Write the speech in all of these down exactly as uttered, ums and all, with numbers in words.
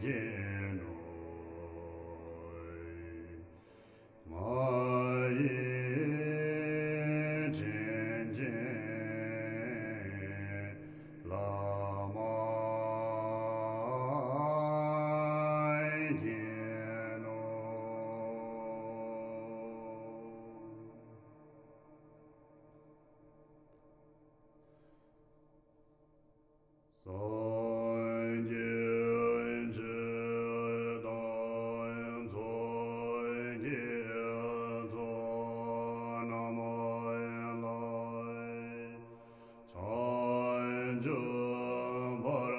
གྱི་ནོ། ང་ཡི་དྲིན་ཅན་བླ་མ་མཁྱེན་ནོ། སངས་རྒྱས་ཆོས་དང་ཚོགས་ཀྱི་མཆོག་རྣམས་ལ། བྱང་ཆུབ་བར་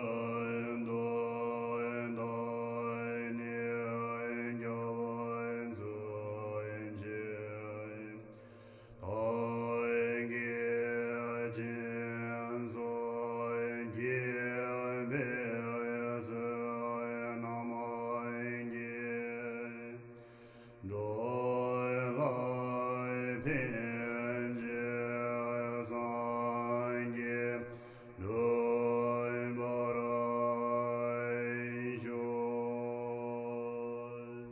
དུ་བདག་ནི་སྐྱབས་མཆི། བདག་གིས་སྦྱིན་སོགས་བགྱིས་པའི་ཚེ་རྣམས་ཀྱིས། འགྲོ་ལ་ཕན་ཕྱིར་སངས་རྒྱས་འགྲུབ་པར་ཤོག།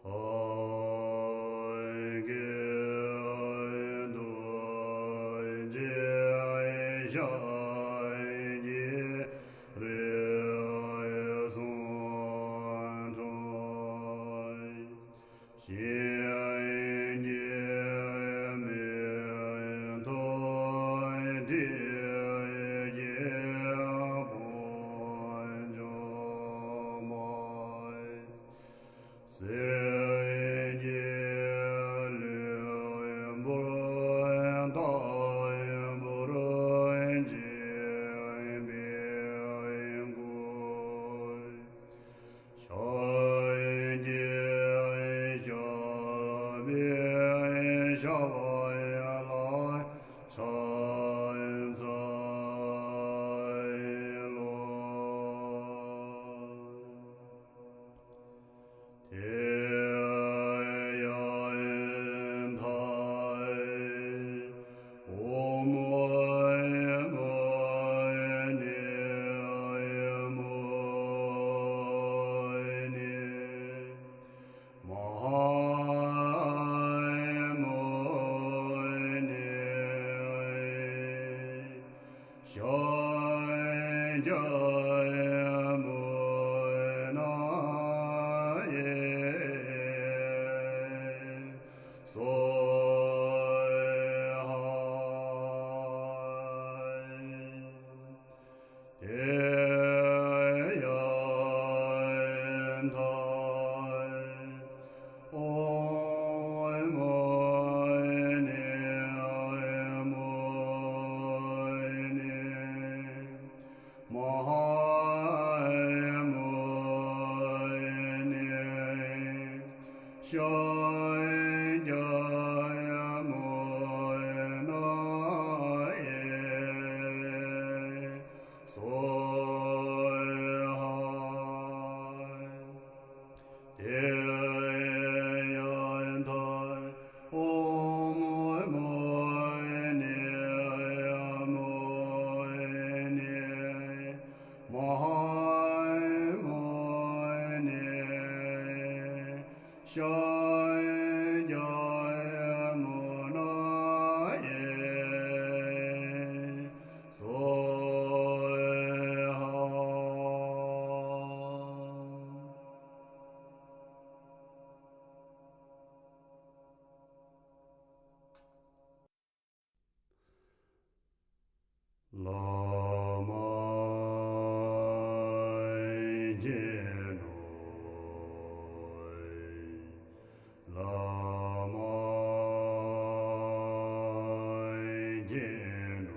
ཐབས་མཁས་ཐུགས་རྗེ་ཤཱཀྱའི་རིགས་སུ་འཁྲུངས། གཤིན་རྗེའི་མེ་ཏོག་དྲི་ཞིམ་ཕུན་ཚོགས་པ། སྲས་ཀྱི་ལུས་པོ་ལྟ་བུར་བྱིན་པའི་སྐུ། ཕྱག་གི་ཞབས་པད་ཞབས་པད་ལ་ཕྱག་འཚལ་ལོ། དེ་ཡང་ཐལ། ཨོཾ་མ་ཎི་མ་ཎི། མ་ཧཱ་མོ་ནི། ཤཱཀྱ་མུ་ནེ་སྭཱ་ཧཱ། དེ་ཡང་ཐལ། ཨོཾ་མ་ཎི་མ་ཎི། མ་ཧཱ་མོ་ནི། ཤཱཀྱ་མུ་ནེ་སྭཱ་ཧཱ། དེ་ཡང་ཐལ། ཨོཾ་མ་ཎི་མ་ཎི། མ་ཧཱ་མོ་ནི། ཤཱཀྱ་མུ་ནེ་སྭཱ་ཧཱ། བླ་མ་མཁྱེན་ནོ། བླ་མ་མཁྱེན་ནོ།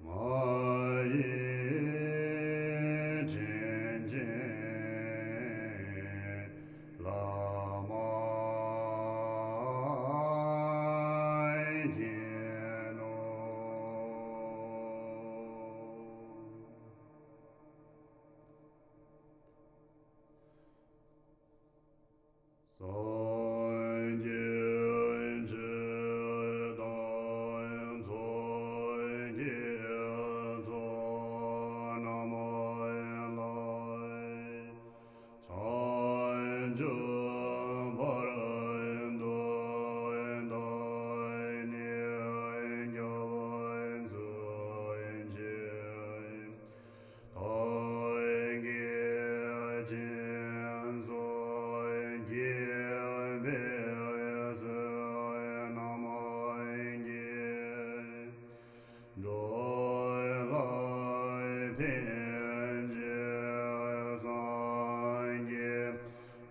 ང་ཡི་དྲིན་ཅན་བླ་མ་མཁྱེན་ནོ། སངས་རྒྱས་ཆོས་དང་ཚོགས་ཀྱི་ ལྡན་ཅིང་སངས་རྒྱས་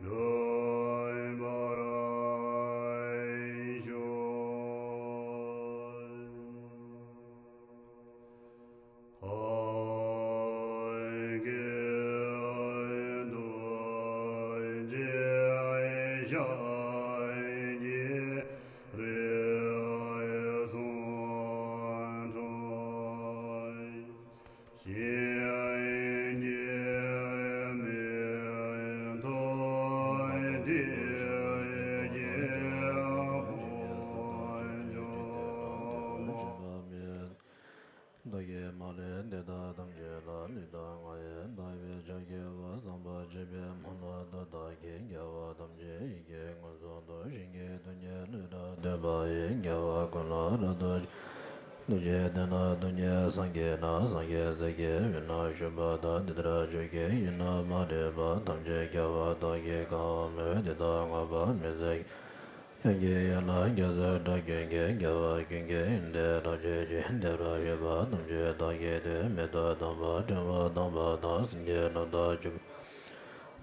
འགྲུབ་པར་ཤོག། ཐབས་མཁས་ཐུགས་རྗེ་ཤཱཀྱའི་རིགས་སུ་འཁྲུངས། གཞན་གྱིས་མི་ཐུབ་དེ་སྐྱེས་དཀོན་མཆོག་མ། བདག་གིས་མ་ལུས་འདི་དག་ཐམས་ཅད་ལ། ལུས་དང་ངག་ཡིད་དག་པའི་ཕྱག་བགྱིའོ། བསམ་པ་སྒྲུབ་པའི་མ་ལུས་མཐར་ཐུག་གི། དགེ་བ་ཐམས་ཅད་ཡིད་ཀྱིས་མངོན་སུམ་དུ། བྱིན་གྱིས་རློབ་ཀྱི་བློ་གྲོས་ཐོབ་པ་ཡི། དགེ་བ་ཀུན་ལ་རབ་ཏུ་བྱུང་། ཐུགས་རྗེ་ལྡན་ན་ཐུགས་རྗེའི་སངས་རྒྱས་ན། སངས་རྒྱས་སྲས་ཀྱི་དབུས་ན་བཞུགས་པ་དང་། དེ་ལྟར་ཆོས་ཀྱི་དབྱིངས་རྣམ་པར་རིག་པ་ཐམས་ཅད་རྒྱལ་བ་དག་གིས་གང་བ་མོས། དེ་དག་བསྔགས་པ་མི་ཟད་ཀྱང་། ཡང་དགེ་ཡིད་ལ་རྒྱ་མཚོའི་སྒྲ་ཀུན་གྱིས། རྒྱལ་བ་ཀུན་གྱི་ཡོན་ཏན་རབ་བརྗོད་ཅིང་། བདེ་བར་གཤེགས་པ་ཐམས་ཅད་བདག་གིས་བསྟོད། མི་ལྡོག་དམ་པ་དྲི་མ་དག་པ་དང་། སེམས་ཅན་རྣམས་དང་ཕྱོགས་དང་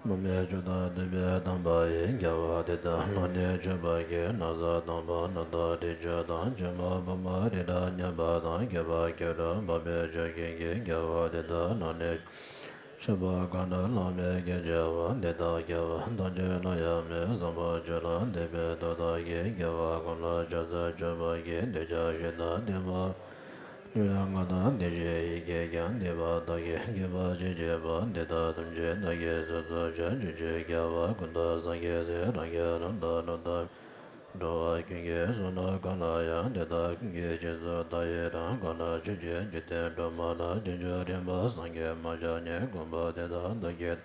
བྲལ་བའི་མཆོག་དང་ཐུབ་པའི་དམ་པ་ཡིས། རྒྱལ་བ་དེ་དག་ནང་ནས་མཆོད་པར་བགྱི། ན་བཟའ་དང་བ་སྣ་དང་དྲི་མཆོག་དང་། ཕྱེ་མ་ཕུར་མ་རི་དྭགས་ཉམས་པ་དང་། སྐྱེས་པ་སྐྱེ་འགྲོ་འཕགས་པའི་མཆོག་ཀུན་གྱིས། རྒྱལ་བ་དེ་དག་ནང་ནས་མཆོད་པ་གང་འདྲ་བླ་མེད་ཀྱིས་བགྱིའོ། དེ་དག་རྒྱལ་བ་ཐམས་ཅད་ལ་ཡང་མོས། བཟང་པོ་སྤྱོད་ལ་འདུན་པའི་མཐུ་དག་གིས། རྒྱལ་བ་ཀུན་ལ་ཕྱག་འཚལ་མཆོད་པར་བགྱི། འདོད་ཆགས་ཞེ་སྡང་གཏི་མུག་ལུས་ངག་དང་། བདེ་གཤེགས་ཡི་གེ་ཀྱང་། འདུས་པ་དག་གིས་བགྱིས་པར་བྱེད། བྱེད་པ་འདི་དག་ཐམས་ཅད་བདག་གིས་སོ་སོར་བྱ། ཕྱོགས་བཅུའི་རྒྱལ་བ་ཀུན་ཏུ། སངས་རྒྱས་སྲས་རང་གི་ལུས་རྟེན་ལུས་དང་། འགྲོ་བ་ཀུན་གྱི་བསོད་ནམས་གང་ལ་ཡང་། དེ་དག་ཀུན་གྱི་རྗེས་སུ་བདག་ཡི་རང་། གང་ལ་ཕྱོགས་བཅུའི་འཇིག་རྟེན་སྒྲོན་མ་ལ། རྗེས་འཇུག་རིམ་པར་སངས་རྒྱས་མ་ཆགས་ཉིད། དགོངས་པ་འདི་དག་བདག་གིས་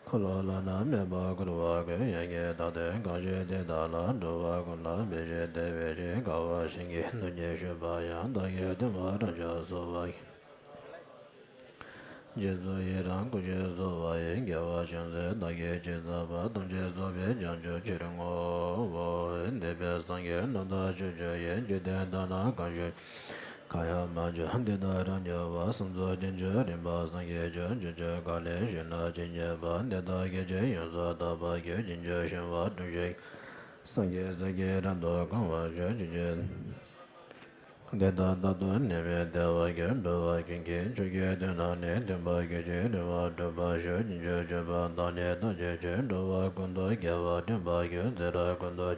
འཁོར་ལོ་བླ་ན་མེད་པར་བསྐོར་བར་བསྐུལ། ཡང་བསྐལ་དག་སྟེང་གང་བཞུགས་དེ་དག་ལ། འགྲོ་བ་ཀུན་ལ་ཕན་ཕྱིར་བདེ་བའི་ཕྱིར། དགའ་བ་བཞིན་གྱི་སྡུག་བསྔལ་ཞི་བ་ཡང་། བདག་གིས་ཐོག་མར་བགྲང་བྱར་གསོལ་བ་ཡི། རྗེས་སུ་ཡི་རང་བསྐུལ་ཞིང་གསོལ་བ་ཡི། རྒྱལ་བ་བྱང་སེམས་བདག་གིས་ཇི་ཙམ་པ། ཐམས་ཅད་རྫོགས་པའི་བྱང་ཆུབ་ཕྱིར་བསྔོའོ། འདུས་པའི་སངས་རྒྱས་རྣམས་དང་ཕྱོགས་བཅུ་ཡི། འཇིག་རྟེན་དག་ན་གང་བཞུགས་གང་ཡང་མ་བྱོན། དེ་དག་རབ་མྱུར་བར། སངས་རྒྱས་བསྟན་བཅོས་རིམ་པར་སངས་རྒྱས་བྱོན། ཕྱོགས་བཅུ་ག་ལའི་ཞིང་རྣམས་ཇི་སྙེད་པ། དེ་དག་སྐད་ཅིག་ཡོངས་སུ་དག་པར་གྱུར། ཕྱོགས་བཅུའི་ཞིང་བར་དུ་བཞུགས། སངས་རྒྱས་སྲས་ཀྱིས་རབ་ཏུ་གང་བར་བཞུགས། ཕྱོགས་བཅུའི་དེ་དག་རྟག་ཏུ་ནི་མི་བདེ་བར་འགྱུར། འགྲོ་བ་ཀུན་གྱི་མཆོག་གི་དོན་རྣམས་ནི། སྟོན་པར་གྱུར་ཅིག་རེ་བ་བསྒྲུབ་པར་ཞུ། ཕྱོགས་བཅུའི་སྤྱོད་པ་དག་ནི་རྟག་སྤྱོད་ཕྱིར། འགྲོ་བ་ཀུན་ཏུ་དགེ་བ་འདྲེན་པར་ཞུ། ཚེ་རབས་ཀུན་ཏུ་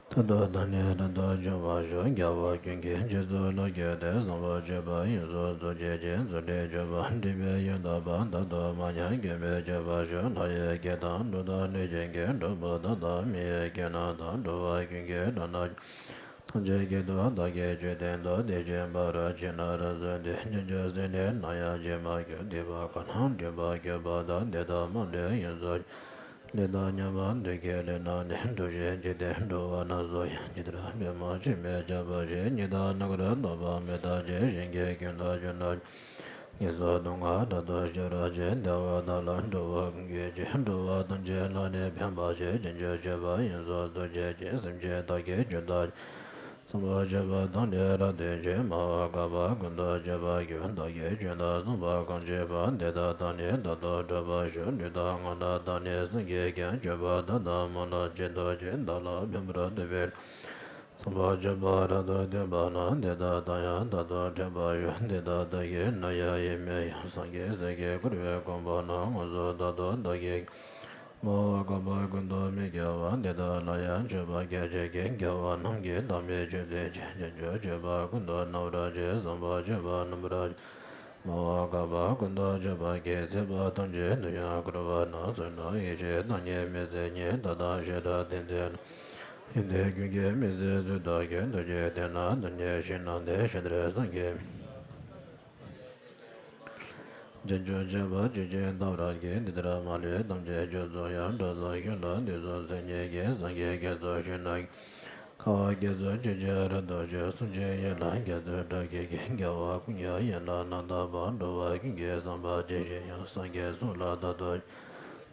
མཐར་ཐུག་དང་ནི་རབ་ཏུ་འབྱུང་བར་ཞུ། རྒྱལ་བ་ཀུན་གྱི་རྗེས་སུ་བློ་བསྐྱེད་དེ། བཟང་པོ་སྤྱོད་པ་ཡོངས་སུ་རྫོགས་བྱེད་ཅིང་། རྫོགས་པའི་སྤྱོད་པ་འབྲིང་པོའི་ཡང་དག་པ། མཐར་ཐུག་མ་ཉམས་མགོན་པོའི་སྤྱོད་པར་ཞུ། ལྷ་ཡི་སྐད་དང་ཀླུ་དང་གནོད་སྦྱིན་གྱི། གྲུབ་པ་དག་དང་མི་ཡི་སྐད་རྣམས་དང་། འགྲོ་བ་ཀུན་གྱི་སྒྲ་རྣམས་ཐམས་ཅད་སྐད་དུ་བདག་གིས་ཆོས་བསྟན་ཏོ། དེ་བཞིན་པར་བྱས་ན་རབ་གསལ་ཏེ། བྱང་ཆུབ་སེམས་ནི་ནམ་ཡང་ཇི་མ་སྐྱེ། སྡིག་པ་གང་རྣམས་སྒྲིབ་པར་གྱུར་པ་དག །དེ་དག་མ་ལུས་ཡོངས་སུ་ལུས་དང་མཉམ་པར་འདུ་ཁའི་ལུས་རྣམས་ནི། འགྲོ་ཞིང་འཇིག་རྟེན་འགྲོ་བ་རྣམས་སུ་ཡང་། ཇི་ལྟར་པདྨོ་ཆུས་མི་ཁྱབ་པ་བཞིན། ཉི་ཟླ་ནམ་མཁར་ཐོགས་པ་མི་རྟག་ཅིང་། ཞིང་གི་ཀུན་ཏུ་རྒྱུ་རྣམས་ཀྱང་། ངན་སོང་སྡུག་བསྔལ་རབ་ཏུ་ཞི་བར་བྱེད། བདེ་བ་དག་ལ་འགྲོ་བ་ཀུན་གྱི་རྗེ། འགྲོ་བ་ཐམས་ཅད་ལ་ནི་ཕན་པར་བྱེད། བྱང་ཆུབ་སྤྱོད་པ་ཡོངས་སུ་རྫོགས་བྱེད་ཅིང་། སེམས་ཅན་དག་གི་རྒྱུད་དག་བཟང་པོ་སྤྱོད་པ་དག་ནི་རབ་སྟོན་ཅིང་། མ་འོངས་བསྐལ་པ་ཀུན་ཏུ་སྤྱོད་པར་འགྱུར། བདག་གིས་ཆོས་དག་བཟང་པོ་གང་བྱས་པ། དེ་དག་དག་ནི་རྟག་ཏུ་བསྒྲུབ་པར་ཞུ། ལུས་དང་ངག་དང་བརྡ་ནི་སངས་རྒྱས་ཀྱང་། སྤྱོད་པ་དག་དང་སྨོན་ལམ་ཅན་དུ་བྱས། བདག་ལ་ཕན་པར་འདོད་པའི་བཟང་པོ་སྤྱོད་པ་རབ་ཏུ་སྟོན་པ་ན། དེ་དག་དག་ཡང་རྟག་ཏུ་འགྲུབ་པར་ཞུ། དེ་དག་བདག་གིས་ནམ་ཡང་ཡིད་མི་གཡེལ། སངས་རྒྱས་སྲས་ཀྱིས་བསྐུལ་བའི་དགོངས་པ་རྣམས། མངོན་སུམ་རྟག་ཏུ་བདག་གིས། མ་འོངས་བསྐལ་པ་ཀུན་ཏུ་མི་སྐྱེ་བར། དེ་དག་ལ་ཡང་མཆོད་པ་སྐད་ཅིག་གིས། རྒྱལ་བ་རྣམས་ཀྱི་དམ་པའི་ཆོས་སྟོན་ཅིང་། བྱང་ཆུབ་སྤྱོད་པ་ཀུན་ཏུ་རྣམ་པར་བྱེད། བཟང་པོ་སྤྱོད་པ་རྣམ་པར་མ་འོངས་བསྐལ་པ་ཀུན་ཏུ་སྤྱོད་པར་བགྱི། ཚེ་དཔག་ཐམས་ཅད་དུ་ཡང་བསྐོར་བ་ན། བསོད་ནམས་ཡེ་ཤེས་བདག་ཉིད་མི་ཟད་ཉིད། མཐའ་དག་ཤེས་རབ་ཏིང་འཛིན་ཡོན་ཏན་ཀུན་གྱི་མི་ཟད་ཚུལ་དུ་སྐྱེ། ཐུགས་རྗེ་ལྡན་ན་སྡུག་བསྔལ་ཞི་སྣང་སྟེ། ཞི་བདེར་སངས་རྒྱས། བྱང་ཆུབ་སྤྱོད་པ་ཇི་བཞིན་དམ་པར་བགྱི། འདི་ལྟར་མ་ལུས་ཐམས་ཅད་སྤྱོད་ཚུལ་ཡང་། སྒྲ་གསུམ་ཤེས་ལ་དུས་གསུམ་སེམས་ཉིད་ཀྱི། སངས་རྒྱས་དགེ་ཚུལ་ཞི་སྣང་གི། ཁ་བ་དགེ་ཚུལ་ཅི་བྱེད་རབ་ཏུ་བྱེད། གསུང་ཆོས་ཡིན་ལ་དགེ་ཚུལ་སྒྲ་སྐད་ཀྱི། རྒྱལ་བ་ཀུན་གྱི་ཡན་ལག་རྣམ་དག་པ། འགྲོ་བ་ཀུན་གྱི་བསམ་པ་ཇི་བཞིན་དབྱུང་། སངས་རྒྱས་གསུང་ལ་རྟག་ཏུ་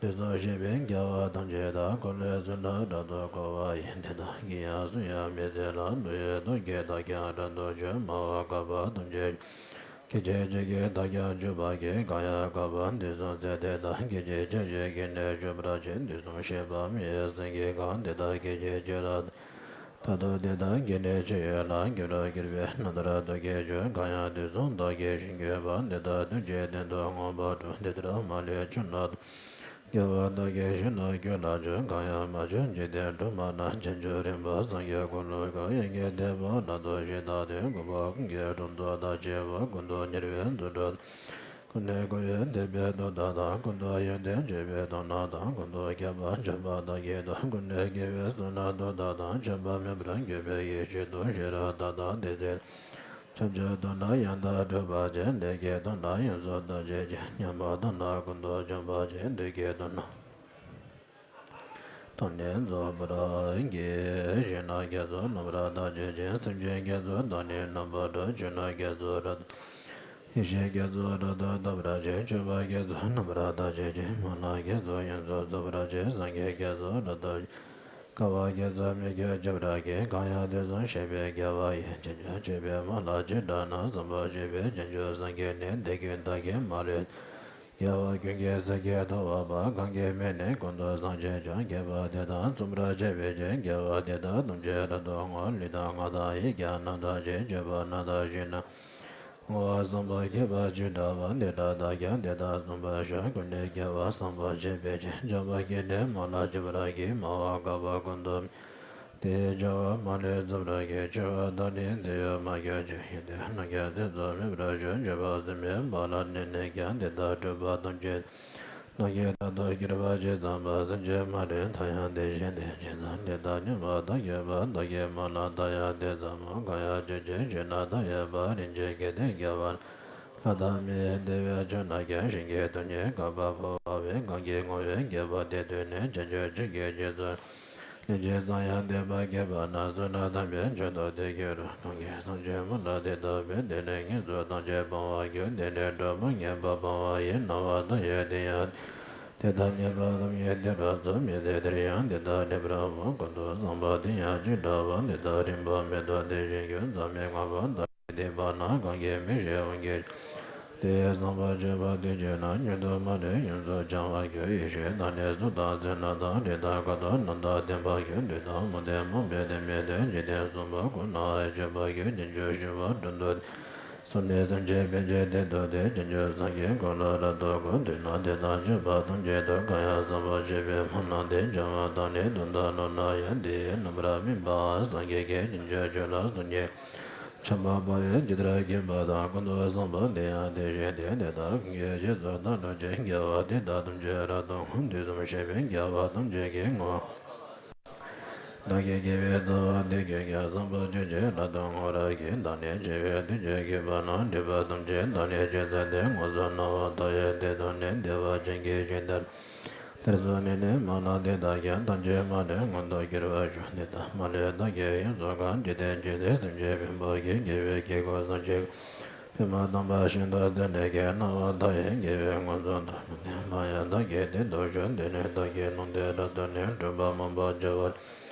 དུས་གསུམ་གཤེགས་པའི། རྒྱལ་བ་ཐམས་ཅད་དག་འཁོར་ལོའི་ཚུལ་རྣམས་རབ་ཏུ་བསྐོར་བ་ཡི། དེ་དག་གིས་ཡང་གསུང་ཡང་མི་ཟད་ལ། མདོ་ཡི་ཐུགས་ཀྱི་བདག་ཀྱང་རབ་ཏུ་བྱུང་། མ་འོངས་བསྐལ་པ་ཐམས་ཅད་ སྐད་ཅིག་གཅིག་གིས་བདག་ཀྱང་འཇུག་པར་བགྱི། གང་ཡང་དཀའ་བ་འདི་གསུམ་སེལ་ཏེ་ད། སྐད་ཅིག་གཅིག་གིས་ཀུན་ནས་འཇུག་པར་བྱེད། དུས་གསུམ་གཤེགས་པ་མི་ཡི་སེང་གེ་གང་། འདི་ལྟར་སྐད་ཅིག་གཅིག་ལ་ད་ལྟོ་འདི་དང་སྐྱེ་གནས་ཕྱི་ཡི་ལ། འགྱུར་བར་གྱུར་པའི་རྣམ་ཐར་རྟོག་གེའི་ཆོས། གང་ཡང་དུས་གསུམ་བདག་གིས་ཤེས་དགོས་པ། འདི་ལྟར་ཐུགས་རྗེའི་སྟེང་དུ་མངོན་པར་སྒྲུབ། འདི་ལྟར་མ་ལུས་ཆོས་རྣམས་སྐྱེ་བ་བདག་གིས་ཤེས་ན་ཁྱོད་ལ་མཆོད། གང་ཡང་མ་བྱོན་འཇིག་རྟེན་སྒྲོན་མ་ན། བྱང་ཆུབ་རིམ་པ་སངས་རྒྱས་ཀུན་ལ་བསྐོར། ཡ་གིའི་ཐེག་པ་ལ་རྟོགས་ཤིང་བདག་དོན་ཀུན་པ། གང་གིས་དྲང་དུ་བདག་ཕྱེ་བ། ཀུན་ཏུ་ཉེ་བའི་རྫུ་འཕྲུལ་ཀུན་ནས་བསྐོར་བའི་དད་པས་ཐུགས་བརྟག་དང་། ཀུན་ཏུ་ཡོན་ཏན་སྤྱོད་པའི་དོན་རྣམས་དང་། ཀུན་ཏུ་ཁྱབ་པ་འཇམ་དཔལ་དག་གི་ཐུགས། ཀུན་ནས་དགེ་བའི་ཚོགས་རྣམས་ཐོབ་པ་དང་། ཆགས་པ་མེད་པར་གྱུར་པའི་ཡེ་ཤེས་དང་། ཤེས་རབ་མཐའ་དག་དེ་ཚེ་བྱང་ཆུབ་ཏུ་ནི་ཡང་དག་སྒྲུབ་པར་བྱེད། ལས་ཀྱི་དོན་རྣམས་ཡོངས་སུ་བདག་བྱེད་ཅིང་། ཉམས་པ་དང་ནི་ཀུན་ཏུ་འཇོམས་པར་བྱེད། བདུད་ཀྱི་དོན་རྣམས་དང་ནི་རྫོགས་པར་བགྱི། ཞིང་རྣམས་སྐྱེ་ཚུལ་རྣམ་པར་བདག་བྱེད་ཅིང་། སེམས་ཅན་སྐྱེ་ཚུལ་དང་ནི་རྣམ་པར་གྲོལ། ཆོས་རྣམས་སྐྱེ་ཚུལ་རབ་ཏུ། ཡེ་ཤེས་སྐྱེ་ཚུལ་རབ་ཏུ་ཐོབ་པར་བྱེད། སྤྱོད་པ་སྐྱེ་ཚུལ་རྣམ་པར་བདག་བྱེད་ཅིང་། མ་ལ་སྐྱེ་ཚུལ་ཡོངས་སུ་རྫོགས་པར་བྱེད། སངས་རྒྱས་སྐྱེ་ཚུལ་རབ་ཏུ། དགའ་བ་སྐྱེ་ཚུལ་མི་སྐྱོ་བྱེ་བ་བརྒྱད། གང་ཡང་དུས་གསུམ་གཤེགས་པའི་རྒྱལ་བ་ཡི། བྱང་ཆུབ་སྤྱོད་པའི་མ་ལ་ཇི་འདྲ་ན། བསམ་པ་ཆེན་པོས་བྱང་ཆུབ་སངས་རྒྱས་ནི། དེ་ཀུན་བདག་གིས་མ་ལུས། རྒྱལ་བ་ཀུན་གྱི་སེང་གེ་ཐོབ་པ་པོ། གང་གིས་སྨྲས་ནས་ཀུན་ཏུ་བཟང་བྱས་ཀྱང་། དགེ་བ་འདི་དག་བརྩོན་པར་བྱ་བའི་ཕྱིར། དགེ་བ་འདི་དག་ཐམས་ཅད་རབ་ཏུ་བསྔོ། ལུས་དང་ངག་དང་ཡིད་ཀྱང་རྣམ་དག་ཅིང་། སྤྱོད་པ་རྣམ་དག་ཞིག་ན། བསྔོ་བ་བསམ་པ་ཁྱབ་པ་ཅི་འདྲ་བ། འདི་འདྲ་བདག་ཀྱང་འདི་དག་བརྩོན་པར་ཤོག་ཀུན་ནས་རྒྱལ་བ་བསམ་པ་བརྗོད་པའི་ཕྱིར། འཇམ་དཔལ་གྱིས་ནི་མ་ལ་བྱེ་བ་བརྒྱད། སྨྲ་བ་དཀའ་བ་ཀུན་ཏུ། དེའི་བྱ་བ་མ་ལུས་རྫོགས་པར་བགྱི། ཆེ་བ་དག་ནི་མཛེས་ཡོད་མ་གྱུར་ཅིག་ཡོན་ཏན་རྣམས་ཀྱང་ཚིག་རྩུབ་མེད་པར་ཤོག་འཇུག་པ་སེམས་མེད་པ་ལ་གནས་ནས་ཀྱང་། འདི་ལྟར་སྒྲུབ་པ་ཐམས་ཅད་རྣམས་ཀྱིས་རྟག་ཏུ་སྐྱོར་བར་བྱེད། བརྩམས་པ་སེམས་ཅན་མ་ལུས་མཐའ་ཡང་དེ་བཞིན་ཏེ། ཇི་ཙམ་འདི་དག་མྱོང་བ་དང་ཡོད་པ་བདག་གིས་སྨྲ་ལ། བདག་ཡང་དེ་ཙམ་མོ། གང་ཡང་ཅི་ཕྱིར་ཞུས་ན་མཐའ་ཡས་པ། རིན་ཆེན་གྱི་དེ་རྒྱལ་བ་ལྷ་དང་མིའི་བདེ་བའི་ཆོས་རྣམས་ཀྱང་། ཞིང་གི་རྡུལ་སྙེད་བཀབ་པ་པོ་བ་བས། གང་གིས་བསྔོ་བའི་དགེ་བ་དེ་ཐོས་ནས། བྱང་ཆུབ་ཕྱིར་གྱུར་རྗེས་སུ། ལན་ཅིག་ཙམ་ཡང་བསྟན་པ་བསྐྱེད་པ་ན། བསོད་ནམས་དམ་པའི་མཆོག་ཏུ་དེ་འགྱུར་རོ། གང་གིས་བསམ་ཕྱིར་སྨོན་ལམ་འདི་བཏབ་པས། དེ་ནས་ངན་སོང་ཐམས་ཅད་སྤང་བར་འགྱུར། དེ་ནས་འགྲོ་བ་ངན་པ་སྤོང་བ་ཡི། སྣང་བ་མཐའ་ཡས་དེ་ཡང་དེ་དག་རྙེད་པ་ཐམས་ཅད་དེ་རབ་ཚོལ། མི་ཚེ་འདིར་ཡང་འདི་དག་སྒྲུབ་པར་བོར། ཀུན་ཏུ་བཟང་པོ་དེ་ཡང་ཅི་འདྲ་བ། འདི་དག་རིམ་པ་མེད་དོ་དེ་བཞིན་གྱུར། མཚམས་མེད་ངང་པ་དག་གིས་བསྡིགས་པ་ན། གང་གིས་མི་ཤེས་འོན་ཀྱང་། དེ་ཡི་བསམ་པ་སྤྱོད་པ་དེ་བྱས་ན། མྱུར་དུ་མ་ལུས་ཡོངས་སུ་བྱང་བར་འགྱུར། ཡེ་ཤེས་དང་ནི་གཟུགས་དང་སེམས་རྣམས་དང་། རིགས་དང་ཁ་དོག་རྣམས་དང་ལྡན་པར་འགྱུར། བདུད་དང་མུ་སྟེགས་མུན་པའི་དེ་མེད་དེ། འཇིག་རྟེན་གསུམ་པོ་ཀུན་ན་སྤྱོད་པར་འགྱུར། བྱང་ཆུབ་ཤིང་དབང་དྲུང་དུ། སོང་ནས་སེམས་ཅན་ཕན་ཕྱིར་དེར་འདུག་སྟེ། བྱང་ཆུབ་སངས་རྒྱས་ཀུན་ལ་རབ་ཏུ་བསྒོམ། དུས་ན་དེ་དག་སྤྱོད་པ་ཐམས་ཅད་དུ། གང་ཡང་བསམ་པ་བྱས་པའི་སྨོན་ལམ་དེ། བྱང་བ་དང་ནི་དུས་འདའ་ནུབ་ན་ཡང་། དེ་ཡི་རྣམ་པར་སྨིན་པ་སངས་རྒྱས་ཀྱི། བྱང་ཆུབ་ཕྱོགས་ལ་སོང་ནས། ཆགས་པ་སྤངས་པས་ཇི་ལྟར་མཁྱེན་པ་དང་། ཀུན་ཏུ་བཟང་པོ་དེ་ཡང་དེ་བཞིན་ཏེ། དེ་དག་ཀུན་གྱི་རྗེས་སུ་བདག་སློབ་ཅིང་། དགེ་བ་འདི་དག་ཐམས་ཅད་རབ་ཏུ་བསྔོ། དུས་གསུམ་གཤེགས་པའི་རྒྱལ་བ་ཐམས་ཅད་ཀྱིས་བསྔོ། བདག་གི་དགེ་བའི་རྩ་བ་འདི་ཀུན་ཀྱང་། བཟང་པོ་སྤྱོད་ཕྱིར་རབ་ཏུ་བསྔོ་བར་བགྱི། བདག་ནི་འཆི་བའི་དུས་ཀྱི་དུས་པ་ན། སྒྲིབ་པ་ཐམས་ཅད་དག་ནི་ཕྱིར་བསལ་ཏེ། ངན་སོང་སྣང་བ་མཐའ་ཡས་དེ་དག་ནི། བདེ་བ་ཅན་གྱི་ཞིང་དེར། དེར་སོང་ནས་ནི་སྨོན་ལམ་འདི་དག་ཀྱང་། ཐམས་ཅད་མ་ལུས་མངོན་དུ་གྱུར་པར་ཤོག་འདི་དག་མ་ལུས་བདག་གིས་ཡོངས་སུ་བཀང་། འཇིག་རྟེན་ཇི་སྲིད་སེམས་ཅན་ཕན་པར་བགྱི། དགེ་བའི་དཀྱིལ་འཁོར་བཟང་ཕྱིར། པདྨ་དམ་པ་ཞིང་དུ་བརྩེ་ནས་ཀྱང་། སྣང་བ་མཐའ་ཡས་དགེ་བའི་མངོན་རྫོགས་ཐོབ། མ་ཡང་བདག་གི་དེར་འདུག་ཤོག་འདི་ནི་བདག་གི་ལུང་བསྟན་རབ་ཏུ་ནི། སྒྲུབ་པ་མང་པོ་བྱ་བ།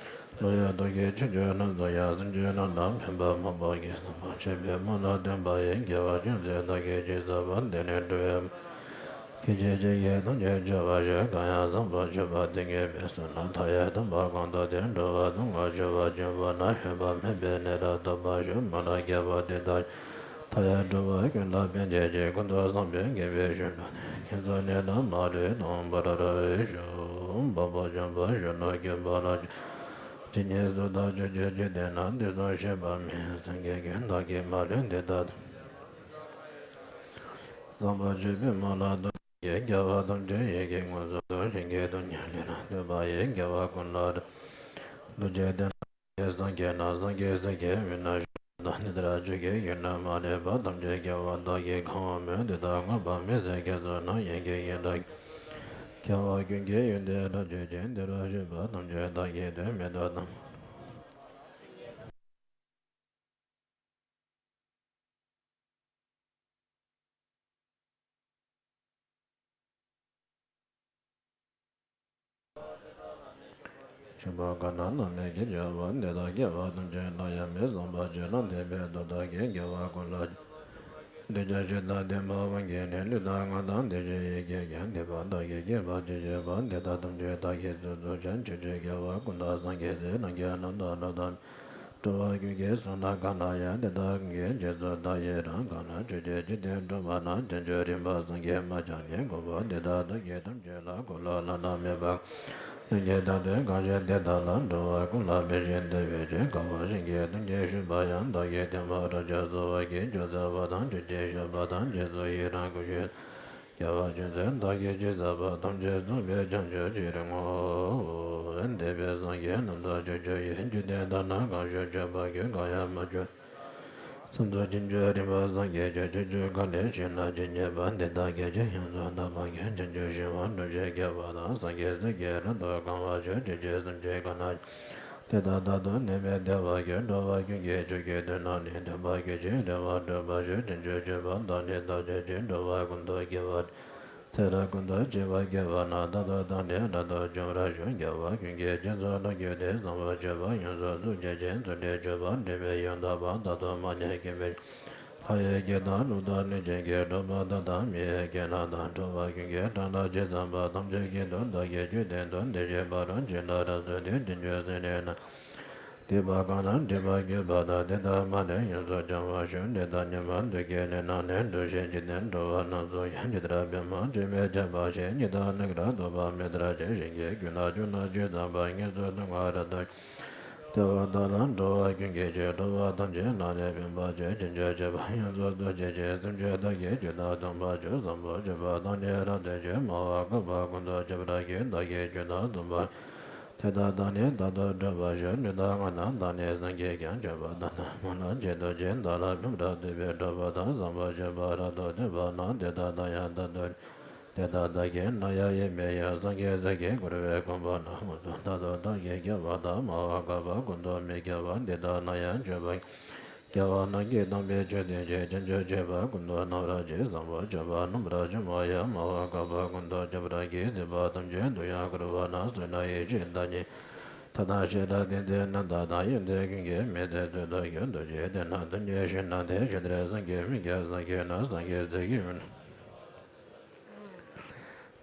བློ་ཡི་རྟོག་གེ་ཆུང་ཆུང་རྣམས་སུ་ཡང་། སེམས་ཅན་རྣམས་ལ་ཕན་པ་མང་པོ་བགྱི། བཟང་པོ་སྤྱོད་པའི་སྨོན་ལམ་འདོན་པ་ཡིས། དགེ་བ་ཅུང་ཟད་བདག་གིས་ཅི་བསགས་པ། འདི་ནི་འགྲོ་བའི་སྐད་ཅིག་གཅིག་གིས་ཐམས་ཅད་སྐྱོབ་པར་ཤོག་གང་ཡང་བཟང་པོ་སྤྱོད་པ་དེ་ཉིད་པའི། བསོད་ནམས་མཐའ་ཡས་དམ་པ་གང་ཐོབ་སྟེ། འགྲོ་བ་དུག་ལྔའི་སྤྱོད་པ་བཅོམ་པ་ན། འོད་དཔག་མེད་པའི་གནས་རབ་ཐོབ་པར་ཤོག་མ་ལ་རྒྱས་པ་དེ་དག་མཐའ་ཡས་འགྲོ་བ་ཀུན་ལ་ཕན་བྱེད་ཅིང་། ཀུན་ཏུ་བཟང་པོའི་དགེ་བའི་ཆོས་རྣམས་ནི། ངན་སོང་གནས་རྣམས་མ་ལུས་ཐོབ་པར་ཤོག་འཕགས་པ་འཇམ་དཔལ་གཞོན་ནུ་ཁྱོད་ཕ་ལ་ཇི་སྙེད་སུ་དག་བྱོན་ཀྱང་འཇིག་རྟེན་ན། དུས་གསུམ་གཤེགས་པ་མི་ཡི་སེང་གེ་ཀུན། བདག་གིས་མ་ལུས་འདི་ལྟར་བསྔོ་བ། བཟང་པོ་སྤྱོད་པའི་སྨོན་ལམ་འདི་དག་གིས། རྒྱལ་བ་ཐམས་ཅད་ཡིད་ཀྱིས་མངོན་སུམ་དུ། ཞིང་གི་རྡུལ་སྙེད་ལུས་རྣམས་བཏུད་པ་ཡིས། དགེ་བ་ཀུན་ལ་རབ་ཏུ་བགྱི། དེ་ནས་སངས་རྒྱས་ན་སངས་རྒྱས་སྲས་ཀྱི་དབུས་ན་བཞུགས། བདག་ནི་དེར་བཞུགས་ཀྱང་ཡུལ་ན་མ་གནས་པར། ཐམས་ཅད་སྐྱེ་བོ་བདག་གིས་གང་བ་སྨོད། དེ་དག་བསྔོས་པ་མི་ཟད་སྐྱེ་ཚུལ་རྣམས། ཡིད་ཀྱི་ཡུལ་དག་གི་སྐྱེ་བོ་ཀུན་གྱི་ཡོན་ཏན་རབ་བརྗོད་ཅིང་། འདིར་བཞུགས་པ་ཐམས་ཅད་བདག་གི་དོན། མི་འདོར་ཐམས་ཆོས་པ་གང་རྣམས་བླ་མེད་ཀྱི་སྦྱོར་བ། འདི་དག་སྐྱེ་བོ་ཐམས་ཅད་ལ་ཡང་མེད། བཟང་པོ་སྤྱོད་ལ་འདུན་པའི་མཐུ་དག་གིས། དགེ་བ་ཀུན་ལ་སྤྱོད་པའི་ འདོད་ཆགས་ཞེ་སྡང་འདོད་པ་དབང་གིས་ནི། ལུས་དང་ངག་དང་བདེ་གཤེགས་ཡིད་ཀྱིས་ཀྱང་། འདོད་པ་བདག་གིས་བགྱིས་པ་ཅི་བགྱིས་པ། འདི་དག་ཐམས་ཅད་བདག་གིས་སུ་སུ་ཅི། ཕྱིན་ཆད་དགེ་བ་ཀུན་དག་སངས་རྒྱས་སྲས། ལྷ་བརྒྱ་རྣམས་དང་ནོར་དང་འགྲོ་བ་ཀུན་གྱི་གཟུགས་སྣང་གང་ན་ཡང་། དེ་དག་ཀུན་གྱི་རྗེས་སུ་བདག་ཡི་རང་། གང་ན་ཆོས་ཀྱི་འཇིག་རྟེན་གྲུབ་པ་ན། བྱང་ཆུབ་རིམ་པ་སངས་རྒྱས་མ་ཆགས་ཉིད། འཁོར་བ་འདི་དག་བདག་གིས་ཐམས་ཅད་ལ། འཁོར་ལོ་བླ་ན་མེད་པ་ཡང་གི་དག་དོན་གང་བྱེད་དེ་དག་ལ། འགྲོ་བ་ཀུན་ལ་ཕན་ཞིང་བདེ་བའི་ཕྱིར། དཀའ་བ་གཞན་གྱིས་སྟོན་གྱིས་ཞུས་པ་ཡང་། བདག་གིས་བསྟན་པ་རབ་འབྱམས་གསོལ་བ་གྱིས། མཆོག་སྩོལ་བ་དང་ཆོས་ཀྱི་ཞུས་པ་དང་། རྗེས་སུ་ཡི་རང་བསྐུལ་ཞུས། སྐྱེ་བ་ཅུང་ཟད་བདག་གིས་ཅི་བསགས་པ། ཐམས་ཅད་རྫོགས་པའི་བྱང་ཆུབ་ཕྱིར་བསྔོ། འདས་པའི་སངས་རྒྱས་རྣམས་དང་ཕྱོགས་བཅུ་ཡི། འཇིག་རྟེན་དག་ན་གང་བཞུགས་མཆོད་པར་བསྐུལ། གང་ཡང་མ་བྱོན་སངས་རྒྱས་ཆོས་ཀྱི་རིམ་པ་སངས་རྒྱས་ཆོས། ཕྱོགས་བཅུ་གང་ལ་ཞིག་ན་ཇི་སྙེད་པ། འདི་དག་སྐད་ཅིག་ཡོངས་སུ་དག་པར་བསྐུལ། བྱང་ཆུབ་ཤིང་དབང་སྒྲུབ་ཆེན་རྒྱལ་བ་དང་། སངས་རྒྱས་སྲས་ཀྱིས་རབ་ཏུ་གང་བར་ཤོག །ཆོས་ཀྱི་སེམས་ཅན་གང་ན། དེ་དག་རྟག་ཏུ་ནད་མེད་བདེ་བར་གྱུར། འགྲོ་བ་ཀུན་གྱི་ཕྱོགས་ཀྱི་དོན་རྣམས་ནི། མཐུན་པར་གྱུར་ཅིང་རེ་བ་འགྲུབ་པར་ཤོག །བྱང་ཆུབ་སྤྱོད་པ་དང་ནི་བདག་སྤྱོད་ཅིང་། འགྲོ་བ་ཀུན་ཏུ་དགེ་བ། ཚེ་རབས་ཀུན་ཏུ་བྱེ་བ་བརྒྱ་པ་ན། རྟག་ཏུ་བདག་ནི་རབ་ཏུ་འབྱུང་བར་ཤོག །རྒྱལ་བ་ཀུན་གྱི་རྗེས་སུ་བདག་བསྐྱོད་དེ། བཟང་པོ་སྤྱོད་པ་ཡོངས་སུ་རྫོགས་བྱེད་ཅིང་། རྫུ་འཕྲུལ་སྤྱོད་པ་འབྲིང་བའི་ཡང་དག་པ། རྟག་ཏུ་མ་ཉམས་སྐྱེ་མེད། ལྷ་ཡི་སྐད་དང་ཀླུ་དང་གནོད་སྦྱིན་གྱི། གྲགས་པ་དག་དང་མི་ཡི་སྐད་རྣམས་དང་། འགྲོ་བ་ཀུན་གྱི་སྒྲ་སྐད་ཇི་ཙམ་པ། ཐམས་ཅད་སྐད་དུ་བདག་གིས་ཆོས་བསྟན་ཏོ། དེ་བཞིན་ཕ་རོལ་ཕྱིན་དང་རབ་ཏུ་བསྟན། བྱང་ཆུབ་སེམས་ནི་རྣམ་སྡིག་པ་གང་རྣམས་སྒྲིབ་པར་གྱུར་པ་དག །དེ་དག་མ་ལུས་ཡོངས་སུ་བྱང་བར་ཤོག །འདི་དག་ཉོན་མོངས་དུག་གི་ནད་རྣམས་ནི། འགྲོ་ཞིང་འཇིག་རྟེན་འགྲོ་བ་རྣམས་སུ་ཡང་། ཇི་ལྟར་པདྨ་འབྱུང་བའི་ཆར་པ་བཞིན། སྙིགས་དང་རྣམ་ཤེས་རྟོག་པ་མེད་ལྟར་བྱས། ཞིང་གི་རྒྱུ་རྣམས་ཆུ་སྣ་ཆུ་གཙང་པ། དངོས་སུ་ལྟུང་བ་རབ་ཏུ། བདེ་བ་དག་ལ་འགྲོ་བ་ཀུན་གྱི་ཕྱིར། འགྲོ་བ་ཐམས་ཅད་ནང་ནས་ཕན་པར་བྱེད། བྱང་ཆུབ་སྤྱོད་པ་ཡོངས་སུ་རྫོགས་བྱེད་ཅིང་། སེམས་ཅན་བདག་གིས་ཇི་ལྟར་མཐོང་བར་འགྱུར། བཟང་པོ་སྤྱོད་པ་དང་ནི་རབ་ཏུ་བྱུང་། སྨྲ་བ་གབ་པ་ཀུན་ཏུ་སྤྱོད་པར་བགྱི། བདག་གིས་ཇི་ལྟར་གསུངས་པ། དེ་ལྟར་བདག་ནི་རྟག་ཏུ་སྒྲུབ་པར་ཤོག །ལུས་དང་ངག་དང་བདག་ནི་སངས་རྒྱས་ཀྱང་། སྤྱོད་པ་དག་དང་སྨོན་ལམ་ཆེད་དུ་བགྱི། བདག་ལ་ཕན་པར་འདོད་པའི་གྲོགས་པོ་དང་། བཟང་པོ་སྤྱོད་པ་རབ་ཏུ་སྟོན་པ་རྣམས། དེ་དག་བདག་ཡང་རྟག་ཏུ། དེ་དག་བདག་གིས་ནམ་ཡང་ཡིད་མི་གཡོ། སངས་རྒྱས་སྲས་ཀྱིས་བསྐུལ་བའི་དགོངས་པ་རྣམས། དངོས་སུ་རྟག་ཏུ་བདག་གིས་བསྐྱབ་པ་དང་། སྨྲ་བ་གབ་པ་ཀུན་ཏུ་མི་བསྐྱབ་པ། འདི་དག་ནམ་ཡང་སྤྱོད་པ། སྐྱེ་བ་རྣམས་ཀྱི་དམ་པའི་ཆོས་བསྟན་ཅིང་། བྱང་ཆུབ་སྤྱོད་པ་ཀུན་ཏུ་རྣམ་པར་བྱེད། བཟང་པོ་སྤྱོད་པ་རྣམ་པར་སྦྱོང་བ་ཡང་། སྨྲ་བ་གབ་པ་ཀུན་ཏུ་སྤྱོད་པར་བགྱི། སྲིད་པ་ཐམས་ཅད་དུ་ཡང་བསྐོར་བ་ན། བསོད་ནམས་ཡེ་ཤེས་བདག་ཉིད། མཐའ་དང་ཞེ་སྡང་གཏི་མུག་རྣམས་དག་དང་། ཡོན་ཏན་ཀུན་གྱི་མི་ཚེ་ཚུལ་དུ་འགྱུར། ཐུགས་རྗེ་ལྡན་ན་ཐུགས་རྗེས་གཟིགས་ན་དེ། ཇི་ལྟར་སངས་རྒྱས་མི་སྐྱ་བཟང་གིས་ན། སངས་རྒྱས་སྲས་ཀྱི་ཡུམ།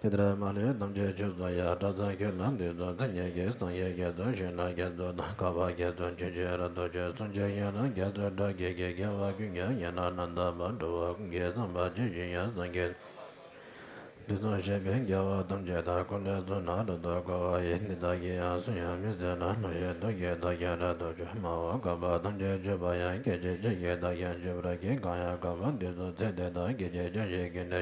དེ་ལྟར་མ་ལུས་ཐམས་ཅད་མཆོག་སྩོལ་ཡང་། སྐྲ་བཙན་གྱི་ལྷ་འདི་ཚོ་མཚན་ཉིད་ཀྱིས། སངས་རྒྱས་རྒྱ་མཚོ་ཞིང་ན་རྒྱ་མཚོ་དང་། གར་པ་རྒྱ་མཚོ་ཆོས་ཀྱི་རབ་ཏུ་འབྱུང་། གསུང་ཆེན་ཡན་ལག་རྒྱ་མཚོའི་སྒྲ་སྐད་ཀྱིས། རྒྱལ་བ་ཀུན་གྱི་སྙན་ལ་རྣམ་དག་པ། འགྲོ་བ་ཀུན་གྱི་བསམ་པ་ཇི་བཞིན་དབྱངས། སངས་རྒྱས་འདི་ཚོ་བཤད་པས་རྒྱལ་བ་ཐམས་ཅད་དང་། འཁོར་ལོས་བསྐོར་ནས་རབ་ཏུ་བསྐོར་བ་ཡི། འདི་དག་གིས་ཡང་སུ་ཡང་མི་ཚད་ན། བློ་ཡི་མཐུ་གིས་བདག་ཀྱང་རབ་ཏུ་བྱུང་། སྨྲ་བ་གབ་པ་ཐམས་ཅད་སྤྱོད་པ་ཡང་། སྐད་ཅིག་གཅིག་གིས་བདག་ཀྱང་སྤྱོད་པར་བགྱི། གང་ཡང་གབ་པ་འདི་ཚོ་ཚེ་འདི་དང་། སྐད་ཅིག་ཀྱང་ཞིག་གི་ནི།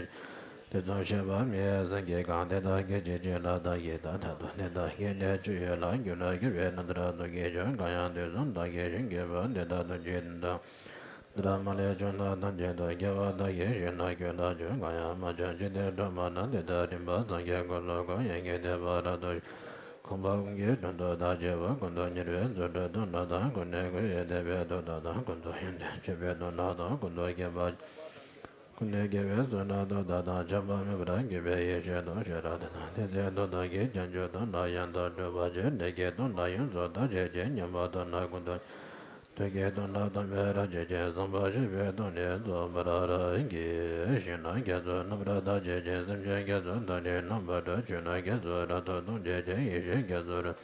དེ་ཚོ་བཤད་པ་མི་ཡི་སེམས་ཀྱིས་གང་། དེ་དག་སྐད་ཅིག་གཅིག་ལ་བདག་གིས་བལྟ། མཐར་ཐུག་འདི་དག་གི་ནི་སྤྱོད་ཡུལ་ལ། རྒྱུ་ནོར་གྱུར་པའི་རྣམ་ཐར་རབ་ཏུ་བགྱིས་ཤིང་། གང་ཡང་དུས་གསུམ་བདག་གིས་བཞེངས་གྱུར་པ། འདི་དག་ཐམས་ཅད་དོན་དམ། འདི་དག་མ་ལུས་བྱང་ཐབས་ཐམས་ཅད་དུ། རྒྱལ་བ་བདག་གིས་བཞེངས་ན་ཁྱོད་ཐག་ཆོད། གང་ཡང་མ་བྱོན་འཇིག་རྟེན་སྒྲོན་མ་ན། འདི་ལྟར་རིམ་པར་སངས་རྒྱས་འཁོར་ལོ་བསྐོར། ཡང་ཀུན་འདུས་པ་རབ་ཏུ། ཁམས་པ་ཀུན་གྱི་དོན་དུ་བདག་བྱེད་པ། ཀུན་ཏུ་གཉེར་བའི་རྫུ་འཕྲུལ་སྟོབས་རྣམས་དང་། ཀུན་ནས་བསྐུལ་བའི་དད་པའི་སྟོབས་རྣམས་དང་། ཀུན་ཏུ་ཡོན་ཏན་སྤྱོད་པའི་སྟོབས་རྣམས་དང་། ཀུན་ཏུ་སྐྱེད་པ། ཀུན་ནས་སྐྱེད་པའི་བསོད་ནམས་སྟོབས་དག་དང་། ཆགས་པ་མེད་པར་གྱུར་པའི་ཡེ་ཤེས་སྟོབས། ཤེས་རབ་དེ་དག་ཐུགས་བརྩེ་སྟོབས་དག་གིས། བྱང་ཆུབ་ཏུ་ནི་ཡང་དག་སྒྲུབ་པར་བྱེད། བདེ་སྐྱིད་སྟོབས་དག་ཡོངས་སུ་དག་བྱེད་ཅིང་། ཉམས་པ་སྟོབས་ནི་ཀུན་ཏུ། ཐུགས་ཀྱི་སྟོབས་ནི་སྟོབས་མེད་རབ་བསྐྱེད་ཅིང་། བཟང་པོ་སྤྱོད་པའི་སྟོབས་ནི་རྫོགས་པར་བགྱི། ཞིང་རྣམས་རྒྱ་མཚོ་རྣམ་པར་དག་བྱེད་ཅིང་། སེམས་ཅན་རྒྱ་མཚོ་དག་ནི་རྣམ་པར་སྒྲོལ། ཆོས་རྣམས་རྒྱ་མཚོ་རབ་ཏུ་སྟོང་བྱེད་ཅིང་། ཡེ་ཤེས་རྒྱ་མཚོ་རབ།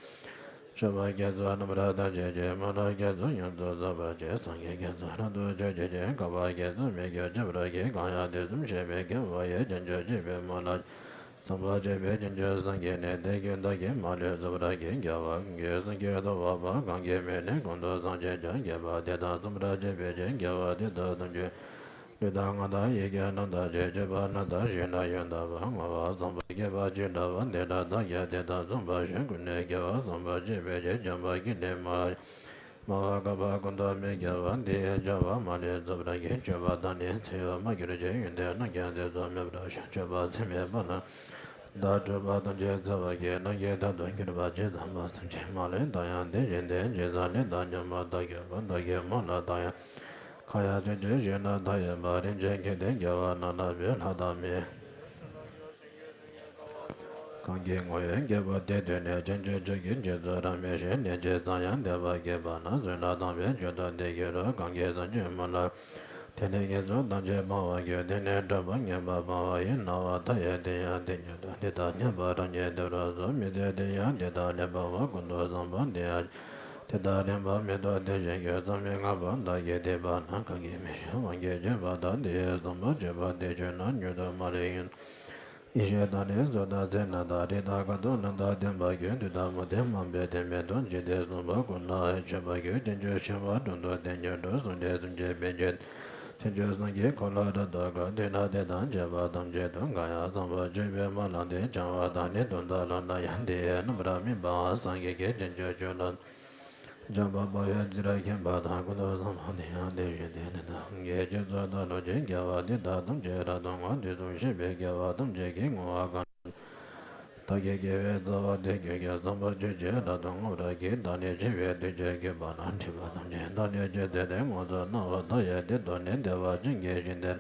སྤྱོད་པ་རྒྱ་མཚོ་རྣམ་པར་དག་བྱེད་ཅིང་། སྨོན་ལམ་རྒྱ་མཚོ་ཡོངས་སུ་རྫོགས་པར་བྱེད། སངས་རྒྱས་རྒྱ་མཚོ་རབ་ཏུ་སྤྱོད་བྱེད་ཅིང་། གབ་པ་རྒྱ་མཚོ་མི་སྐྱོ་སྤྱོད་པར་བགྱི། གང་ཡང་དུས་གསུམ་གཤེགས་པའི་རྒྱལ་བ་ཡི། བྱང་ཆུབ་སྤྱོད་པའི་སྨོན་ལམ། བཟང་པོ་སྤྱོད་པའི་བྱང་ཆུབ་སངས་རྒྱས་ནི། དེ་ཀུན་བདག་གིས་མ་ལུས་རྫོགས་པར་བགྱི། རྒྱལ་བ་ཀུན་གྱི་སེམས་ཀྱི་རྟོག་པ་སྤངས། གང་གིས་མི་ནུས་ཀུན་ཏུ་བཟང་སྤྱོད་ཀྱང་། རྒྱལ་བ་དེ་དག་བཟང་པོར་སྤྱོད་པའི་ཕྱིར། རྒྱལ་བ་དེ་དག་ཐམས་ཅད། ལུས་དང་ངག་དང་ཡིད་ཀྱི་རྣམ་དག་ཕྱིར། སྤྱོད་པ་རྣམ་དག་ཞིང་རྣམས་ཡོངས་དག་པ། བསྔོ་བ་བཟང་པོ་བགྱིས་པ་ཅི་འདྲ་བ། དེ་འདྲ་བདག་ཀྱང་དེ་ལྟར་བསྔོ་བར་ཞུ། ཀུན་ནས་རྒྱལ་བ་བཟང་པོ་སྤྱོད་པའི་ཕྱིར། འཇམ་དཔལ་གྱི་ནི་མ། སྨྲ་བ་གབ་པ་ཀུན་ཏུ་མི་སྐྱོ་བ། འདི་ཡི་བྱ་བ་མ་ལུས་རྫོགས་པར་བགྱི། སྤྱོད་པ་དང་ནི་ཚེ་ཡོད་མ་གྱུར་ཅིག །ཡོན་ཏན་རྣམས་ཀྱང་དེ་ཚོ་མེད་པར་ཤོག །སྤྱོད་པ་ཚད་མེད་པ་ན། བདག་སྒྲུབ་པ་ཐམས་ཅད་བརྩེ་བ་བསྐྱེད། རྣམ་ཀུན་དག་ཏུ་གྱུར་པ་ཇི་ཙམ་པ། སེམས་ཅན་མ་ལུས་བདག་ཡང་དེ་བཞིན་ཏེ། ཇི་ཙམ་ལས་བདག་ཉོན་མོངས་དག་གྱུར་པ། བདག་གི་སྨོན་ལམ་དག་ཡང་། གང་ཡང་ཕྱིན་ཅི་ཕྱིར་ན་བདག་ཡོད་པ། རིན་ཆེན་ཁྱོན་ཏེ་རྒྱལ་བ་རྣམས་ལ་འབུལ། ལྷ་དང་མི། གང་གིས་བསྔོ་བས་དགྱེས་པ་དེ་ཐོས་ནས། བྱང་ཆུབ་མཆོག་གི་རྗེས་སུ་རབ་མོས་ཤིང་། ནད་ཅན་ཙམ་ཡང་བདེ་བར་གྱུར་པ་ན། བསོད་ནམས་དམ་པའི་མཆོག་ཏུ་དེ་འགྱུར་རོ། གང་གིས་བཟང་སྤྱོད་སྨོན་ལམ། དེ་ནས་ངན་སོང་ཐམས་ཅད་སྤང་བར་འགྱུར། དེ་ནས་གྲོད་པ་ངན་པ་སྤང་བ་ཡི། ན་བ་མཐའ་ཡས་དེ་ཡང་དེ་ཉིད་དུ། འདི་ལྟར་བསྙེན་པ་ཐམས་ཅད་འདི་རུ་གསུངས། མི་ཚེ་འདི་ཡང་འདི་ལྟར་ལེགས་པ་བ། ཀུན་ཏུ་བཟང་པོ་འདི་ཡང་དེ་ལྟར་ལེགས་པར་མི་འདོར་དེ་བཞིན་གྱི། བསམ་མི་ངན་པ་བདག་གིས་ཐེག་པ་ན། གང་གིས་མི་ཤེས་དབང་གིས་བྱས་པ་དག་དེ་ཡི་བཟང་པོ་སྤྱོད་པ་འདི་བྱས་ན། མྱུར་དུ་མ་ལུས་ཡོན་ཡེ་ཤེས་དང་ནི་གཟུགས་དང་མཚན་རྣམས་དང་། རིགས་དང་ཁ་དོག་རྣམས་དང་ལྡན་པར་འགྱུར། བདུད་དང་མུ་སྟེགས་དམག་དཔུང་དེ་མེད་དོ། འཇིག་རྟེན་གསུམ་པོ་ཀུན་ལ་མཆོད་པར་འགྱུར། བསྟན་བཅོས་ཤེས་པ་དྲུག་ཏུ་དེ་ཉིད་དུ། གསུང་རབ་སུམ་ཅུ་པཎ་ཆེན་བསྟན་བཅོས་སངས་རྒྱས་འཁོར་ལོ་རབ་ཏུ་དགའ། དུས་ན་དེ་དང་བཅས་པ་ཐམས་ཅད་དུ། གང་ཡང་བཟང་པོ་སྤྱོད་པའི་མ་ལག་འདི། བྱ་བ་དང་ནི་དོན་དག་ལ་ན་ཡང་། དེ་ཡི་རྣམ་པར་སྨིན་པའང་སངས་རྒྱས་ཀྱི། བསྟན་བཅོས་ཆོས་ལ་སྦྱངས་པ་པོ་ཡི་ཚིག་རེ་མཁྱེན་པ་དང་། ཀུན་ཏུ་བཟང་པོ་འདི་ཡང་དེ་བཞིན་ཏེ། འདི་དག་གི་རྗེས་སུ་བདག་སློབ་ཅིང་། དགེ་བ་འདི་དག་ཐམས་ཅད་རབ་ཏུ་བསྔོ། དུས་གསུམ་གཤེགས་པའི་རྒྱལ་བ་ཐམས་ཅད་ཀྱིས། བསྔོ་བ་གང་ལ་བདག་གི་དགེ་བའི་རྩ་བ་འདི་ཀུན་ཀྱང་། བཟང་པོ་སྤྱོད་ཕྱིར་རབ་ཏུ་བསྔོ་བར་བགྱི། བདག་ནི་འཆི་བའི་དུས་ཀྱང་གུས་པས་ན། སྒྲིབ་པ་ཐམས་ཅད་བདག་ནི་གཅོད་མཛད་དེ། དངོས་སུ་སྣང་བ་མཐའ་ཡས་དེར། ཐོབ་ནས་བདེ་བ་ཅན་གྱི་ཞིང་དེར།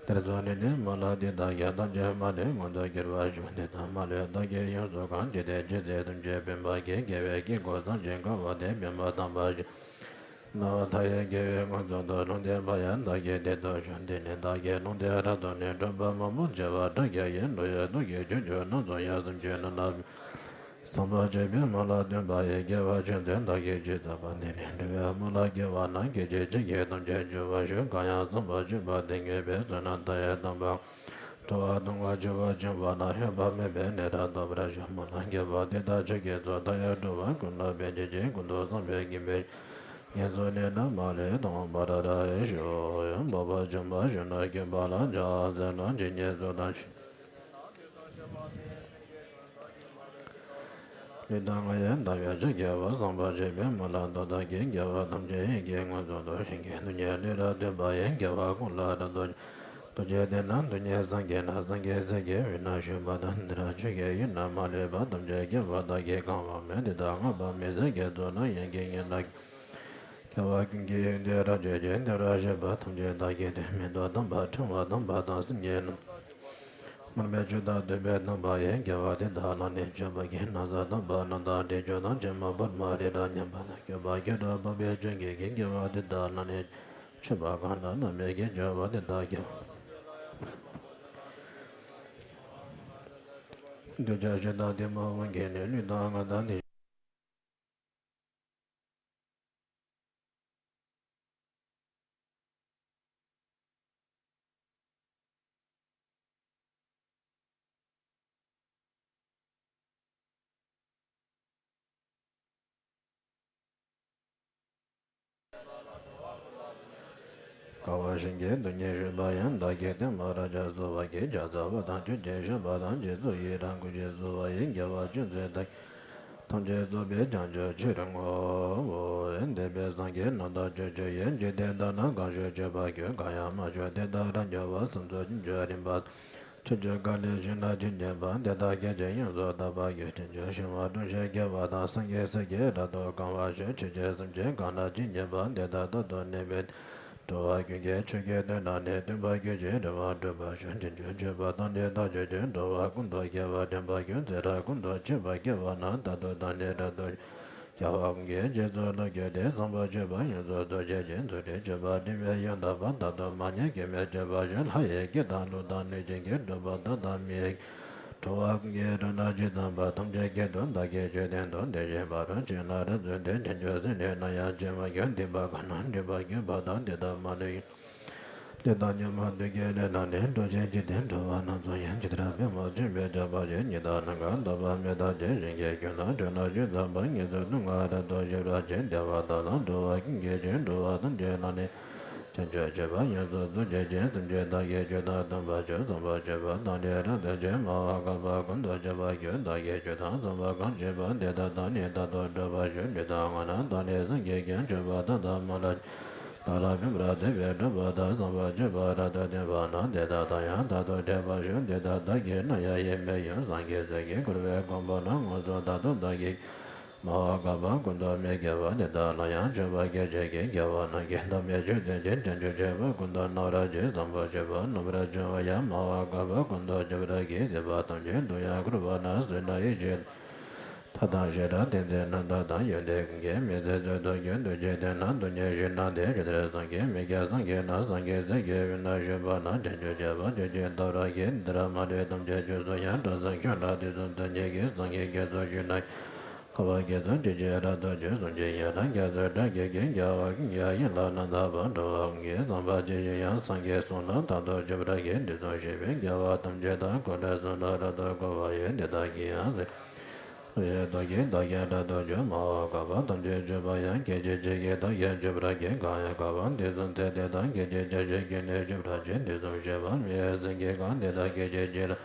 དེར་འཚོགས་ནས་ནི་མ་ལག་འདི་དག་ཀྱང་། ཐམས་ཅད་མ་ལུས་མངོན་དུ་གྱུར་པར་ཤོག་འདི་དག་མ་ལུས་བདག་གིས་ཡོངས་སུ་གང་། ཇི་སྲིད་ཇི་སྲིད་སེམས་ཅན་ཕན་པར་བགྱི། དགེ་བའི་དཀྱིལ་འཁོར་བཟང་ཞིང་དཀར་བ་དེ། ཕན་པ་དམ་པར་བྱ། སྣང་བ་མཐའ་ཡས་དགེ་བའི་དངོས་སུ་ཐོབ། ལུང་བསྟན་པ་ཡང་བདག་གིས་དེར་ཐོབ་ཤོག་འདི་ནི་བདག་གི་ལུང་བསྟན་རབ་ཏུ་ནི། སྒྲུབ་པ་མང་པོ་བྱས་པ་དག་ཀྱང་ཡིན། བློ་ཡི་དོན་གྱི་ཆོས་ཆོས་རྣམས་སུ་ཡང་། སེམས་ཅན་རྣམས་ལ་བཟང་པོ་སྤྱོད་པའི་མ་ལ་སྟོན་པ་ཡི། དགེ་བ་ཆོས་མཛད་བདག་གིས་ཅི་མཛད་པ་འདི་ནི། འགྲོ་བའི་མ་ལ་དགེ་བ་རྣམས་ཀྱི་རྗེ། ཇི་སྙེད་ཐམས་ཅད་འབྱོར་བར་ཤོག་གང་ཡང་བཟང་པོ་སྤྱོད་པ་འདི་ཉིད་པའི། བསོད་ནམས་མཐའ་ཡས་དམ་པ་འགྲོ་བ་དོན་ལ་སྤྱོད་པ་བྱུང་བ་ན། འོད་དཔག་མེད་པའི་གནས་རབ་ཐོབ་པར་ཤོག་མ་ལ་དགེ་བ་འདི་དག་ཆོས་ཀྱི་གཙོ། མཐའ་ཡས་འགྲོ་བ་ཀུན་ལ་ཕན་བྱེད་ཅིང་། ཀུན་ཏུ་བཟང་པོའི་སྙིང་པོའི། ངན་སོང་གནས་རྣམས་མ་ལུས་སྟོངས་པར་ཤོག་འཕགས་པ་འཇམ་དཔལ་གཞོན་ནུ་གུས་པ་ལ། ཕྱག་འཚལ་ལོ། ཇི་སྙེད་གཟུགས་དང་ལུས་དང་ངག་ཡིད་དག་པའི་ཕྱིར། དགེ་བ་བཟང་པོ་སྤྱོད་པའི་མ་ལ་ཐོབ། བདག་གིས་དགེ་བ་ཐམས་ཅད་ཡིད་ཀྱིས་བསྔོས་སུ་གསོལ། གཞན་གྱི་སྡུག་བསྔལ་ལས་རབ་ཐོབ་པ་ཡི། དགེ་བ་ཀུན་ལ་རབ་ཏུ། ཐུགས་རྗེས་བདེན་ན་སྡུག་བསྔལ་སངས་རྒྱས་ན། སངས་རྒྱས་སྲས་ཀྱི་དབུས་ན་བཞུགས་པ་དང་། འདི་རུ་ཆོས་ཀྱི་དབྱིངས་རྣམས་མ་ལུས་པ། ཐམས་ཅད་མཁྱེན་པ་བདག་གིས་གང་བ་མོས། འདི་དག་བསྔགས་པ་མི་ཟད་ཀྱི་ཚོགས་དང་། ཡོན་གྱི་དངོས་ལ། སྐྱེ་བ་ཀུན་གྱི་དབྱིངས་དེར་རབ་བརྗོད་ཅིང་། འདི་རུ་བཞུགས་པ་ཐམས་ཅད་བདག་གིས་བསྟོད། མི་སྡུག་དམ་པ་ཕྲེང་བ་དམ་པ་དང་། སེམས་ཉིད་རྣམ་དག་མར་མེ་མཆོད་དང་བསྟོད་པའི་དམ་པ་ཡིས། དགེ་བ་འདི་དག་བླངས་ནས་སྤྱོད་པ་གིས། ན་བཟའ་དམ་པ་རྣམས་དང་འདྲེས་གྱུར་ནས། ཕྱི་མ་བོར་མ་རིགས་དང་མཉམ་པ་དང་། སྐྱོབ་པ་སྐྱེ་འགྲོ་འཕགས་པའི་སྤྱོད་ཡུལ་གྱི། དགེ་བ་འདི་དག་བླངས་ནས་སྤྱོད་པ་གང་དག་རྣམ་སྨིན་གྱི། སྤྱོད་པ་འདི་དག་གིས་འདོད་ཆགས་ཞེ་སྡང་གཏི་མུག་དབང་གིས་ནི། ལུས་དང་ངག་དང་ནི། དགའ་བ་བཞིན་གྱི་སྡུག་བསྔལ་བཞེས་པ་ཡང་། བདག་གིས་བསྟན་པ་རབ་ཀྱང་གསོལ་བར་བགྱི། ཕྱག་འཚལ་བ་དང་ཆོས་ཀྱི་བཤད་པ་དང་། རྗེས་སུ་ཡི་རང་བསྐུལ་ཞིང་གསོལ་བ་ཡི། དགེ་བ་ཅུང་ཟད་བདག་གིས་ཐམས་ཅད་རྫོགས་པའི་བྱང་ཆུབ་ཕྱིར་བསྔོའོ། འདས་པའི་སངས་རྒྱས་རྣམས་དང་ཕྱོགས་བཅུ་ཡི། འཇིག་རྟེན་དག་ན་གང་བཞུགས་མཆོད་པར་བགྱི། གང་ཡང་མ་བཞུགས་དེ་དག་རབ་འབྱུང་བ། སངས་རྒྱས་བྱང་ཆུབ་རིམ་པ། ཕྱོགས་བཅུ་ག་ལའི་ཞིང་རྣམས་ཇི་སྙེད་པ། དེ་དག་སྐད་ཅིག་ཡོངས་སུ་དག་པར་བགྱི། དྲིན་ཅན་ཞི་བ་དྲུང་ཞིང་གཤེགས་པ་དང་། སངས་རྒྱས་སྲས་ཀྱིས་རབ་ཏུ་གང་བར་ཤོག་ཆོས་ཀྱི་སེམས་ཅན་གང་རྣམས་ཇི་སྙེད་པ། དེ་དག་རྟག་ཏུ་གནས་པའི་འགྲོ་བ་ཀུན་གྱི་ཆོས་ཀྱི་དོན་དག་ནི། སྟོན་པ་ཀུན་གྱིས་རེ་བ་བསྒྲུབ་པར་ཤོག་དྲིན་ཅན་སྤྱོད་པ་དང་ནི་བདག་སྤྱོད་ཅིང་། འགྲོ་བ་ཀུན་ཏུ་སྐྱེ་བ་དྲན་པར་བགྱི། ཚེ་རབས་ཀུན་ཏུ་འཆི་བར་སྐྱེ་བ་ན། རྟག་ཏུ་བདག་ནི་རབ་ཏུ་རྒྱལ་བ་ཀུན་གྱི་རྗེས་སུ་བློ་བསྐྱེད་དེ། བཟང་པོ་སྤྱོད་པ་ཡོངས་སུ་རྫོགས་བྱེད་ཅིང་། རྫུ་འཕྲུལ་སྤྱོད་པ་སྒྲིབ་པའི་ཡང་དག་པ། རྟག་ཏུ་མ་ཉམས་སྐྱོན་མེད་སྤྱོད་པར་ཤོག་ལྷ་ཡི་སྐད་དང་ཀླུ་དང་གནོད་སྦྱིན་གྱི། གྲུབ་པ་དག་དང་མི་ཡི་གྲུབ་པ་ཀུན་གྱི་སྒྲ་རྣམས་ཇི་ཙམ་པ། ཐམས་ཅད་སྐད་དུ་བདག་གིས་ཆོས་བསྟན་ཏོ། དེ་བཞིན་ཕ་རོལ་ཕྱིན་ལ་རབ་བརྩོན་ཏེ། དྲིན་ཅན་སེམས་ནི་ནམ་ཡང་བརྗེད་མ་གྱུར། སྡིག་པ་གང་རྣམས་སྒྲིབ་པར་གྱུར་པ་དག་དེ་དག་མ་ལུས་ལས་དང་ཉོན་མོངས་བདུད་ཀྱི་ལས་རྣམས་ནི། འགྲོ་ཕྱིར་འཇིག་རྟེན་འགྲོ་བ་རྣམས་སུ་ཡང་། ཇི་ལྟར་པདྨོ་ཆེན་པོས་ཁྱབ་པ་བཞིན། ཉི་ཟླ་ནམ་མཁའ་ལྟ་བུར་མི་ལྟ་ཞིང་། ཞིང་གི་རྒྱུ་རྣམས་འབྱོར་ན་ཇི་ཙམ་པ། ཉེར་ལྔ་རབ་ཏུ་ཞི་བར་བགྱི། བདེ་བ་དག་ལ་འགྲོ་བ་ཀུན་གྱི་ཕྱིར། འགྲོ་བ་ཐམས་ཅད་ལ་ནི་བྱང་ཆུབ་སྤྱོད་པ་ཡོངས་སུ་རྫོགས་བྱེད་ཅིང་། སེམས་ཅན་དག་གི་རྒྱུད་དང་སྟོན་པར་ཤོག་བཟང་པོ་སྤྱོད་པ་དག་ནི་རབ་ཏུ་བགྱི། མ་འོངས་བསྐལ་པ་ཀུན་ཏུ་སྤྱོད་པར་བགྱི། བདག་གིས་ཆོས་དང་བཟང་པོ་གང་བྱས་པ། དེ་དག་དང་ནི་རྟག་ཏུ་སྒྲུབ་པར་ཤོག་ལུས་དང་ངག་རྣམས་དང་ནི་སེམས་ཀྱིས་ཀྱང་། སྤྱོད་པ་དག་དང་མ་ལ་བདག་ལ་ཕན་པར་འདོད་པའི་སྒྲུབ་པ་དག་བཟང་པོ་སྤྱོད་པ་རབ་ཏུ་བསྟན་པ་རྣམས། དེ་དག་དང་ཡང་རྟག་ཏུ་འཕྲད་པར་ཤོག་འདི་དག་བདག་གིས་ནམ་ཡང་ཡིད་མི་གཡོ། སངས་རྒྱས་སྲས་ཀྱིས་བསྐུལ་བའི་དགོངས་པ་རྣམས། དངོས་སུ་རྟག་ཏུ་བདག་གིས། མ་འོངས་བསྐལ་པ་ཀུན་ཏུ་མི་སྐྱེ་བ། དེ་དག་ལ་ཡང་སྤྱོད་པ་སྐད་ཅིག་གིས། རྒྱལ་བ་རྣམས་ཀྱི་བདག་མེད་ཆོས་བསྟན་ཅིང་། བྱང་ཆུབ་སྤྱོད་པ་ཀུན་ཏུ་རྣམ་པར་བགྱི། བཟང་པོ་སྤྱོད་པ་རྣམ་པར་སྦྱོང་བ་ཡང་། མ་འོངས་བསྐལ་པ་ཀུན་ཏུ་སྤྱོད་པར་བགྱི། སྲིད་པ་ཐམས་ཅད་དུ་ཡང་བསྐོར་བ་ན། བསོད་ནམས་ཡེ་ཤེས་དང་ ཐབས་དང་བཞི་དང་ཏིང་འཛིན་རྣམ་དག་དང་། ཡོན་ཏན་ཀུན་གྱི་མི་ཚེ་ཚུལ་དུ་འགྱུར། འདུ་བྱེད་དེ་རྣམས་སྡུག་བསྔལ་ཞི་ན་སྟེ། ཇི་ལྟར་སངས་རྒྱས་མི་སྐྱེ་སངས་རྒྱས་ན། སངས་རྒྱས་སྲས་ཀྱི་དབུས་ན་བཞུགས་པ་ན། བྱང་ཆུབ་སྤྱད་པ་ཆོས་ཀྱི་སྟོབས་རབ་ཀྱིས། འདི་ལྟར་མ་ལུས་ཐམས་ཅད་ཆོས་སུ་ཡང་། གྲོལ་སེམས་ཁྱོད་ལ་དུས་གསུམ་མཚན་ཉིད་ཀྱིས། སངས་རྒྱས་རྒྱ་མཚོ་ཆུ་ནང་། འཁོར་བ་རྒྱ་མཚོ་ཆུ་སྐྱེས་རབ་ཏུ་བྱུང་། གསུང་ཆེན་ཡང་དག་རྒྱ་མཚོའི་སྒྲ་སྐད་ཀྱིས། རྒྱལ་བ་ཀུན་གྱི་དབྱིངས་ལ་རྣམ་དག་པ། འགྲོ་བ་ཀུན་གྱི་བསམ་པ་ཇི་བཞིན་དབྱངས། སངས་རྒྱས་གསུང་ལ་རྟག་ཏུ་འཇུག་པར་བགྱི། དུས་གསུམ་གཤེགས་པའི་རྒྱལ་བ་ཐམས་ཅད་དང་། འཁོར་འདས་གསུམ་ལ་རབ་ཏུ་བསྐོར་བ་ཡི། འདི་དག་གི་ཡང་སྲིད་ལྷ་ཡི་དུས་ཀྱི་བདག་ཀྱང་རབ་ཏུ་འབྱུང་། མ་བསྐལ་པ་ཐམས་ཅད་འཇུག་པ་ཡང་། སྐད་ཅིག་གཅིག་གིས་བདག་ཀྱང་འཇུག་པར་བགྱི། གང་ཡང་འཁོར་བ་འདི་གསུམ་ཚེ་འདི་དང་། སྐད་ཅིག་གཅིག་གིས་ཀུན་ནས་འཇུག་པར་བགྱི། དུས་གསུམ་གཤེགས་པ་མི་ཡི་སེང་གེ་གང་། འདི་དག་སྐད་ཅིག་གཅིག་ལ།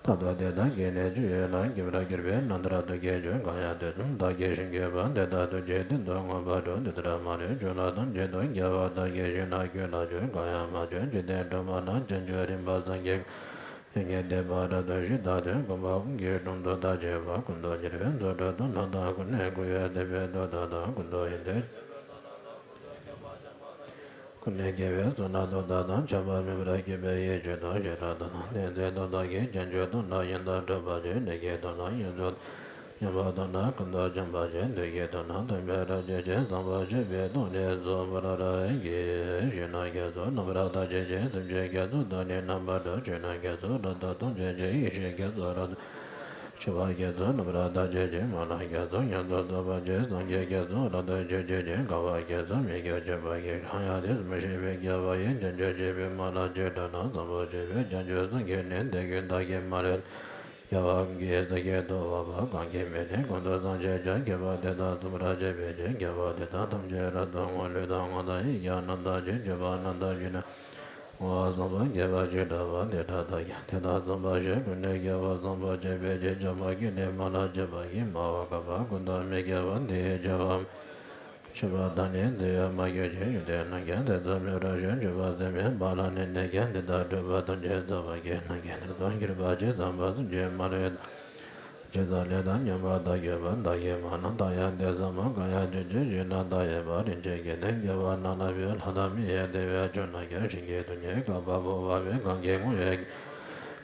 རྟག་ཏུ་དེ་དག་གི་ནི་སྤྱོད་ཡུལ་ལ། འགྱུར་བར་གྱུར་པའི་རྣམ་ཐར་ཐུགས་ཀྱི་ཆོས། གང་ཡང་དུས་གསུམ་བདག་གིས་ཤེས་དགོས་པ། འདི་དག་ཐུགས་རྗེའི་སྟེང་དུ་མངོན་པར་འགྲོ། འདི་ལྟར་མ་ལུས་ཕྱོགས་ལ་ཐམས་ཅད་དུ། རྒྱལ་བ་བདག་གིས་ཤེས་ན་ཁྱོད་ལ་སྤྱོད། གང་ཡང་མ་བྱོན་འཇིག་རྟེན་སྒྲོན་མ་ན། བྱང་ཆུབ་རིམ་པ་སངས་རྒྱས་ཀྱི། ཡོན་ཏན་བསྟན་པ་རབ་ཏུ་ཞུས། བདག་དོན་བསྒོམ་པ་ཀུན་གྱི་དྲུང་དུ་བདག་བྱེད་པ། ཀུན་ཏུ་རྒྱལ་བའི་མཛོད་སྤྲུལ་དུ། ལྷ་དང་ཀུན་ནས་བསྐོར་བའི་དེད་དཔོན་དུ། བདག་དང་ཀུན་ཏུ་ཡོན་ཏན་ཀུན་ནས་རྒྱལ་བའི་གཙུག་ན་དུ། བདག་དང་ཁྱབ་པ་མེད་པར་གྱུར་པའི་ཡེ་ཤེས་དུ། ཤེས་རབ་དོན་དང་ཏིང་འཛིན་དུ། བདག་གིས་བྱང་ཆུབ་དོན་དང་ཡང་དག་སྒྲུབ་པར་བྱེད། ལས་ཀྱི་དོན་དང་ཡོངས་སུ་ཉམས་པ་དང་། ཀུན་ཏུ་བྱམས་པར་བྱེད། འདོད་ཀྱི་དོན་དང་ལྡན་པའི་རབ་བྱེད་ཅིང་། བཟང་པོ་སྤྱོད་པའི་དོན་ནི་རྫོགས་པར་བགྱི། ཞུས་ན་རྒྱ་མཚོ་རྣམ་པར་དག་བྱེད་ཅིང་། སེམས་ཅན་རྒྱ་མཚོའི་དོན་ནི་རྣམ་པར་གྲོལ། ཕྱིར་ན་རྒྱ་མཚོ་རབ་ཏུ་དག་བྱེད་ཅིང་། ཡེ་ཤེས་རྒྱ་མཚོ་རབ་ཏུ། ཤེས་པ་རྒྱ་མཚོ་རྣམ་པར་དག་བྱེད་ཅིང་། མ་ལ་རྒྱ་མཚོ་ཡོངས་སུ་རྫོགས་པར་བྱེད། སངས་རྒྱས་རྒྱ་མཚོ་རབ་ཏུ་འཇུག་བྱེད་ཅིང་། དགའ་བ་རྒྱ་མཚོ་མི་སྐྱོ་སྤྱོད་པ་ཡིས། གང་ཡང་དེ་གསུམ་ཤེས་པའི་རྒྱལ་བ་ཡིས། བྱང་ཆུབ་སྤྱོད་པའི་མ་ལ་ཇི་འདྲ་ན། བཟང་པོ་སྤྱོད་པའི་བྱང་ཆུབ་སངས་རྒྱས་ནི། དེ་ཀུན་བདག་གིས་མ་ལུས་ལ། རྒྱལ་བ་ཀུན་གྱི་སྲས་ཀྱི་ཐུ་བོ་པ། གང་གིས་མི་ནུས་ཀུན་ཏུ་བཟང་སྤྱོད་ཀྱང་། དགེ་བ་འདི་དག་ཚུལ་ལྟར་སྤྱད་པའི་ཕྱིར། དགེ་བ་འདི་དག་ཐམས་ཅད་རབ་ཏུ་བསྔོ། ལུས་དང་ངག་དང་ཡིད་ཀྱང་རྣམ་དག་ཅིང་། སྤྱོད་པ་རྣམ་དག་ཅིང་ནི། བསྔོ་བ་བཟང་པོ་དགེ་བ་ཇི་འདྲ་བ། དེ་དག་བདག་ཀྱང་དེ་དག་བརྩམ་པར་ཞུ། ཀུན་ནས་དགེ་བ་བཟང་པོ་སྤྱད་པའི་ཕྱིར། བྱམས་པ་ཀུན་ནས་མ་ལ་སྤྱད་པ་ཡིས། མ་བསྐལ་པ་ཀུན་ཏུ་མི་སྐྱེ་བ། འདི་ཡི་སྦྱོར་བ་མཆོད་པ་དང་ནི། མཛེས་པའི་མ་གྱུར་ཅིག་ཡོན་ཏན་རྣམས་ཀྱང་། དེ་ཚོགས་མེད་པར་བྱོན། སྤྱོད་པ་ཟད་མེད་པ་ལ་ནི། ནས་ཀྱང་འདི་དག་སྒྲུབ་པ་ཐམས་ཅད་རྫོགས་པར་གྱུར། ནམ་མཁའི་མཐར་ཐུག་གྱུར་པ་ཅིག་བརྩམ་པ་སུ་མཆིས། མ་ལུས་དང་། ཇི་ཙམ་ལས་དང་མཉམ་པར་བདག་གྱུར་པ། བདག་གིས་མ་ལ་བདག་ཡང་དེ་ཙམ་མོ། གང་ཡང་ཅི་མཆིས་ཞུས་ན་བདག་ཡོད་པ། རིན་ཆེན་གྱི་ནི་རྒྱལ་བ་རྣམས་ལ་ཕུལ། ལྷ་དང་མི་ཡི་བདེ་བའི་མཆོག་རྣམས་ཀྱང་། བྱིན་གྱིས་དུས་གཉིས་བསྐལ་པ་འབུལ་བ་བས། གང་གིས་བསྔོ་བའི་བྱང་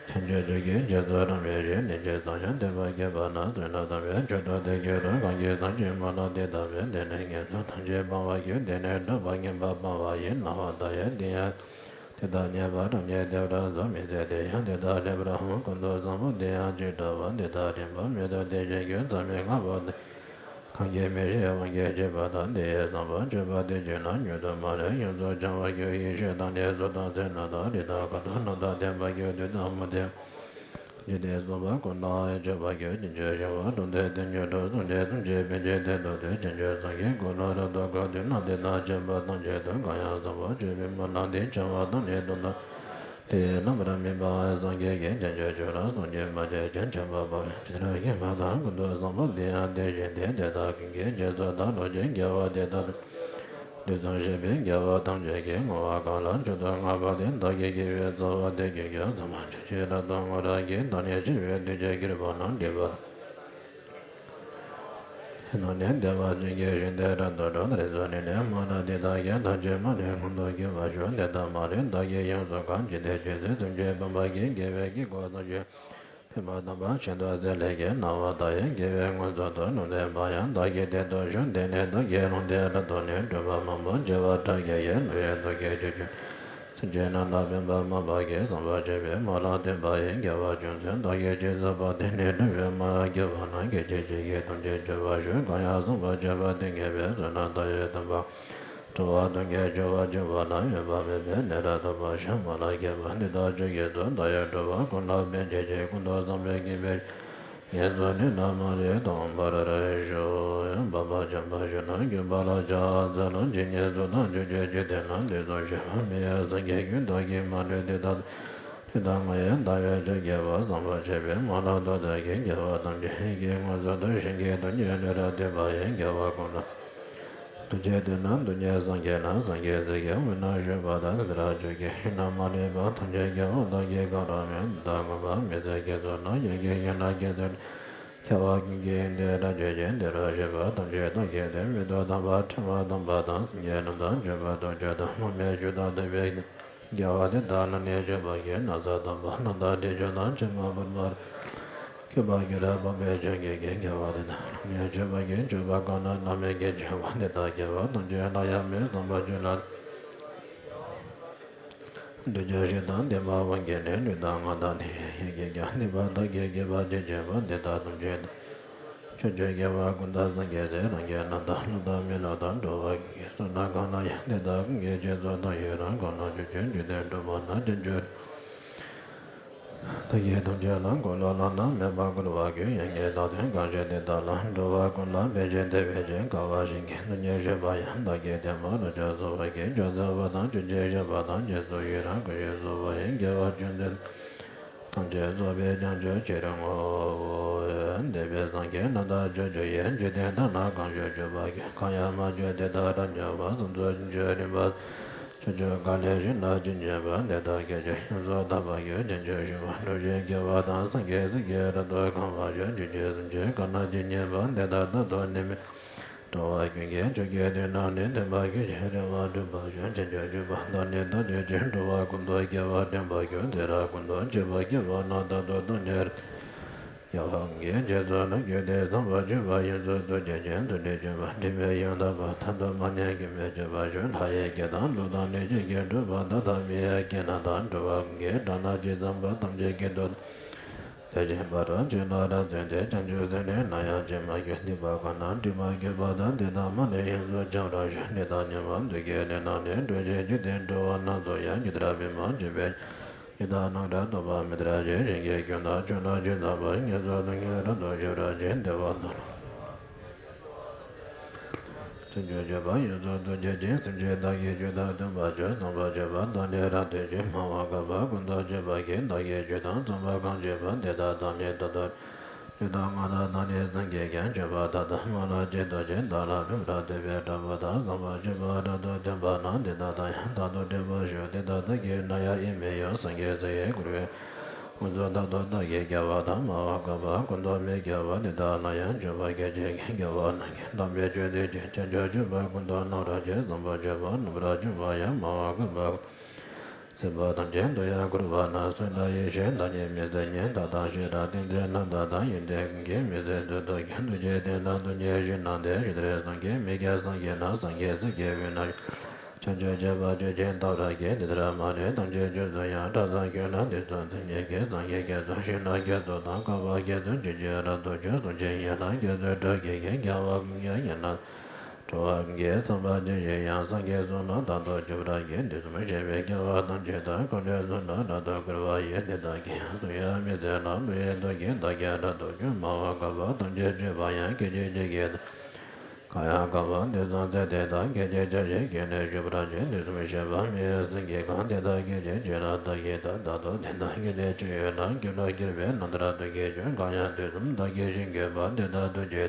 ཆུབ་མཆོག་གི་རྒྱ་མཚོ་རང་བཞིན་ཞུས། ནས་ཇི་ཙམ་ཡང་དད་པ་བསྐྱེད་པ་ན། བསོད་ནམས་དམ་པའི་མཆོག་ཏུ་དེ་གྱུར་ཏོ། གང་གིས་བཟང་སྤྱོད་མ་ལགས་འདི་དག་ཕུལ། དེ་ནས་ངན་སོང་ཐམས་ཅད་སྤང་བར་འགྱུར། དེ་ནས་སྒྲུབ་པ་ངན་པ་སྤང་བ་ཡིས། ནམ་བདག་ཡོད་དེ་ཡང་། དེ་དག་ཉེས་པ་རབ་ཉེས་བདེ་བར་གསུངས། མི་ཚེ་འདི་ཡང་དེ་དག་ལེགས་པར་འོང་། ཀུན་ཏུ་བཟང་པོ་འདི་ཡང་ཇི་འདྲ་བ། འདི་དག་རིམ་པ་མེད་དོ་དེ་བཞིན་ཁྱོད། མཚམས་མེད་ལྔ་པོ་འདི་གང་གིས་མི་ཤེས་དབང་གིས་བྱས་པ་དག་འདི་ཡི་བཟང་པོ་སྤྱོད་པ་འདི་བྱས་ན། མྱུར་དུ་མ་ལུས་ཡོངས་སུ་བྱང་བར་འགྱུར། ཡེ་ཤེས་དང་ནི་གཟུགས་དང་སེམས་རྣམས་དང་། རིགས་དང་ཁམས་དང་རྣམ་དག་ལྡན་པར་འགྱུར། བདུད་དང་མུ་སྟེགས་འཇིག་རྟེན་གསུམ་པ་ཀུན་ལའང་སྤྱོད་པར་འགྱུར། ཕྱིན་ཅི་ཕྱིན་པ་གྲོང་དུ་དེ་ཉིད་འགྲོ། གསུང་ནི་ཐམས་ཅད་ཕན་ཕྱིར་དེར་ཐུག་སྟེ། བྱང་ཆུབ་སངས་རྒྱས་ཀུན་ལ་རབ་ཏུ་བཀོད། དེ་རྣམས་དེ་དག་སྤྱད་པ་ཐམས་ཅད་དུ། གང་ཡང་བཟང་པོ་སྤྱོད་པའི་མ་ལ་འདི། བྱ་བ་དང་ནི་དོན་དམ་དེ་ཡི་རྣམ་པར་སྨིན་པ་སངས་རྒྱས་ཀྱིས། བྱང་ཆུབ་ཕྱོགས་ལ་སངས་རྒྱས་མ་བྱས་ཀྱང་། བྱམས་པ་སྤངས་པས་ཇི་ལྟར་མཁྱེན་པ་དང་། ཀུན་ཏུ་བཟང་པོ་འདི་ཡང་དེ་བཞིན་ཏེ། དེ་དག་ཀུན་གྱི་རྗེས་སུ་བདག་སློབ་ཅིང་། དགེ་བ་འདི་དག་དུས་གསུམ་གཤེགས་པའི་རྒྱལ་བ་ཐམས་ཅད་ཀྱིས། བསྔོ་བ་གང་ལ་མཆོག་ཏུ་བསྔགས་པ་དེས། བདག་གི་དགེ་བའི་རྩ་བ་དེ་ཀུན་ཀྱང་། ཚང་མ་ཆོས་ཀྱིས་རབ་ཏུ་བསྔོ་བར་བགྱི། བདག་ནི་འཆི་བའི་དུས་ཀྱི་གྱུར་པ་ན། སྒྲིབ་པ་ནང་ནས་བདེ་བ་ཅན་གྱི་ཞིང་དེར་རབ་ཏུ་འགྲོ། རིགས་སུ་ནི་ནི་མ་ལ་འདི་དག་ཀྱང་། ཐམས་ཅད་མ་ལུས་མངོན་དུ་གྱུར་པར་ཤོག་འདི་ལྟར་མ་ལུས་བདག་གིས་ཡོངས་སུ་གང་། འཇིག་རྟེན་ཆོས་སྲིད་སེམས་ཅན་ཕམ་པ་གྱིས། དགེ་བའི་དཀྱིལ་འཁོར་ཚངས་སྤྱོད་པའི་མ་དམ་པ་ཤིན་ཏུ་གསལ་ལེགས་ཀྱིས། སྣང་བ་མཐའ་ཡས་དགེ་བའི་དངོས་སུ་ཐོབ། ལུང་བསྟན་པ་ཡང་བདག་གི་དེར་ཐུག་ཤོག་འདི་ནི་བདག་གི་ལུང་སྟེ་རབ་ཏུ་ནི། སྒྲུབ་པ་མང་པོ་བྱེ་བ་ཕྲག་བརྒྱ་ཡིས། བསླུ་བའི་མདོ་སྐད་ཅིག་ཀྱང་སེམས་ཅན་རྣམས་ལ་ཕན་པ་སྨྲ་བ་གིས། བཟང་པོ་སྤྱོད་པའི་མ་ལ་བསྟན་པ་ཡིས། དགེ་བ་ཅུང་ཟད་བདག་གིས་ཅི་བསགས་པ། དེ་ནི་སྒྲུབ་པའི་མ་ལ་བསྐྱོད་པ་ན། སྐད་ཅིག་གཅིག་གིས་ཐམས་ཅད་འཇུག་པར་ཤོག་གང་ཡང་བཟང་པོ་སྤྱོད་པ་དེ་ངེས་པས། བསོད་ནམས་མཐའ་ཡས་དམ་པ་ཁྲོ་བོ་དུང་གི་ཆུ་བོ་འཇུག་པ་ན། འོད་དཔག་མེད་པས་ནི་རབ་ཐོབ་པར་ཤོག་མ་ལ་སྐྱེས་པ་འདི་དག་བཅུ་གིས་སོ། བདག་ཡང་སྒྲུབ་པ་ཀུན་ལ་ཕན་བྱེད་ཅིང་། ཀུན་ཏུ་བཟང་པོའི་དགེ་བའི་ཡིད་སུ་ནི། ནམ་མ་ལུས་ཐོབ་པར་ཤོག་འཕགས་པ་འཇམ་དཔལ་ཞུ་ན་གུས་པ་ལ་ཕྱག་འཚལ་ལོ། ཇི་སྙེད་གཟུགས་དང་ཕྱོགས་བཅུའི་འཇིག་རྟེན་ན། དུས་གསུམ་གཤེགས་པ་མི་ཡི་སངས་རྒྱས་ཀུན། བདག་གིས་མ་ལུས་འདི་དག་དེ་དག་བསྔོ་བས་བདག་ཡང་ཆོས་བགྱིས་པ། བཟང་པོ་སྤྱོད་པའི་མ་ལ་ཐོབ་བདག་གིས། དགེ་བ་ཐམས་ཅད་ཡིད་ཀྱིས་དངོས་སུ་དོར། ཞིང་གི་རྡུལ་སྙེད་ལུས་རབ་བཏུད་པ་ཡིས། དགེ་བ་ཀུན་ལ་ཐུགས་རྗེས་བཏུད་ན་སྡུག་བསྔལ་སངས་རྒྱས་ན། སངས་རྒྱས་སྲས་ཀྱི་དབུས་ན་བཞུགས་པ་དང་། དེ་ལ་ཆོས་ཀྱི་ནམ་མ་ལུས་པ། ཐམས་ཅད་སྐྱེ་བོ་བདག་གིས་གང་རབ་མོས། དེ་དག་མངོན་པར་མི་བརྩམས་ཀྱི་ཚུལ་དང་། ཡང་དག་ཡིད་ལ་བྱེད་ཚུལ་ཁྱད་པར་ཀུན་གྱི་དོན་རབ་བརྗོད་ཅིང་། དེ་རུ་གཤེགས་པ་ཐམས་ཅད་རྟོག་གེ་སྟེ། མིག་ཏུ་བལྟམས་པ་ཕྲ་མ་དམ་པ་དང་། སངས་རྒྱས་རྣམས་དང་མཆོད་པ་ཐུགས་རྒྱུད་དང་། དམག་མི་བཅུ་དང་བསྟན་པའི་རྒྱལ་བ་དེ་དག་རྣམས་ནི་མཆོད་པར་བགྱི། ན་བཟའ་དམ་པ་རྣམས་དང་དྲི་ཆབ་དང་། ཕྱེ་མ་ཕུར་པ་རབ་ཏུ་ སྐྱོབ་པར་གྱུར་པ་སྤངས་པའི་ཆོས་ཉིད་ཀྱི་སྐྱེ་བ་དེ་དག་ལ། སྔོན་ཆད་ཕར་གྱི་སྤྱོད་པ་གང་རྣམས་བླ་མེད་ཀྱིས་བྱས་པ་དེ་དག་སྐྱེ་བ་ཐམས་ཅད་ལ་ཡང་མི་བསམ་པར་གྱུར་ལ། འདུ་བྱེད་བཞི་དང་ལྡན་པ་དབང་གིས་ནི། ལུས་དང་ངག་དང་ནི་ཡིད་ཀྱིས་ཀྱང་། སྡིག་པ་དག་གིས་བགེགས་པ་ཅི་བྱེད་པ། དེ་དག་ཐམས་ཅད་དག་ཕྱོགས་བཅུའི་རྒྱལ་བ་ཀུན་ཏུ་སངས་རྒྱས་སྲས། རང་གི་རྣམ་ཐར་ལྷ་དང་མི་ལ་དང་། འགྲོ་བ་ཀུན་གྱི་བསོད་ནམས་གང་རྣམས་ཡོད། དེ་དག་ཀུན་གྱི་རྗེས་སུ་བདག་ཡི་རང་། གང་རྣམས་ཕྱོགས་བཅུའི་འཇིག་རྟེན་གྲུབ་པ་ན། བྱང་ཆུབ་བདག་གིས་ཐམས་ཅད་ལ། འཁོར་ལོ་བླ་ན་མེད་པར་བསྐོར་བར་བསྐུལ། ཡང་བསྐལ་བདག་དོན་གང་བཞེད་དེ་དག་ལ། འགྲོ་བ་ཀུན་ལ་ཕན་ཕྱིར་དེ་བས་ཀྱང་། དཀའ་བ་གཞན་གྱིས་སྡུག་བསྔལ་སྤྱད་པ་ཡང་། བདག་གིས་བདེན་པར་རབ་ཀྱང་གསོལ་བར་བགྱི། ཕྱག་འཚལ་བ་དང་མཆོད་ཅིང་བཤགས་པ་དང་། རྗེས་སུ་ཡི་རང་བསྐུལ་ཞིང་གསོལ་བ་ཡི། དགེ་བ་ཅུང་ཟད་ཐམས་ཅད་རྫོགས་པའི་བྱང་ཆུབ་ཕྱིར་བསྔོའོ། འདས་པའི་སངས་རྒྱས་རྣམས་དང་ཕྱོགས་བཅུ་ཡི། འཇིག་རྟེན་དག་ན་གང་བཞུགས་བཞུགས་པར་བསྐུལ། གང་ཡང་མ་བྱོན་དེ་དག་རབ་མྱུར་བར། བསམ་རྫོགས་བྱང་ཆུབ་རིམ་པ་ཕྱོགས་བཅུ་གང་ལས་བཞེངས་ན་ཇི་སྙེད་པ། དེ་དག་སྐད་ཅིག་ཡོངས་སུ་དག་པར་བསྐུལ། བྱང་ཆུབ་ཤིང་རྡོ་རྗེ་རྒྱལ་བ་དང་། སངས་རྒྱས་སྲས་ཀྱི་རབ་ཏུ་གང་བར་ཤོག །འཇིགས་བྱེད་སེམས་ཅན་གང་རྣམས་ཇི་སྙེད་པ། དེ་དག་རྟག་ཏུ་ནད་མེད་འགྲོ་བ་ཀུན་གྱི། ཕྱོགས་ཀྱི་དོན་རྣམས་ནི་མཐུན་པར་བསྐུལ། ཞིང་རེ་བ་འགྲུབ་པར་ཤོག །བྱང་ཆུབ་སྤྱོད་པ་བདག་ནི་བདག་བྱེད་ཅིང་། འགྲོ་བ་ཀུན་ཏུ་སྐྱེ་བ་དྲན་པར་ཤོག །ཚེ་རབས་ཀུན་ཏུ་སྐྱེ་བ་སྐྱེ་བ་ན། རྟག་ཏུ་བདག་ནི་རེ་བ་རྒྱལ་བ་ཀུན་གྱི། རྗེས་སུ་བདག་བསྐུལ་ཏེ། བསམ་པ་བརྗོད་པ་ཡོངས་སུ་རྫོགས་བྱེད་ཅིང་། རྩོད་གླེང་སྤྱོད་པ་དྲི་མས་ཡང་དག་པ། མཐར་ཐུག་མ་ཉམས་སྐྱོན་མེད་སྤྱོད་པར་ཤོག །ལྷ་ཡི་སྐད་དང་ཀླུ་དང་གནོད་སྦྱིན་གྱི། གྲུབ་པ་དག་དང་མི་ཡི་སྐད་རྣམས་དང་། འགྲོ་བ་ཀུན་གྱི་སྒྲ་སྐད་ཇི་ཙམ་པ། ཐམས་ཅད་སྐད་དུ། དེ་བཞིན་པར་ཇི་སྣང་རབ་མཚོན་ཏེ། བྱང་ཆུབ་སེམས་ནི་ནམ་ཡང་ཇི་མ་སྐྱེ། སྡིག་པ་གང་རྣམས་དྲི་མ་གོས་པ་དག །དེ་དག་མ་ལུས་ཡོངས་སུ་བྱང་བར་ཤོག །ནད་དང་ཉམ་པ་དུག་གི་ནད་རྣམས་ནི། འགྲོ་ཞིང་འཇིག་རྟེན་འགྲོ་བ་རྣམས་སུ་ཡང་། ཇི་ལྟར་བི་མ་བྱས་པའི་ཉི་ཟླ་རྣམས་ཀྱང་། ཐོགས་པ་མེད་ལྟར་ཞི་བྱེད་ཀྱི། ཁྱོད་རྣམས་ཕྱོགས་རྣམས་ཇི་ཙམ་པར། ངན་སོང་དུག་ནད་རབ་ཏུ་ཞི་བར་བྱེད། བདེ་བ་དང་ལྡན་པ་ཡོངས་སུ་རྫོགས་བྱེད་ཅིང་། སེམས་ཅན་དག་གི་རྒྱུད་དང་མཐུན་པར་ཤོག །བསམ་པ་བརྗོད་པ་དག་ནི་རབ་ཏུ་ཞི། སྨྲ་བ་གུས་པ་ཀུན་ཏུ་སྤྱོད་པ་གིས། བདག་གི་རྒྱུད་དང་མཚུངས་པར་གང་བྱེད་པ། དེ་དག་དང་ནི་ད་ལྟ་ལུས་དང་ངག་དང་། བདག་ནི་སངས་རྒྱས་ཀྱང་། སྤྱོད་པ་མཐའ་དག་སྨྲ་ལྷག་བཅས་ཐམས་ཅད། བདག་ལ་ཕན་པར་འདོད་པའི་དྲང་པོ་དག །བསམ་པ་བརྗོད་པ་རབ་ཏུ་ཐོས་པ་ན། དེ་དག་དང་ཡང་དག་ཏུ་འཕྲད་པར་ཤོག །དེ་དག་བདག་གིས་ནམ་ཡང་ཡིད་མི་དབྱུང་། སངས་རྒྱས་སུ་ཡིས་བསྐུལ་བའི། དངོས་སུ་རྟག་ཏུ་བདག་གིས་རྒྱལ་བ་དང་། སྨྲ་བ་གུས་པ་ཀུན་ཏུ་མི་སྐྱོ་བ། དེ་དག་ལ་ཡང་སྤྱོད་པ་སྐད་ཅིག་གིས། རྒྱལ་བ་རྣམས་ཀྱི་བདག་མེད་ཆོས་ཐོས་ཤིང་། བྱང་ཆུབ་སྤྱོད་པ་ཀུན་ཏུ་སྣང་བར་བྱེད། བསམ་པ་བརྗོད་པ་རྣམ་པར་འཇོམས་པ་ཡང་། སྨྲ་བ་གུས་པ་སེམས་དཔའ་ཐམས་ཅད་དུ་ཡང་བསྐུལ་བ་ན། སུ་དག་ཡེ་ཤེས་བདག་ཉིད་མི་གསལ་ཉིད། དག་དང་ཞི་དང་ཏིང་འཛིན་རྣམ་དག་དང་། ཡོན་ཏན་ཀུན་གྱི་མི་ཟད་རྫུ་འཕྲུལ་གྱིས། ཐུགས་རྗེའི་གདེང་དང་སྟོབས་ཀྱིས་གཞན་སྣང་སྟེ། ཇི་ལྟར་སངས་རྒྱས་མི་སྐྱེ་སངས་རྒྱས་ན། སངས་རྒྱས་སྲས་ཀྱི་དབུས་ན། བྱང་ཆུབ་སྤྱོད་པ་སྤྱོད་ཅིང་བདག་རབ་སྐྱེ། དེ་ལྟར་མ་ལུས་ཐམས་ཅད་བྱང་སུ་ཡང་། སྐྲག་སྣང་སྐྱོ་སྣང་དུག་གསུམ་མཚན་ཉིད་ཀྱིས། སངས་རྒྱས་སྐྱེ་སོགས་ཞི་གནས་སྐྱེ་སོགས་དང་། བསྐལ་པ་བརྒྱ་ཚུན་ཇི་བཞིན་རབ་ཏུ་བྱུང་། གསུམ་ཆེན་ཡན་ལག་བརྒྱད་སོགས་དྲག་སྐྱེ་ཡིས། རྒྱལ་བ་ཀུན་གྱི་ཡན་ལག་འགྲོ་བ་ཀུན་གྱི། བསམ་པ་ཇི་བཞིན་དབྱངས། སངས་རྒྱས་གསུང་རྣམས་དག་ཏུ་གྱུར་པར་བགྱི། དུས་གསུམ་གཤེགས་པའི་རྒྱལ་བ་ཐམས་ཅད་དང་། འཁོར་འདས་གསུམ་རྣམས་རབ་ཏུ་བསྐོར་བ་ཡི། དེ་དག་གི་གསུང་ཡང་མི་གསལ་ལ། མ་ལུས་དུག་གིས་བདག་ཀྱང་རབ་ཏུ་འཇོམས། སྨྲ་བ་གུས་པ་ཐམས་ཅད་སྤྱོད་པ་ཡང་། སྐད་ཅིག་གཅིག་གིས་བདག་གང་ཡང་དཀའ་བ་དུག་གསུམ་རྩད་དེ་དག །སྐད་ཅིག་ཕྱིར་ཞིག་གིས་ནི་ཞུ་བར་བྱེད། དུས་གསུམ་གཤེགས་པ་མི་ཡི་སེང་གེ་གང་། དེ་དག་སྐད་ཅིག་གཅིག་ལ་བདག་གིས་བལྟ། ད་དུང་དེ་དག་གི་ནི་ཅི་ཡོད་ན། སྐྱེ་འགྲོ་སྐྱེ་བའི་རྣམ་ཐར་དུ་སྐྱེས་བྱུང་། གང་ཡང་དུས་གསུམ་བདག་གིས་ཞིང་བཀོད་པ། དེ་དག་ཐུགས་རྗེ་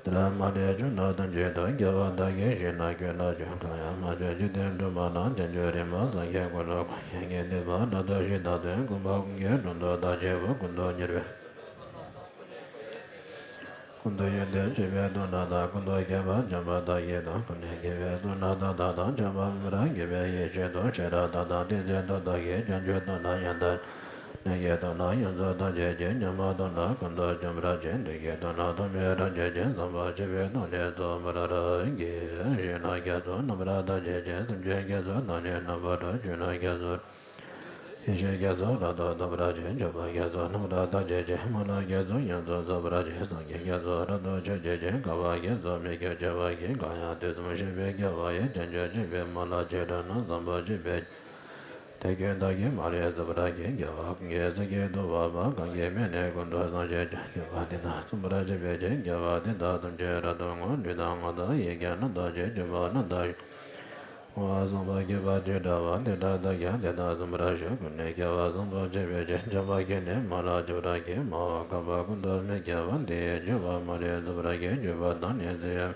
དེ་ལ་མ་ལུས་བྱུང་ན་ཐམས་ཅད་དུ། རྒྱལ་བ་བདག་གིས་ཞིང་རྣམས་བཀོད་ན་བྱུང་། གང་ཡང་མ་བྱོན་འཇིག་རྟེན་དྲུག་པ་ན། བྱང་ཆུབ་རིམ་པར་སངས་རྒྱས་ཀུན་ལ་གོ །ཡ་ངའི་ནུས་པ་རབ་ཏུ་ཞི་དང་ལྡན། ཀུན་པ་ཀུན་གྱི་དྲུང་དུ་བདག་བྱེད་པ། ཀུན་ཏུ་ཉེ་བའི་ཀུན་ཏུ་ཡོན་ཏན་ཆེ་བའི་སྡུག་བསྔལ་དང་། ཀུན་ཏུ་ཁྱབ་པ་འཇོམས་པ་བདག་གིས་དང་། ཀུན་ནས་དགེ་བའི་ཚོགས་རྣམས་དང་། དག་དང་ཁྱད་པར་མི་འདྲ་དགེ་བའི་ཡེ་ཤེས་དང་། ཤེས་རབ་དག་དང་ཏིང་འཛིན་དང་། བདག་གིས་བྱང་ཆུབ་སྟོབས་རྣམས་ཡང་དག །ནད་ཀྱི་སྟོབས་རྣམས་ཡོངས་སུ་དག་བྱེད་ཅིང་། ཉོན་མོངས་སྟོབས་རྣམས་ཀུན་ཏུ་འཇོམས་པར་བྱེད། བདུད་ཀྱི་སྟོབས་རྣམས་ཐོགས་མེད་རབ་བྱེད་ཅིང་། བསམ་པ་བརྗོད་པའི་སྟོབས་ནི་རྫོགས་པར་བགྱི། ཞིང་རྣམས་སྐྱེ་སོགས་རྣམ་པར་དག་བྱེད་ཅིང་། སེམས་ཅན་སྐྱེ་སོགས་དང་ནི་རྣམ་པར་གྲོལ། ཆོས་རྣམས་སྐྱེ་སོགས་ཡེ་ཤེས་སྐྱེ་སོགས་རབ་ཏུ་སྟོན་པར་བྱེད། སྤྱོད་པ་སྐྱེ་སོགས་རྣམ་པར་དག་བྱེད་ཅིང་། སྨོན་ལམ་སྐྱེ་སོགས་ཡོངས་སུ་རྫོགས་པར་བྱེད། སངས་རྒྱས་སྐྱེ་སོགས་རབ་ཏུ་མཆོད་བྱེད་ཅིང་། དཀའ་བ་སྐྱེ་སོགས་མི་སྐྱོ་བྱ་བ་ཡིས། གང་ཡང་དུས་གསུམ་གཤེགས་པའི་རྒྱལ་བ་ཡི། བྱང་ཆུབ་སྤྱོད་པའི་སྨོན་ལམ་བྱེ་བྲག་རྣམས། བསམ་པ་བརྗོད་པའི་དེ་ཀུན་བདག་གིས་མ་ལུས་རྫོགས་པར་བགྱི། རྒྱལ་བ་ཀུན་གྱི་སྲས་ཀྱི་ཐུབ་པ་འཕགས། གང་གིས་སྨྲས་ནས་ཀུན་ཏུ་བཟང་སྤྱོད་ཀྱང་། དགེ་བ་འདི་དག་མཚུངས་པར་བྱས་པའི་ཕྱིར། རྒྱལ་བ་དེ་དག་ཐམས་ཅད་རབ་ཏུ་བསྔོ། ལུས་དང་ངག་དང་ཡིད་ཀྱི་རྣམ་དག་ཅིང་། སྤྱོད་པ་རྣམ་དག་བསྔོ་བ་བསམ་པ་བསྐྱེད་པ་ཅི་འདྲ་བ། དེ་དག་བདག་ཀྱང་དེ་ལྟར་མཚུངས་པར་ཤོག །ཀུན་ནས་རྒྱལ་བ་བཟང་པོ་སྤྱོད་པའི་ཕྱིར། འཇམ་དཔལ་གྱིས་ནི་སྨོན་ལམ་བཅུ་བར་བགྱི། སྨྲ་བ་གུས་པ་ཀུན་ཏུ་མི་སྐྱོ་བ། དེ་ཡི་སྤྱོད་པ་མ་ལུས་རྫོགས་པར་བགྱི། སྤྱོད་པ་དང་ནི་ཚིག་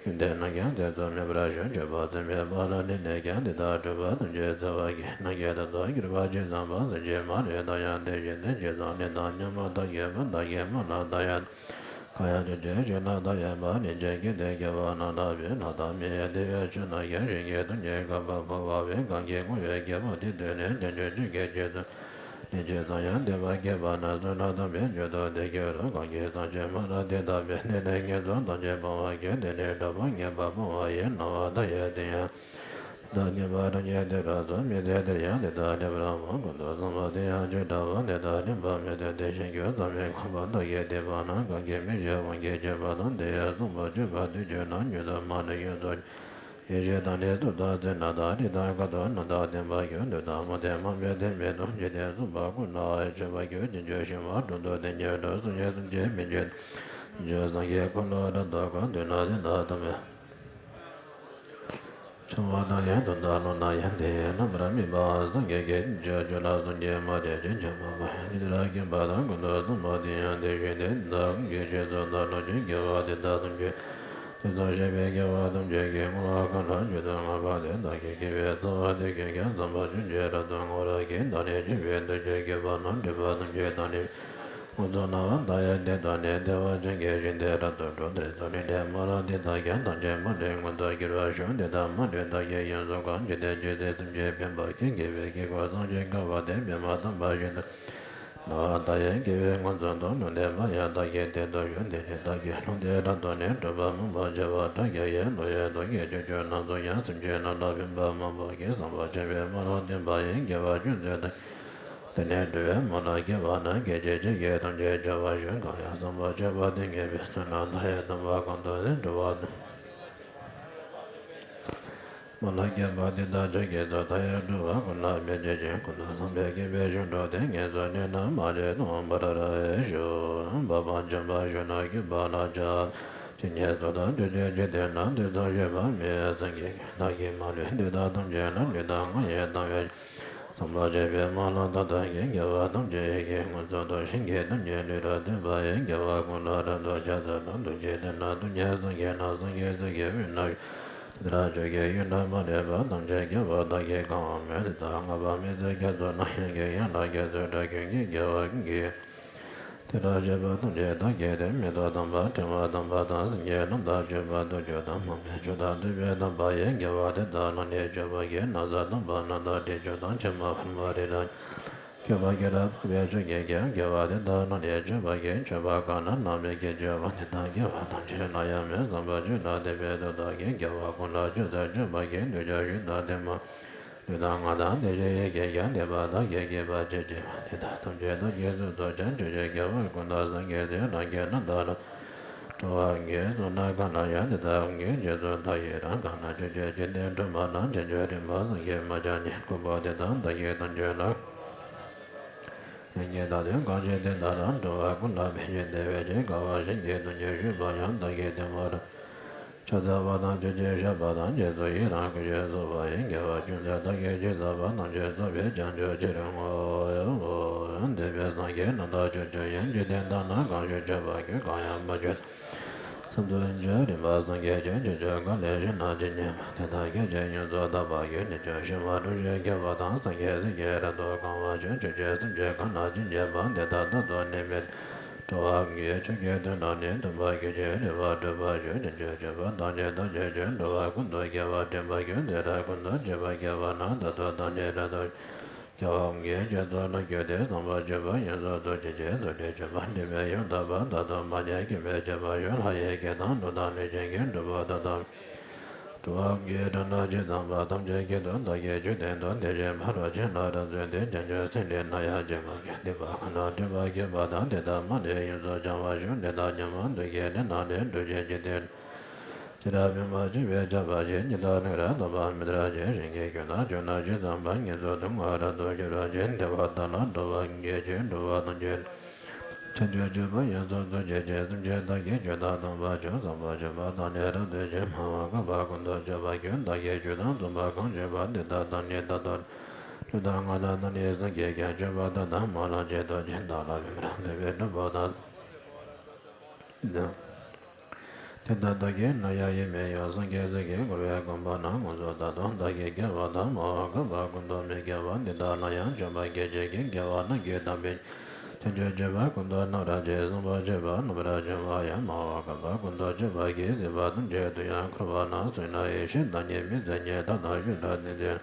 ཡོན་ཏན་རྣམས་ཀྱང་རྫས་སུ་སྨིན་པར་ཤོག །སྤྱོད་པ་ཚིག་སྨྲས་པ་ལ་ནི་ནས་ཀྱང་། དེ་དག་སྒྲུབ་པ་ཐམས་ཅད་བརྩེ་བ་བགྱི། ནམ་མཁའི་མཐའ་སྟོང་གྱུར་པ་ཇི་ཙམ་པ། གཟུགས་ཅན་མ་ལུས་དག་ཡང་དེ་བཞིན་ཏེ། ཇི་ཙམ་ལུས་དང་ཉོན་མོངས་དག་ཡོད་པ། བདག་གིས་སྨོན་ལམ་བཏབ་ཡང་། གང་ཡང་ཕྱོགས་བཅུའི་ཞིང་རྣམས་དག་ཡོད་པ། ལན་ཅིག་གིས་དེ་སྐྱེ་བ་རྣམས་དག་པས། ལྷ་དང་མི་ཡི་བདེ་བའི་ཆོས་རྣམས་ཀྱང་། ཞིང་གི་སྟོབས་ཀྱིས་གང་བར་བབ་པས། གང་གིས་བསྔོ་བའི་རྒྱལ་པོ་དེ་ཐོས་ནས། བྱང་ཆུབ་ཀྱི་རྒྱུ་ཚུལ། ལན་གཅིག་ཙམ་ཡང་འདོད་པ་སྐྱེས་པ་ན། བསོད་ནམས་དམ་པའི་རྒྱུ་དང་ལྡན་གྱུར་རོ། གང་གིས་བསམ་བྱས་སྨོན་ལམ་འདི་བཏབ་པས། དེ་ནས་ངན་སོང་ཐམས་ཅད་སྤོང་བར་འགྱུར། དེ་ནས་འགྲོ་བ་ངན་པ་སྤོང་བ་ཡི། སྣང་བ་མཐའ་ཡས་དེ་ཡང་དེ་དག་ཉིད་པར་ཐུགས་བརྙེས་ཏེ་རབ་ཏུ་མི་ཚེ་འདིར་ཡང་དེ་དག་སྒྲིབ་པར་མོས། ཀུན་ཏུ་བཟང་པོ་དེ་ཡང་ཇི་འདྲ་བ། དེ་དག་སྒྲིབ་པར་མི་འདོད་དེ། གཞན་གྱུར་ཙམ་ཡང་ངོ་བོ་བདག་གིས་བསྟན་པ་ན། གང་གིས་མི་བྱ་བ་གིས་བྱེད་པ་དང་། དེ་ཡང་བཟང་པོ་སྤྱོད་པ་དུས་གཅིག་ན། མྱུར་དུ་མ་ལུས་ཡོངས་སུ། ཡེ་ཤེས་དང་ནི་གཟུགས་དང་སེར་སྣ་དང་། རིགས་དང་མཁའ་དང་རྣམས་དང་ལྡན་པར་གྱུར། འདོད་དང་མ་འདོད་མ་འཕེལ་དེ་མེད་དོ། འཇིག་རྟེན་གསུམ་པ་ཀུན་ལ་སྤྱོད་པར་གྱུར། རྗེས་འཇུག་ཤེས་པ་དྲུག་ཏུ་བསྟན་གྱུར་ཏོ། གསུང་ཡང་གསུང་གཅིག་མིང་གཅིག་ཏུ། འཇུག་སངས་རྒྱས་འཁོར་ལོ་རབ་ཏུ་བསྐོར། མདུན་ན་དེ་དག་ཐོབ་པའི་ཆུང་མ་དང་ཡང་དུ་བདག་བློ་ན་ཡང་། དེ་ཡི་རྣམ་པར་སྨིན་པ་སངས་རྒྱས་ཀྱི། ཕྱིན་ཅི་མཆོག་ལ་སངས་རྒྱས་མ་སྐྱེས་ཕྱིན། ཇི་ལྟར་མཁྱེན་པ་དང་། ཀུན་ཏུ་བཟང་པོ་དེ་ཡང་དེ་བཞིན་ཏེ། དེ་དག་གང་གིས་རྗེས་སུ་བདག་བློ་ཅན། དགེ་བ་འདི་དག་ཐམས་ཅད། དེ་ཙམ་ཞེས་པའི་དགེ་བ་ཐམས་ཅད་ཀྱི་བསྔོ་བ་གང་ལགས་མཆོག་ཏུ་བསྔགས་པ་དེ། བདག་གིས་བགྱིས་པའི་རྩ་བ་དེ། ཀུན་ཀྱང་བཟང་པོ་ཕྱིན་ཅི་རབ་ཏུ་བསྔོ་བར་བགྱི། བདག་ནི་སྤྱོད་པའི་འདུ་བྱེད་བགྱིས་པ་ན། སྒྲིབ་པ་ཐམས་ཅད་དག་ནི། དངོས་སུ་སྣང་བ་མཐའ་ཡས་དེ་དག་ནི། བདེ་བ་ཅན་གྱི་ཞིང་དེ་རབ་ཏུ་འགྲོ། དེར་བསོད་ནམས་དྲི་མ་ལ་དེ་དག་ཀྱང་། ཐམས་ཅད་མ་ལུས་མངོན་དུ་འགྱུར་བར་ཤོག་དེ་དག་མ་ལུས་བདག་གིས་ཡོངས་སུ་གང་། འཇིག་རྟེན་ཇི་སྲིད་སེམས་ཅན་ཕན་པར་བགྱི། དགེ་བའི་བཀས་བསྐོར་བསམ་ཞིང་དཀའ་བ་དེ། པདྨ་དམ་པ་བཞིན་དུ། སྣང་བ་མཐའ་ཡས་དགེ་བའི་མངོན་སུམ་དུ། ལུང་བསྟན་པ་ཡང་བདག་གིས་དེ་དུ་ཞུ། དེ་ནས་བདག་གིས་ལུང་དེ་རབ་ཏུ་ནི། སྒྲུབ་པ་མང་པོ་བྱས་པ་དག་ཀྱང་ཡིན། བློ་ཡི་སྟོབས་ཀྱིས་ཆོས་སྐྱོང་རྣམས་སུ་ཡང་། སེམས་ཅན་རྣམས་ལ་ཕན་པ་མང་པོ་བགྱིས། བཟང་པོ་སྤྱོད་པའི་སྨོན་ལམ་བརྟན་པ་ཡིས། དགེ་བ་ཅུང་ཟད་དག་དེ་ནས་སྒྲུབ་པའི་སྨོན་ལམ་བསྐྱེད་པ་ན། སྐད་ཅིག་གཅིག་གིས་ཐམས་ཅད་སྐྱོབ་པར་ཤོག་གང་ཡང་བཟང་པོ་སྤྱོད་པ་དེ་ངེས་པའི་བསོད་ནམས་མཐའ་ཡས་དམ་པ་གང་དུ་ཡོད། སྒྲུབ་པ་སྨོན་ལམ་བསྐྱེད་པ་འདི་དག་ཕྱོགས་ཀྱི་ཚོགས་མཐའ་ཡས་སྒྲུབ་པ་ཀུན་ལ་མི་བརྗེད་ཅིང་། ཀུན་ཏུ་བཟང་པོའི་དགེ་བའི་ཞིང་སྒྲུབ་སྟེ། ངན་སོང་གནས་རྣམས་མ་ལུས་སྟོངས་པར་ཤོག་འཕགས་པ་འཇམ་དཔལ་གཞོན་ནུ་གུས་པ་ལ་ཕྱག་འཚལ། ཇི་སྙེད་སུ་དག་ཕྱོགས་བཅུའི་འཇིག་རྟེན་ན། དུས་གསུམ་གཤེགས་པ་མི་ཡི་སངས་རྒྱས་ཀྱིས། བདག་གིས་མ་ལུས་འདི་དག་ཐམས་ཅད་ལ། ལུས་དང་ངག་ཡིད་དང་ཡིད་བསམ་པ་བྱས་པའི་སྨོན་ལམ་དེ་དག་གིས། དགེ་བ་ཐམས་ཅད་ཡིད་ཀྱིས་མངོན་སུམ་དུ། བྱིན་གྱིས་བརླབ་ཕྱིར་ལུས་དང་ལྡན་པ་ཡི། དགེ་བ་ཀུན་ལ་རབ་ཏུ་ཕྱག་འཚལ་ལོ། ཐུགས་རྗེའི་མཐུ་ནི་སྟོང་ཉིད་སངས་རྒྱས་ན། སངས་རྒྱས་སྲས་ཀྱི་དབུས་ན། དེ་ལྟར་ཆོས་ཀྱི་ཡོན་ཏན་མ་ལུས་པ། ཐམས་ཅད་རྒྱལ་བ་དག་གིས་གང་བ་མོས། དེ་དག་བསྔགས་པ་མི་ཟད་རྒྱ་མཚོ་ནང་། ཡང་གིས་ཡང་དུ་རྒྱ་མཚོའི་སྒྲ་ཀུན་གྱིས། རྒྱལ་བ་ཀུན་གྱི་དེ་ལྟར་བྱས་པ་ཐམས་ཅད་བདག་གིས་བསྟན། མི་ལྡོག་དམ་པ་ཕྲེང་བ་དམ་པ་དང་། སེམས་ཅན་རྣམས་དང་སྤྱོད་པ་དུ་སྤྱོད་དང་། མ་འཕེལ་ཆོས་དང་ལྡན་པའི་དམ་པ་ཡིས། དགེ་བ་འདི་དག་ལ་ནི་སྤྱོད་པར་བགྱི། ན་བཟའ་དམ་པ་རྣམས་དང་སྤྲད་ཕྱིར་དང་། ཕྱེ་མ་ཕུར་མ་རི་དྭགས་སྐྱེས་པ་སྐྱེ་རབས་འཕགས་པའི་མཆོག་གིས་ཀྱང་། དགེ་བ་འདི་དག་ལ་ནི་སྤྱོད་པར་བགྱི། སྤྱོད་པ་གང་ན་ན་མི་སྐྱེ་སྤྱོད་པ་འདི་དག་དགེ་བ་ཐམས་ཅད་ལ་ཡང་མེད། བཟང་པོ་སྤྱོད་ལ་འདུན་པའི་ཐབས་དག་གིས། དགེ་བ་ཀུན་ལ་ཅུང་ཟད་སྤྱོད་པར་བགྱི། འདོད་ཆགས་ཞེ་སྡང་དྲི་མ་ལུས་དང་ངག་དང་བདེ་གཤེགས་ཡིད་ཀྱིས་ཀྱང་། དད་པ་དག་གིས་བགྱིས་པ་ཅི་མཆིས་པ། དེ་དག་ཐམས་ཅད་བདག་གིས་སུ་ཐོབ་ཀྱང་། ཕྱོགས་བཅུའི་རྒྱལ་བ་ཀུན་དང་སངས་རྒྱས་སྲས། ལྷ་ཀྱེ་རྣམས་དང་ནོར་འགྲོ་བ་ཀུན་གྱི་གཙུག་ན་གང་ན་ཡང་། དེ་དག་ཀུན་གྱི་རྗེས་སུ་བདག་ཡི་རང་། གང་ན་ཕྱོགས་བཅུའི་འཇིག་རྟེན་གྲུབ་པ་ན། ཕྱིན་ཅི་མ་ལོག་སངས་རྒྱས་མ་ཆགས་ཉིད། སྐུ་འབུམ་འདི་དག་བདག་གིས་ཐམས་ཅད་ལ། ཡང་ཉིད་བདག་དོན་གང་བྱེད་དེ་དག་ལ། འགྲོ་བ་ཀུན་ལ་ཕན་ཕྱིར་བདེ་བའི་ཕྱིར། དཀའ་བ་གཞན་གྱིས་སྟོན་ཕྱིར་བཤད་པ་ཡང་། བདག་གིས་བསྟན་པ་རབ་ཕྱག་འཚལ་བ་དང་། ཕྱོགས་བཅུའི་བཤགས་པ་དང་། རྗེས་སུ་ཡི་རང་བསྐུལ་ཞིང་གསོལ་བ་ཡི། དགེ་བ་ཅུང་ཟད་བདག་གིས་ཅི་བསགས་པ། ཐམས་ཅད་རྫོགས་པའི་བྱང་ཆུབ་ཕྱིར་བསྔོ། འདས་པའི་སངས་རྒྱས་རྣམས་དང་ཕྱོགས་བཅུ་ཡི། འཇིག་རྟེན་དག་ན་གང་བཞུགས་མཆོད་པར་བགྱི། གང་ཡང་མ་བྱོན་མཚམས་སུ་བཞུགས། རིམ་པར་སངས་རྒྱས་ཀྱི། ཕྱོགས་བཅུ་གང་ལས་ཞིང་རྣམས་ཇི་སྙེད་པ། དེ་དག་སྐད་ཅིག་ཡོངས་སུ་དག་པར་གྱུར། ཉེར་སྦྱོར་ཞི་བ་དྲུག་ཅུའི་རྒྱལ་པོ་དང་། སངས་རྒྱས་སྲས་ཀྱིས་རབ་ཏུ་གང་བར་གྱུར། ཕྱོགས་བཅུའི་སེམས་ཅན་གང་རྣམས་ཇི་སྙེད་པ། དེ་དག་རྟག་ཏུ་ནི་མི་འགྲོ་བ་ཀུན་གྱི། ཆོས་ཀྱི་དོན་རྣམས་ནི་སྟོན་པར་གྱུར་ཅིག་རེ་བ་གྲོལ་བར་ཤོག་ཕྱིན་ཅི་མཆོག་པུ་ཏ་ནི་བདག་ཆོས་ཀྱི། འགྲོ་བ་ཀུན་ཏུ་དགེ་བ་འདྲེན་པར་ཤོག་ཚེ་རབས་ཀུན་ཏུ་སྤྱད་པ་དགེ་བ་རྣམས། རྟག་ཏུ་བདག་ནི་རབ་ཏུ་དགེ་བ་ཀུན་གྱི་རྗེས་སུ་བརྟན་གྱུར་ཏེ། བཟང་པོ་སྤྱོད་པ་ཡོངས་སུ་རྫོགས་བྱེད་ཅིང་། རྫོགས་པའི་སྤྱོད་པ་འདྲེན་པའི་ཡང་དག་པ། རྟག་ཏུ་མ་ཉམས་མཁྱེན་པའི་སྤྱོད་པ་ཤོག་ལྷ་ཡི་སྐད་དང་ཀླུ་དང་གནོད་སྦྱིན་གྱི་སྒྲུབ་པ་དག་དང་། འགྲོ་བ་ཀུན་གྱི་དགྲ་རྣམས་ཇི་ཙམ་པ། ཐམས་ཅད་ཀྱི་དོན་བདག་གིས་ཆོས་བསྟན་ཏོ། དེ་བཞིན་ཕ་རོལ་ཕྱིན་ལ་རབ་བརྩོན་ཏེ། བྱང་ཆུབ་སེམས་འདི་ནམ་ཡང་བརྗེད་མ་གྱུར། སྡིག་པ་གང་རྣམས་སྒྲིབ་པར་གྱུར་པ་དག །དེ་དག་མ་ལུས་ཡོངས་སུ་བྱང་བར་ཤོག །འདི་དག་ཉོན་མོངས་དུག་གི་ནད་རྣམས་ནི། འགྲོ་ཕྱིར་འཇིག་རྟེན་ཇི་ལྟར་ཕན་པར་བྱེད་པའི་ཆོས་འབའ་ཞིག །སྙིང་ཐག་ནས་རབ་ལྟ་བ་མི་འདའ་ཞིང་། རིང་གི་རྒྱུ་དང་ཆུང་ན་ཇི་ཙམ་པ། ངན་སོང་དུག་ལྔ་རབ་ཏུ་སྐྱོབ་པར་བྱེད། བདེ་བ་དག་ལ་འགྲོ་བ་ཀུན་གྱི་ཕྱིར། འགྲོ་བ་ཐམས་ཅད་ཕྱིན་ཅི་མཆོག་པུ་ཡོངས་སུ་རྫོགས་བྱེད་ཅིང་། སེམས་ཅན་དག་གི་རྒྱུད་དག་སྟོང་པར་གྱུར། བཟང་པོ་སྤྱོད་པ་དག་ནི་རབ་ཏུ་ཕྱུང་། སྨྲ་བ་གུས་པ་ཀུན་ཏུ་སྤྱོད་པར་འགྱུར། བདག་གིས་ཆོས་དང་མཚུངས་པ་གང་བྱས་པ། དེ་དག་བདག་ནི་རྟག་ཏུ། ལུས་དང་ངག་དང་རྣམས་ནི་སངས་རྒྱས་ཀྱང་། སྤྱོད་པ་དག་དང་སྨོན་ལམ་གཅིག་ཏུ་བྱེད། བདག་ལ་ཕན་པར་འདོད་པའི་སྒྲུབ་པ་དག་དེ་དག་བདག་གིས་ནམ་ཡང་ཡིད་མི་གཡོ། སངས་རྒྱས་སྲས་ཀྱིས་བསྐོར་བའི་དགོན་པ་ན། དངོས་སུ་ད་དུང་བདག་གིས་དགེ་བ་དང་། སྨྲ་བ་གུས་པ་ཀུན་ཏུ་མི་དགེ་བ། འདི་དག་ལ་ཡང་སྤྱོད་པ་སྐད་ཅིག་གིས། དགེ་བ་རྣམས་ཀྱི་དམ་པའི་ཕྱིར། ཕྱིན་ཅི་མཆོག་པུ་ཀུན་ཏུ་བསྣམས་པར་བྱེད། བཟང་པོ་སྤྱོད་པ་རྣམ་པར་སྦྱོང་བ་ཡང་། སྨྲ་བ་གུས་པ་ཀུན་ཏུ་སྤྱོད་པ་གིས། སྲིད་པ་ཐམས་ཅད་དུ་ཡང་བསྐོར་བ་ན། གསོན་ནམ་ཡེ་ཤེས་དང་ནི། མི་མཛའ་ཉེ་དག་དང་ཤུལ་དུ་བསྟེན་ཚེ།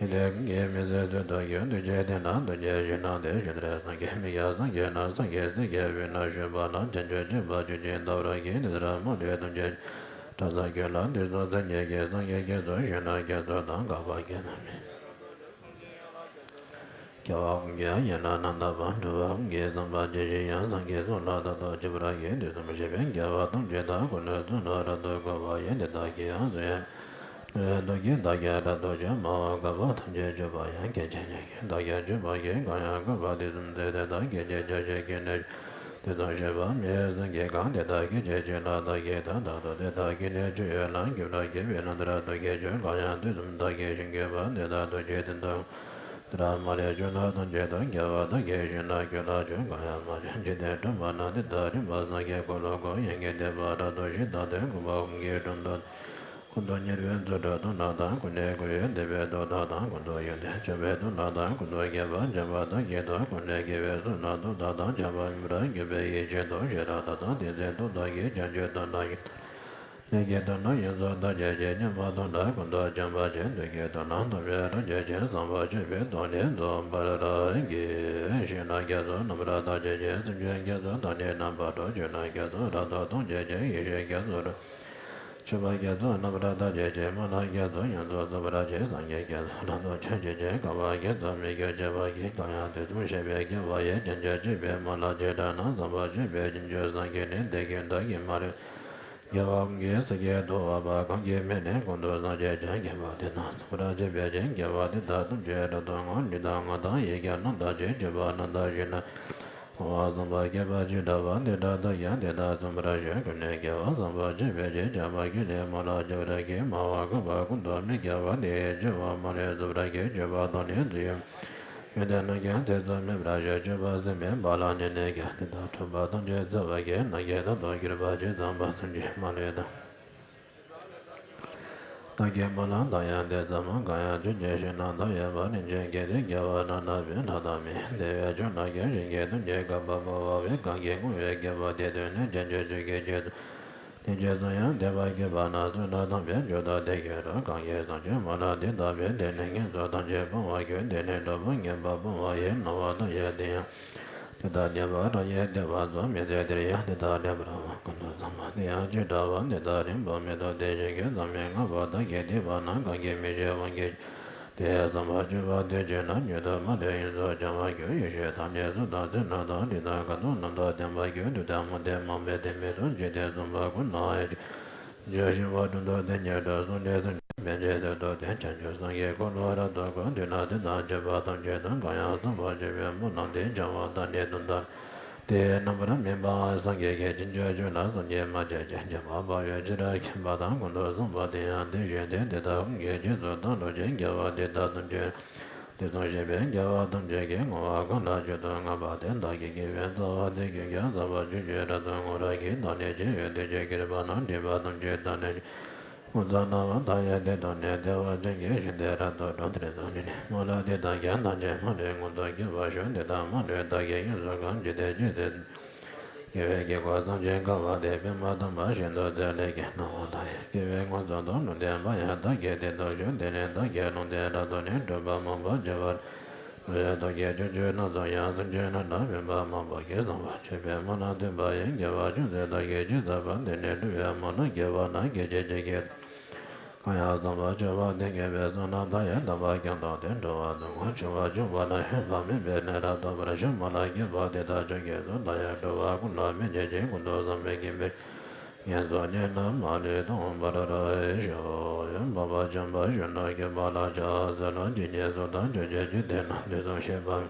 ལས་ཀུན་གྱི་མི་ཟད་ཚུལ་དུ་གྱུར། འདུས་བྱས་དེ་རྣམས་ཐམས་ཅད་ཞིང་དང་དེ་བཞིན་དུ་སངས་རྒྱས་མི་ཡི་སངས་རྒྱས་ན་སངས་རྒྱས་སྲས་ཀྱི་དབུས་ན་བཞུགས་པ་ན། བྱང་ཆུབ་སྤྱོད་པ་ཆོས་ཀྱི་ཟླ་བ་རིམ་གྱིས་འདི་ལྟར་མ་ལུས་ཐམས་ཅད་ཀྱང་གྲགས་སུ་འཁྱུད་ལ། དུས་གསུམ་མཚན་ཉིད་ཀྱི་སངས་རྒྱས་ཀྱི་ཚོགས། ཞིང་དང་རྒྱ་མཚོ་དང་འཕགས་པ་དགེ་འདུན་མི་དགེ་བ་ཀུན་གྱི་དབྱེ་ན་རྣམ་དག་པ། འགྲོ་བ་ཀུན་གྱི་བསམ་པ་ཇི་བཞིན་དབྱངས། སངས་རྒྱས་གསུང་ལ་བདག་ཏུ་གཅིག་པར་གྱུར། དུས་གསུམ་གཤེགས་པའི་རྒྱལ་བ་ཐམས་ཅད་དང་། ཀུན་ཏུ་བསོད་ནམས་རབ་ཏུ་བསྔོ་བ་ཡིས། འདི་དག་གི་ཡང་གཟུངས་སྔགས་ལས་ཐོགས་ཀྱི་བདག་གིས་རབ་ཏུ་བྱུང་། སྨྲ་བ་དཀའ་བ་ཐམས་ཅད་སྤྱོད་པ་ཡང་། སྐད་ཅིག་ཉིད་ཀྱིས་བདག་གིས་ཆོད་པ་ཡིན། གང་ཡང་བསྐལ་པ་དུས་གསུམ་ཚེ་འདི་དག་གི་ནི་ཇི་སྲིད་ཀྱི་ནས་དུས་གསུམ་གཤེགས་པ་མི་ཡི་སངས་རྒྱས་གང་། དེ་དག་གི་རྗེས་སུ་བདག་གིས་ཐོས་པ་དང་། དེ་དག་གི་ནི་ཆོས་ཡོད་ལ་མགུ་ལས་བརྒྱུད་པའི་ལམ་དུ་རབ་ཏུ་གྱུར་ཅིག། གང་ཡང་དུས་གསུམ་བདག་གིས་ཞིང་བཀོད་པ། དེ་དག་ཐམས་ཅད་དོན་དུ་དེ་དག་མ་ལུས་ཕྱོགས་རྣམས་ཐམས་ཅད་དུ། རྒྱལ་བ་དག་གི་ཞིང་རྣམས་ཀུན་ལ་ཁྱབ། གང་ཡང་མ་བྱོན་འཇིག་རྟེན་གྲུབ་པ་ན། དེ་དག་རིམ་པར་སངས་རྒྱས་འཁོར་ལོ་བསྐོར། ཡོན་གྱི་ཐེག་པ་རབ་ཏུ་ཞི་དང་ལྡན། ཀུན་པ་ཀུན་གྱི་དྲུང་དུ་ཀུན་ཏུ་ཉེ་བའི་རྫུ་འཕྲུལ་དང་ནོར་དང་། ཀུན་ནས་བསྐོར་བའི་དད་པའི་མཐུ་དག་དང་། ཀུན་ཏུ་ཡོན་ཏན་ཆེ་བའི་མཐུ་ལ་དང་། ཀུན་ཏུ་རྒྱས་པར་བྱམས་པ་དག་གི་མཐུ། ཀུན་ནས་དགེ་བའི་ཚོགས་རྣམས་མཐུ་དག་དང་། བྱམས་པ་མྱུར་བར་འགྱུར་བའི་ཡེ་ཤེས་མཐུ། ཤེས་རབ་མཐུ་དང་ཏིང་འཛིན་མཐུ་དག་གིས། བྱང་ཆུབ་མཐུ་རྣམས་ཡོན་ལས་ཀྱི་མཐུ་རྣམས་ཡོངས་སུ་དག་བྱེད་ཅིང་། མཉམ་པར་མཐུན་ལ་ཀུན་ཏུ་བྱམས་པར་བྱེད། མཐུན་གྱི་མཐུ་རྣམས་ཐམས་ཅད་རབ་བྱེད་ཅིང་། བཟང་པོ་སྤྱོད་པའི་མཐུ་ནི་རྫོགས་པར་བགྱི། ཞིང་རྣམས་རྒྱ་མཚོ་རྣམ་པར་དག་བྱེད་ཅིང་། སེམས་ཅན་རྒྱ་མཚོ་དག་ནི་རྣམ་པར་སྒྲོལ། ཆོས་རྣམས་རྒྱ་མཚོ་རབ་ཏུ་མཐོང་བྱེད་ཅིང་། ཡེ་ཤེས་རྒྱ་མཚོ་རབ་ཆོས་པ་རྒྱ་མཚོ་རྣམ་པར་དག་བྱེད་ཅིང་། མ་ལགས་རྒྱ་མཚོ་ཡོངས་སུ་རྫོགས་པར་བྱེད། སངས་རྒྱས་རྒྱ་མཚོ་རབ་ཏུ་མཆོད་བྱེད་ཅིང་། བསྐལ་པ་རྒྱ་མཚོ་མི་བསྐྱོད་བྱེད་པར་བགྱི། གང་ཡང་དུས་གསུམ་གཤེགས་པའི་རྒྱལ་བ་ཡིས། བྱང་ཆུབ་སྤྱོད་པའི་མ་ལགས་ཇི་ལྟར་ན། བཟང་པོ་སྤྱོད་པའི་རྗེས་སུ་བཟུང་བགྱིས་ནས། བདེ་སྐྱིད་བདག་གིས་མ་ལུས་རྒྱལ་བ་ཀུན་གྱི་སེང་གེ་ཐུབ་པ་པ། གང་གིས་མི་ལེན་ཀུན་ཏུ་བཟང་སྤྱོད་ཅིང་། དགེ་བ་འདི་དག་ཚང་བར་བྱེད་པའི་ཕྱིར། དགེ་བ་འདི་དག་ཐམས་ཅད་རབ་ཏུ་བསྔོ། ལུས་དང་ངག་དང་ཡིད་ཀྱི་རྣམ་དག་ཅིང་། སྤྱོད་པ་རྣམ་དག་ཅིང་། བསྔོ་བ་བཟང་པོ་བསྐལ་པ་ཇི་འདྲ་བ། འདི་འདྲ་དག་ཀྱང་དེ་དག་མཚུངས་པར་སྤྱོད། ཀུན་ནས་དགེ་བ་བཟང་པོ་སྤྱོད་པའི་ཕྱིར། བྱམས་པ་ཀུན་ལས་མ་ལུས་རྒྱལ་བར་བགྱི། སྨྲ་བ་བསྐལ་པ་ཀུན་ཏུ་མི་སྐྱེ་བར། དེ་ཡི་སྤྱོད་པ་མ་ལུས་རྫོགས་པར་བགྱི། སྤྱོད་པ་དང་ནི་རྫོགས་ཡོད་ཡོན་ཏན་རྣམས་ཀྱང་ཚིག་རྩུབ་མེད་པར་སྤྱོད། སྤྱོད་པ་ཟད་མེད་པ་ལ་ནི་ནད་ཀྱང་། དེ་དག་འཁྲུལ་པ་ཐམས་ཅད་སེལ་བར་བགྱི། ནམ་མཁའི་མཐའ་དང་གྱུར་པ་ཇི་ཙམ་པ། སེམས་ཅན་མ་ལུས་དང་། བདག་གི་སྨོན་ལམ་དག་ཡང་དེ་ཙམ་མོ། གང་ཡང་ཆོས་ཀྱི་ཞིང་རྣམས་ཐོབ་ཡོད་པ། རིན་ཆེན་གྱི་མཐུས་རྒྱལ་བ་རྣམས་བསྟོད་པའི་ལྷ་དང་མི་དགེ་བའི་ཕྱོགས་རྣམས་ཀྱང་། ཞིང་གི་དོན་གྱི་བསྐལ་པ་འབབ་པ་བས། གང་གིས་བསྔོ་བའི་དགེ་བ་དེ་ཐོས་ནས། བྱང་ཆུབ་ཕྱོགས་ཀྱི་རྒྱ་མཚོ་དེ་ཇི་སྲིད་ཡང་། དེ་བས་བསྐལ་པ་ན་བསོད་ནམས་ཐོབ་པའི་མཆོག་ཏུ་དེ་འགོད་དོ། གང་གིས་བཟང་སྤྱོད་མ་ལགས་འདི་བསྟབས་པས། དེ་ནི་ངན་སོང་ཐམས་ཅད་སྤོང་བར་འགྱུར། དེ་ནི་གྲོགས་པོ་ངན་པ་སྤོང་བ་ཡིན། སྣང་བ་མཐའ་ཡས་དེ་ཡང་དེ་དག་ཉེ་བར་བསྒྲགས་ནས་བསྟོད་པ་སྩོལ། མི་ཚེ་འདིར་ཡང་དེ་དག་སླད་པར་འོང་། ཀུན་ཏུ་བཟང་པོ་དེ་ཡང་ཇི་འདྲ་བ། འདི་དག་རིང་པོར་མི་ཐོགས་དེ་བཞིན་གྱི། མཚམས་མེད་ལྔ་པོ་དག་གིས་བསྡུས་པ་རྣམས། གང་གིས་མི་ཤེས་དབང་གིས། དེ་ཡི་བསམ་པ་སྤྱོད་པ་དེ་བྱས་ན། མྱུར་དུ་མ་ལུས་ཡོངས་སུ་བྱང་བར་འགྱུར། ཡེ་ཤེས་དང་ནི་གཟུགས་དང་ཚེ་རྣམས་དང་། དེ་དག་ཁ་དོག་རྣམས་དང་ལྡན་པར་འགྱུར། དུས་དང་རྨོངས་དད་མང་པོས་དེ་མི་ཐུབ། འཇིག་རྟེན་གསུམ་པོ་ཀུན་ན་ཡང་། ཆོས་ཞིག་པོ་དྲུང་དུ་དེ་ཉིད་དུ། གསུངས་ཏེ་སེམས་ཅན་ཕན་ཕྱིར་བདག་ཏུ་བསྟེན། བྱང་ཆུབ་སངས་རྒྱས་འཁོར་ལོ་རབ་ཏུ་བསྐོར། དུས་ན་དེ་དང་བཅས་པ་ཐམས་ཅད་དུ། གང་ཡང་བཟང་པོ་སྤྱོད་པའི་སྨོན་ལམ་འདི། བྱ་བ་དང་ནི་དོན་དག་དེ་རྣམ་པར་སྨིན་པ་སངས་རྒྱས་ཀྱི། བྱིན་གྱིས་བརླབས་ལ་སངས་རྒྱས་མ་མཆིས་ཀྱང་། བྱེ་བྲག་པ་ཡི་ཕྱིར་མཁྱེན་པ་དང་། ཀུན་ཏུ་བཟང་པོ་དེ་ཡང་དེ་བཞིན་ཏེ། དེ་དག་ཀུན་གྱི་རྗེས་སུ་བདག་སློབ་ཅིང་། དགེ་བ་འདི་དག་ཐམས་ཅད་དུས་གསུམ་གཤེགས་པའི་རྒྱལ་བ་ཐམས་ཅད་ཀྱིས། བསྔོ་བ་གང་ལ་མཆོག་ཏུ་བསྔགས་པ་དེ། བདག་གི་དགེ་བའི་རྩ་བ་འདི་ཀུན་ཀྱང་། བཟང་པོ་སྤྱོད་ཕྱིར་རབ་ཏུ་བསྔོ་བར་བགྱི། བདག་ནི་ཇི་ཡོད་དུས་ཀྱི་དགེ་བ་རྣམས། སྒྲིབ་པ་ཐམས་ཅད་དག་ནི་སྔོ་ཚལ་སྣང་བ་མཐའ་ཡས་དེ་དང་ནི། བདེ་བ་ཅན་གྱི་ཞིང་དེར་རབ་ཏུ་འགྲོ། དེར་སོང་ནས་ནི་སྨོན་ལམ་འདི་དག་ཀྱང་། ཐམས་ཅད་མ་ལུས་མངོན་དུ་གྱུར་པར་ཤོག། འདི་དག་མ་ལུས་བདག་གིས་ཡོངས་སུ་བསྔོ། འཇིག་རྟེན་ཇི་སྲིད་དུ། དགེ་བའི་དཀྱིལ་འཁོར་བསམ་གྱིས་མི་ཁྱབ་པ་དེར། པདྨ་དམ་པ་ཤིན་ཏུ་མཛེས་ལེགས་ཀྱི། སྣང་བ་མཐའ་ཡས་དགེ་བའི་མངོན་རྫོགས་དང་། ལུང་བསྟན་པ་ཡང་བདག་གི་རྟེན་དུ་བཞུགས། དེ་ནས་བདག་གིས་ལུང་བསྟན་རབ་ཏུ་ནི། སྒྲུབ་པ་མང་པོ་བགྱིས་པ། ལྷ་ཡི་ཐུགས་ཀྱི་སྤྱོད་ཕྱིར་སྣ་ཚོགས་ཡང་། སེམས་ཅན་རྣམས་ལ་ཕན་པ་མང་པོ་བགྱི། བཟང་པོ་སྤྱོད་པའི་སྨོན་ལམ་འདུན་པ་ཡིས། དགེ་བ་ཅུང་ཟད་བདག་གིས་ཅི་བསགས་པ། འདི་ནི་སྒྲུབ་པའི་སྨོན་ལམ་དགེ་བ་རྣམས། སྐད་ཅིག་གཅིག་གིས་གང་ཡང་བསམ་པ་སྤྱོད་པ་དེ་ངེས་པའི། བསོད་ནམས་མཐའ་ཡས་དམ་པ་ཀུན་བསྟན་ཏེ། འགྲོ་བ་དོན་ཀུན་ཆུད་པར་འབྱུང་བ་ན། འོད་དཔག་མེད་པའི་གནས་རབ་ཐོབ་པར་ཤོག། མ་ལགས་དགེ་བ་འདི་དག་མཆོག་གི་གཙོ། བདག་ཡང་འགྲོ་བ་ཀུན་ལ་སྨིན་བྱེད་ཅིང་། ཀུན་ཏུ་བཟང་པོའི་དགེ་བའི་ངན་སོང་གནས་རྣམས་མ་ལུས་སྟོངས་པར་ཤོག། འཕགས་པ་བྱམས་པ་གཞོན་ནུ་གུས་པ་ལ། ཕྱག་འཚལ་ལོ། ཇི་སྙེད་སུ་དག་མཆོད་བྱེད་ཀྱི། དེ་རྣམས་དུས་གསུམ་གཤེགས་པ།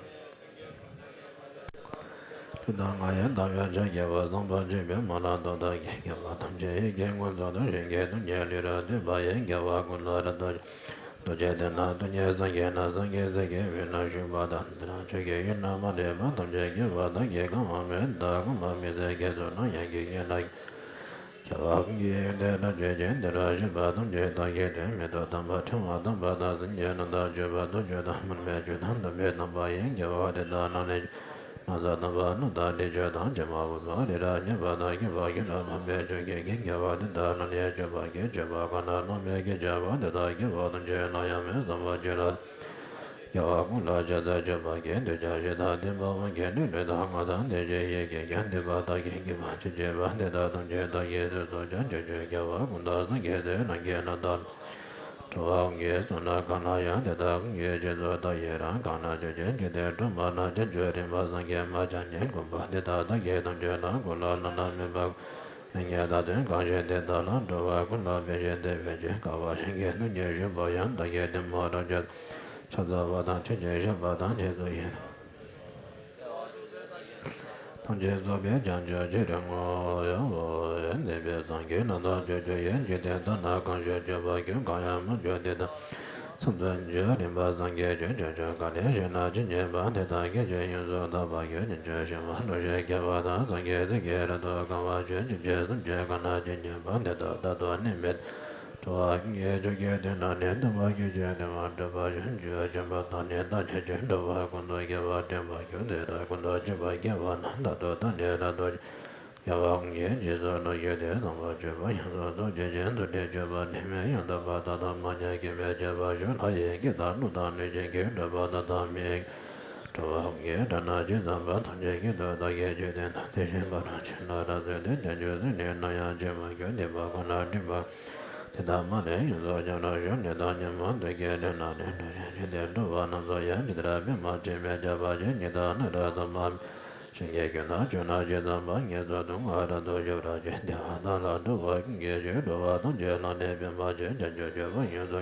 ལུས་དང་ངག་ཡིད་དམ་པའི་ཕྱག་བགྱིའོ། བཟང་པོ་སྤྱོད་པའི་སྨོན་ལམ་འདི་དག་གིས། དགེ་བ་ཐམས་ཅད་ཡིད་ཀྱིས་མངོན་དུ་བྱས། ཞིང་གི་རྡུལ་སྙེད་ལུས་རབ་བཏུད་པ་ཡིས། རྒྱལ་བ་ཀུན་ལ་རབ་ཏུ། ཐུགས་རྗེ་དེ་ན་ཐུགས་ཉིད་སངས་རྒྱས་ན། སངས་རྒྱས་སྲས་ཀྱི་དབུས་ན་བཞུགས་པ་དང་། དེ་དག་ཆོས་ཀྱི་དབྱིངས་རྣམས་མ་ལུས་པ། ཐམས་ཅད་མཁྱེན་པ་དག་གིས། གང་བ་མེད་དག་ཀུན་ལ་མི་ཟད་རྒྱས་སོ་ལགས། ཡང་གི་ཉིད་ལ། རྒྱལ་བ་ཀུན་གྱི་ཡོན་ཏན་རབ་བརྗོད་ཅིང་། དེ་རུ་གཤེགས་པ་ཐམས་ཅད་བདག་གིས་བསྟོད། མིག་ཏུ་དམ་པ་ཕྲེང་བ་དམ་པ་དང་། སེམས་ཀྱི་རྣམ་ཐར་བརྗོད་པ་ཐུགས་བརྗོད་དང་། མར་མེ་བརྗོད་དང་དམ་པའི་རྣམ་པ་ཡིས། རྒྱལ་བ་དེ་དག་རྣམས་ལས་བརྗོད། ན་བཟའ་དམ་པ་རྣམས་དང་བསྟན་བཅོས་དང་། བྱེ་མ་ཕོ་མོ་རི་རབ་རྙིང་པ་དང་། སྐྱེས་བུ་ཁྱོད་ལ་ཕན་པའི་ཆོས་ཀྱི་གཏེར། རྒྱལ་བ་དེ་དག་རྣམས་ལས་བརྗོད་པ་གིས། སྤྱོད་པ་གང་ལ་བསླབ་པའི་གི་བྱ་བ། དེ་དག་སྐྱེ་བོ་ཐམས་ཅད་ལ་ཡང་མི་བསམ་པར་བྱོས་ལ། རྒྱལ་བ་ཀུན་ལ་ཕྱག་འཚལ་མཆོད་པ་བསྐྱེད། འདོད་ཆགས་ཞེ་སྡང་འདུན་པ་དབང་གིས་ནི། ལུས་དང་ངག་དང་བདེ་གཤེགས་ཡིད་ཀྱིས་ཀྱང་། སྡིག་པ་བདག་གིས་བགྱིས་པ་ཅི་མཆིས་པ། དེ་དག་ཐམས་ཅད་བདག་གིས་སོ་སོར་བྱས། བྱང་ཆུབ་རྒྱལ་བ་ཀུན་བདག་སངས་རྒྱས་སྲས། ལམ་གྱི་རྣམ་དག་འགྲོ་བ་ཀུན་གྱི་བསོད་ནམས་གང་ལ་ཡང་། དེ་དག་ཀུན་གྱི་རྗེས་སུ་བདག་ཡི་རང་། གང་ན་ཆོས་ཀྱི་འཇིག་རྟེན་སྒྲོན་མ་ན། བྱང་ཆུབ་རིམ་པ་སངས་རྒྱས་མ་ཆགས་ཉིད། གུས་པས་འདི་ལྟར་བདག་གིས་ཐམས་ཅད་ལ། འཁོར་ལོ་ནང་ན་མི་འབབ་ཡང་ཉིད་དང་ལྡན། གང་ཞིག་དེ་དག་ལ། འགྲོ་བ་ཀུན་ལ་ཕན་ཕྱིར་བདེ་བའི་ཕྱིར། དཀའ་བ་གཞན་གྱིས་སྡུག་བསྔལ་ཞི་བ་ཡང་། བདག་གིས་དེ་མ་ཐོབ་ཕྱིར། ཕྱག་འཚལ་བ་དང་མཐུན་ཕྱིར་བཤགས་པ་དང་། རྗེས་སུ་ཡི་རང་ཐམས་ཅད་རྫོགས་པའི་བྱང་ཆུབ་ཕྱིར། བསྔོ་བ་འདས་པའི་སངས་རྒྱས་རྣམས་དང་ཕྱོགས་བཅུ་ཡི། འཇིག་རྟེན་དག་ན་གང་བཞུགས་སྤྱོད་པར་གྱུར། གང་ཡང་མ་བྱོན་དེ་དག་ཚང་བར་གྱུར། རིམ་པར་སངས་རྒྱས་བྱོན། བྱང་ཆུབ་གང་ལས་བཞེངས་ན་ཇི་སྙེད་པ། དེ་དག་སྐད་ཅིག་ཡོངས་སུ་དག་པར་གྱུར། བྱང་ཆུབ་ཤིང་རྣམས་ལུས་ཤིང་རྒྱས་པ་དང་། སངས་རྒྱས་ཚིག་གིས་རབ་ཏུ་གང་བར་གྱུར། བྱང་ཆུབ་སེམས་ཅན་གང་ན་ཇི་སྙེད་པ། དེ་དག་རྟག་ཏུ་གནས་མལ་དུ། འགྲོ་བ་ཀུན་གྱི་ཕྱོགས་ཀྱི་དོན་དང་ནི། སྟོན་པ་ཀུན་གྱི་དོན་དུ་གྲུབ་པར་བྱོན། ཆོས་སྟོན་པ་དང་ནི་རྟག་བྱུང་ཕྱིར། འགྲོ་བ་ཀུན་ཏུ་དགེ་བ་འདྲེན་པར་གྱུར། དེ་དག་ཀུན་ཏུ་སྤྱོད་པ་དགེ་བ་རྣམས། རྟག་ཏུ་བདག་ནི་རབ་ཏུ་བྱེད། རྒྱལ་བ་ཀུན་གྱི་རྗེས་སུ་བདག་བསྐྱོད་དེ། ཚངས་པར་སྤྱོད་པ་ཡོངས་སུ་རྫོགས་བྱེད་ཅིང་། ཚུལ་ཁྲིམས་སྤྱོད་པ་ནི་མི་ཡང་དག་པ། ད་ལྟ་མ་ཉམས་སྐྱེ་མེད་ཅེས་པ་ཞུ། ལྷ་ཡི་སྐད་དང་ཀླུ་དང་གནོད་སྦྱིན་གྱི། གྲགས་པ་དག་དང་མི་ཡི་གྲགས་པ་ཀུན་གྱི་སྒྲ་རྣམས་ཇི་ཙམ་པ། ཐམས་ཅད་སྐད་དུ་བདག་གིས་ཆོས་བསྟན་ན། དེ་བཞིན་ཕ་རོལ་ཕྱིན་ལ་རབ་གསལ་ཏེ། བྱང་ཆུབ་སེམས་ནི་ནམ་ཡང་ཇི་མ་གྱུར། སྡིག་པ་ཀུན་ལས་འདྲེན་པར་དེ་དག་མ་ལུས་ཡོངས་སུ་བྱང་བར་ཤོག་ནད་དང་ཉོན་མོངས་དུག་གི་ལས་རྣམས་ནི། འགྲོ་བའི་འཇིག་རྟེན་འགྲོ་བ་རྣམས་སུ་ཡང་། ཇི་ལྟར་པདྨ་འཁྲིགས་མེད་ཁྱབ་པ་བཞིན། ཉི་ཟླ་སྣ་ཁྲག་འཛག་མ་མེད་ཞིང་གི་ཁྱོན་དུ། བྱོན་ན་ཇི་ཙམ་པ་ངེས་སུ་འདུག་ངང་རབ་ཏུ་ཞི་བར་གྱུར། བདེ་བ་དག་ལ་འགྲོ་བ་ཀུན་གྱི་མཆོག་འགྲོ་བ་ཐམས་ཅད་ལ་ནི་པདྨ་འབྱུང་། བྱང་ཆུབ་སྤྱོད་པ་ཡོངས་སུ་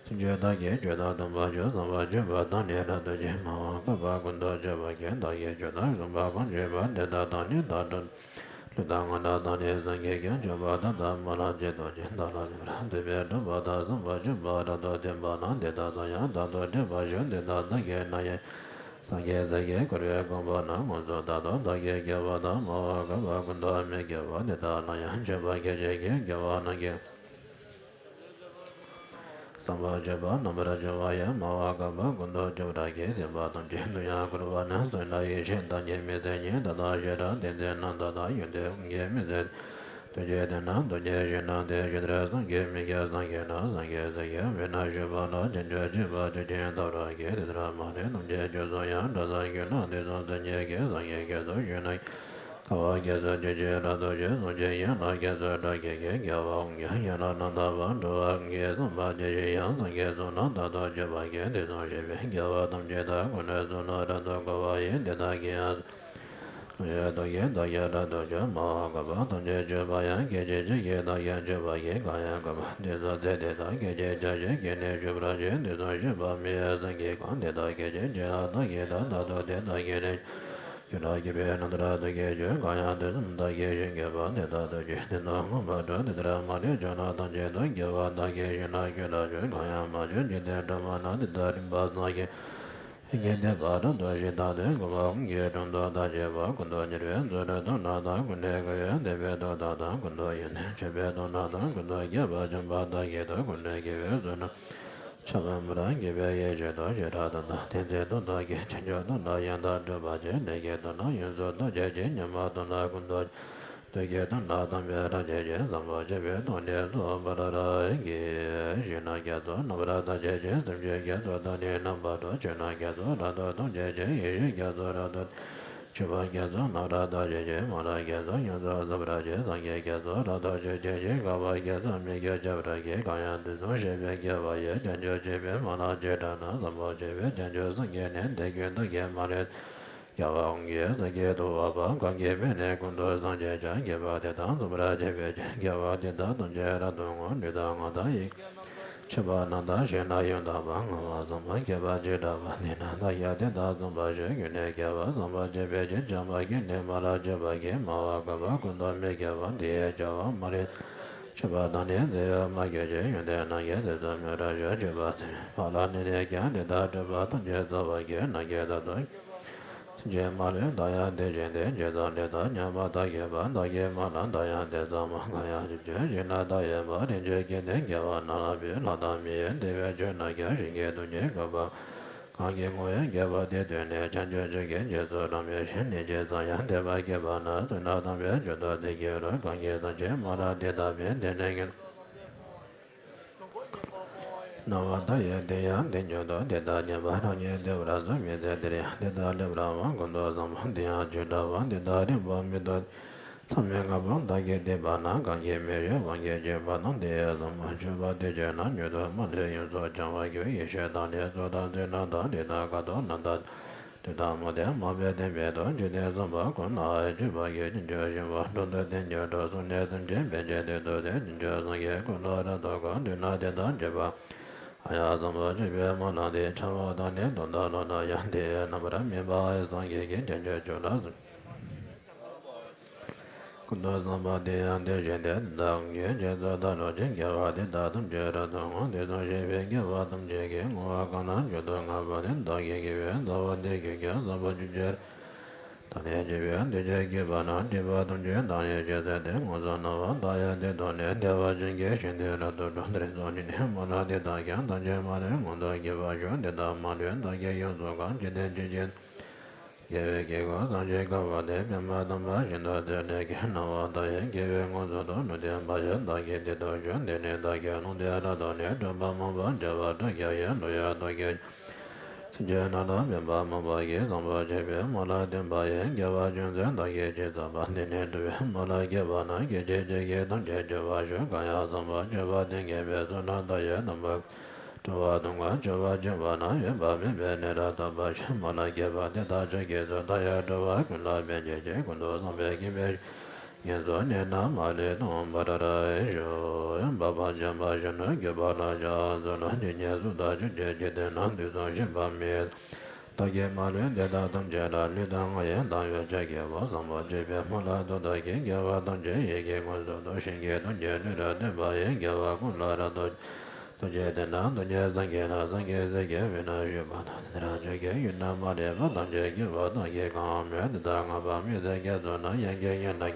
སེམས་ཅན་བདག་གིས་ཆོས་དང་མཐུན་པར་ཤོག་ཚངས་པར་སྤྱོད་པ་དག་ནི་རབ་ཏུ་བྱེད། སྨྲ་བ་དགག་པ་ཀུན་ཏུ་སྤྱོད་པ་ཀུན། བདག་གིས་ཆོས་དང་མཐུན་པ་གང་བྱས་པ། དེ་དག་དང་ནི་བདག་འགྲོགས། ལུས་དང་ངག་དང་བདག་ནི་སངས་རྒྱས་ཀྱང་། སྤྱོད་པ་དག་དང་མ་ལུས་བྱེད་དོ་ཅན། བདག་ལ་ལུས་པར་འདོད་པས་བསྒྲུབས་པ་དང་། ཚངས་པར་སྤྱོད་པ་རབ་ཏུ་བསྟན་པ་རྣམས། དེ་དག་དང་ཡང་དག་ཏུ་འཕྲད་པར་ཤོག་དེ་དག་བདག་གིས་ནམ་ཡང་། སངས་རྒྱས་ཚིག་གིས་བསྐོར་བའི་དགོངས་པ་རྣམས། མངོན་སུམ་དག་ཏུ་བདག་གིས་མཁས་པ་དང་། སྨྲ་བ་དགག་པ་ཀུན་ཏུ་མི་སྐྱེ་བ། དེ་དག་ལ་ཡང་སྤྱོད་པ་སྐད་ཅིག་གིས། དགེ་བ་རྣམས་ཀྱིས། བསམ་པ་བརྗོད་པ་རྣམ་པར་སྦྱོང་བ་ཡི། སྨྲ་བ་དགག་པ་ཀུན་ཏུ་སྐྱོབ་པར་བགྱི། སྲིད་པ་ཐམས་ཅད་དུ་ཡང་བཀོལ་བ་ནི། བསོད་ནམས་ཡེ་ཤེས་བདག་ཉིད་མི་ཟད་ཉིད། ད་ལྟ་ཞེ་སྡང་གཏི་མུག་རྣམས་དག་དང་། ཡོན་ཏན་ཀུན་གྱིས་མི་ཟད་ཐུགས་རྗེ་ལྡན་ན། ཐུགས་རྗེ་ཞེ་སྡང་འདས་ཇི་ལྟར་སངས་རྒྱས། མི་སྐྱེ་སངས་རྒྱས་ན། སངས་རྒྱས་ཚིག་གིས་བོས་ན་ཞུས་པ་ལ། བྱང་ཆུབ་སྤྱོད་པ་མཐར་ཕྱིན་ཐོབ་པར་བགྱི། དེ་ལྟར་མ་ལུས་ཐམས་ཅད་རྒྱུ་ཚོགས་ཡང་། བཀྲ་ཤིས་ཀུན་ལ་དུས་གསུམ་མཚན་ཉིད་ཀྱི། སངས་རྒྱས་སྐྱེས་སུ་ཞུགས་ན། དགའ་བ་སྐྱེས་སུ་ཐུགས་རྗེས་རབ་ཏུ་བྱུང་། གསུང་ཆེན་ཡན་ལག་སྐྱེས་སུ་སྒྲ་སྐད་ཀྱིས། རྒྱལ་བ་ཀུན་གྱི་ཡན་ལག་རྣམ་དག་པ། འགྲོ་བ་ཀུན་གྱི་བསམ་པ་དེ་བཞིན་དབྱངས། སངས་རྒྱས་གསུང་རྣམས་དག་ཏུ་སྤྱོད་པར་བགྱི། དུས་གསུམ་གཤེགས་པའི་རྒྱལ་བ་ཐམས་ཅད་དག་ཀུན་ནས་གསུང་རྣམས་རབ་ཏུ་གོ་བ་ཡི། དེ་དག་གི་ཡང་གསུང་ཡོད་དོ་ཞེས་བདག་ཀྱང་རབ་ཏུ་ཞུ། སྨྲ་བ་དགག་པ་ཐམས་ཅད་སྤྱོད་པ་ཡང་། སྐད་ཅིག་གཅིག་གིས་བདག་ཀྱང་སྤྱོད་པར་བགྱི། གང་ཡང་དགག་པ་དེ་ཚུ་ཚེ་འདི་དག་སྐད་ཅིག་ཕྱག་བཞི་གིས་ནི་ཞུ་བར་བགྱི། དུས་གསུམ་གཤེགས་པ་མི་ཡི་སེང་གེ་གང་། དེ་དག་སྐད་ཅིག་གཅིག་ལ་བདག་གིས་ད། རྟག་ཏུ་དེ་དག་གི་ནི་སྤྱོད་པ་སྤྱོད་པའི་རྣམ་ཐར་བདག་གིས་ཞུ། གང་ཡང་དུས་གསུམ་བདག་གིས་ཞིང་གི་བ། དེ་དག་ཐམས་ཅད་དེ་དང་མངོན་པར་འགྲོ། དེ་ལྟར་མ་ལུས་ཕྱོགས་རྣམས་ཐམས་ཅད་དུ། རྒྱལ་བ་བདག་གིས་ཞིང་རྣམས་ཀུན་ལ་སྤྱོད། གང་ཡང་མ་བྱོན་འཇིག་རྟེན་སྒྲོན་མ་ན། དེ་དག་རིམ་པ་སངས་རྒྱས་ཡི་གེ་བསྟན་པ་རབ་ཏུ་ཞི་དང་ལྡན། འཁོར་བ་ཀུན་གྱི་དྲུང་དུ་བདག་སྐྱེ་བ། ཀུན་ཏུ་ཉེ་བའི་ཚུལ་དུ་སྟོན་ན་དང་། ཀུན་ནས་བསྐོར་བའི་བདེ་བའི་མཐུ་དག་དང་། ཀུན་ཏུ་ཡོན་ཏན་མཆོད་པའི་མཐུ་རྣམས་དང་། ཀུན་ཏུ་རྒྱས་པར་བྱོན་པ་བདག་གིས་ཐོས། ཀུན་ནས་དགེ་བའི་ཚུལ་རྣམས་འཆད་པ་མི་ལ་དགེ་བའི་ཡེ་ཤེས་མཐུ། ཤེས་རབ་མཐུ་དང་ཏིང་འཛིན་མཐུ་དག་གིས། བྱང་ཆུབ་མཐུ་དང་ཡང་དག་སྒྲུབ་པར་བྱེད། ལས་ཀྱི་མཐུ་རྣམས་ཡོངས་སུ་རྟོགས་བྱེད་ཅིང་། ཉོན་མོངས་མཐུ་རྣམས་ཀུན་ཏུ། བདུད་ཀྱི་མཐུ་རྣམས་ཐམས་ཅད་བྲལ་བྱེད་ཅིང་། བསམ་པ་སྤྱོད་པའི་མཐུ་ནི་རྫོགས་པར་བགྱི། ཞིང་རྣམས་རྒྱ་མཚོ་རྣམ་པར་དག་བྱེད་ཅིང་། སེམས་ཅན་རྒྱ་མཚོ་དག་ནི་རྣམ་པར་གྲོལ། ཆོས་རྣམས་རྒྱ་མཚོ་རབ་ཏུ་མཐོང་བྱེད་ཅིང་། ཡེ་ཤེས་རྒྱ་མཚོ་རབ་ཏུ། ཆོས་པ་རྒྱ་མཚོ་རྣམ་པར་དག་བྱེད་ཅིང་། མ་ལུས་རྒྱ་མཚོ་ཡོངས་སུ་རྫོགས་པར་བྱེད། སངས་རྒྱས་རྒྱ་མཚོ་རབ་ཏུ་བྱོན་བྱེད་ཅིང་། དགའ་བ་རྒྱ་མཚོ་མི་བསྐྱོད་ཁྱབ་པར་བགྱི། གང་ཡང་དུས་གསུམ་གཤེགས་པའི་རྒྱལ་བ་ཡི། བྱང་ཆུབ་སྤྱོད་པའི་མ་ལུས་བྱེ་བྲག་རྣམས། བསམ་པ་སྤྱོད་པའི་བྱང་ཆུབ་སེམས་ཀྱིས་ནི། དེ་ཀུན་བདག་གིས་མ་ལུས། རྒྱལ་བ་ཀུན་གྱི་སེང་གེ་ཐུབ་པ་འཕང་། གང་གིས་མི་ནུས་ཀུན་ཏུ་བཟང་བྱེད་ཅིང་། དགེ་བ་འདི་དག་རྫོགས་པར་བྱེད་པའི་ཕྱིར། དགེ་བ་འདི་དག་ཐམས་ཅད་རབ་ཏུ་བསྔོ། ལུས་དང་ངག་དང་ཡིད་ཀྱི་མཆོད་པ་རྣམས་དང་། ཞིང་རྣམས་ཡོངས་དག་པ། བསྔོ་བ་བཟང་པོ་བསྐྱེད་པ་ཇི་འདྲ་བ། འདི་ནི་བདག་ཀྱང་དེ་དག་མཚུངས་པར་སྤྱོད། ཀུན་ནས་དགེ་བ་བཟང་པོ་སྤྱོད་པའི་ཕྱིར། བྱམས་པ་གིས་ནི་མ་ལུས་སྤྱོད་པར་བགྱི། སྨྲ་བ་དགག་པ་ཀུན་ཏུ་མི་སྐྱེ་བ། འདི་ཡི་བྱ་བ་མ་ལུས་མཆོད་པ་དང་ནི། མཛེས་པའི་མ་གྱུར་ཅིག་ཡོན་ཏན་རྣམས་ཀྱིས། དེ་ཚུལ་སྨོན་ལམ་ཞུ་མཆོད་པ་ཚིམ། ཕ་ལ་ནི་ནི་ཀྱང་དེ་དག་སྒྲུབ་པ་ཐམས་ཅད་རྫོགས་པར་བགྱི། ནམ་མཁའི་མཐའ་དང་སེམས་ཅན་མ་ལུས་བདག་ཡང་དེ་བཞིན་ཏེ། ཇི་ཙམ་ལས་དང་མཉམ་པར་བདག་གིས་པ། བདག་གིས་མ་ལུས་བདག་ཡང་དེ་ཙམ་མང་། གང་ཡང་ཞིང་རྣམས་བདག་ཡི་བ། རིན་ཆེན་གྱི་ནི་དགེ་བ་རྣམས་ལ་འབུལ། ལྷ་དང་མི་ཡི་བདེ་བའི་ཆོས་རྣམས་ཀྱང་། ཞིང་གི་དུག་ནི་གོས་པ་གང་གིས་བསྔོ་བའི་དགེ་བ་འདི་ཐོས་ནས། བྱང་ཆུབ་མཆོག་གི་རྗེས་སུ་འབྲངས་པའི་ཕྱིར། ནི་ཇི་ཙམ་ཡང་དད་པ་བསྐྱེད་པ་ན། བསོད་ནམས་དམ་པའི་མཆོག་ཏུ་འདི་སྐྱེ་རུང་། གང་གིས་ཐམས་ཅད་མ་ལུས་འདི་ལྟ་བས། དེ་ནི་ངེས་དོན་ལ་ཕྱག་འཚལ་ལོ། སྣང་བ་མཐའ་ཡས་དེ་ཡང་དེ་ཉིད་དུ། དེ་དག་ཉེས་པ་རང་ཉིད་བདེ་བར་གསུངས། མི་ཚེ་འདིར་ཡང་དེ་དག་སླེབས་རང་དབང་། ཀུན་ཏུ་བཟང་པོ་འདི་ཡང་བརྗོད་བྲལ་བ། འདི་དག་རིག་པ་མེད་དོ། མཚམས་མེད་ལྔ་པོ་བདག་གིས་བསྡུས་པ་ན། གང་གིས་མི་རིག་དབང་གིས་བསྐྱེད་པ་དང་། དེ་ཡི་ཟབ་མོ་སྤྱོད་པ་དེ་བྱས་ན། མྱུར་དུ་མ་ལུས་ཡོངས་སུ་བྱང་བར་འགྱུར། ཡེ་ཤེས་དང་ནི་གཙུག་ཏོར་ཚུལ་ཁྲིམས་དང་། དེ་དག་ཀ་དོག་རྣམ་དག་དུས་དང་མུ་སྟེགས་མ་སྤངས་བསྟན་པའི་དོན། འཇིག་རྟེན་གསུམ་པོ་ཀུན་ན་སྤྱོད་པ་གི། ཕྱིན་ཅི་ཕྱིན་པ་གྲོང་དུ་བསྟན་གྱུར་ཏོ། གསུང་ནས་གསུང་ཆེན་ཕན་ཕྱིར་དུས་སུ་བསྟན། བྱང་ཆུབ་སངས་རྒྱས་ཀུན་ལ་རབ་ཏུ་བསྒོ། མདུན་ན་དེ་དག་བརྗོད་པ། ཨཱརྱ་ཟབ་མོ་སྤྱོད་པའི་སྨོན་ལམ་འདི། ཕྲ་མོ་དང་ནི་དོན་དག་ལོག་ན་ཡང་། དེ་ཡི་རྣམ་པར་སྨིན་པ་ཨེ་སངས་རྒྱས་ཀྱིས། བྱང་ཆུབ་མཆོག་ལ་གསུངས། ཀུན་ཏུ་བཟང་པོ་དེ་ཡང་དེ་བཞིན་ཏེ། བདག་གིས་རྗེས་སུ་བདག་སློབ་ཅིང་། དགེ་བ་འདི་དག་ཐམས་ཅད་རབ་ཏུ་བསྔོ། དེ་ཚུན་ཞིག་པའི་དགེ་བ་ཐམས་ཅད་ཀྱི། བསྔོ་བ་གང་ལ་མཆོག་ཏུ་བསྔགས་པ་དེ། བདག་གི་དགེ་བའི་རྩ་བ་འདི་ཀུན་ཀྱང་ཟབ་མོ་ཆོས་ཀྱི། བདག་ནི་སྐྱེ་བའི་དུས་ཀྱི་དགེ་བ་རྣམས། སྒྲིབ་པ་ཐམས་ཅད་དག་ཡིན་ཕྱིར་ཟེར་ཏེ། མངོན་སུམ་རྣམ་པར་བརྟགས་ཡས་དེ་དག་ནི། བདེ་བ་ཅན་གྱི་ཞིང་དུ་རབ་ཏུ་འགྲོ། འདིར་གསུངས་ནི་ནི་སྨོན་ལམ་འདི་དག་ཀྱང་། ཐམས་ཅད་མ་ལུས་མངོན་དུ་གྱུར་པར་ཤོག། འདི་དག་མ་ལུས་བདག་གིས་ཡོངས་སུ་གང་། འཇིག་རྟེན་ཇི་བཞིན་དགེ་བའི་དཀྱིལ་འཁོར་བསམ་ཞིང་དཀའ་བ་དེ། པདྨ་དམ་པ་ཤིན་ཏུ་རྩེ་གྲས་ཀྱིས། སྣང་བ་མཐའ་ཡས་དགེ་བས་མངོན་སུམ་དུ། ལུང་བསྟན་པ་ཡིས་བདག་གི་སྡིག་ཏོ་བཤགས། འདི་ནི་བདག་གི་ལུང་བསྟན་རབ་ཏུ་ནི། སྒྲུབ་པ་མང་པོ་བྱས་པ་དྲུག་ཀྱང་ཡིན། ཀླུ་ཡང་དུ་སྐྱེས་སེམས་ཅན་རྣམས་དང་། པདྨ་འབུམ་པ་ཡི་བཟང་པོ་སྤྱོད་པའི་སྨོན་ལམ་བསྟན་པ་ཡིས། དགེ་བ་ཅུང་ཟད་བདག་གིས་ཅི་བསགས་པ། འདི་ནི་སྒྲུབ་པའི་སྨོན་ལམ་བསྐྱེད་པ་ན། སྐད་ཅིག་གཅིག་གིས་ཐམས་ཅད་སྐྱོབ་པར་ཤོག། གང་ཡང་བཟང་པོ་སྤྱོད་པ་དེ་མཁྱེན་པའི་བསོད་ནམས་མཐའ་ཡས་དམ་པ། སྤྲོ་བ་མཐུན་པར་སྤྱོད་པ་བྱེད་པ་ན། འོད་དཔག་མེད་པའི་གནས་རབ་ཐོབ་པར་ཤོག། སྨོན་ལམ་བསྐྱེད་པ་འདི་དག་ཕྱོགས་ཀྱི་ཚུལ། མཐའ་ཡས་འགྲོ་བ་ཀུན་ལ་ཕན་བྱེད་ཅིང་། ཀུན་ཏུ་བཟང་པོའི་ཁྱིམ་པའི་ཉེར་བཟུང་ནས་ན་མ་ལུས་དང་། བྷ་དྲ་ར་ཧེ་ཞུ། འཕགས་པ་འཇམ་དཔལ་གཞོན་ནུར་གྱུར་པ་ལ། ཕྱག་འཚལ་ལོ། ཇི་སྙེད་སུ་དག་ཕྱོགས་ཀྱི་འཇིག་རྟེན་ན། དུས་གསུམ་གཤེགས་པ་མི་ཡི་བདག་གིས་མ་ལུས་འདི་དག་ཐམས་ཅད་ལ། ལུས་དང་ངག་ཡིད་དང་ཡིད་བྱེད་ཀྱི་བོ། བཟང་པོ་སྤྱོད་པའི་སྨོན་ལམ་མཐུ་སྟོབས་ཀྱིས། དགེ་བ་ཐམས་ཅད་ཡིད་ཀྱིས་མངོན་སུམ་དུ། ཞིང་གི་དུས་ཀྱི་ལུས་རབ་ཐོབ་པ་ཡི། དགེ་བ་ཀུན་ལ་རབ་ཏུ། ཐུགས་རྗེ་དེ་ནས་སྟོང་ཉིད་སངས་རྒྱས་ལ། སངས་རྒྱས་སྲས་ཀྱི་དབུས་ན་བཞུགས་པ་དང་། དེ་ནས་ཕྱོགས་ཀྱི་ཡུལ་རྣམས་མ་ལུས་པ། ཐམས་ཅད་མཁྱེན་པ་བདག་གིས་གང་མོས། དེ་དག་བསྔགས་པ་དམིགས་བསལ་རྒྱ་མཚོ་ན། དབྱངས་ཀྱི་ཡན་ལག་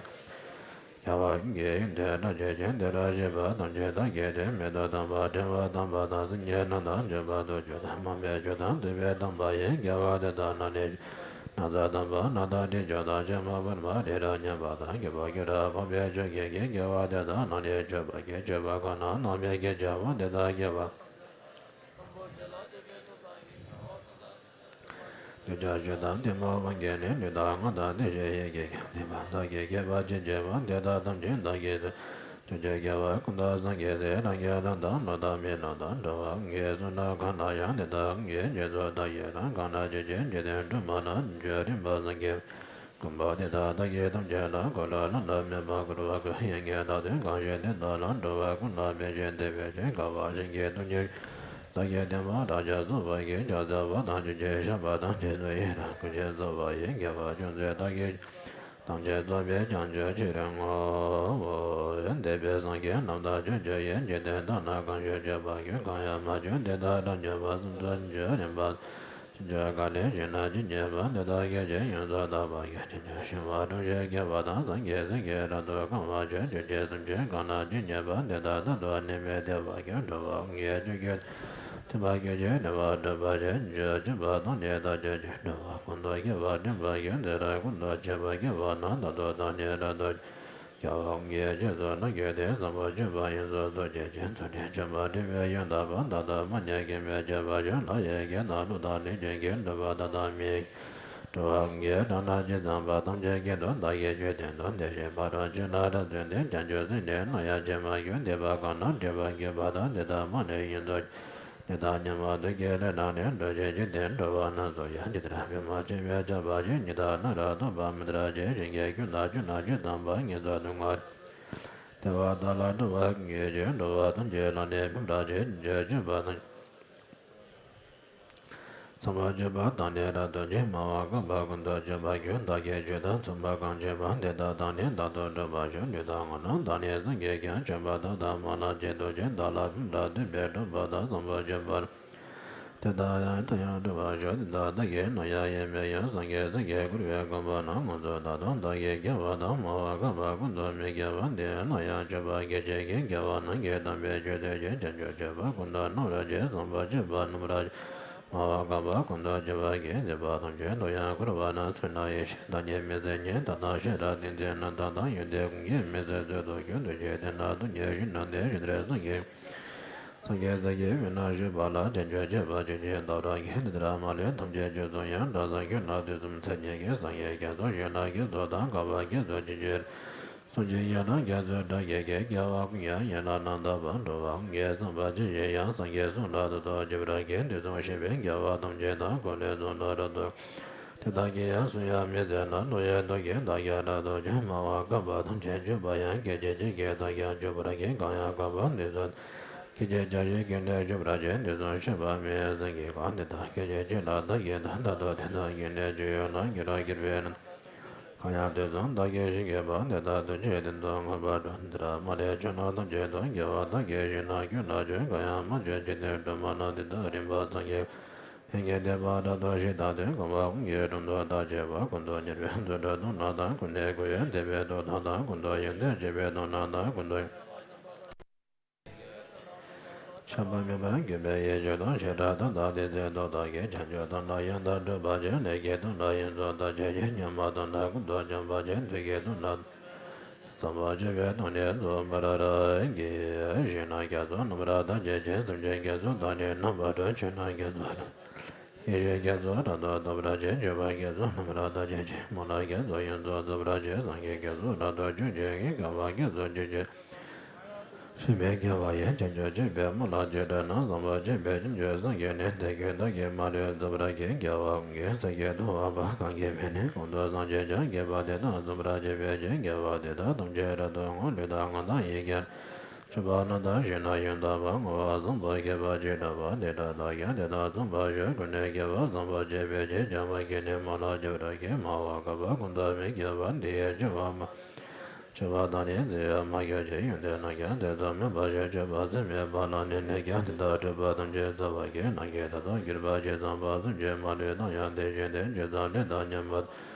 རྒྱལ་བ་ཀུན་གྱི་ཡོན་ཏན་བཀྲ་ཤིས་ཤིང་། དེ་ལ་གཤེགས་པ་ཐམས་ཅད་བདག་གིས་བསྟོད། མིག་ཏུ་དམ་པ་ཕྲེང་བ་དམ་པ་དང་། སེམས་ཉིད་རྣམ་དག་འཇོམས་པ་ཐུགས་རྒྱུད་དང་། མང་པོས་བརྗོད་དང་བསྟོད་པའི་དམ་པ་ཡི། དགེ་བ་འདི་དག་རྣམས་ནི། ན་བཟའ་དམ་པ་ན་བདག་དྲི་མཆོག་དང་། ཕྱེ་མ་བུར་མ་རི་རབ་མཉེས་པ་དང་། སྐྱེས་བུ་ཁྱོད་རང་འཕགས་པའི་མཆོག་གི་གི། དགེ་བ་འདི་དག་རྣམས་ནི་མཆོད་པར་བགྱི། མཆོད་པ་གང་རྣམས་རྣམ་སྨིན་གྱི། བྱ་བ་འདི་དག་བགྱིས་པ། གདུལ་བྱ་ཆོས་དང་ཐུན་མོང་དབང་གིས་ནི། ལུས་དང་ངག་དང་བདེ་གཤེགས་ཡིད་ཀྱིས་ཀྱང་། བསྟན་པ་བདག་གིས་བགྱིས་པ་ཅི་མཆིས་པ། དེ་དག་ཐམས་ཅད་བདག་གིས་བཟོད། ཐུགས་རྗེ་རྒྱལ་བ་ཀུན་ཏུ་སངས་རྒྱས་སྲས། ལྷ་ཀྱང་རྣམས་དང་ཀླུ་དང་མི་རྣམས་དང་། འགྲོ་བ་ཀུན་གྱི་བསོད་ནམས་གང་ལ་ཡང་། དེ་དག་ཀུན་གྱི་རྗེས་སུ་བདག་ཡི་རང་། གང་ན་ཇི་སྐད་འཇིག་རྟེན་སྒྲོན་མ་ན། བྱོན་རིམ་པར་སངས་རྒྱས་ཀུན་འབུལ་དེ་དག་བདག་གིས་ཐམས་ཅད་ལ། འཁོར་ལོ་ལྷ་དང་མི་འབོར་འཁོར་བ་ཀུན། ཡིད་ཀྱིས་བདག་བསྟོད་གང་བྱས་དེ་དག་ལ། འགྲོ་བ་ཀུན་ལ་ཕན་ཕྱིར་བདེ་བའི་ཕྱིར། དགའ་བ་བྱིན་གྱིས་རློབ་ཕྱིར། བདག་གིས་བསྟན་པ་བསྒྲག་ཕྱིར་གསོལ་བ་ཡི། ཕྱག་འཚལ་བ་དང་ཆོས་ཀྱི་ཞབས་པ་དང་། རྗེས་སུ་ཡི་རང་བསྐུལ་ཕྱིར་གསོལ་བ་ཡི། དགེ་བ་ཅུང་ཟད་བདག་གིས། ཐམས་ཅད་རྫོགས་པའི་བྱང་ཆུབ་ཕྱིར་བསྔོ། འདས་པའི་སངས་རྒྱས་རྣམས་དང་ཕྱོགས་བཅུ་ཡི། འཇིག་རྟེན་དག་ན་གང་བཞུགས་སྤྱད་པར་གྱུར། གང་ཡང་མ་བྱོན་དེ་དག་རབ་བྱོན་པ། སུམ་ཅུ་རིམ་པ། ཕྱིན་ཆད་ག་ལས་བྱོན་ན་ཇི་སྙེད་པ། དེ་དག་སྐད་ཅིག་ཡོངས་སུ་དག་པར་འགྱུར། ཕྱིན་ཆད་ཤི་བ་དྲུང་ཕྱིར་སྐྱེ་བ་དང་། སངས་རྒྱས་སྲས་ཀྱིས་རབ་ཏུ་བསྐོར་བར་འགྱུར། ཆོས་ཀྱི་སེམས་ཅན་གང་ན་ཇི་སྙེད་པ། དེ་དག་རྟག་ཏུ་ནི་མི་སྐྲག་པར་འགྱུར། འགྲོ་བ་ཀུན་གྱི་ཆོས་ཀྱི་མཐུན་པ་ཀུན་གྱི་བདེ་བ་སྒྲུབ་པར་བྱེད། ཕྱིན་ཆད་སྐྱེ་བ་དང་ནི་འདའ་བྱེད་ཅིང་། འགྲོ་བ་ཀུན་ཏུ་སྐྱེ་བ་སྒྲིབ་པར་འགྱུར། འདི་ལྟར་ཀུན་ཏུ་སྐྱེ་བ་སྐྱེ་བ་ན། རྟག་ཏུ་བདག་ནི་རབ་ཏུ། རྒྱལ་བ་ཀུན་གྱི་རྗེས་སུ་བདག་བསྐྱོད་དེ། བཟང་པོ་སྤྱོད་པ་ཡོངས་སུ་རྫོགས་བྱེད་ཅིང་། ཚུལ་ཁྲིམས་སྤྱོད་པ་སྒྲིབ་པའི་ཡང་དག་པ། བདག་ལྟ་མ་ཉམས་མཁྱེན་པས་དཔྱད་པར་བྱ། ལྷ་ཡི་སྐད་དང་ཀླུ་དང་གནོད་སྦྱིན་གྱི། འགྲོ་བ་དག་དང་མི་ཡི་འགྲོ་བ་ཀུན་གྱི་སྒྲ་རྣམས་ཇི་ཙམ་པ། ཐམས་ཅད་སྐད་དུ་བདག་གིས་ཆོས་བསྟན་ཏོ། དེ་བཞིན་ཕ་རོལ་ཕྱིན་ལ་རབ་བརྩོན་ཏེ། བྱང་ཆུབ་སེམས་ནི་སླར་ཡང་བསྐྱེད་པར་འགྱུར། འདོད་པ་གང་རྣམས་འགྲུབ་པར་འགྱུར་བ་དང་། དེ་དག་མ་ལུས་ཡོངས་སུ། དེ་དག་ཉམས་པ་དུས་ཀྱི་ལས་རྣམས་ནི། འགྲོ་ཕྱིར་འཇིག་རྟེན་འགྲོ་བ་རྣམས་སུ་ཡང་། ཇི་ལྟར་པདྨ་འབྱུང་བའི་ཆར་པ་བཞིན། ཉི་ཟླ་ལྟར་རབ་ཐོབ་པ་མི་ལྟར་གྱུར། ཞིང་གི་ཀུན་ལ་སྤྱོད་ན་ཇི་ཙམ་པ། ངན་སོང་སྡུག་བསྔལ་བདེ་བ་དག་ལ། འགྲོ་བ་ཀུན་གྱི་ཆོས་འགྲོ་བ་ཐམས་ཅད་ལ་ནི་ཕན་པར་བྱེད། ཕྱིན་ཆད་སྤྱོད་པ་དང་། བཟང་པོ་སྤྱོད་པ་དག་ནི་རབ་ཏུ་འབྱུང་། སྨྲ་བ་དགའ་བ་ཀུན་ཏུ་སྤྱོད་པར་འགྱུར། བདག་གིས་ཆོས་དང་མཚུངས་པ་གང་བྱས་པ། དེ་དག་དང་ནི་རྟག་ཏུ་སྒྲུབ་པར་ཤོག། ལུས་དང་ངག་དང་བདག་ནི་སངས་རྒྱས་ཀྱང་། སྤྱོད་པ་དག་དང་སྨོན་ལམ་གཅིག་ཏུ་སྤྱད། བདག་ལ་ཕན་པར་འདོད་པས་སྒྲུབ་པ་དང་། བཟང་པོ་སྤྱོད་པ་དེ་དག་ཡང་དག་ཡང་སྒྲུབ་པར་ཤོག། དེ་དག་བདག་གིས་ནམ་ཡང་ཡིད་མི་གཡོ། སངས་རྒྱས་སྲས་ཀྱིས་བསྐུལ་བའི་མགོན་པོ་རྣམས། མངོན་སུམ་དག་དང་བདག་གིས་དགེ་བ་དང་། སྨྲ་བ་དགའ་བ་ཀུན་ཏུ་མི་སྐྱེ་བ། འདི་ཡིས་སླར་ཡང་སྤྱོད་པ་སྐད་ཅིག་གིས། དགེ་བ་རྣམས་ཀྱིས་དམ་པའི་ཆོས་ཐོས་ཤིང་། བྱང་ཆུབ་སྤྱོད་པ་ཀུན་ཏུ་རྣམ་རོལ་ཕྱིར། བཟང་པོ་སྤྱོད་པ་རྣམ་པར་སྨྲ་བ་དགའ་བ་ཀུན་ཏུ་སྤྱོད་པ་གིས། སྲིད་པ་ཐམས་ཅད་དུ་ཡང་འཁོར་བ་ན། གསོན་ན་ཡེ་ཤེས་བདག་ཉིད་མི་ཟད་ཉིད། ད་ལྟ་ཤེས་རབ་ཏིང་འཛིན་རྣམ་དག་དང་། ཡོན་ཏན་ཀུན་གྱི་མི་ཟད་ཚུལ་དུ་གྱུར། ཐུགས་རྗེ་དེ་ནས་སྟོང་ཉིད་ཞི་གནས་ཏེ། གཞི་འདིར་སངས་རྒྱས། སངས་རྒྱས་སྲས་ཀྱི་དབུས་ན་བཞུགས་པ་ལ། བྱང་ཆུབ་སྤྱོད་པ་ཆོས་ཀྱི་བདག་སྒྲ་གིས། འདི་ལྟར་མ་ལུས་ཐམས་ཅད་ཆོས་སུ་ཡང་། སྒྲ་གསན་ཁྱོད་ལ་དུས་གསུམ་མཚན་ཉིད་ཀྱི། སངས་རྒྱས་རྒྱ་མཚོ་ཞིང་ན་སྐྱེས་སུ་དང་། བསྐལ་པ་ཁྱེད་སོགས་ཅི་མཆིས། གསུངས་ཤིང་ཡང་དག་རྒྱ་མཚོའི་སྒྲ་སྐད་ཀྱིས། རྒྱལ་བ་ཀུན་དབྱངས་ཡན་ལག་རྣམ་དག་པ། འགྲོ་བ་ཀུན་གྱི་བསམ་པ་ཇི་བཞིན་དབྱངས། སངས་རྒྱས་གསུང་ལ་ཐུགས་རྗེ་ཆེན་པོས་མཁྱེན། དུས་གསུམ་གཤེགས་པའི་རྒྱལ་བ་ཐམས་ཅད་དང་། འཁོར་ལོས་སྲུང་བདག་སྒྲ་དུ། དེ་དག་གི་ཡང་གསུང་ཡང་མི་ཟད་ལ། ཀླུ་ཡི་དུག་གིས་བདག་གི་སྒྲ་དུ་བཅོམ། སྨྲ་བ་རྒོད་པ་ཐམས་ཅད་གཅོད་པ་ཡང་། སྐད་ཅིག་གཅིག་གིས་བདག་ཀྱང་གཅོད་པར་བགྱི། གང་ཡང་རྒོད་པར་ནུས་སུ། ཁྱེད་ཀྱིས་བརྒྱ་བྱིན་གྱིས་ནི་གཅོད་པར་བྱེད། དུས་གསུམ་གཤེགས་པ་མི་ཡི་སེང་གེ་གང་། དེ་དག་སྐད་ཅིག་གཅིག་ལ་བདག་གིས་ཐོབ། ད་ལྟ་དེ་དག་གི་ནི་སྤྱོད་ཡུལ་ལ། འགྱུར་བར་གྱུར་པའི་ནི། གང་ཡང་དུས་གསུམ་བདག་གིས་བཞིན་གྱིས་པ། དེ་དག་ཐམས་ཅད་དོན་དུ་མངོན་པར་བསྒྲུབ། འདི་ལྟར་མ་ལུས་ཕྱོགས་རྣམས་ཐམས་ཅད་དུ། རྒྱལ་བ་བདག་གིས་བཞུགས་ན་ཁྱོད་ལ་མཆོད། གང་ཡང་མ་མཆོད་ཅི་ནས་བསྒྲུབ་པ་ན། དེ་དག་རིམ་པ་སངས་རྒྱས་ཡོན་གྱིས་བསྟན་པ་དྲག་ཏུ་ཞིག་ད་དུས་འཁོར་བ་ཀུན་གྱི་དྲུང་དུ་བདག་བྱེད་པ། ཀུན་ཏུ་གཉེར་པའི་མཛུབ་ཀྱུ་དང་། ཀུན་ནས་བསྐོར་བའི་དད་པའི་ཐུགས་དམ་དང་། ཀུན་ཏུ་ཡོན་ཏན་སྤྱོད་པའི་ཐུགས་སྣང་དང་། ཀུན་ཏུ་ཆགས་པ་མེད་པར་གྱུར་པའི་ཡིད་བཅུ་དང་། བྱེ་བྲག་ཏུ་བདག་བདེན་ཚིག་ཏུ་བདག་གིས། བྱང་ཆུབ་ཐབས་ལ་ཡང་དག་སྒྲུབ་པར་བྱེད། ལས་ཀྱི་དོན་ལ་ཡིན་གསུངས་ཐག་ཆོད་ཅིང་། སྙོམས་པར་འདོར་ན་ཀུན་ཏུ་འཇོམས་པར་བྱེད། ཐུགས་ཀྱི་དོན་ལ་བསམ་པ་སྤྱོད་པའི་དོན་ནི་རྫོགས་པར་བགྱི། ཞེ་ན་རྒྱ་མཚོ་རྣམ་པར་དག་བྱེད་ཅིང་། སེམས་ཅན་དགེ་ཚུལ་དག་ནི་རྣམ་པར་སྒྲོལ། ཆོས་རྣམས་དགེ་ཚུལ་དང་། ཡེ་ཤེས་རྒྱ་མཚོ་རབ་ཏུ་འདོམས་པར་བྱེད། སྤྱོད་པ་དགེ་ཚུལ་རྣམ་པར་དག་བྱེད་ཅིང་། སྨོན་ལམ་དགེ་ཚུལ་ཡོངས་སུ་རྫོགས་པར་བྱེད། སངས་རྒྱས་དགེ་ཚུལ་རབ་ཏུ་འབྱུང་བྱེད་ཅིང་། བསྐལ་པ་དགེ་ཚུལ་འབྱུང་བྱེད། ཤེས་པའི་དགེ་བ་ཡིས། བྱང་ཆུབ་སྤྱོད་པའི་སྨོན་ལམ་ཇི་འདྲ་ན། བཟང་པོ་སྤྱོད་པས་བྱང་ཆུབ་སངས་རྒྱས་ནས། དེ་ཀུན་བདག་གིས་མ་ལུས་འཛིན་པར་བགྱི། རྒྱལ་བ་ཀུན་གྱི་སེང་གེ་དུ་བ་པ། གང་གིས་མི་ནུས་ཀུན་ཏུ་བཟང་སྤྱོད་ཀྱང་། དགེ་བ་འདི་དག་བརྩོན་པར་བྱས་པས་ཀྱང་། དགེ་བ་འདི་དག་ཐམས་ཅད་རབ་ཏུ་བསྔོ། ལུས་དང་ངག་དང་ཡིད་ཀྱིས་སྤྱོད་པ་རྣམས་དང་། ཞེ་ན་ཡོན་བདག་པོ་བསྔོ་བ་བཟང་པོ་བགྱིས་པ་ཇི་འདྲ་བ། དེ་འདྲ་བདག་ཀྱང་དེ་དག་མཚུངས་པར་སྤྱོད། ཀུན་ནས་དགེ་བ་བཟང་པོ་སྤྱོད་པའི་ཕྱིར། བྱམས་པ་ཀུན་ནས་སྨོན་ལམ་སྤྱོད་པར་བགྱི། སྨྲ་བ་རྒོད་པ་ཀུན་ཏུ་མི་སྐྱེ་བ། འདི་ཡི་སྤྱོད་པ་མ་སྤྱོད་པ་དག་ནི་མཛེས་པ་མ་གྱུར་ཅིག་ཡོན་ཏན་རྣམས་ཀྱང་དེ་ཙམ་མིན་པ་ཞིག་སྤྱོད་པ་སེམས་མེད་པ་ལ་ནི། ནས་ཀྱང་དེ་དག་སྤྲུལ་པ་ཐམས་ཅད་རྫོགས་པར་བགྱི། ནམ་མཁའི་མཐའ་དང་གྱུར་པ་ཇི་ཙམ་པ། སེམས་ཅན་མ་ལུས་དང་ཡང་དེ་བཞིན་ཏེ། ཇི་ཙམ་ལས་དང་མཉམ་པ་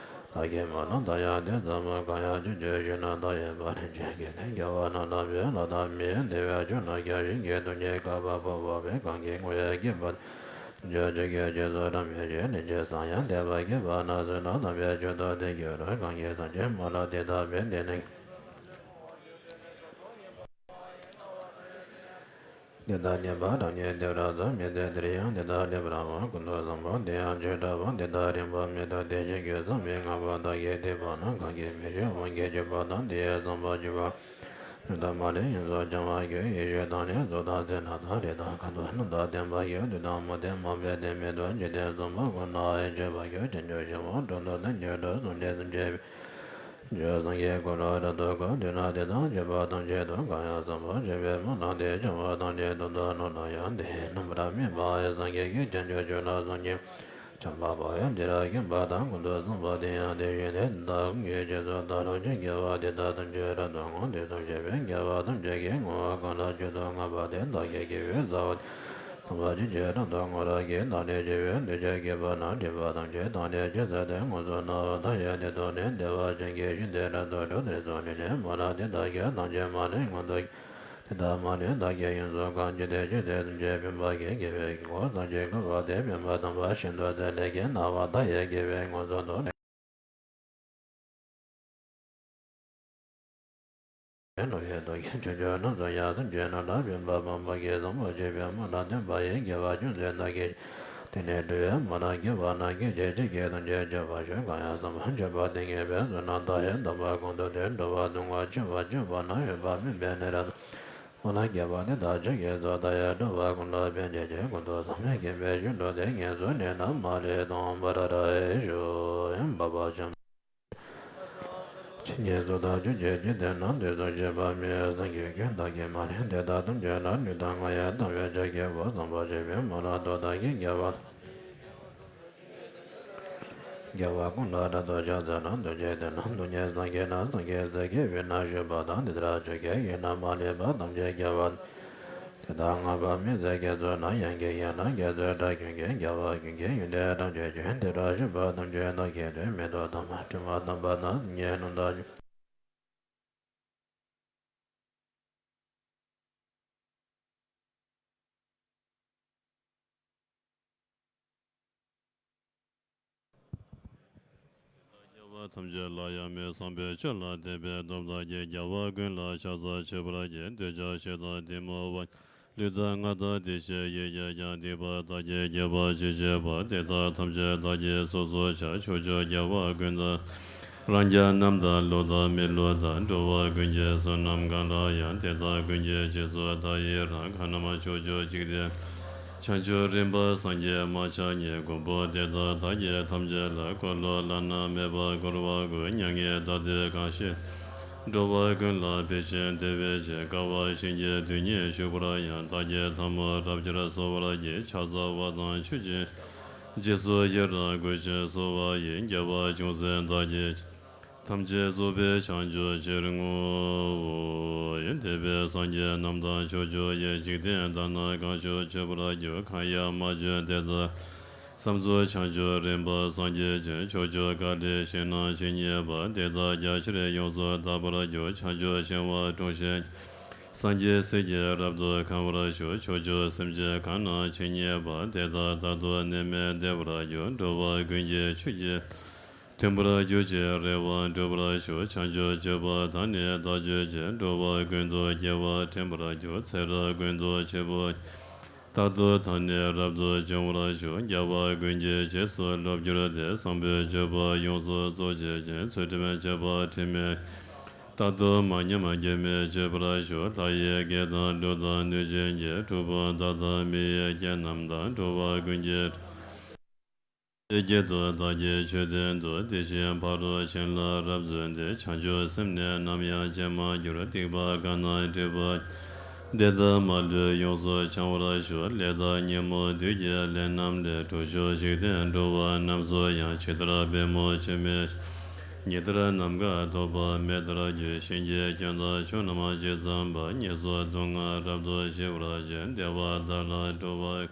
བདག་གིས་སྨྲ་ན། དེ་ཡང་དེ་ཙམ་མོ། གང་ཡང་ཕྱིན་ཅི་ཞིག་ན་བདག་ཡོད་པ། རིན་ཆེན་གྱི་ནི་རྒྱལ་བ་རྣམས་དང་། བོད་ལ་དང་མི་ཡི་བདེ་བའི་ཕྱོགས་རྣམས་ཀྱང་། ཞིང་གི་རྡུལ་སྙེད་བསྐལ་པ་ཕོ་བ་བས། གང་གིས་བསྔོ་བས་བགྱིས་པ་ཐམས་ཅད་ཀྱང་། རྗེས་སུ་བགྲང་བའི་ཕྱིར། ལན་ཅིག་ཙམ་ཡང་དད་པ་བསྐྱེད་པ་ན། བཟོད་པ་དམ་པའི་མཆོག་ཏུ་དེ་འགྱུར་རོ། གང་གིས་ཐམས་ཅད་སྨོན་ལམ་འདི་དག་འབད། དེ་ནི་འདི་དག་བསྙེན་པ་རབ་ཉིད་བདེ་བར་རྫོགས། མི་ཚེ་འདིར་ཡང་འདི་དག་སྒྲུབ་པར་བགྱི། ཀུན་ཏུ་བཟང་པོ་འདི་ཡང་བྱེ་བྲག་པ། འདི་དག་རིང་པོ་མི་ཐོགས་དེ་ཅིག་གྱུར། བཟང་པོའི་ངང་པ་བདག་གིས་བསྡུས་པ་ན། གང་གིས་མི་ཤེས་དབང་གིས་གྱུར་པ་དང་། དེ་ཡི་བཟང་པོ་གྱུར་པ་ཉིད་དུ་མ་ལུས་ཡོངས་སུ་བྱང་བར་འགྱུར། ཡེ་ཤེས་དང་ནི་གཟུགས་དང་སེར་སྣ་དང་། རིགས་དང་ཁམས་དང་རྣམས་དང་ལྡན་པ་ཡི། བདུད་དང་མུ་སྟེགས་མུན་པའི་གཏིང་མེད་དུ། འཇིག་རྟེན་གསུམ་པོ་ཀུན་ན་ཡང་གཅོད་པར་འགྱུར། བྱང་ཆུབ་ཤིང་དབང་དྲུང་དུ་ནི་འགྱུར་ཏོ། གསུངས་ཏེ་གསུངས་བྱས་པའི་ཕྱིར། སངས་རྒྱས་འཁོར་ལོ་རབ་ཏུ་བསྐོར། དུས་ན་དེ་དག་སྤྱོད་པ་ཐམས་ཅད་དུ། གང་ཡང་བཟང་པོ་སྤྱོད་པའི་སྨོན་ལམ་འདི། བྱང་བ་དང་ནི་དོན་དུ་ནོར་ལ་ཡང་། དེ་ཡི་རྣམ་པར་སྨིན་པ་ཡི། སངས་རྒྱས་ཀྱིས་བྱང་ཆུབ་མཆོག་ལ་གསུངས་ཀྱི། བྱམས་པ་འཕགས་པའི་བྱེ་བྲག་མཁྱེན་པ་དང་། ཀུན་ཏུ་བཟང་པོ་དེ་ཡང་དེ་བཞིན་ཏེ། དེ་དག་ཀུན་གྱི་རྗེས་སུ་བདག་སློབ་ཅིང་། དགེ་བ་འདི་དག་ཐམས་ཅད་རབ་ཏུ་བསྔོ། དུས་གསུམ་གཤེགས་པའི་རྒྱལ་བ་ཐམས་ཅད་ཀྱིས། བསྔོ་བ་གང་ལ་མཆོག་ཏུ་བསྔགས་པ་དེ། བདག་གི་དགེ་བའི་རྩ་བ་དེ། བསམ་པ་ཅན་གྱིས་རབ་ཏུ་བསྔོ་བར་བགྱི། བདག་ནི་སྤྱོད་པའི་གདུལ་བྱ་གུས་པ་ན། སྒྲིབ་པ་ཐམས་ཅད་དག་ནི་ཕྱིར་བསལ་ཏེ། མངོན་སུམ་རྣམ་པར་དག་ཡོད་དེ། ཐོབ་ནས་བདེ་བ་ཅན་གྱི་ཞིང་དེར་རབ་ཏུ་འགྲོ། དེར་སོང་ནས་ནི་སྨོན་ལམ་འདི་དག་གིས། ཐམས་ཅད་མ་ལུས་མངོན་དུ། དེ་དག་མ་ལུས་བདག་གིས་ཡོངས་སུ་བཀང་། ཇི་སྲིད་ཇི་སྲིད་ཐམས་ཅད་ཕན་པར་བགྱི། དགེ་བའི་དགེ་སྐོར་ཐམས་ཅད་བསྐལ་པ་དེ། ཕན་པ་དམ་པ་ཤིན་ཏུ་བརྩེ་ལས་ཀྱིས། སྣང་བ་མཐའ་ཡས་དགེ་བས་མངོན་སུམ་དུ། བློ་ཡི་དོན་གྱི་ཆོས་སྤྱོད་རྣམས་སུ་ཡང་། སེམས་ཅན་རྣམས་ལ་ཕན་པ་སྤངས་པར་བགྱི། བཟང་པོ་སྤྱོད་པའི་སྨོན་ལམ་སྟོན་པ་ཡི། དགེ་བ་ཅུང་ཟད་བདག་གིས། དེ་ནས་སྒྲུབ་པའི་སྨོན་ལམ་བསྐྱེད་པ་ན། སྐད་ཅིག་གཅིག་གིས་ཐམས་ཅད་གཅོད་པར་ཤོག་གང་ཡང་བསམ་པ་སྤྱོད་པ་དེ་ངེས་པའི་བཟོད་ནམ། མཐའ་ཡས་དམ་པ་གང་དུ་སྡོད། འགྲོ་བ་ལྟུང་བ་ཆེ་བ་སྤྱོད་པ་ན། འོད་དཔག་མེད་པའི་གནས་རབ་ཏུ། སྨོན་ལམ་བསྐྱེད་པ་འདི་དག་ཕྱོགས་ཀྱི་ཕྱོགས་དང་ཡང་འགྲོ་བ་ཀུན་ལ་ཕན་བྱེད་ཅིང་། ཀུན་ཏུ་བཟང་པོའི་དགེ་བའི་རྒྱུར་འགྲོ་སྟེ། ངན་སོང་གནས་རྣམས་མ་ལུས་སྟོངས་པར་ཤོག་འཕགས་པ་སྤྱན་རས་གཟིགས་དང་ཆོས་ཀྱི་འཇིག་རྟེན་ན། དུས་གསུམ་གཤེགས་པ་མི་ཡི་སེང་གེ་ཀུན། བདག་གིས་མ་ལུས་དེ་དག་ཐམས་ཅད་ལ། ལུས་དང་ངག་ཡིད་དང་བས་བྱ་བགྱིའོ། བཟང་པོ་སྤྱོད་པའི་སྨོན་ལམ་མཐུ་དག་གིས། དགེ་བ་དགེ་བ་ཀུན་ལ་རབ་ཏུ་ཕྱག་འཚལ་ལོ། ཐུགས་རྗེའི་མཐུ་རྣམས་སྟོང་ཉིད་སངས་རྒྱས་ལ། སངས་རྒྱས་སྲས་ཀྱི་དབུས་ན་བཞུགས་པ་དང་། དེ་ལྟར་ཆོས་ཀྱི་དབྱིངས་རྣམས་མ་ལུས་པ། ཐམས་ཅད་རྒྱལ་བ་དེ་དག་བསྔགས་པ་མི་ཟད་དགེ་ཚུལ་རྣམས། ཡང་དགེ་དགེ་ལ་དགེ་ཚུལ་དག་ཀུན་གྱི། རྒྱལ་བ་ཀུན་གྱི་ཡོན་ཏན་རབ་ཕྱུང་ཞིང་། དེ་ལྟར་བཞུགས་པ་ཐམས་ཅད་བདག་གིས་བཏུད། མི་ཐོབ་ཐོབ་པ་དྲི་མ་དམ་པ་རྣམས། སངས་རྒྱས་རྣམས་དང་རྒྱལ་བ་ཐམས་ཅད་ལ་ཡང་མི་ཕམ་པའི་ཆོས་ལ་དད་པའི་སྟོབས་དག་གིས། རྒྱལ་བ་ཀུན་ལ་ཕྱག་འཚལ་མཆོད་པར་བགྱི། འདོད་ཆགས་ཞེ་སྡང་གཏི་མུག་པ། ལུས་དང་ངག་དང་བདེ་གཤེགས་ཡིད་ཀྱིས་ཀྱང་། སྡིག་པ་བདག་གིས་བགྱིས་པར་བྱིན་གྱིས་རློབས། དེ་དག་ཐམས་ཅད་བདག་གིས་སོ་སོར་བཤགས། ཕྱོགས་བཅུའི་རྒྱལ་བ་ཀུན་ཏུ། རང་རྒྱལ་རྣམས་དང་ཀླུ་དང་མི་ཀླུ་དང་། འགྲོ་བ་ཀུན་གྱི་བསོད་ནམས་གང་དག་ཡང་། དེ་དག་ཀུན་གྱི་རྗེས་སུ་བདག་ཡི་རང་། གང་རྣམས་ཕྱོགས་བཅུའི་འཇིག་རྟེན། བྱང་ཆུབ་རིམ་པར་སངས་རྒྱས་མ་ཆགས་ཉིད། མགོན་པོ་དེ་དག་བདག་གིས་ཐམས་ཅད་ལ། འཁོར་ལོ་བླ་ན་མེད་པ་བསྐོར་བར་བསྐུལ། མྱ་ངན་འདའ་སྟོན་གང་བཞེད། འགྲོ་བ་ཀུན་ལ་ཕན་ཞིང་བདེ་བའི་ཕྱིར། དཀའ་བ་གཤིན་རྗེའི་དུས་ཉིད་བཞུགས་པར་ཡང་། བདག་གིས་ཐལ་མོ་རབ་སྦྱར་གསོལ་བར་བགྱི། ཕྱག་འཚལ་བ་དང་མཆོད་ཅིང་རྗེས་སུ་ཡི་རང་བསྐུལ་ཞིང་གསོལ་བ་ཡི། རྒྱལ་བ་ཅུང་ཟད་བདག་གིས་ཐམས་ཅད་རྫོགས་པའི་བྱང་ཆུབ་ཕྱིར་བསྔོའོ། འདས་པའི་སངས་རྒྱས་རྣམས་དང་ཕྱོགས་བཅུ་ཡི། འཇིག་རྟེན་དག་ན་གང་བཞུགས་མཆོད་པར་གྱུར། གང་ཡང་མ་བྱོན་དེ་དག་བསམ་རྫོགས་བྱང་ཆུབ་རིམ་པར་སངས་རྒྱས་ཀྱི། ཕྱོགས་བཅུ་ཀ་ལས་ཞིང་རྣམས་ཇི་སྙེད་པ། དེ་དག་རྒྱ་ཆེར་ཡོངས་སུ་དག་པར་གྱུར། བྱང་ཆུབ་ཤིང་དབང་དྲུང་བཞེངས་སངས་རྒྱས་སྲས་ཀྱིས་རབ་ཏུ་གང་བར་ཞུ། ཕྱོགས་བཅུའི་སེམས་ཅན་གང་རྣམས་ཇི་སྙེད་པ། དེ་དག་རྟག་ཏུ་ནད་མེད་བདེ་བར་འགྱུར། འགྲོ་བ་ཀུན་གྱི་ཆོས་ཀྱི་མཐུན་པར་གྱུར་ཅིང་རེ་བ་འགྲུབ་པར་ཤོག། བྱང་ཆུབ་སྤྱོད་པ་དག་ནི་བདག་སྤྱོད་ཅིང་། འགྲོ་བ་ཀུན་ཏུ་དགེ་བ་འདྲེན་པར་འགྱུར། ཚེ་རབས་ཀུན་ཏུ་བྱེད་པོ་རྟག་ཏུ་དག་ནི་རབ་ཏུ་འབྱུང་བར་ཤོག། རྒྱལ་བ་ཀུན་གྱི་རྗེས་སུ་སློབ་གྱུར་ཏེ། བཟང་པོའི་སྤྱོད་པ་ཡོངས་སུ་རྫོགས་བྱེད་ཅིང་། ཚུལ་ཁྲིམས་བཅས་པ་དྲི་མེད་རྟག་ཏུ་མ་ཉམས་སྐྱོན་མེད་སྤྱོད་པར་ཤོག། ལྷ་ཡི་སྐད་དང་ཀླུ་དང་གནོད་སྦྱིན་གྱི། གྲུལ་བུམ་དག་དང་མི་ཡི་སྐད་རྣམས་དང་། འགྲོ་བ་ཀུན་གྱི་རྗེས་སུ་བདག་གིས་ཆོས་བསྟན་ཏོ། དེ་བཞིན་ཕ་རོལ་ཕྱིན་ལ་རབ་བརྩོན་ཏེ། བྱང་ཆུབ་སེམས་ནི་ནམ་ཡང་བརྗེད་མ་གྱུར། སྡིག་པ་གང་རྣམས་སྒྲིབ་པ་དེ་དག་མ་ལུས་ཡོངས་སུ་བྱང་བར་ཤོག། ལས་དང་ཉོན་མོངས་བདུད་ཀྱི་ལས་རྣམས་ལས། གྲོལ་ཤོག་འཇིག་རྟེན་འགྲོ་བ་རྣམས་སུ་ཡང་། ཇི་ལྟར་པད་མོ་ཆུ་མིག་ཉི་ལྟར་ནམ་མཁའ་ཐོགས་པ་མེ་ལྟར་རྒྱུ། ཞིང་གི་སྐྱོན་དང་ཕྱོགས་རྣམས་ཇི་ཙམ་པ། ཉེས་སོགས་སྡུག་བསྔལ་རབ་ཏུ་ཞི་བར་བྱེད། བདེ་བ་དག་ལ་འགྲོ་བ།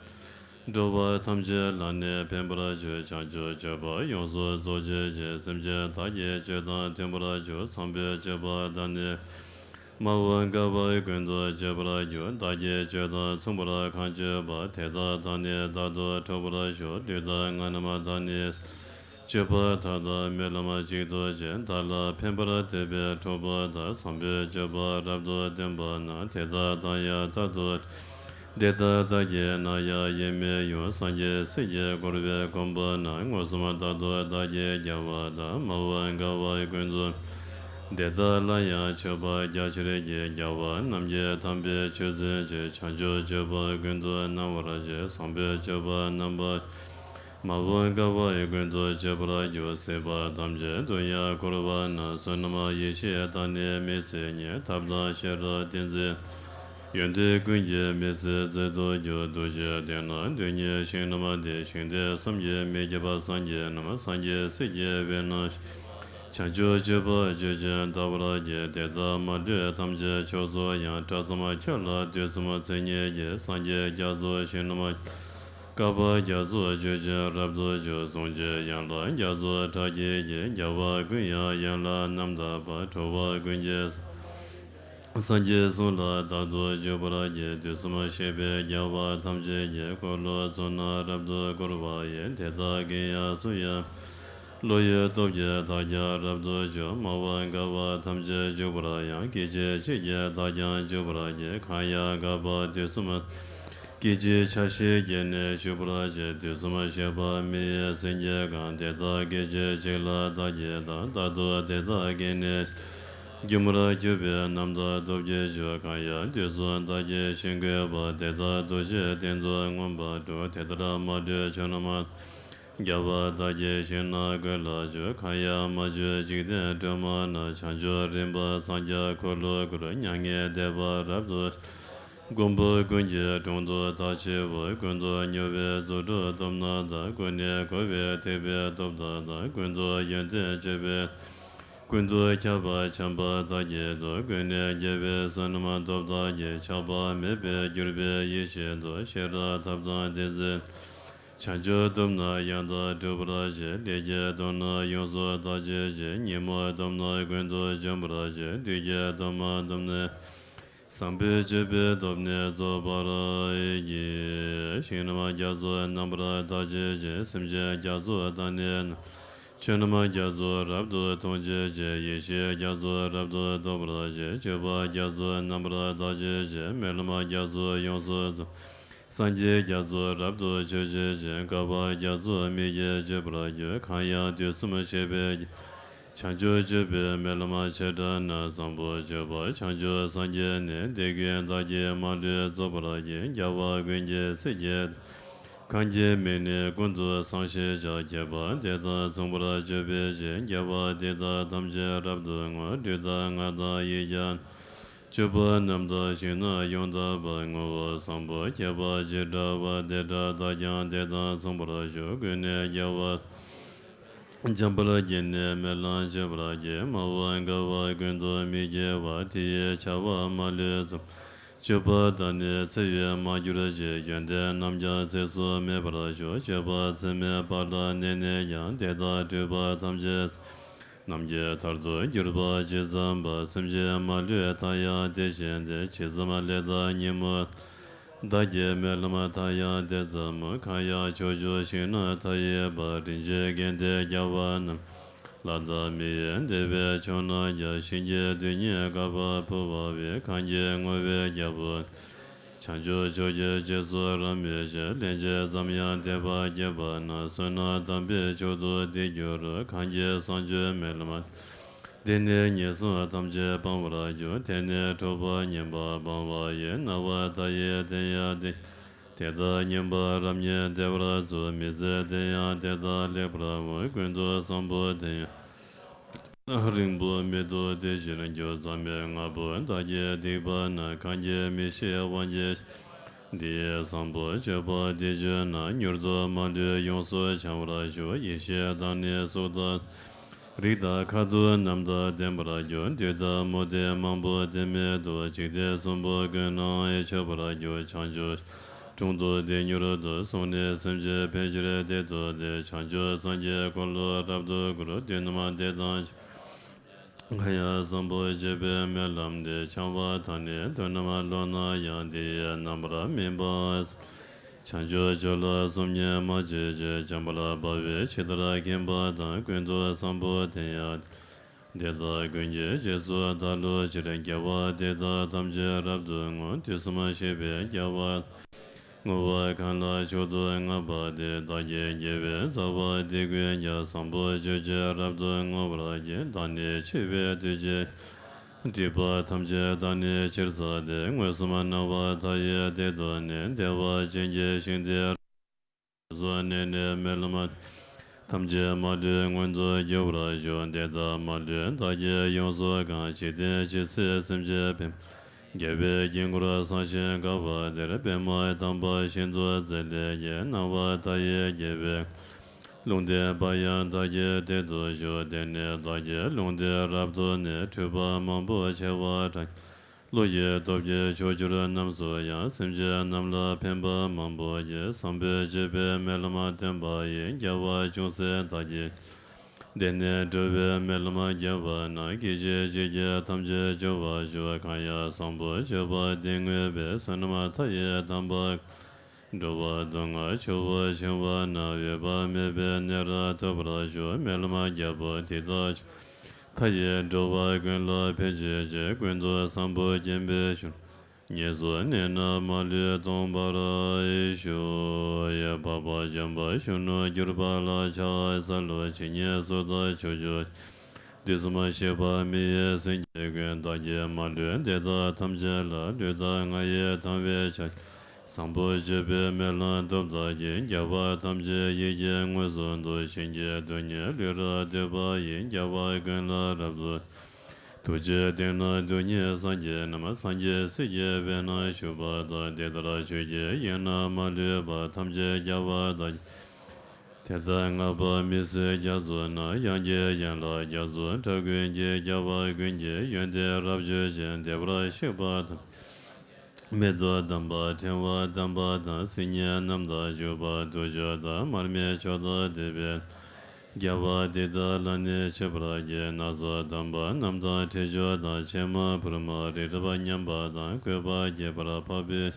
འགྲོ་བ་ཐམས་ཅད་ལ་ནི་ཕན་པར་བྱེད། བྱང་ཆུབ་སྤྱོད་པ་ཡོངས་སུ་རྫོགས་བྱེད་ཅིང་། སེམས་ཅན་དག་གི་སྤྱོད་དང་མཐུན་པར་འཇུག། བཟང་པོའི་སྤྱོད་པ་དག་ནི་མ་འོངས་དཀའ་བ་ཀུན་ཏུ་སྤྱད་པར་འགྱུར། བདག་གི་སྤྱོད་དང་མཚུངས་པར་གང་སྤྱོད་པ། དེ་དག་དག་ནི་རྟག་ཏུ་གྲོལ་བར་ཤོག། ལུས་དང་ངག་རྣམས་དག་ནི་སྤྱོད་པ་མཐའ་དག་སྨོན་ལམ་གཅིག་ཏུ་བྱས། བདག་ལ་ཕན་པར་འདོད་པའི་གྲོགས་པོ་དག། བཟང་པོའི་སྤྱོད་པ་རབ་ཏུ་བསྟན་པ་ན། དེ་དག་དང་ཡང་རྟག་ཏུ། དེ་ལྟར་བདག་གིས་ན་ཡང་ཡིད་མི་དབྱུང་། སངས་རྒྱས་སྲས་ཀྱིས་བསྐོར་བའི་དགོན་པ་ན། མངོན་སུམ་རྟག་ཏུ་བདག་གིས་རྒྱལ་བ་དང་། མ་འོངས་དཀའ་བ་ཀུན་ཏུ། དེ་དག་ལ་ཡང་མཆོད་པ་རྒྱ་ཆེར་བགྱི། རྒྱལ་བ་རྣམས་ཀྱི་དམ་པའི་ཆོས་འཛིན་ཅིང་། བྱང་ཆུབ་སྤྱོད་པ་ཀུན་ཏུ་སྣང་བར་བྱེད། བཟང་པོའི་སྤྱོད་པ་རྣམ་པ། མ་འོངས་དཀའ་བ་ཀུན་ཏུ་སྤྱད་པར་འགྱུར། སྲིད་པ་ཐམས་ཅད་དུ་ཡང་འཁོར་བ་ན། བསོད་ནམས་ཡེ་ཤེས་དག་ནི་མི་ཚེ་ཉིད། ཐབས་དང་ཤེས་རབ་ཏིང་འཛིན། ཡོན་ཏན་ཀུན་གྱི་མི་ཚེ་རྫོགས་སུ་གྱུར། རྡོ་རྗེ་གདན་ན་འདུས་ནས་ཞིང་རྣམས་བདེ། ཞིང་དེ་བསམ་གྱིས་མི་ཁྱབ་པ་སངས་རྒྱས་རྣམས། སངས་རྒྱས་སྲས་ཀྱི་དཔལ་རྣམས། བྱང་ཆུབ་སྤྱོད་པ་སྤྱོད་ཅིང་དག་པར་བགྱི། དེ་དག་མ་ལུས་ཐམས་ཅད་མཆོག་སུ་ཡང་། གྲགས་ཙམ་ཁྱོད་ལ་དུས་གསུམ་མཚན་ཉིད་ཀྱི། སངས་རྒྱས་རྒྱ་མཚོ་ཞིང་རྣམས། བསྐལ་པ་རྒྱ་མཚོ་སྤྱོད་ཅིང་རབ་ཏུ་འཇུག། གཟུངས་ཀྱི་ཡན་ལག་རྒྱ་མཚོ་གྲགས་ཀྱིས་བརྒྱན། རྒྱལ་བ་ཀུན་ཡང་ཡན་ལག་རྣམ་དག་པ། གྲོལ་བ་ཀུན་གྱི་སངས་རྒྱས་གསུང་ལ་རྟག་ཏུ་འཇུག་པར་བགྱི། དུས་གསུམ་གཤེགས་པའི་རྒྱལ་བ་ཐམས་ཅད་ཀྱི། འཁོར་ལོ་ཚོགས་རྣམས་རབ་ཏུ་བསྐོར་བ་ཡི། དེ་དག་གི་ཡང་གསུང་ཡང་བློ་ཡི་སྟོབས་ཀྱིས་བདག་ཀྱང་རབ་ཏུ་འཇུག། མ་འོངས་དཀའ་བ་ཐམས་ཅད་འཇུག་པར་ཡང་། སྐད་ཅིག་གཅིག་གིས་བདག་ཀྱང་འཇུག་པར་བགྱི། གང་ཡང་དགའ་བ་དུས་གསུམ། སྐད་ཅིག་ཆ་ཤས་ཀྱིས་ནི་ཞུ་བར་བྱེད། དུས་གསུམ་གཤེགས་པ་མི་ཡི་སེང་གེ་གང་། དེ་དག་སྐད་ཅིག་གཅིག་ལ་བདག་གིས་དང་། རྟག་ཏུ་དེ་དག་གིས་ནི། སྒྱུ་མར་གྱུར་པའི་རྣམ་དག་སྟོབས་ཀྱིས་བཞུགས། གང་ཡང་དུས་གསུམ་བདག་གིས་ཞིང་བཀོད་པ། དེ་དག་རྡོ་རྗེའི་གདན་དུ་མངོན་པར་འགྲོ། དེ་ལྟར་མ་ལུས་ཕྱོགས་རྣམས། རྒྱལ་བ་དག་གི་ཞིང་རྣམས་ཀུན་ལ་བཞུགས། གང་ཡང་མ་བྱོན་འཇིག་རྟེན་སྒྲོན་མ་ན། བྱང་ཆུབ་རིམ་པར་སངས་རྒྱས་འཁོར་ལོ་བསྐོར། མྱ་ངན་འདས་པ་རབ་ཏུ། མགོན་པོ་ཀུན་གྱི་དྲུང་དུ་བདག་མཆིའོ། ཀུན་ཏུ་སྨྱོ་བའི་རྫུ་འཕྲུལ་སྟོབས་རྣམས་དང་། ཀུན་ནས་རྒོལ་བའི་ཐེག་པའི་སྟོབས་དག་དང་། ཀུན་ཏུ་ཡོན་ཏན་སྤྱོད་པའི། ཀུན་ཏུ་ཁྱབ་པ་འཆང་བ་དག་གིས་བསྟོད། ཀུན་ནས་རྒྱལ་བའི་བསོད་ནམས་སྟོབས་དག་གིས། ཆགས་པ་མེད་པར་གྱུར་པའི་ཡེ་ཤེས་སྟོབས། ཤེས་རབ་ཐབས་དང་ཏིང་འཛིན། བྱང་ཆུབ་སྟོབས་རྣམས་ཡང་དག་སྒྲུབ་པར་བྱེད། ལས་ཀྱི་སྟོབས་རྣམས་ཡོངས་སུ་དག་བྱེད་ཅིང་། ཉོན་མོངས་སྟོབས་རྣམས་ཀུན་ཏུ་འཇོམས་པར་བྱེད། བདུད་ཀྱི་སྟོབས་རྣམས་སྟོབས་ནི། བཟང་པོའི་སྤྱོད་པའི་སྟོབས་ནི་རྫོགས་པར་བགྱི། ཞིང་རྣམས་རྒྱ་མཚོ་རྣམ་པར་དག་བྱེད་ཅིང་། སེམས་ཅན་རྒྱ་མཚོ་དག་ནི། ཆོས་རྣམས་རྒྱ་མཚོ་རབ་ཏུ་མཐོང་བྱེད་ཅིང་། ཡེ་ཤེས་རྒྱ་མཚོ་རབ་ཏུ་རྟོགས་པར་བྱེད། སྤྱོད་པ་རྒྱ་མཚོ་རྣམ་པར་དག་བྱེད་ཅིང་། སྨོན་ལམ་རྒྱ་མཚོ་ཡོངས་སུ་རྫོགས། སངས་རྒྱས་རྒྱ་མཚོ་རབ་ཏུ་མཆོད་བྱེད་ཅིང་། བསྐལ་པ་རྒྱ་མཚོ་མིག་གིས་མཆོད་པར་འགྱུར། གང་ཡང་དུས་གསུམ་གཤེགས་པའི་རྒྱལ། བྱང་ཆུབ་སྤྱོད་པའི་སྨོན་ལམ་ཆེ་དྲགས་ན། བཟང་པོ་སྤྱོད་པ་བྱང་ཆུབ་སངས་རྒྱས་ནི། འདི་ཀུན་བདག་གིས་མ་ལུས་རྫོགས་པར་བགྱི། རྒྱལ་བ་ཀུན་གྱི་སྲས་ཀྱི། གང་གི་མིང་ནི་ཀུན་ཏུ་བཟང་ཞེས་བྱ། ཁྱད་པར་འདི་དག་མཚུངས་པར་སྤྱོད་པའི་ཕྱིར། རྒྱལ་བ་འདི་དག་ཐམས་ཅད་རབ་ཏུ་བསྔོ། ལུས་དང་ངག་དང་ཡིད་ཀྱང་། སྤྱོད་པ་རྣམ་དག་ཞིང་ན་ཡང་དག་པར། བསྔོ་བ་བཟང་པོ་ཁྱད་པར་ཅི་འདྲ་བ། དེ་འདྲ་བདག་ཀྱང་དེ་དག་མཚུངས་པར་ཤོག །ཀུན་ནས་རྒྱལ་བ། འཇམ་དཔལ་གྱིས་ནི་སྨོན་ལམ་མཆོད་པར་བགྱི། མ་འོངས་བསྐལ་པ་ཀུན་ཏུ་མི་སྐྱེ་བར། དེ་ཡི་བྱ་བ་མ་ལུས་རྫོགས། སྤྱོད་པ་དག་ནི་འཚེ་བས་མ་གྱུར་ཅིག །ཡོན་ཏན་རྣམས་ཀྱང་ཚེ་སུ་མེད་པར་ཤོག །སྤྱོད་པ་འཚེ་མེད་པ་ལ་གནས་ནས་ཀྱང་། དེ་དག་འཁྲུལ་པ་ཐམས་ཅད། རྣམས་ཀྱི་མཐར་ཐུག་གྱུར་པ་ཇི་ཙམ་པ། སེམས་ཅན་མ་ལུས་མཐའ་ཡང་དེ་བཞིན་ཏེ། ཇི་ཙམ་ལས་དང་ཉིན་མོ། བདག་གིས་སྨོན་ལམ་མཐའ་ཡང་དེ་ཙམ་མོ། གང་ཡང་ཕྱོགས་བཅུའི་ཞིང་རྣམས་མཐའ་ཡས་པ། རིན་ཆེན་གན་དྷའི་རྒྱལ་བ་རྣམས། ལྷ་དང་མི་ཡི་འདུས་པའི་ཕྱོགས་རྣམས་ཀྱང་། བྱིན་གྱིས་རྡུལ་སྙེད་དཀར་པོ་ཕུལ་བ་བས། གང་གིས་བསྔོ་བའི་རྒྱལ་པོ། བྱང་ཆུབ་མཆོག་གི་རྗེས་སུ་རབ་མོས་ཤིང་། སླན་ཆད་ཙམ་ཡང་དད་པ་བསྐྱེད་པ་ན། བསོད་ནམས་དམ་པའི་མཆོག་ཏུ་འདི་འགྱུར་རོ། གང་གིས་བཟང་སྤྱོད་སྨོན་ལམ། འདི་ནི་ཉེས་སོགས་ཐམས་ཅད་སྤང་བར་འགྱུར། དེ་ནི་གྲོགས་པོ་ངན་པ་སྤང་བ་ཡིས། སྣང་བ་མཐའ་ཡས་དེ་ཡང་དེ། དེ་དག་ཉན་པ་རབ་ཉིད་བདེ་བར་འཚོ། མི་བཟད་དེ་ཡང་དེ་དག་ལེགས་པར་འོང་། ཀུན་ཏུ་བཟང་པོ་དེ་ཡང་རིང་པོ་མི་ཐོགས་དེ་བཞིན་འགྱུར། མཛངས་མའི་རྔ་བོ་བདག་གིས་བསྡིགས་པ་ན། གང་གིས་མི་ཤེས་དབང་གིས། འདི་ཡི་བཟང་པོ་སྤྱོད་པ་འདི་བརྗོད་ན། མྱུར་དུ་མ་ལུས་ཡོངས་སུ་བྱང་བར་ཤོག །ཡེ་ཤེས་དང་ནི་གཟུགས་དང་། རིགས་དང་ཁ་དོག་རྣམས་དང་ལྡན་པར་འགྱུར། བདུད་དང་མུ་སྟེགས་མང་པོ་དེ་མེད་དོ། འཇིག་རྟེན་གསུམ་པོ་ཀུན་ནའང་ཡིད་ཆེས་པར་འགྱུར། བྱང་ཆུབ་དྲུང་དུ་བདེ་མྱུར་དུ། སོང་ནས་སེམས་ཅན་ཕན་ཕྱིར་བདེ་ཐོབ་སྟེ། བྱང་ཆུབ་སངས་རྒྱས་འཁོར་ལོ་རབ་ཏུ་བསྐོར། དུས་རྣམས་བདེ་དང་། གང་ཡང་བཟང་པོ་སྤྱོད་པའི་སྨོན་ལམ་འདི། འཆང་བ་དང་ནི་དུས་རྣམས་བསླབ་ན་ཡང་། འདི་ཡི་རྣམ་པར་སྨིན་པ། བྱང་ཆུབ་མཆོག་ལ་སོམ་ཉི་མ་བྱེད་ཅིག །འཇམ་དཔལ་དཔའ་བོས་ཇི་ལྟར་མཁྱེན་པ་དང་། ཀུན་ཏུ་བཟང་པོ་དེ་ཡང་དེ་དག་ཀུན་གྱི་རྗེས་སུ་བདག་སློབ་ཕྱིར། རྒྱལ་བ་འདི་དག་ཐམས་ཅད་རབ་ཏུ་བསྔོ། དུས་གསུམ་གཤེགས་པའི་རྒྱལ་བ། བསྔོ་བ་གང་ལ་མཆོག་ཏུ་བསྔགས་པ་དེ། བདག་གིས་དགེ་བའི་རྩ་བ་འདི་ཀུན་ཀྱང་། བཟང་པོ་སྤྱོད་ཕྱིར་རབ་ཏུ་བསྔོ་བར་བགྱི། བདག་ནི་འཆི་བའི་དུས་ཀྱི། སྒྲིབ་པ་ཐམས་ཅད་བདག་ནི་ཕྱིར་བསལ་ཏེ། མངོན་སུམ་སྣང་བ་མཐའ་ཡས་བདེ་ཐོབ་ནས། བདེ་བ་ཅན་གྱི་ཞིང་དེར། སོ་ནས་ནི་སྨོན་ལམ་ཐམས་ཅད་མ་ལུས་མངོན་དུ་འགྱུར་བར་ཤོག །དེ་དག་མ་ལུས་བདག་གིས་ཡོངས་སུ་གང་། འཇིག་རྟེན་ཇི་སྲིད་སེམས་ཅན་ཕན། རྒྱལ་བའི་དཀྱིལ་འཁོར་བཟང་ཞིང་དགའ་བ་དེར། པདྨ་དམ་པ་ཤིན་ཏུ་མཛེས་ལས་སྐྱེས། སྣང་བ་མཐའ་ཡས་རྒྱལ་བའི། ལུང་བསྟན་པ་ཡང་བདག་གིས་དེར་ཐོབ་ཤོག །དེ་ནས་བདག་གིས་ལུང་བསྟན་རབ་ཐོབ་ནས། འཁྲུལ་པ་མང་པོ་ཆེ་བ་དྲངས། བློ་ཡི་སྟོབས་ཀྱིས་ཕྱོགས་བཅུར་རྣམས་སུ་ཡང་། སེམས་ཅན་རྣམས་ལ་ཕན་པ་མང་པོ་བགྱིས། བཟང་པོ་སྤྱོད་པའི་སྨོན་ལམ་བརྟན་པ་ཡིས། རྒྱལ་བ་ཅུང་ཟད་བདག་གིས། འདི་ནི་འགྲོ་བའི་སྨོན་ལམ་རྒྱས་པ་ན། སྐད་ཅིག་གཅིག་གིས་ཐམས་ཅད་སྐྱོབ་པར་ཤོག །གང་ཡང་བཟང་པོ་སྤྱོད་པ་འདི་བསྔོས་པས། བསོད་ནམས་མཐའ་ཡས་དམ་པ། འགྲོ་བ་སྡུག་བསྔལ་ཆེ་བ་ཞི་བ་ན། འོད་དཔག་མེད་པའི་གནས་རབ་ཐོབ་པར་ཤོག །སྨོན་ལམ་རྒྱས་པ་འདི་དག་མཐའ་ཡས་འགྲོ་བ་ཀུན་ལ་ཕན་བྱེད་ཅིང་། ཀུན་ཏུ་བཟང་པོ་སྐྱེ་བའི་ཕྱིར། ཉེས་སོགས་ནད་རྣམས་མ་ལུས་སྟོངས་པར་ཤོག །འཕགས་པ་འཇམ་དཔལ་གཞོན་ནུར་གྱུར་པ་ལ་ཕྱག་འཚལ་ལོ། ཇི་སྙེད་སུ་དག་ཕྱོགས་བཅུ། དུས་གསུམ་གཤེགས་པ་མི་ཡི་སེང་གེ་ཀུན། བདག་གིས་མ་ལུས་འདི་དག་ཐམས་ཅད་ལ། ལུས་དང་ངག་ཡིད་དང་བས་ཕྱག་བཟང་པོ་སྤྱོད་པའི་སྨོན་ལམ་ཐོབ་བདག་གིས། རྒྱལ་བ་ཐམས་ཅད་ཡིད་ཀྱིས་མངོན་སུམ་དུ། བྱིན་གྱིས་རྡུལ་སྙེད་ལུས་རབ་བཏུད་པ་ཡིས། རྒྱལ་བ་ཀུན་ལ་རབ་ཏུ། ཐུགས་རྗེའི་གཏིང་ན་རྡུལ་སྙེད་སངས་རྒྱས་རྣམས། སངས་རྒྱས་སྲས་ཀྱི་དཔལ་རྣམས་བཞུགས་པ་དང་། དེ་ལྟར་ཆོས་ཀྱི་དབྱིངས་རྣམས་མ་ལུས་པ། ཐམས་ཅད་རྒྱལ་བ་དང་། དེ་ལྟར་བསྔགས་པ་མི་ཟད་རྒྱ་མཚོ་ན། དབྱངས་ཀྱི་ཡན་ལག་རྒྱ་མཚོ་འདྲ་ཀུན་གྱིས། རྒྱལ་བ་ཀུན་གྱི་ཡོན་ཏན་རབ་བརྗོད་ཅིང་། བདེ་བར་གཤེགས་པ་དང་། མི་ལྡོག་དམ་པ་ཕྲེང་བ་བསྟན་པ་དང་། སིལ་སྙན་རྣམས་དང་བྱུག་པ་དུག་མཆོག་དང་། མར་མེ་མཆོག་དང་བདེ་བའི། རྒྱལ་བ་འདི་དག་ལ་ནི་མཆོད་པར་བགྱི། སྣ་ཚོགས་དམ་པ་རྣམས་དང་ཁྲི་མཆོག་དང་། ཕྱེ་མ་ཕུར་མ་རི་རབ་མཉམ་པ་དང་། བཀོད་པ་རྒྱས་པར་འཕགས་པའི།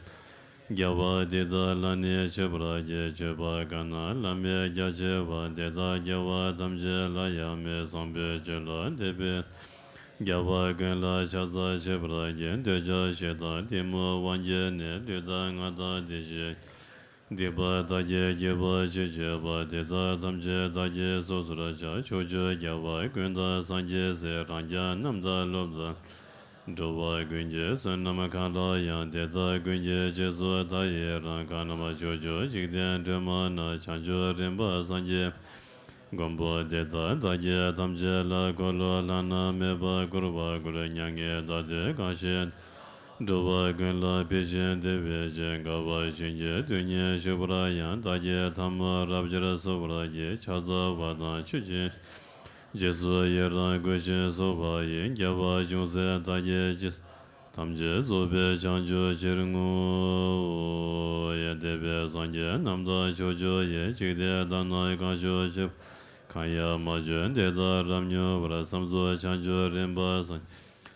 རྒྱལ་བ་དེ་དག་ལ་ནི་མཆོད་པར་བགྱི། མཆོད་པ་གང་རྣམས་བླ་མེད་རྒྱ་ཆེ་བ། དེ་དག་རྒྱལ་བ་ཐམས་ཅད་ལ་ཡང་མོས། བཟང་པོའི་ཆོས་ལ་དད་པས། རྒྱལ་བ་ཀུན་ལ་ཕྱག་འཚལ་མཆོད་པར་བགྱི། འདོད་ཆགས་ཞེ་སྡང་གཏི་མུག་དབང་གྱུར་ནས། ལུས་དང་ངག་དང་བདེ་གཤེགས་སྡིག་པ་བདག་གིས་བགྱིས་པ་ཕྱིར་བཅོས་པ། དེ་དག་ཐམས་ཅད་བདག་གིས་སོ་སོར་བྱ། ཕྱོགས་བཅུའི་རྒྱལ་བ་ཀུན་དང་སངས་རྒྱས་སྲས། རང་རྒྱལ་རྣམས་དང་སློབ་དང་འགྲོ་བ་ཀུན་གྱི་བསོད་ནམས་གང་དག་ཡང་། དེ་དག་ཀུན་གྱི་རྗེས་སུ་བདག་ཡི་རང་། གང་རྣམས་ཕྱོགས་བཅུའི་འཇིག་རྟེན་དྲི་མ་ན། བྱང་ཆུབ་རིམ་པར་སངས་རྒྱས་མགོན་པོ་དེ་དག་བདག་གིས་ཐམས་ཅད་ལ། འཁོར་ལོ་ལྷ་ནག་མེ་འབར་འཁོར་བར་བསྐོར། མྱ་ངན་འདའ་སྟོན་གང་བཞེད། འགྲོ་བ་ཀུན་ལ་ཕན་ཞིང་བདེ་བའི་ཕྱིར། དགའ་བ་བཞིན་གྱི་དོན་གཉིས་ཞུ་བར་ཡང་། བདག་གིས་ཐལ་མོ་རབ་སྦྱར་གསོལ་བར་བགྱི། ཕྱག་འཚལ་བ་དང་མཆོད་ཅིང་རྗེས་སུ་ཡི་རང་བསྐུལ་ཞིང་གསོལ་བ་ཡི། རྒྱལ་བ་ཅུང་ཟད་བདག་གིས་བགྱིས། ཐམས་ཅད་རྫོགས་པའི་བྱང་ཆུབ་ཕྱིར་བསྔོ། འདས་པའི་སངས་རྒྱས་རྣམས་དང་ཕྱོགས་བཅུ་ཡི། འཇིག་རྟེན་དག་ན་གང་བཞུགས་ཅི། གང་ཡང་མ་བྱོན་དེ་དག་རབ་མྱུར་བར། བསམ་རྫོགས་བྱང་ཆུབ་རིམ་པར་སངས།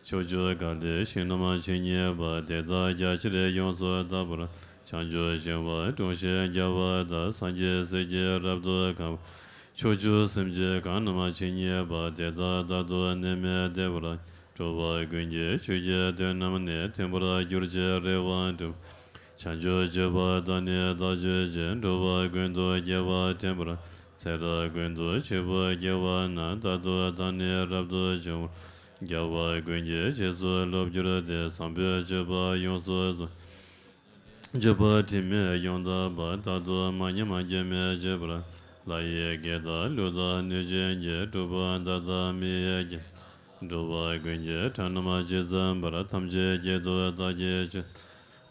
ཕྱོགས་བཅུ་ག་ལའི་ཞིང་རྣམས་ཇི་སྙེད་པ། དེ་དག་རྒྱ་ཆེར་ཡོངས་སུ་དག་པར། བྱང་ཆུབ་ཤིང་དབང་དྲུང་གཤེགས་རྒྱལ་བ་དང་། སངས་རྒྱས་སྲས་ཀྱིས་རབ་ཏུ་གང་བ། ཕྱོགས་བཅུའི་སེམས་ཅན་གང་རྣམས་ཇི་སྙེད་པ། དེ་དག་རྟག་ཏུ་ནད་མེད་བདེ་བར། འགྲོ་བ་ཀུན་གྱི་ཆོས་ཀྱི་དོན་རྣམས་ནི། མཐུན་པར་གྱུར་ཅིག་རེ་བ་འགྲུབ། བྱང་ཆུབ་སྤྱོད་པ་དག་ནི་བདག་སྤྱོད་ཅིང་། འགྲོ་བ་ཀུན་ཏུ་དགེ་བ་འདྲེན་པར། ཚེ་རབས་ཀུན་ཏུ་བྱེད་པོ་དགེ་བ་རྣམས། རྟག་ཏུ་བདག་ནི་རབ་ཏུ་འབྱུང་བར། རྒྱལ་བ་ཀུན་གྱི་རྗེས་སུ་སློབ་གྱུར་ཏེ། བཟང་པོའི་སྤྱོད་པ་ཡོངས་སུ་རྫོགས། སྤྱོད་པ་དྲི་མེད་ཡོངས་དག་པ། རྟག་ཏུ་མ་ཉམས་སྐྱོན་མེད་སྤྱོད་པ། ལྷ་ཡི་སྐད་དང་ཀླུ་དང་གནོད་སྦྱིན་གྱི། གྲུབ་པ་མཐའ་དག་མི་ཡི་སྐད། འགྲོ་བ་ཀུན་གྱི་ཁྲག་རྣམས་ཇི་ཙམ་པར། ཐམས་ཅད་སྐད་དུ་བདག་གིས་ཆོས།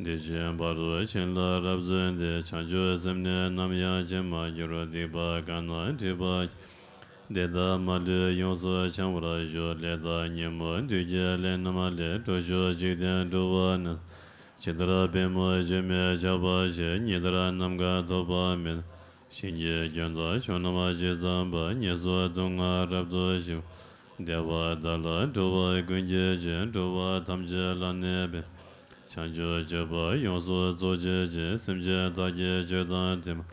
འདི་བཞིན་བར་དུ་བྱིན་རླབས་རབ་བརྩོན་ཏེ། བྱང་ཆུབ་སེམས་ནི་ནམ་ཡང་ཇི་མ་འགྱུར། སྡིག་པ་གང་རྣམས་སྒྲིབ་པ། དེ་དག་མ་ལུས་ཡོངས་སུ་བྱང་བར་ཤོག་ལས་དང་ཉོན་མོངས་བདུད་ཀྱི་ལས་རྣམས་ལས། གྲོལ་ཤོག་འཇིག་རྟེན་འགྲོ་བ་རྣམས། ཇི་ལྟར་པད་མོ་བཅོས་མའི་ཆར་པ་བཞིན། ཉི་ལྟར་ནམ་མཁའ་ཐོགས་པ་མེད། ཞིང་གི་ཀུན་ཏུ་ཕྱོགས་རྣམས་ཇི་ཙམ་པར། ངན་སོང་སྡུག་བསྔལ་རབ་ཏུ་ཞི་བ། བདེ་བ་དག་ལ་འགྲོ་བ་ཀུན་གྱི་རྗེ། འགྲོ་བ་ཐམས་ཅད་ལ་ནི་ཕན། བྱང་ཆུབ་སྤྱོད་པ་ཡོངས་སུ་རྫོགས་བྱེད་ཅིང་། སེམས་ཅན་དག་གི་སྤྱོད་དང་མཐུན་པ།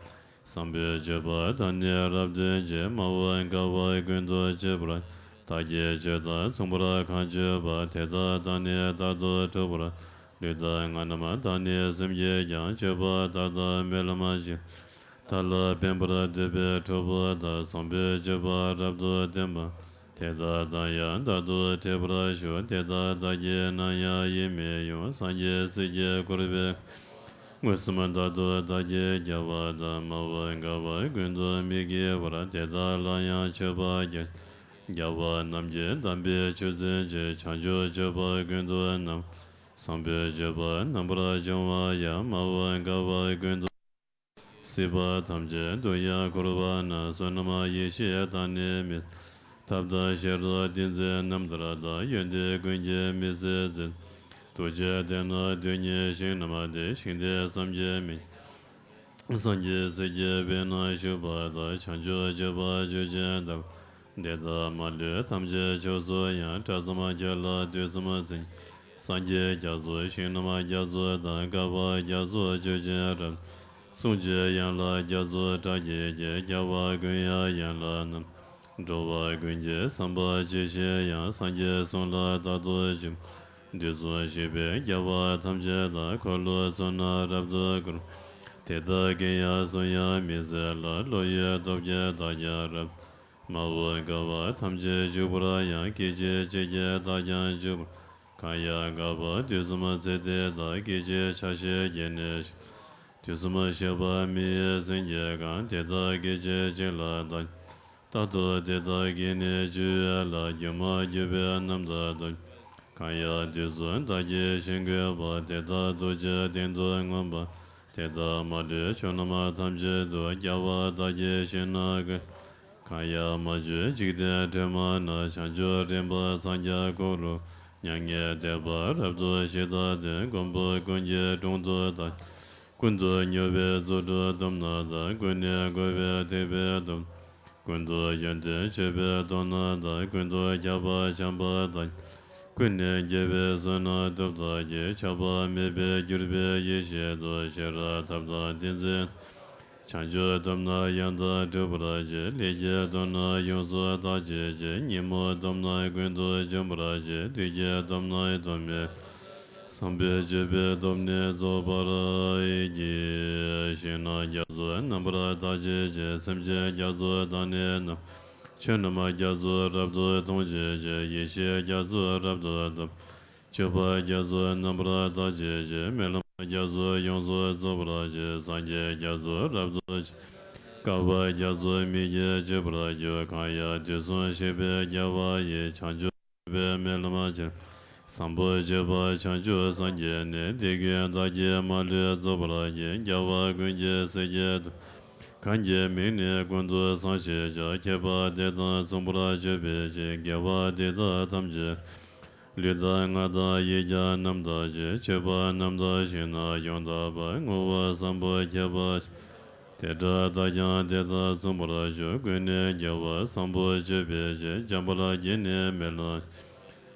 བཟང་པོའི་སྤྱོད་པ་དག་ནི་རབ་སྟོན་ཅིང་། མ་འོངས་དགའ་བ་ཀུན་ཏུ་སྤྱོད་པར། བདག་གི་སྤྱོད་དང་མཚུངས་པར་གང་སྤྱོད་པ། དེ་དག་དང་ནི་རྟག་ཏུ་འགྲོགས་པར། ལུས་དང་ངག་རྣམས་དང་ནི་སེམས་ཀྱིས་ཀྱང་། སྤྱོད་པ་དག་དང་སྨོན་ལམ་གྱིས། མཐའ་ལ་ཕན་པར་འདོད་པའི་གྲོགས་པོ་དག་བཟང་པོའི་སྤྱོད་པ་རབ་ཏུ་བསྟན་པ། དེ་དག་དང་ཡང་རྟག་ཏུ་འཕྲད་པར་ཤོག་དེ་དག་བདག་གིས་ནམ་ཡང་ཡིད་མི་དབྱུང་། སངས་རྒྱས་སྲས་ཀྱིས་བསྐོར་བའི། མངོན་སུམ་རྟག་ཏུ་བདག་གིས་རྒྱལ་བ་དང་། མ་འོངས་དགའ་བ་ཀུན་ཏུ་མི་སྐྱེ་བར། དེ་དག་ལ་ཡང་མཆོད་པ་རྒྱ། རྒྱལ་བ་རྣམས་ཀྱི་དམ་པའི་ཆོས་འཛིན་ཅིང་། བྱང་ཆུབ་སྤྱོད་པ་ཀུན་ཏུ་རྣམ། བཟང་པོའི་སྤྱོད་པ་རྣམ་པར་སྦྱོང་བ་ཡང་། མ་འོངས་དགའ་བ་ཀུན་ཏུ། སྲིད་པ་ཐམས་ཅད་དུ་ཡང་འཁོར་བ་ན། བསོད་ནམས་ཡེ་ཤེས་དང་ནི་མི། ཐབས་དང་ཤེས་རབ་ཏིང་འཛིན་རྣམ་ཐར་དང་། ཡོན་ཏན་ཀུན་གྱི་མི་ཟད་འཛིན། ཐུགས་རྗེ་ལྡན་ན་དོན་གཉིས་ཤིང་རྣམས་ཏེ། ཞིང་དེར་སངས་རྒྱས་མི། སངས་རྒྱས་སྲས་ཀྱི་དཔལ་རྣམས་བཞུགས་པ་དང་། བྱང་ཆུབ་སྤྱོད་པ་སྤྱོད་ཅིང་དག་དེ་དག་མ་ལུས་ཐམས་ཅད་ཕྱོགས་སུ་ཡང་། གྲགས་ཙམ་ཁྱོད་ལ་དུས་གསུམ་མཚན། སངས་རྒྱས་རྒྱ་མཚོ་ཞིང་རྣམས་རྒྱ་མཚོ་དང་། བསྐལ་པ་རྒྱ་མཚོ་ཆུ་ཆེན་རབ། གསུང་གཅིག་ཡན་ལག་རྒྱ་མཚོ་སྒྲ་སྐད་ཀྱིས། རྒྱལ་བ་ཀུན་དབྱངས་ཡན་ལག་རྣམས། འགྲོ་བ་ཀུན་གྱི་བསམ་པ་ཇི་བཞིན་དབྱངས། སངས་རྒྱས་གསུང་ལ་རྟག་ཏུ་ཞུགས། དུས་གསུམ་གཤེགས་པའི་རྒྱལ་བ་ཐམས་ཅད་དང་། འཁོར་ལོ་ཚོགས་རྣམས་རབ་ཏུ་བསྐོར། དེ་དག་གིས་ཡང་གསུང་ཡང་མི་ཟད་ལ། བློ་ཡི་སྟོབས་ཀྱིས་བདག་ཀྱང་རབ། མ་འོངས་དགའ་བ་ཐམས་ཅད་འཇུག་པར་ཡང་། སྐད་ཅིག་གཅིག་གིས་བདག་ཀྱང་འཇུག་པར། གང་ཡང་དགའ་བ་དུས་གསུམ་ཚེ་འདི་དག་སྐད་ཅིག་ཆ་ཤས་ཀྱིས་ནི་ཞུགས། དུས་གསུམ་གཤེགས་པ་མི་ཡི་སེང་གེ་གང་། དེ་དག་སྐད་ཅིག་གཅིག་ལ་བདག་རྟག་ཏུ་དེ་དག་གིས་ནི་འཇུ་བའི་ལྷ། སྒྱུ་མར་གྱུར་པའི་རྣམ་ཐར་དང་། གང་ཡང་དུས་གསུམ་བདག་གིས་ཞིང་བཀོད་པ། དེ་དག་རྡོ་རྗེ་གདན་དུ་མངོན་པར། དེ་དག་མ་ལུས་ཕྱོགས་རྣམས་ཐམས་ཅད་དུ། རྒྱལ་བ་བདག་གིས་ཞིང་རྣམས་ཀུན། གང་ཡང་མ་བྱོན་འཇིག་རྟེན་དྲི་མ་ན། བྱང་ཆུབ་རིམ་པར་འཚང་རྒྱ་འཁོར་ལོ། མྱ་ངན་འདས་པ་རབ་ཏུ་ཞི་དང་ལྡན། མགོན་པོ་ཀུན་གྱི་དྲུང་དུ་བདག་ཀུན་ཏུ་མྱུར་བའི་རྫུ་འཕྲུལ་སྟོབས་རྣམས་དང་། ཀུན་ནས་བསྐོར་བའི་ཐེག་པའི་སྟོབས། ཀུན་ཏུ་ཡོན་ཏན་སྤྱོད་པའི་སྟོབས་རྣམས་དང་། ཀུན་ཏུ་ཁྱབ་པ་བྱམས་པ་དང་། ཀུན་ནས་རྒྱལ་བའི་བསོད་ནམས་སྟོབས་དག་གིས། ཆགས་པ་མེད་པར་གྱུར་པའི་ཡེ་ཤེས་སུ། ཤེས་རབ་ཐབས་དང་ཏིང་འཛིན་བྱང་ཆུབ་ཐོབ་ནས་ཡང་དག་གྲོལ་བར་བྱེད། ལས་ཀྱི་སྟོབས་ནི་ཡོངས་སུ་དག་བྱེད་ཅིང་། ཉོན་མོངས་སྟོབས་ནི་ཀུན་ཏུ་འཇོམས་པར་བྱེད། བདུད་ཀྱི་སྟོབས་ནི་ཐོགས་མེད་བསམ་པའི་སྤྱོད་པའི་སྟོབས་ནི་རྫོགས་པར་བགྱི། ཞིང་རྣམས་རྒྱ་མཚོ་རྣམ་པར་དག་བྱེད་ཅིང་། སེམས་ཅན་རྒྱ་མཚོ་དང་ནི་རྣམས། ཆོས་རྣམས་རྒྱ་མཚོ་རབ་ཏུ་མཐོང་བྱེད་ཅིང་། ཡེ་ཤེས་རྒྱ་མཚོ་རབ་ཏུ་ཐོབ། སྤྱོད་པ་རྒྱ་མཚོ་རྣམ་པར་དག་བྱེད་ཅིང་། སྨོན་ལམ་རྒྱ་མཚོ་ཡོངས་སུ་རྫོགས་པར་བྱེད། སངས་རྒྱས་རྒྱ་མཚོ་རབ་ཏུ་ཕྱུང་། བསྐལ་པ་རྒྱ་མཚོ་མིག་གིས་མཆོད་པར་འགྱུར། གང་ཡང་དུས་གསུམ་གཤེགས་པའི་རྒྱལ་བ་ཡི། བྱང་ཆུབ་སྤྱོད་པའི་སྨོན་ལམ་ཆེར། བཟང་པོ་སྤྱོད་པ་བྱང་ཆུབ་སངས་རྒྱས་ནས། དེ་ཀུན་བདག་གིས་མ་ལུས་རྫོགས་པར་བགྱི། རྒྱལ་བ་ཀུན་གྱི་སྲས་ཀྱི་གང་གི་མིང་ནི་ཀུན་ཏུ་བཟང་ཞེས་བྱ། ཁྱད་པར་འདི་དང་མཚུངས་པར་སྤྱོད་པའི་ཕྱིར། དགེ་བ་འདི་དག་ཐམས་ཅད་ལུས་དང་ངག་དང་ཡིད་ཀྱང་རྣམ་དག་བྱས། སྤྱོད་པ་རྣམ་དག་ཞིང་ན་ཡང་དག་པར། བསྔོ་བ་བཟང་པོ་ཁྱད་པར་ཅན་དེ་འདྲ་དག་ཀྱང་དེ་དག་མཚུངས་པར་ཞོག །ཀུན་ནས་རྒྱལ་བ་བཟང་པོ་སྤྱོད་པའི་ཕྱིར། འཇམ་དཔལ་དགྱེས་ནས་སྨོན་ལམ།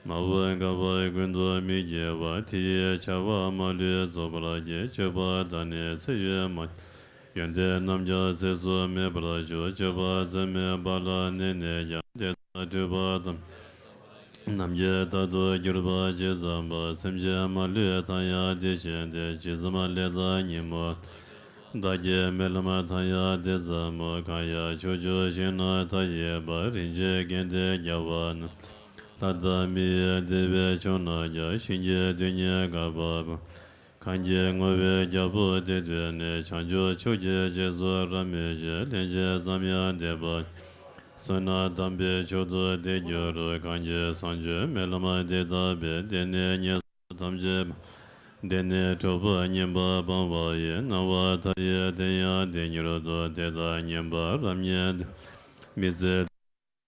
མ་བུ་དགའ་བ་ཀུན་ཏུ་མི་སྐྱེ་བ། དེ་ཡི་བྱ་བ་མ་ལུས་རྫོགས་པར་བགྱི། སྤྱོད་པ་དག་ནི་ཚེ་ཡོད་མ། ཡོན་ཏན་རྣམས་ཀྱང་ཚེ་སུ་མེད་པར་ཤོག །སྤྱོད་པ་ཚད་མེད་པ་ལ་གནས་ནས་ཀྱང་། དེ་དག་སྤྲུལ་པ་ཐམས་ཅད་རྣམས་ཀྱིས་རྟག་ཏུ་བསྒྱུར་པ་ཇི་ཙམ་པ། སེམས་ཅན་མ་ལུས་མཐའ་ཡང་དེ་བཞིན་ཏེ། ཇི་ཙམ་ལས་དང་ཉོན་མོངས་བདག་གི་སྨོན་ལམ་མཐའ་ཡང་དེ་ཙམ་མོ། གང་ཡང་ཕྱོགས་བཅུ་ཞིང་རྣམས་མཐའ་ཡས་པ། རིན་ཆེན་གན་དྷའི་རྒྱལ་བ་རྣམས། ལྷ་དང་མི་ཡི་བདེ་བའི་མཆོག་རྣམས་ཀྱང་། ཞིང་གི་རྡུལ་སྙེད་ག་པར་སྤུངས། གང་གིས་བསྔོ་བའི་རྒྱལ་པོ་དེ་ཐོས་ནས། བྱང་ཆུབ་མཆོག་གི་རྗེས་སུ་རབ་མོས་ཤིང་། སླན་ཆད་ཙམ་ཡང་འདས་པ་མེད། བསོད་ནམས་དམ་པའི་མཆོག་ཏུ་དེ་འགྱུར་རོ། གང་གིས་བཟང་སྤྱོད་སྨོན་ལམ་འདི་དག་པས། དེ་ནི་ངན་སོང་ཐམས་ཅད་སྤངས། དེ་ནི་གྲོགས་པོ་ངན་པ་སྤངས་པ་ཡིས། སྣང་བ་མཐའ་ཡས་དེ་ཡང་དེ་མྱུར་དུ། དེ་དག་ངན་པ་རབ་ཉིད་དེ་མི་བརྩི།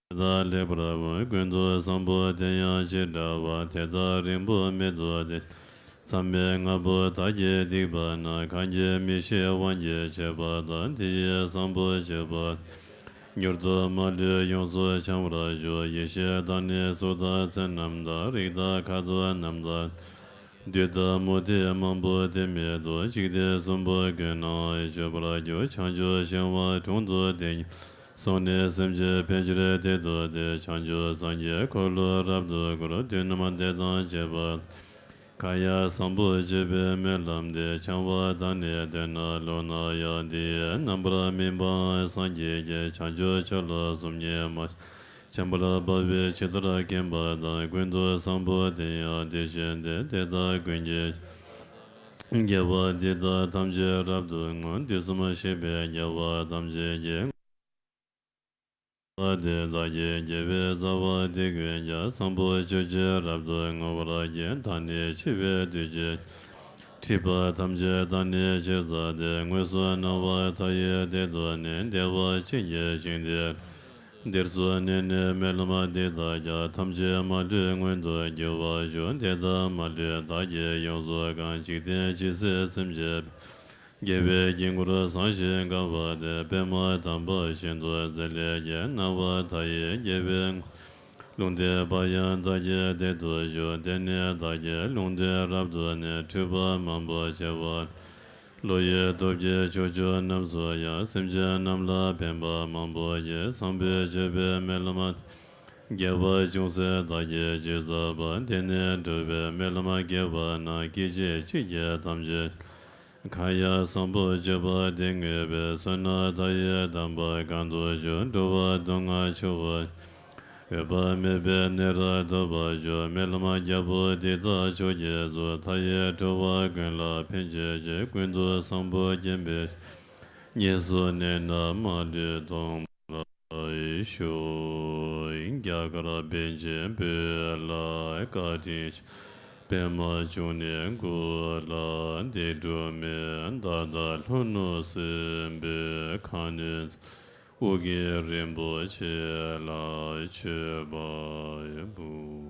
དེ་དག་ལེགས་པར་བསྔོ། ཀུན་ཏུ་བཟང་པོ་དེ་ཡང་ཅི་འདྲ་བ། དེ་དག་རིང་པོ་མེད་དོ། དེ་ཡི་མཚམས་མེད་ལྔ་པོ་བདག་གིས་བསྡིགས་པ་ན། གང་གིས་མི་ཤེས་དབང་གིས་བྱས་པ་དག །དེ་ཡི་བཟང་པོ་སྤྱོད་པ་མྱུར་དུ་མ་ལུས་ཡོངས་སུ་འཆང་བར་ཤོག །ཡེ་ཤེས་དང་ནི་གཟུགས་དང་ཚེ་རྣམས་དང་། རིགས་དང་ཁ་དོག་རྣམས་དང་། བདུད་དང་མུ་སྟེགས་མང་པོ་དེ་མེད་དོ། འཇིག་རྟེན་གསུམ་པོ་ཀུན་ན་སྤྱོད་པར་འགྱུར། བྱང་ཆུབ་ཤིང་དབང་དྲུང་དུ་དེ་ཉིད་སོང་ནས། སེམས་ཅན་ཕན་ཕྱིར་དེར་འདུག་སྟེ། བྱང་ཆུབ་སངས་རྒྱས་འཁོར་ལོ་རབ་ཏུ་བསྐོར། བདུད་རྣམས་དེ་དང་བཅས་པ། གང་ཡང་བཟང་པོ་སྤྱོད་པའི་སྨོན་ལམ་འདི། འཆང་བ་དང་ནི་འདོད་ན་ལོག་ན་ཡང་། འདི་ཡི་རྣམ་པར་སྨིན་པའང་སངས་རྒྱས་ཀྱིས། བྱང་ཆུབ་མཆོག་ལ་སོམ་ཉི་མ་བྱེད། འཇམ་དཔལ་དཔའ་བོས་ཇི་ལྟར་མཁྱེན་པ་དང་། ཀུན་ཏུ་བཟང་པོ་དེ་ཡང་དེ་བཞིན་ཏེ། དེ་དག་ཀུན་གྱི་དགེ་བ་འདི་དག་ཐམས་ཅད་རབ་ཏུ་བསྔོ། དུས་གསུམ་གཤེགས་པའི་རྒྱལ་བ་ཐམས་ཅད་ཀྱིས། བ་དེ་དག་གི་དགེ་བའི་རྩ་བ་འདི་ཀུན་ཀྱང་། བཟང་པོ་སྤྱོད་ཕྱིར་རབ་ཏུ་བསྔོ་བར་བགྱི། བདག་ནི་འཆི་བའི་དུས་ཀྱི་འཁྲིད་པ་ཐམས་ཅད་དང་ནི་ཕྱིར་བཅད་དེ། དངོས་སུ་སྣང་བ་མཐའ་ཡས་དེར་འདུག་ནས། བདེ་བ་ཅན་གྱི་ཞིང་དེར་དེར་སོང་ནས་ནི་སྨོན་ལམ་འདི་དག་ཀྱང་། ཐམས་ཅད་མ་ལུས་མངོན་དུ་འགྱུར་བར་ཤོག །དེ་ལྟར་མ་ལུས་བདག་གིས་ཡོངས་སུ་གང་། འཇིག་རྟེན་ཇི་སྲིད་སེམས་ཅན་དགེ་བའི་དཀྱིལ་འཁོར་བཟང་ཞིང་གང་བ་དེར། པདྨ་དམ་པ་ཤིན་ཏུ་མཛེས་ལས་སྐྱེས། སྣང་བ་མཐའ་ཡས་དགེ་བའི་ངོ་། ལུང་བསྟན་པ་ཡང་བདག་གིས་དེར་འདུག་ཞུ། དེ་ནས་བདག་གིས་ལུང་བསྟན་རབ་ཏུ་ནི། འཁྲུལ་པ་མང་པོ་བྱེ་བ་བློ་ཡི་སྟོབས་ཀྱིས་ཕྱོགས་བཅུ་རྣམས་སུ་ཡང་། སེམས་ཅན་རྣམས་ལ་ཕན་པ་མང་པོ་བགྱིས། བཟང་པོས་སྤྱོད་པའི་སྨོན་ལམ་དགེ་བ་ཅུང་ཟད་བདག་གིས་ཅི་བསགས་པ། དེ་ནས་འགྲོ་བའི་སྨོན་ལམ་དགེ་བ་རྣམས། སྐད་ཅིག་གཅིག་གིས་ཐམས་ཅད་གང་ཡང་བཟང་པོ་སྤྱོད་པ་དེ་བསྔོས་པས། བསོད་ནམས་མཐའ་ཡས་དམ་པ་གང་དུ་བཞུགས། འགྲོ་བ་སྡུག་བསྔལ་ཆེ་བ་ཆུང་། འོད་དཔག་མེད་པའི་གནས་རབ་ཐོབ་པར་ཤོག །སྨོན་ལམ་རྒྱལ་པོ་འདི་དག་མཆོག་གི་གཙོ། མཐའ་ཡས་འགྲོ་བ་ཀུན་ལ་ཕན་བྱེད་ཅིང་། ཀུན་ཏུ་བཟང་པོ་སྐྱེ་བའི་ཕྱིར། དངོས་སུ་གནས་ན་མ་ལུས་མཐོང་བར་ཤོག །རྒྱ་གར་པཎ་ཆེན་བོད་ལ་བཀའ་དྲིན་ཆེ། པདྨ་འབྱུང་གནས་སྐུ་ལ་འདི་སྒྲུབ་མེད། ད་ལྟ་ལྷོ་ནུབ་སྲིན་པོའི་ཁ་གནོན་ཨོ་རྒྱན་རིན་པོ་ཆེ་ལ་མཆོད་པ་འབུལ།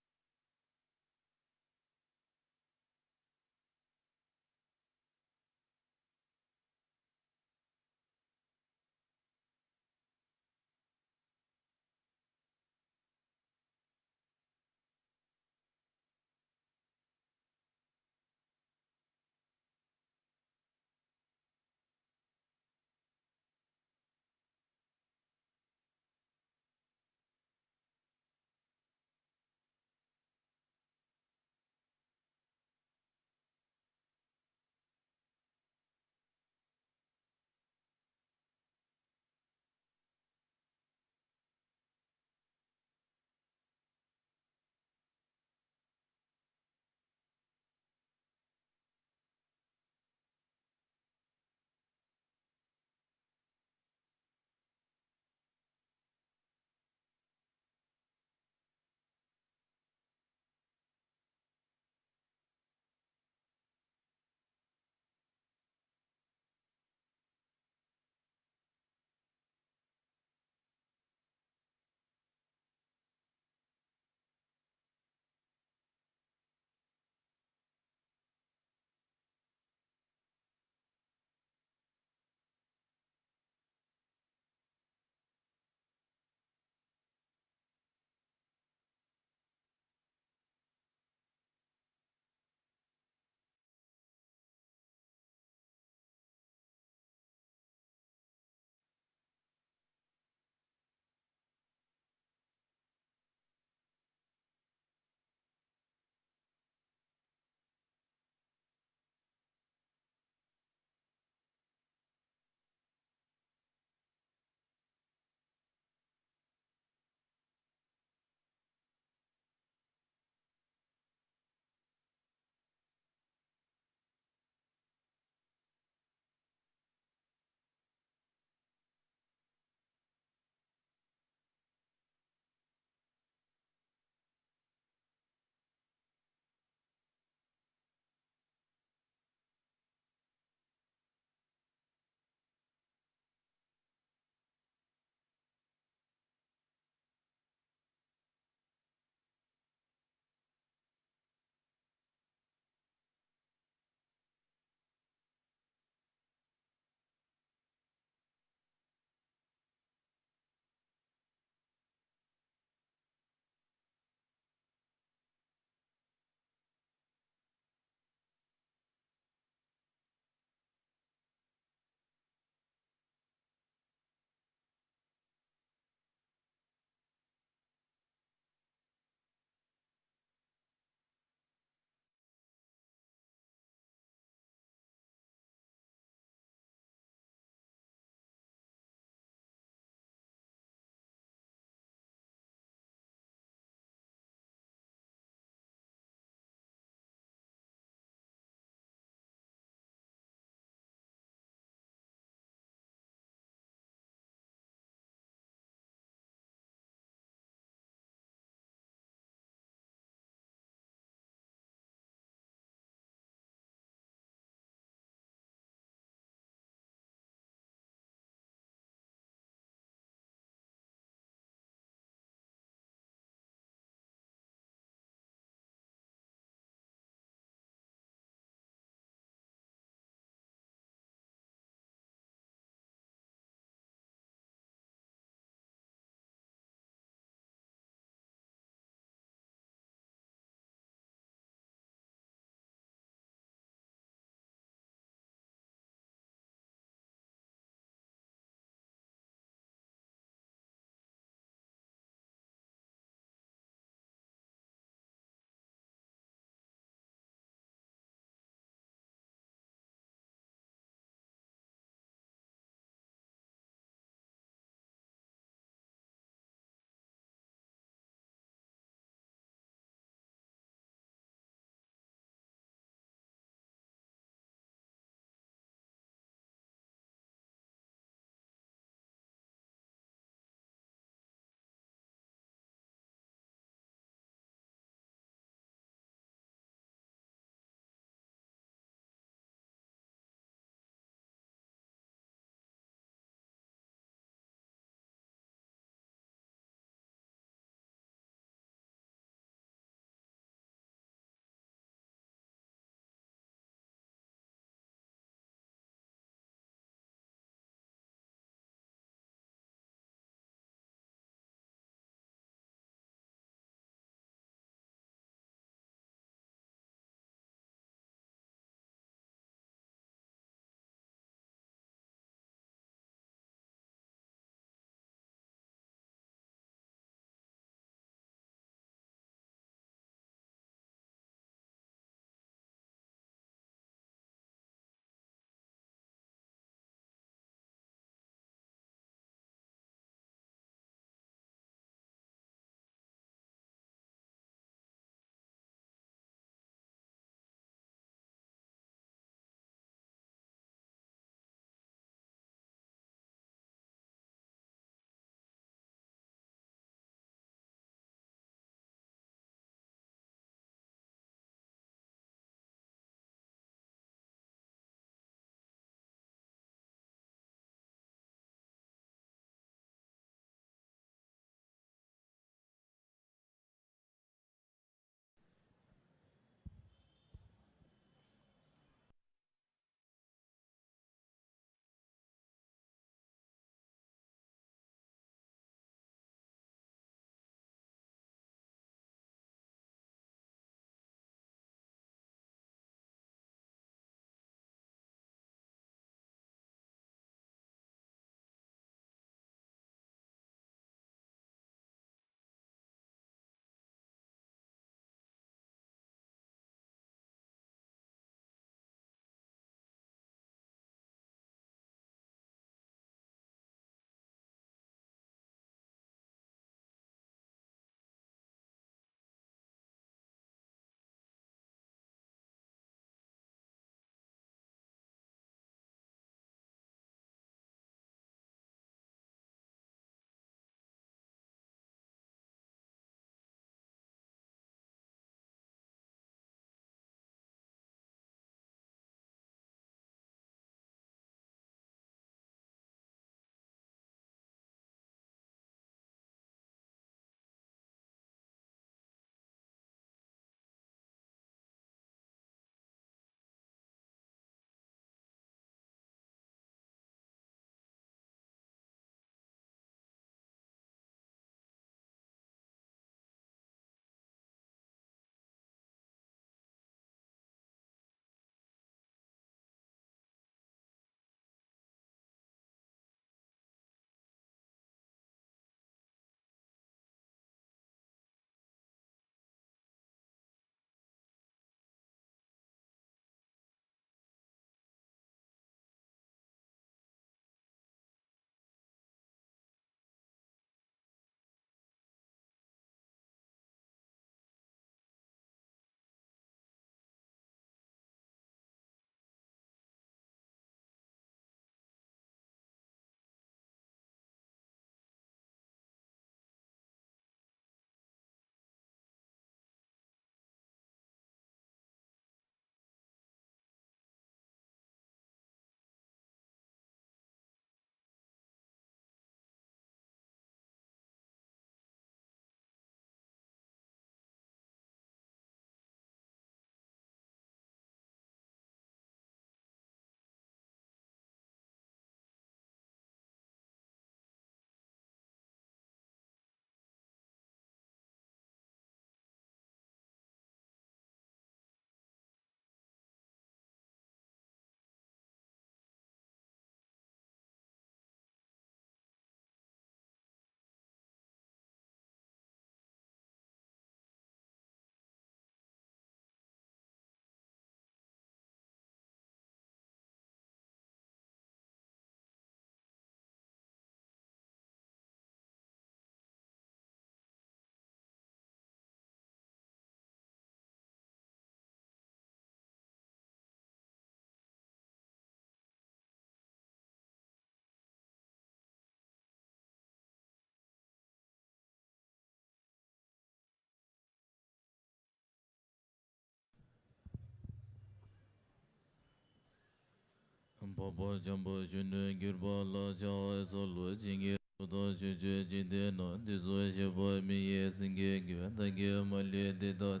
འཕགས་པ་འཇམ་དཔལ་གཞོན་ནུར་གྱུར་པ་ལ་བྱ་བ་སོགས་ལ་བྱིན་གྱིས་རློབ་དང་ཆོས་སྤྱོད་ཅི་ལྡན་ན་དེ་ཚོ་བཤད་པ་མི་ཡི་སེང་གེ་གི་བདག་གི་མ་ལུས་དེ་དག་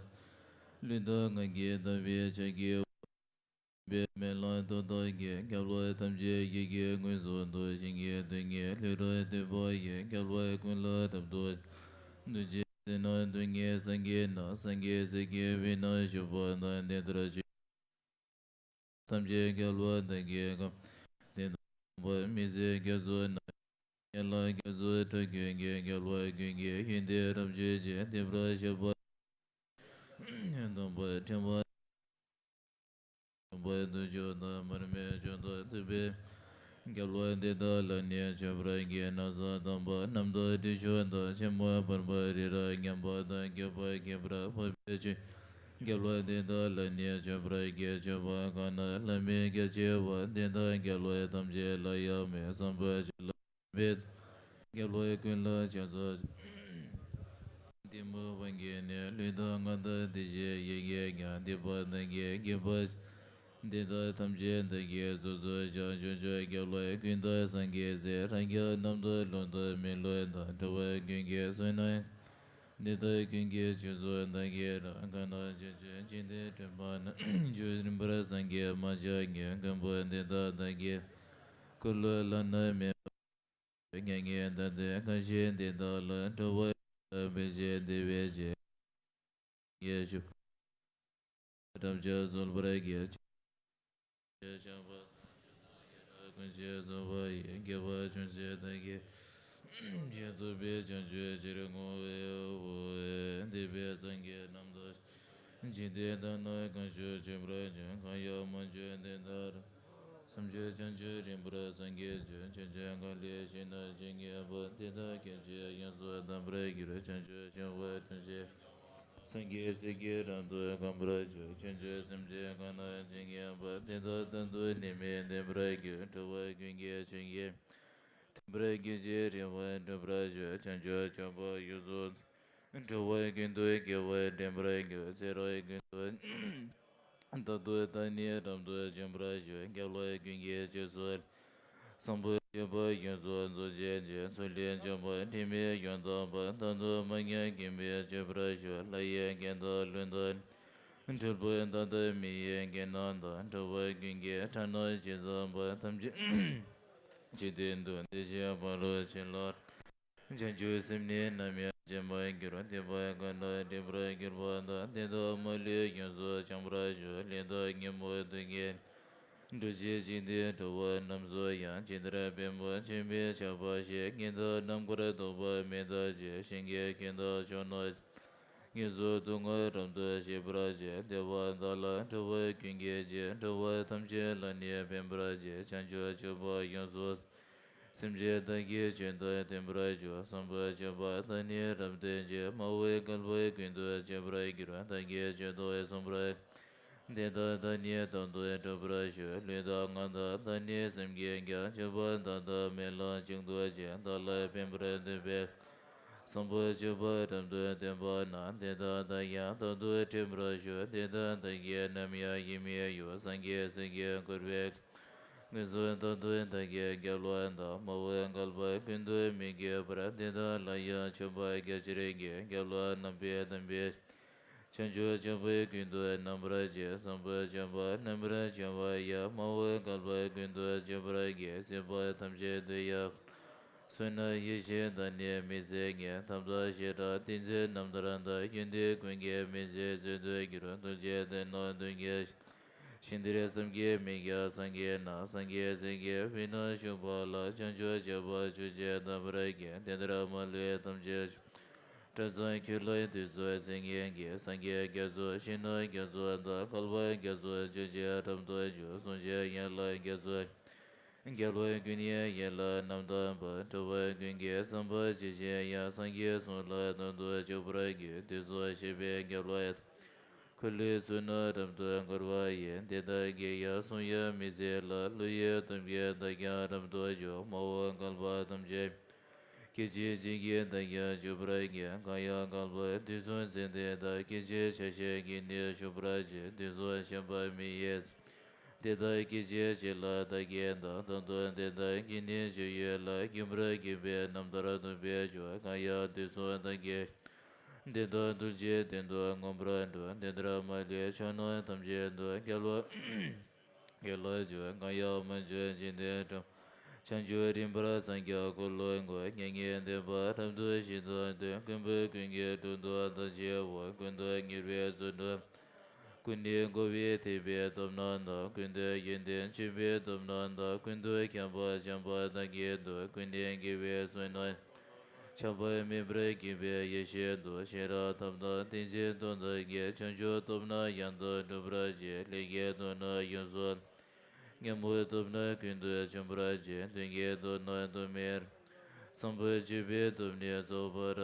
ལུས་དང་ངག་གི་དམ་པའི་ཕྱག་གི་པའི་མེ་ལྷ་ཏོ་དག་གི་རྒྱལ་བ་ཐམས་ཅད་ཡིད་ཀྱི་མངོན་སུམ་དུ་བྱིན་གྱིས་བརླབས་ནས་ལུས་རབ་བརྟན་པ་ཡི་རྒྱལ་བ་ཀུན་ལ་རབ་ཏུ་འདུད་ཅིང་དེ་ན་འདུད་ནས་སངས་རྒྱས་ན་སངས་རྒྱས་སྲས་ཀྱི་དབུས་ན་བཞུགས་པ་དང་དེ་ལྟར་ཆོས་ཐམས་ཅད་རྒྱལ་བ་དག་གི་གམ་དེ་དང་པ་མི་ཟད་རྒྱ་མཚོ་ན་ཡན་ལག་རྒྱ་མཚོ་ཁྲ་རྒྱུན་གྱི་རྒྱལ་བ་ཀུན་གྱི་ཡོན་ཏན་རབ་བརྗོད་ཅིང་བསྟན་པར་བྱེད་པ། སྟོན་པ་ཕྲེང་བ་སྟོན་པ་དུས་མཆོག་དང་མར་མེ་མཆོག་དང་ཐུབ་པའི་རྒྱལ་བ་དེ་དག་ལ་ནི་མཆོད་པར་བགྱི། ན་བཟའ་དམ་པ་རྣམ་དག་དྲི་མཆོག་དང་ཆེན་མོ་བར་པ་རི་རབ་མཉམ་པ་དང་མགོན་པོ་ཁྱད་པར་འཕགས་པའི་ཆོས་རྒྱལ་བ་དེ་དག་ལ་ནི་མཆོད་པར་བགྱི། མཆོད་པ་གང་རྣམས་ལ་མི་འགལ་བྱེད་པ་དེ་དག་རྒྱལ་བ་ཐམས་ཅད་ལ་ཡང་མོས། བསམ་པ་ཆོས་ལ་འབད་རྒྱལ་བ་ཀུན་ལ་ཕྱག་འཚལ་ལོ། གཏི་མུག་པ་གིས་ནི་ལུས་དང་ངག་དང་དེ་བཞིན་ཡིད་ཀྱིས་ཀྱང་སྡིག་པ་དག་གིས་བགེགས་པ་དེ་དག་ཐམས་ཅད་བདག་གིས་སོ་སོར་བཤགས། ཕྱོགས་བཅུའི་རྒྱལ་བ་ཀུན་དང་སངས་རྒྱས་སྲས། རང་རྒྱལ་རྣམ་དག་ལུང་དང་མི་སླུ་དང་གྲུབ་པ་ཀུན་གྱི་བསོད་ནམས་དེ་དག་ཀུན་གྱི་རྗེས་སུ་བདག་གིས་རབ། གང་དག་ཕྱོགས་བཅུའི་འཇིག་རྟེན་འདྲེན་པ་རྣམས་རྒྱུད་རིམ་པར་སངས་རྒྱས་མ་ཆགས་ཀྱི་མགོན་པོ་དེ་དག་བདག་གིས་འཁོར་ལོ་བླ་ན་མེད་པ་མྱ་ངན་འདའ་སྟོན་གང་བཞེད་དེ་དག་ལ། གྲུབ་པ་ཡི་དྭགས་བོད་ཆེན་དེ་བས་ཆེ། ཡེ་ཤུ་རབ་འབྱམས་གསོལ་བར་བགྱི། ཆོས་ཀྱི་ཞིང་པ་ཀུན་གྱིས་གསོལ་བ་ཡི། དགེ་བ་ཅུང་ཟད་བདག་གིས་ཀྱང་བསྩལ་བས། བྱང་ཆུབ་ཕྱིར་བསྔོ་བའི་འོ། འདི་ཕན་སངས་རྒྱས་རྣམས་དང་། འཇིག་རྟེན་དག་ན་གང་བཞུགས་བྱོན་པར་བྱོན། གང་ཡང་མ་བྱོན་དེ་དག་ར། བསམ་བྱུང་བྱང་ཆུབ་རིམ་པར་སངས་རྒྱས་བྱོན། ཕྱིན་ཅི་གང་ལས་ཤིན་ཏུ་ཇི་སྙེད་པ། དེ་དག་སྐད་ཅིག་ཡོངས་སུ་དག་པར་འགྱུར། བྱང་ཆུབ་སེམས་དཔའ་ཐམས་ཅད་སངས་རྒྱས་སྲས་ཀྱིས་རབ་ཏུ་གོམས་པར་བྱ། བྱང་ཆུབ་སེམས་ཅན་གང་རྣམས་ཇི་སྙེད་པ། དེ་དག་དོན་དུ་ནི་མི་འདོད་པར་འགྱུར། གྲུབ་པ་ཀུན་གྱི་ཆོས་ཉིད་ཐོབ་པར་གྱུར་ཅིག་རིམ་པར་བསྒྲུབ་པར་བྱ། བྱང་ཆུབ་སེམས་དཔའ་ཡོངས་སུ་གྲུབ་པ་ཀུན་ཏུ་དགེ་བ་འདྲེན་པར་འགྱུར། ཚེ་རབས་ཀུན་ཏུ་བདག་ཏུ་བདག་ནི་རབ་ཏུ་འབྱོངས་པར་ཞུ། རྒྱལ་བ་ཀུན་གྱི་རྗེས་སུ་བསམ་པ་སྤྱོད་པ་ཡོངས་སུ་རྫོགས་བྱེད་ཅིང་། ཚུལ་ཁྲིམས་སྤྱོད་པ་དྲི་མེད་ཡང་དག་པ། རྟག་ཏུ་མ་ཉམས་མཁྱེན་པས་སྤྱོད་པར་ཞུ། ལྷ་ཡི་སྐད་དང་ཀླུ་དང་འཁྲུལ་པ་དག་དང་མི་ཡི་སྐད་རྣམས་དང་། གྲུབ་པ་ཀུན་གྱི་སྒྲ་རྣམས་ཇི་ཙམ་པ། ཐམས་ཅད་ཇི་སྟེང་དུ་འདི་ཞེས་པ་ལ་ཕྱིན་ལ། བྱང་ཆུབ་སེམས་ནི་ནམ་ཡང་བརྗེད་མ་གྱུར། སྡིག་པ་གང་རྣམས་སྒྲིབ་པར་གྱུར་པ་དག། དེ་དག་མ་ལུས་ཡོངས་སུ་བྱང་བར་ཤོག། ལས་དང་ཉོན་མོངས་དུག་གིས་འགྲོ་བྱེད་ཅི་སྟེ་འགྲོ་བ་རྣམས་སུ་ཡང་། ཇི་ལྟར་དཔེ་མ་ཆུང་བས་ཁྱབ་པ་བཞིན། ངེས་དང་རྣམ་དཀར་རྟོག་པ་མེད་པ་ཇི་བཞིན་གྱི་སྐད་དང་ཕྱོགས་རྣམས་ཀྱི་ཡོངས་སུ་སྡུག་བསྔལ་རབ་ཏུ་ཞི་བར་བྱེད། བདེ་བ་དག་ལ་འགྲོ་བ་ཀུན་གྱི་རྗེ། འགྲོ་བ་ཐམས་ཅད་ལ་ནི་ཕན་པར་བྱེད། བྱང་ཆུབ་སྤྱོད་པ་ཡོངས་སུ་སེམས་ཅན་དག་གི་ཆོས་དང་མཐུན་པར་ཤོག། བསམ་པ་སྤྱོད་པ་དག་ནི་རབ་བརྟན་ཅིང་། མ་འོངས་བསྐལ་པ་ཀུན་ཏུ་སྤྱོད་པར་འགྱུར། བདག་གིས་ཆོས་དང་ཟུང་འབྲེལ་དེ་དག་དག་ནི་དོན་དུ་གྲུབ་པར་ཤོག། ལུས་དང་ངག་དང་དག་ནི་སེམས་ཀྱིས་ཀྱང་། སྤྱོད་པ་དག་དང་སྨོན་ལམ་གཅིག་ཏུ་བྱས། བདག་ལ་ཕན་པར་འདོད་པས། བསམ་པ་སྤྱོད་པ་རབ་ཏུ་བསྟན་པ་ན། དེ་དག་དག་ཀྱང་དོན་དུ་འགྲུབ་པར་ཤོག། དེ་དག་དག་གིས་ནམ་ཡང་ཡིད་མི་གཡོ། སངས་རྒྱས་སྲས་ཀྱིས་བསྐོར་བའི་མངོན་སུམ་དོན་དུ་བདག་གི་རྒྱལ་བ་དང་། མ་འོངས་བསྐལ་པ་ཀུན་ཏུ་མི་བསྐྱོད་པར། དེ་དག་ལ་ཡང་མཆོད་པ་རྒྱ་ཆེར་བགྱི། རྒྱལ་བ་རྣམ་པའི་བསྟན་པའི་བྱང་ཆུབ་སྤྱོད་པ་ཀུན་ཏུ་རྣམ་པར་བྱེད། བསམ་པ་སྤྱོད་པ་རྣམ་པར་བྱེ་བ་ཡང་། མ་འོངས་བསྐལ་པ་ཀུན་ཏུ་སྤྱོད་པར་བགྱི། སྲིད་པ་ཐམས་ཅད་དུ་ཡང་། བསོད་ནམས་ཡེ་ཤེས་དང་ནི་མི་ཟད་རྙེད། ཐབས་དང་བྱེ་བྲག་ཏིང་འཛིན་རྣམ་ཐར་དང་། ཡོན་ཏན་ཀུན་གྱི་མི་ཟད་མཛོད་དུ་གྱུར། ཐུགས་རྗེ་ལྡན་ན་མདུན་གྱི་ཞིང་དེར་བསམ་གྱིས་མི་ཁྱབ་སངས་རྒྱས་རྣམས། སངས་རྒྱས་སྲས་ཀྱི་དབུས་ན་བཞུགས་པ་ལ། བྱང་ཆུབ་སྤྱོད་པ་ཆོས་ཀྱིས་དག་པར་བགྱི། དེ་ལྟར་མ་ལུས་ཐམས་ཅད་སྤྱོད་པ་སྒྲ་གསུམ་ཆོས་ལ་ཐོས་བསམ་སེམས་ཉིད་ཀྱིས། སངས་རྒྱས་རྒྱ་མཚོ་ཞིང་རྣམས་རྒྱ་མཚོ་དང་། བསྐལ་པ་རྒྱ་མཚོ་ཆོས་ཀྱིས་རབ་ཏུ་འཇུག། གསུང་ཆོས་ཡན་ལག་རྒྱ་མཚོ་རྒྱལ་བ་ཀུན་གྱི་ཡན་ལག་རྣམ་དག་པ། གྲུབ་པ་ཀུན་གྱི་བསམ་པ་ཇི་བཞིན་དབྱངས། སངས་རྒྱས་གསུང་ལ་དོན་དུ་འཇུག་པར་བགྱི། དུས་གསུམ་གཤེགས་པའི་རྒྱལ་བ་དང་། འཁོར་ལོའི་ཚོགས་རྣམས་རབ་ཏུ་བསྐོར་བ་ཡི། དེ་དག་གི་ཡང་གསུང་ཡང་མི་ཟད་ལ། བློ་ཡི་སྟོབས་ཀྱིས་བདག་ཀྱང་རབ་ཏུ་འཇུག། མ་འོངས་བསྐལ་པ་ཐམས་ཅད་སྐད་ཅིག་གཅིག་གིས་བདག་ཀྱང་འཇུག་པར་བགྱི། གང་ཡང་བསྐལ་པ་དུས་གསུམ་ཚེ་འདི་དག། སྐད་ཅིག་ཆ་ཤས་ཀྱིས་ནི་བཞུགས་པར་བགྱི། དུས་གསུམ་གཤེགས་པ་མི་ཡི་སྲས། དེ་དག་སྐད་ཅིག་གཅིག་ལ་བདག་བསྐྱེད་དང་། ད་དུང་དེ་དག་གི་ནི་སྤྱོད་ཡུལ་ལ། རྒྱུན་པར་གྱུར་པའི་རྣམ་ཐར་བསྡུ་བའི་མཇུག་གང་ཡང་དུས་གསུམ་བདག་བསྐྱེད། འདི་དག་ཐུགས་རྗེའི་སྟེང་དུ་མངོན་པར་འགྲུབ། འདི་ལྟར་མ་ལུས་ཕྱོགས་རྣམས་ཐམས་ཅད་དུ། རྒྱལ་བ་རྒྱལ་བར་གྱུར། གང་ཡང་མ་བྱོན་འཇིག་རྟེན་ཁམས། བྱང་ཆུབ་རིམ་པར་སངས་རྒྱས་འཁོར་ལོ་བསྐོར། མྱ་ངན་འདས་པ་རབ་ཏུ་ཞི་དང་ལྡན། ཀུན་པའི་ཀུན་གྱི་དྲུང་དུ་བདག་བཞུགས་པ། ཀུན་ཏུ་དམྱལ་བའི་རྩིབས་བྲལ། ཀུན་ནས་བསྐོར་བའི་ཐེག་པའི་སྟོབས་རྣམས་དང་། ཀུན་ཏུ་ཡོན་ཏན་ཆེན་པོའི་སྟོབས་རྣམས་དང་། ཀུན་ཏུ་ཁྱབ་པ་འཇམ་དཔལ་དབྱངས་ཀྱི་མདོག་ཀུན་ནས་རྒྱལ་བའི་གསུང་རྣམས། ཆགས་པ་མེད་པར་གྱུར་པའི་ཡེ་ཤེས་མདོག་ཤེས་རབ་ཐབས་དང་ཏིང་འཛིན་སྟོབས་དང་ཀུན། བྱང་ཆུབ་སྟོབས་རྣམས་ཡང་དག་སྒྲུབ་པར་བྱེད། ལས་ཀྱི་དོན་རྣམས་ཡོངས་སུ། ཉོན་མོངས་སྟོབས་རྣམས་ཀུན་ཏུ་འཇོམས་པར་བྱེད། དོན་གྱི་དོན་རྣམས་དུ་མའི་རང་། བཟང་པོ་སྤྱོད་པའི་སྟོབས་ནི་རྫོགས་པར་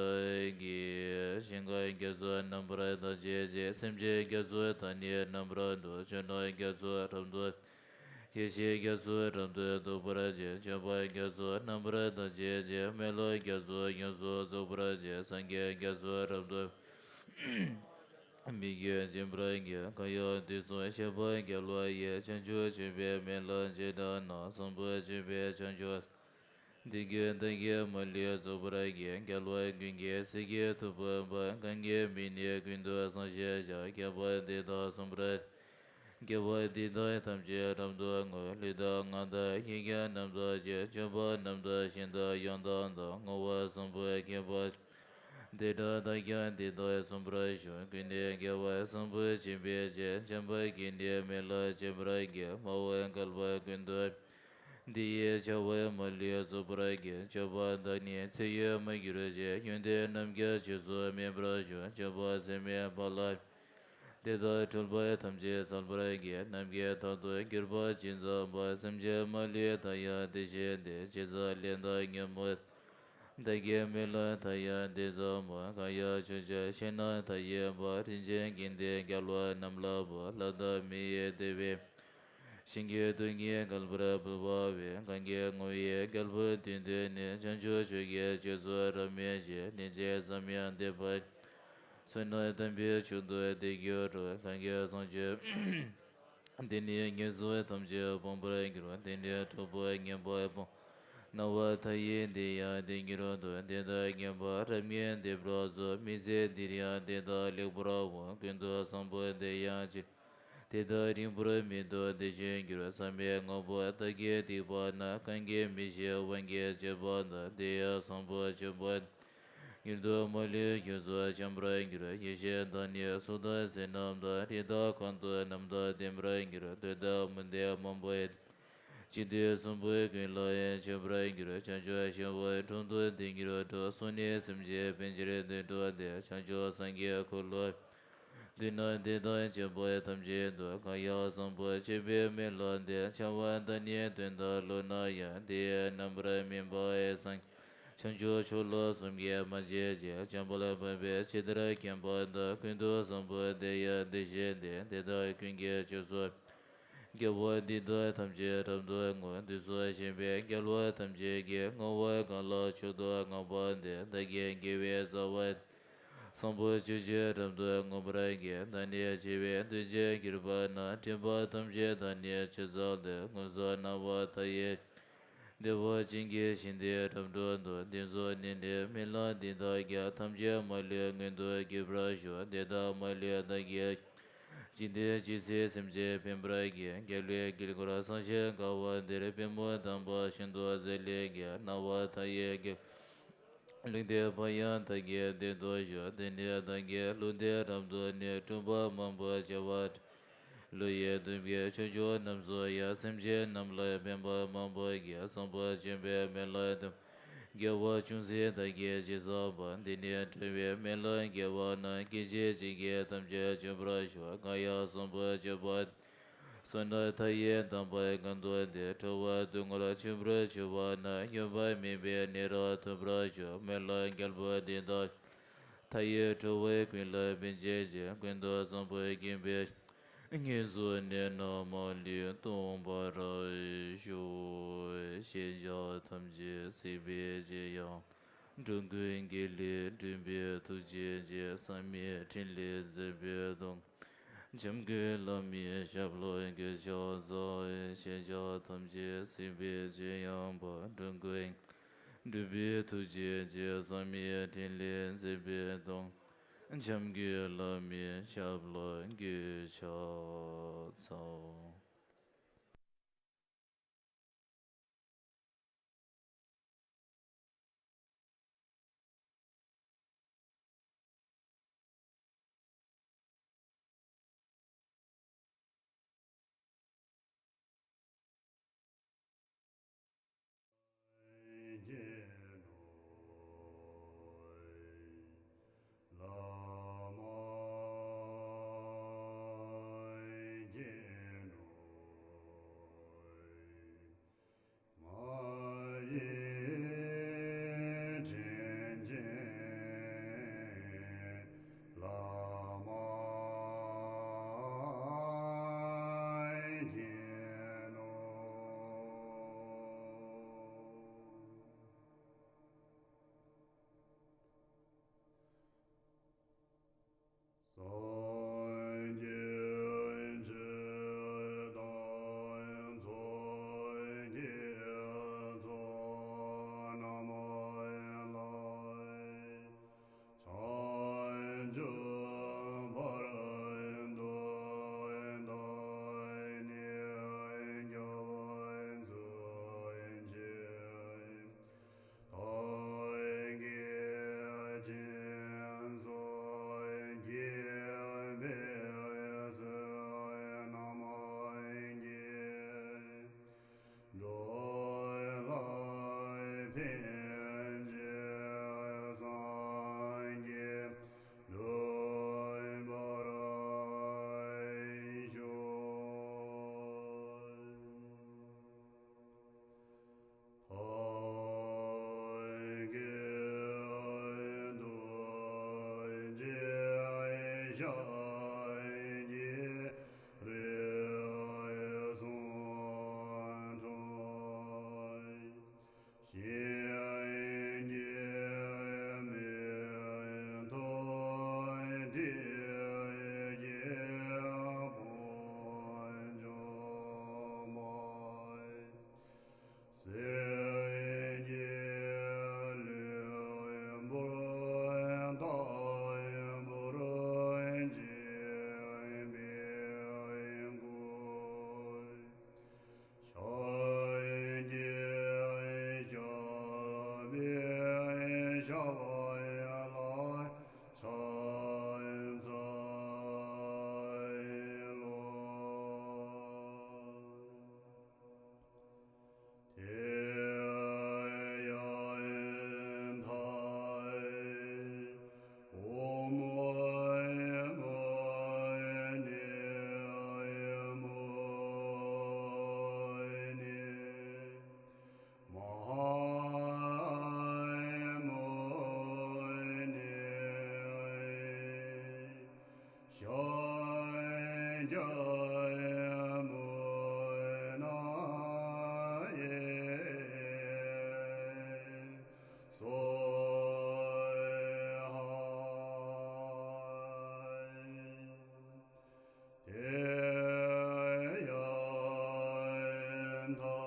བགྱི། ཞིང་ཁམས་རྒྱ་མཚོ་རྣམ་པར་དག་བྱེད་ཅིང་། སེམས་ཅན་རྒྱ་མཚོ་དག་ནི་རྣམ་པར་སྒྲོལ། ཕྱོགས་རྣམས་རྒྱ་མཚོ་རབ་ཏུ། ཡེ་ཤེས་རྒྱ་མཚོ་རབ་ཏུ་ཟློག་པར་བྱེད། སྤྱོད་པ་རྒྱ་མཚོ་རྣམ་པར་དག་བྱེད་ཅིང་། སྨོན་ལམ་རྒྱ་མཚོ་ཡོངས་སུ་རྫོགས་པར་བྱེད། སངས་རྒྱས་རྒྱ་མཚོ་རབ་ཏུ། མི་མགོན་འཇིགས་པར་བགྱི། གང་ཡང་དུས་གསུམ་གཤེགས་པ་རྒྱལ་བ་ཡི། བྱང་ཆུབ་སྤྱོད་པའི་སྨོན་ལམ་རྗེས་བསྒྲགས་ན། བཟང་པོ་སྤྱོད་པས་བྱང་ཆུབ། འདི་ཀུན་བདག་གིས་མ་ལུས་རྫོགས་པར་བགྱི། རྒྱལ་བ་ཀུན་གྱི་སྲས་ཀྱི་ཐུབ་པ་འབའ། གང་གི་མིང་ནི་ཀུན་ཏུ་བཟང་ཞེས་བྱ། མཁས་པ་འདི་དག་གསུངས་པར། དགེ་བ་འདི་དག་ཐམས་ཅད་རབ་ཏུ་བསྔོ། ལུས་དང་ངག་དང་ཡིད་ཀྱང་རྣམ་དག་བྱས། སྤྱོད་པ་རྣམས་དང་ཞིང་དང་ཡང་དག་དང་། བསྔོ་བ་བཟང་པོ་མཁས་པ། འདི་དག་བདག་ཀྱང་འདི་ལྟར་གསུངས་པར་ཞུ། ཀུན་ནས་དགེ་བ་བཟང་པོ་བྱེད་པའི་ཕྱིར། འཇམ་དཔལ་གྱིས་ནི་སྨོན་ལམ་བྱེད་པར་བགྱི། སྨྲ་བའི་བསྐལ་པ་ཀུན་ཏུ། འདི་ཡི་བྱ་བ་མ་ལུས་རྫོགས་པར་བགྱི། སྤྱོད་པ་དག་ནི་ཚེ་ཡོད་མ་གྱུར་ཅིག་ཡོན་ཏན་རྣམས་ཀྱང་རྗེས་སུ་སྨིན་པར་ཤོག་སྤྱོད་པ་ཚད་མེད་པ་ལ། དེ་དག་འཁྲུལ་པ་ཐམས་ཅད་སེལ་བར་བགྱི། ནམ་མཁའི་མཐར་ཐུག་གྱུར་པ་ཇི་ཙམ་པ། སེམས་ཅན་མ་ལུས་མཐའ་ཡང་བདེ་ཞིང་བདེ། ཇི་ཙམ་ལས་དང་ཉོན་མོངས། བདག་གི་སྨོན་ལམ་མཐའ་ཡང་དེ་ཙམ་མོ། གང་ཡང་ཕྱོགས་བཅུའི་ཞིང་རྣམས་མཐའ་ཡས་པ། རིན་ཆེན་དགེ་འདུན་རྒྱལ་བ་རྣམས་ལ་འབུལ། ལྷ་དང་མི་ཡི་བདེ་བའི། ཞིང་གི་རྡུལ་སྙེད་བསྐལ་པར་འབུལ་བ་བས། གང་གི་ངོ་བོ་ཡི་རྒྱལ་པོ་དེ་དུས་ནི། བྱང་ཆུབ་མཆོག་གི་རྗེས་སུ་རབ་སྨིན་ཞིང་། ནད་ཀྱིས་ཙམ་ཡང་འདེབས་པ། བསོད་ནམས་དམ་པའི་མཆོག་ཏུ་དེ་འགྱུར་རོ། གང་གི་བཟང་སྤྱོད་འདི་ནི་ངན་སོང་ཐམས་ཅད་སྤོང་བར་འགྱུར། དེ་ནས་གྲོགས་པོ་ངན་པ་སྤོང་། སྣང་བ་མཐའ་ཡས་འདི་ཡང་དེ་འགྱུར་དུ། དེ་དག་ངན་པ་རབ་སྨིན་འདི་སྤོང་ཚུལ། མི་ཚེ་འདིར་ཡང་དེ་དག་ལེགས་པར་འོང་། ཀུན་ཏུ་བཟང་པོ་དེ་ཡང་ཅི། དེ་དག་རིང་པོར་མི་ཐོགས་བདེ་ཞིང་འགྱུར། བསམ་པའི་དངོས་པོ་བདག་གིས་བསྡིགས་པ་ན། གང་གིས་མི་ཤེས་དབང་གིས་བྱས་པ་དག་དེ་ཡང་བཟང་པོ་སྤྱོད་པ། མྱུར་དུ་མ་ལུས་ཡོངས་སུ་འཇོམས་པར་འགྱུར། ཡེ་ཤེས་དག་ནི་གཟུགས་དང་ཚེར་རྣམས་དང་། རི་དྭགས་གང་དུ་རྣམ་རྟོག་ལྡན་པར་འགྱུར། འདོད་དང་མུ་སྟེགས་མང་པོ་ཡོད། ཅི་འདོད་གསུམ་པོ་ཀུན་ལ་ཡང་མཆོད་པར་འགྱུར། བྱང་ཆུབ་ཤིང་དབུས་དྲུང་དུ་དེ་ཉིད་འགྲོ། སོགས་ནི་སེམས་ཅན་ཕན་ཕྱིར་འདོད་འགྲོ་སྟེ། བྱང་ཆུབ་སངས་རྒྱས་འཁོར་ལོ། མདུན་ན་དེ་དང་བཅས་པ་ཐམས་ཅད་དུ། གང་ཡང་བཟང་པོ་སྤྱོད་པའི་སྨོན་ལམ་འདི། བྱ་བ་དག་ནི་དོན་དམ་བློ་ན་ཡང་། དེ་ཡི་རྣམ་པར་སྨིན་པའི་སངས། བྱང་ཆུབ་མཆོག་ལ་བསམ་གྱིས་མ་ཆོད་ཅིང་། འཇམ་དཔལ་དཔའ་བོས་ཇི་ལྟར་མཁྱེན་པ་དག་ཀུན་ཏུ་བཟང་པོ་དེ་ཡང་དེ་བཞིན་ཏེ། དེ་དག་ཀུན་གྱི་རྗེས་སུ། དགེ་བ་འདི་དག་ཐམས་ཅད་རབ་ཏུ་བསྔོ། དུས་གསུམ་གཤེགས་པའི་རྒྱལ་བ་ཐམས་ཅད་ཀྱིས། བསྔོ་བ་གང་ལ་མཆོག་ཏུ་བསྔགས་པ་འདི། བདག་གི་དགེ་བའི་རྩ་བ། བཟང་པོ་སྤྱོད་ཕྱིར་རབ་ཏུ་བསྔོ་བར་བགྱི། བདག་ནི་ཆེ་བའི་གདུལ་བྱའི་གྱུར་པ་ན། སྒྲིབ་པ་ཐམས་ཅད་དག་ནི་ཕྱིར་བསལ་ཏེ། མངོན་སུམ་སྣང་བ་མཐའ་ཡས། བདེ་བ་ཅན་གྱི་ཞིང་དེར་རབ་འགྲོ་འདོད། དེ་ཚོ་ནི་འདིར་སྨོན་ལམ་འདི་དག་ཀྱང་། ཐམས་ཅད་མ་ལུས་མངོན་དུ་འགྱུར་བར་ཤོག་དེ་དག་མ་ལུས་བདག་གིས། ཇི་སྙེད་ཅི་སྲིད་སེམས་ཅན་ཕན་པར་བགྱི། རྒྱལ་བའི་དཀྱིལ་འཁོར་གསང་ཞིང་དགའ་བ་འདིར། པུས་མོ་དམ་པ་ཤིན་ཏུ་མཛོད་ལས་སྐྱེས། སྣང་བ་མཐའ་ཡས་སྐྱེ། ལུས་འདི་ཕ་ཡང་བདག་གིས་བདེ་དུ་ཤོག་དེ་ནས་བདག་གིས་ལུས་འདི་རབ་ཏུ་ནི། སྒྲུབ་པ་མང་པོ་བྱ་བ། ལུས་ཡིན་གདུལ་བྱའི་ཕྱོགས་བཅུ་རྣམས་སུ་ཡང་། སེམས་ཅན་རྣམས་ལ་ཕན་པ་མང་པོ་བགྱི། བཟང་པོ་སྤྱོད་པའི་སྨོན་ལམ་དུ། དགེ་བ་ཅུང་ཟད་བདག་གིས་ཅི་བསགས་པ། འདི་ནི་འགྲོ་བའི་སྨོན་ལམ་དགེ་བ་རྣམས། སྐད་ཅིག་གཅིག་གིས་ཐམས་ཅད་འཇོམས་པར་ཤོག་གང་ཡང་བཟང་པོ་སྤྱོད་པ། བསོད་ནམས་མཐའ་ཡས་དམ་པ་གང་དུ་བདེ། འགྲོ་བ་སྡུག་བསྔལ་ཆེན་པོར་གྱུར་པ་ན། སྙོམས་པར་མེད་པའི་གནས་རབ་ཐོབ་པར་ཤོག་སྨོན་ལམ་རྒྱལ་པོ་འདི་དག་མཐའ་ཡས་འགྲོ་བ་ཀུན་ལ་ཕན་བྱེད་ཅིང་། ཀུན་ཏུ་བཟང་པོ་སྐྱེད་པའི་ཕྱིར། ངན་སོང་གནས་རྣམས་མ་ལུས་སྟོངས་པར་ཤོག་ཞེས་བྱ་ཐམས་ཅད་གཟིགས་པའི་ཕྱིར་ཡང་། འགྲོ་ཀུན་དགེ་ལེགས་འགྲུབ་པའི་ཐུགས་རྗེ་ཆེ། བསམ་ཡས་འཕྲིན་ལས་མཛད་པའི་དུས། འཇམ་མགོན་བླ་མའི་ཞབས་ལ་གུས་ཕྱག་འཚལ། ཤེས་བྱ་ཐམས་ཅད་གཟིགས་པའི་ཆོས་དབྱིངས་པ་འགྲོ་མགོན་སྤྲུལ་པའི་ཐུགས་རྗེ་ཅན། བསམ་ཡས་འཕྲིན་ལས་མཛད་པའི་སྟོང་། འཇམ་མགོན་བླ་མའི་ཞབས་ལ་གུས་ཕྱག་འཚལ། སངས་རྒྱས་ཆོས་དང་ཚོགས་ཀྱི་ཚོགས་རྣམས་ལ། བྱང་ཆུབ་བར་དུ་བདག་ནི་སྐྱབས་སུ་མཆི། ཐབས་མཁས་སྦྱིན་སོགས་བགྱིས་པའི་བསོད་ནམས་ཀྱིས། འགྲོ་ལ་ཕན་ཕྱིར་སངས་རྒྱས་འགྲུབ་པར་ཤོག། ཐབས་མཁས་ཐུགས་རྗེ་ཤཱཀྱའི་རིགས་སུ་འཁྲུངས། གཤིན་རྗེའི་མེ་ཏོག་དེ་ཀྱང་ཕོ་བྱུང་བ། གསེར་གྱི་ལུས་པོ་ལྟ་བུར་བྱིན་པའི་སྐུ། ཕྱག་གི་ཞབས་པད་ལ་ཕྱག་འཚལ་ལོ། དེ་ཡང་མཐའི་ཨོཾ་མ་ཎི་མ་ཎི། མ་ཧཱ་མ་ཎི། ཤཱཀྱ་མུ་ནེ་སྭཱ་ཧཱ། དེ་ཡང་མཐའི་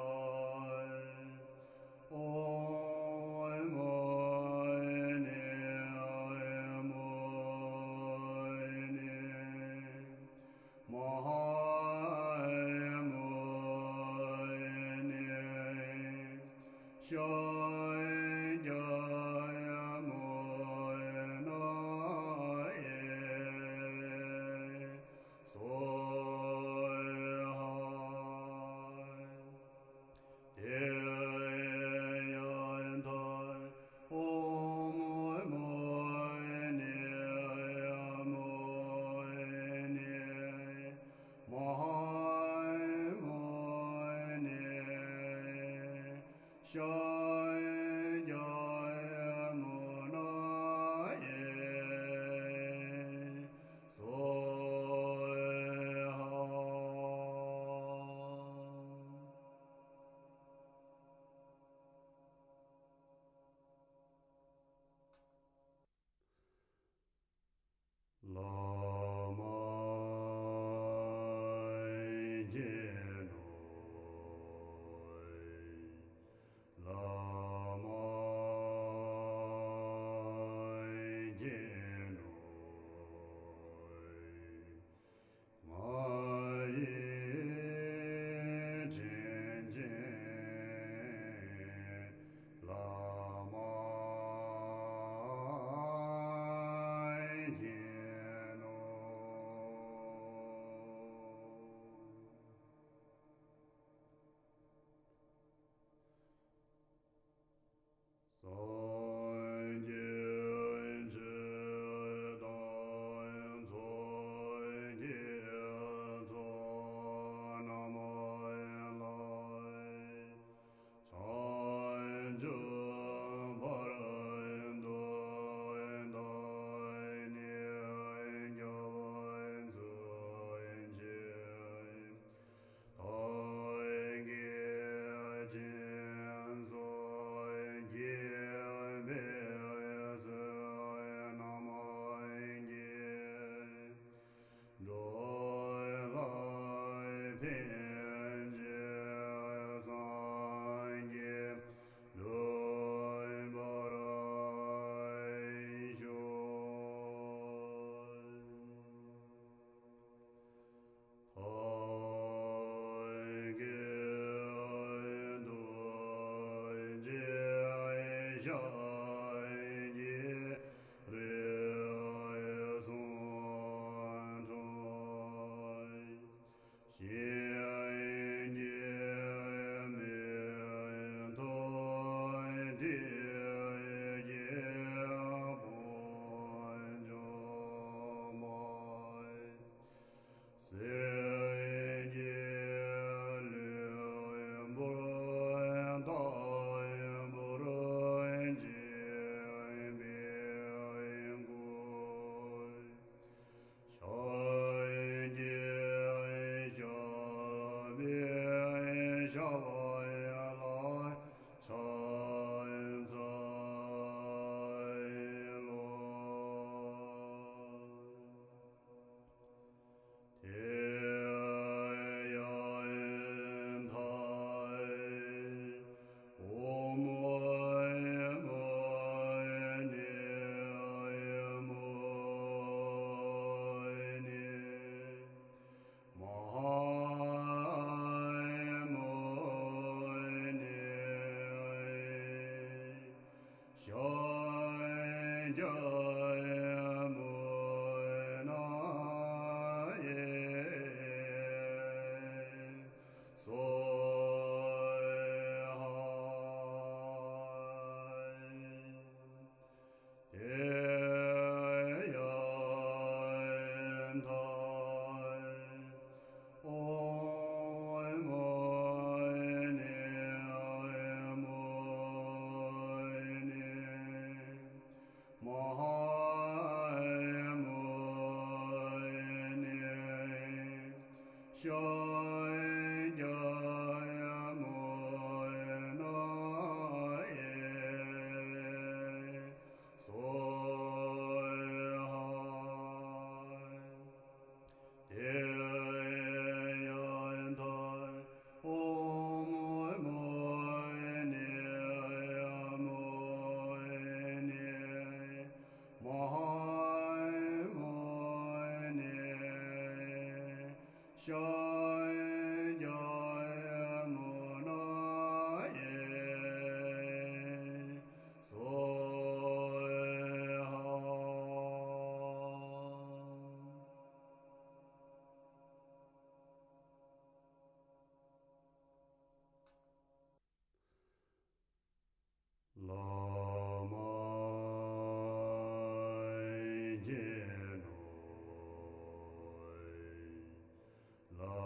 ཨོཾ་མ་ཎི་མ་ཎི། མ་ཧཱ་མ་ཎི། ཤཱཀྱ་མུ་ནེ་སྭཱ་ཧཱ། དེ་ཡང་མཐའི་ཨོཾ་མ་ཎི་མ་ཎི། མ་ཧཱ་མ་ཎི། ཤཱཀྱ་མུ་ནེ་སྭཱ་ཧཱ། བླ་མ་ ཕྱག་གི་རེ་ཟུང་འཕྲོ། ཞིང་གི་མེ་ཏོག་འདི་ཀྱི་དཔལ་འབྱོར་མ། སེང་གེ་ལུས་པོ་དང་པོར་བྱིན་པའི་སྐུ། ཕྱག་གི་ཞབས་པད་ཞབས་ལ་ཕྱག་འཚལ་ལོ། དེ་ཡང་མཐའ་འོག་མ་མ་ནི་མ་ནི་མ་ཧཱ་མ་ནི། ཤཱཀྱ་མུ་ན་ཡེ་སྭཱ་ཧཱ། དེ་ཡང་མཐའ་ཨོཾ་མ་ཎི་མ་ཎི་མ་ཧཱ་མ་ཎི་ཤཱཀྱ་མུ་ན་ཡེ་སྭཱ་ཧཱ། དེ་ཡང་མཐའ་ཨོཾ་མ་ཎི་མ་ཎི་མ་ཧཱ་མ་ཎི་ཤཱཀྱ་མུ་ན་ཡེ་སྭཱ་ཧཱ། བླ་མ་མཁྱེན་ནོ། བླ་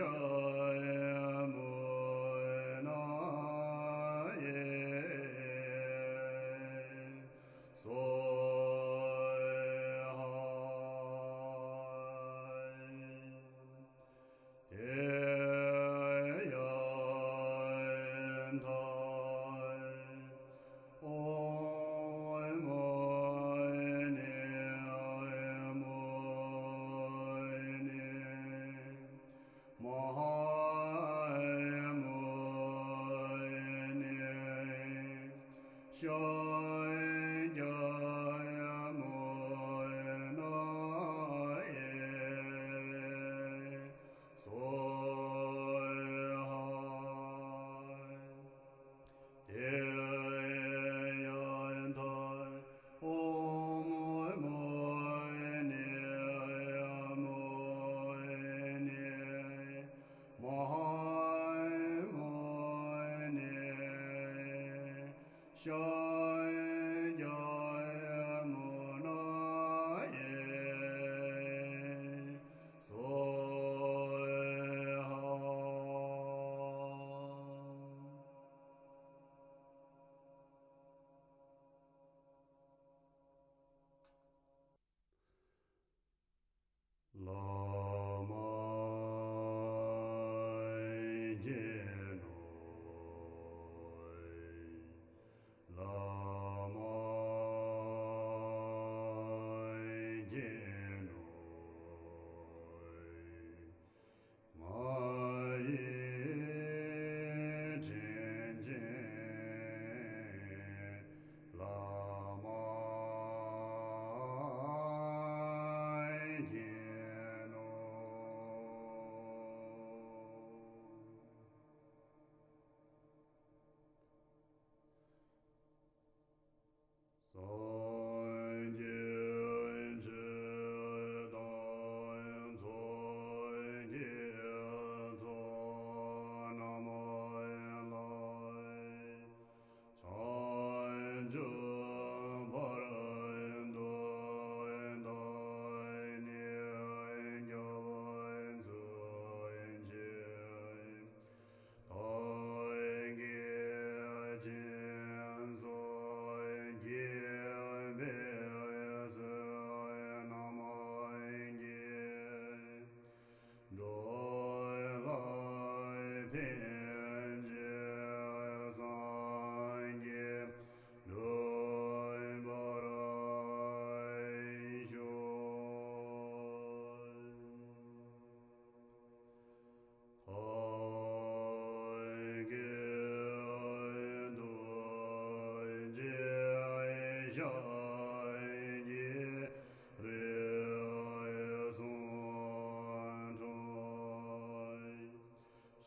ཡ་མུ་ན་ཡེ་སྭཱ་ཧཱ། དེ་ཡང་མཐར་ཨོཾ་མུ་ནེ་མུ་ནེ་མ་ཧཱ་མུ་ནེ་ཤཱཀྱ་མུ་ན་ཡེ་སྭཱ་ཧཱ། དེ་ཡང་མཐར་ཨོཾ་མུ་ནེ་མུ་ནེ་མ་ཧཱ་མུ་ནེ་ཤཱཀྱ་མུ་ན་ཡེ་སྭཱ་ཧཱ། བླ་མ་མཁྱེན་ནོ། བླ་མ་མཁྱེན་ནོ། ང་ཡི་དྲིན་ཅན་བླ་མ་མཁྱེན་ནོ། སངས་རྒྱས་ཆོས་དང་མཚོན་བརྒྱད་ཚོགས་རྣམས་ལ། བྱང་ཆུབ་བར་དུ་བདག་ནི་སྐྱབས་མཛོད་ཅིག། བདག་གིས་སྦྱིན་སོགས་བགྱིས་པའི་ཚོགས་རྣམས་ཀྱིས། འགྲོ་ལ་ཕན་ཕྱིར་སངས་རྒྱས་འགྲུབ་པར་ཤོག། ཐབས་མཁས་ཐུགས་རྗེ་ཤཱཀྱའི་རིགས་སུ་འཁྲུངས།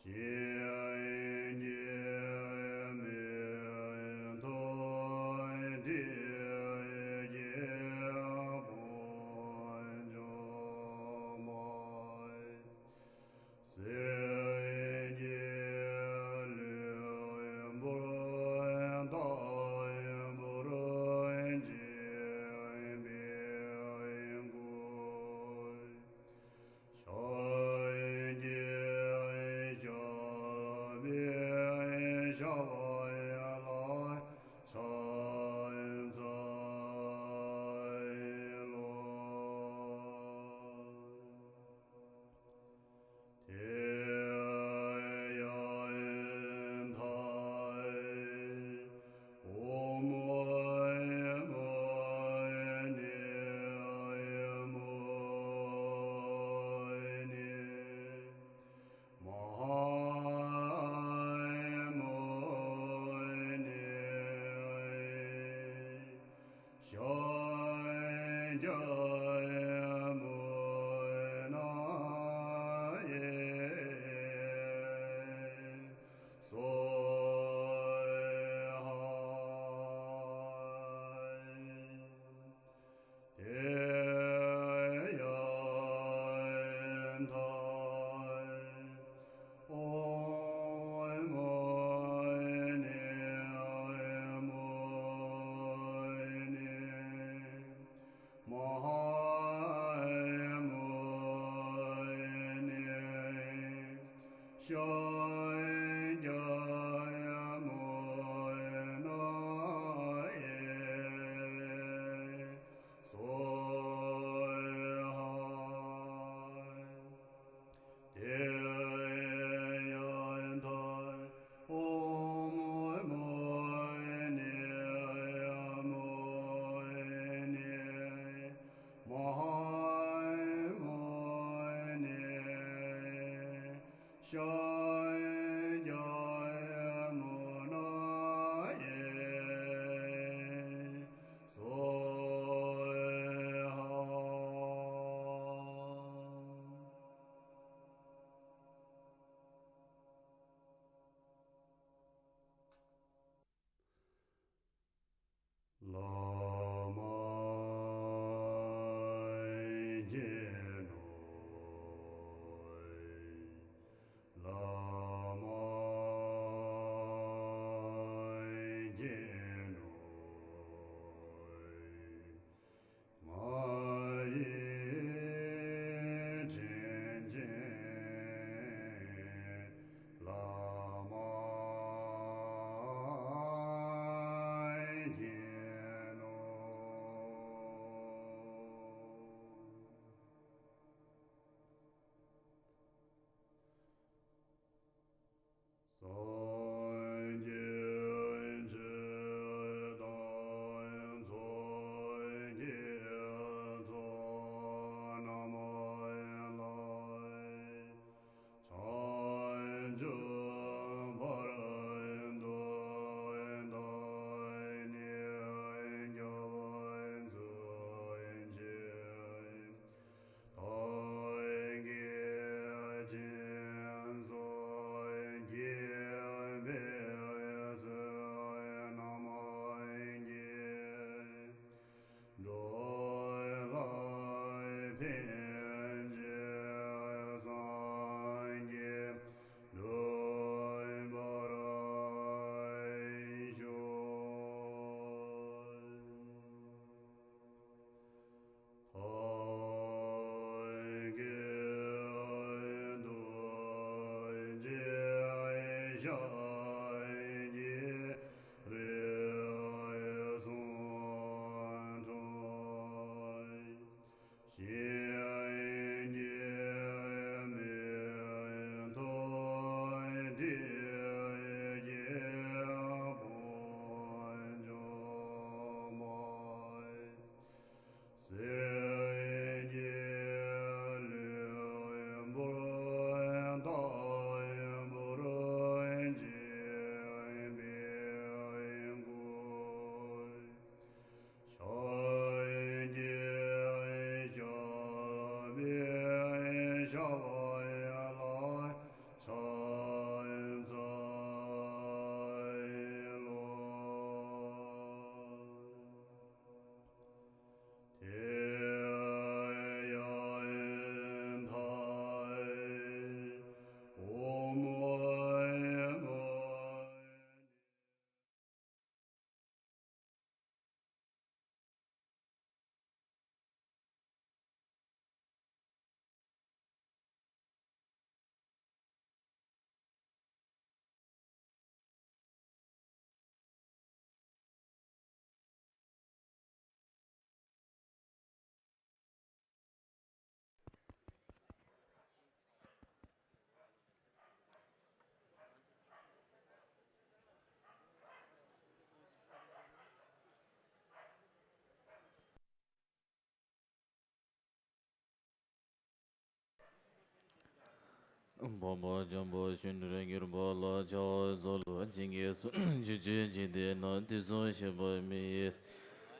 གཞན་གྱིས་མི་ཐུབ་དེ་སྐྱེས་བུ་འཇོམས་པ། སྲས་ཀྱི་ལུས་པོ་ལྟ་བུར་བྱེད་པའི་སྐུ། ཕྱག་གི་ཞབས་པད་ཞབས་པ་ལ་ཕྱག་འཚལ་ལོ། དེ་ཡང་མཐར་ཨོཾ་མུ་ནེ་མུ་ནེ་མ་ཧཱ་མུ་ནེ་ཤཱཀྱ་མུ་ན་ཡེ་སྭཱ་ཧཱ། དེ་ཡང་མཐར་ཨོཾ་མུ་ནེ་མུ་ནེ་མ་ཧཱ་ ཤཱཀྱ་མུ་ནེ་སྭཱ་ཧཱ། ཏདྱ་ཐཱ། ཨོཾ་མུ་ནེ་མུ་ནེ་མ་ཧཱ་མུ་ནེ་ཤཱཀྱ་མུ་ནེ་སྭཱ་ཧཱ། བླ་མ་མཁྱེན་ནོ། བླ་མ་མཁྱེན་ནོ། ང་ཡི་དྲིན་ཅན་བླ་མ་མཁྱེན་ནོ། སངས་རྒྱས་ཆོས་དང་ཚོགས་ཀྱི་མཚོ་རྣམས་ལ། བྱང་ཆུབ་བར་དུ་བདག་ནི་སྐྱབས་སུ་མཆི། བདག་གིས་སྦྱིན་སོགས་བགྱིས་པའི་ཚེ་རྣམས་ཀྱི་འགྲོ་ལ་ཕན་ཕྱིར་སངས་རྒྱས་འགྲུབ་པར་ཤོག། བདག་གི་ཐུགས་རྗེ་ཤཱཀྱའི་རིགས་སུ་འཁྲུངས། གཞན་གྱིས་མི་ཐུབ་དེ་སྐྱེས་བུ་འབྱོངས་པ། སེམས་ཀྱི་ལུས་པོ་དང་པོར་བྱིན་པའི་སྐུ། ཕྱག་གི་ཞབས་པད་ཞབས་པད་ལ་ཕྱག་འཚལ་ལོ། ཏདྱ་ཐཱ། ཨོཾ་མུ་འཕགས་པ་འཇམ་དཔལ་གཞོན་ནུར་གྱུར་པ་ལ་ཕྱག་འཚལ་ལོ། བྱིན་གྱིས་བརླབ་ཕྱོགས་བཅུའི་འཇིག་རྟེན་ན། དུས་གསུམ་གཤེགས་པ་མི་ཡི་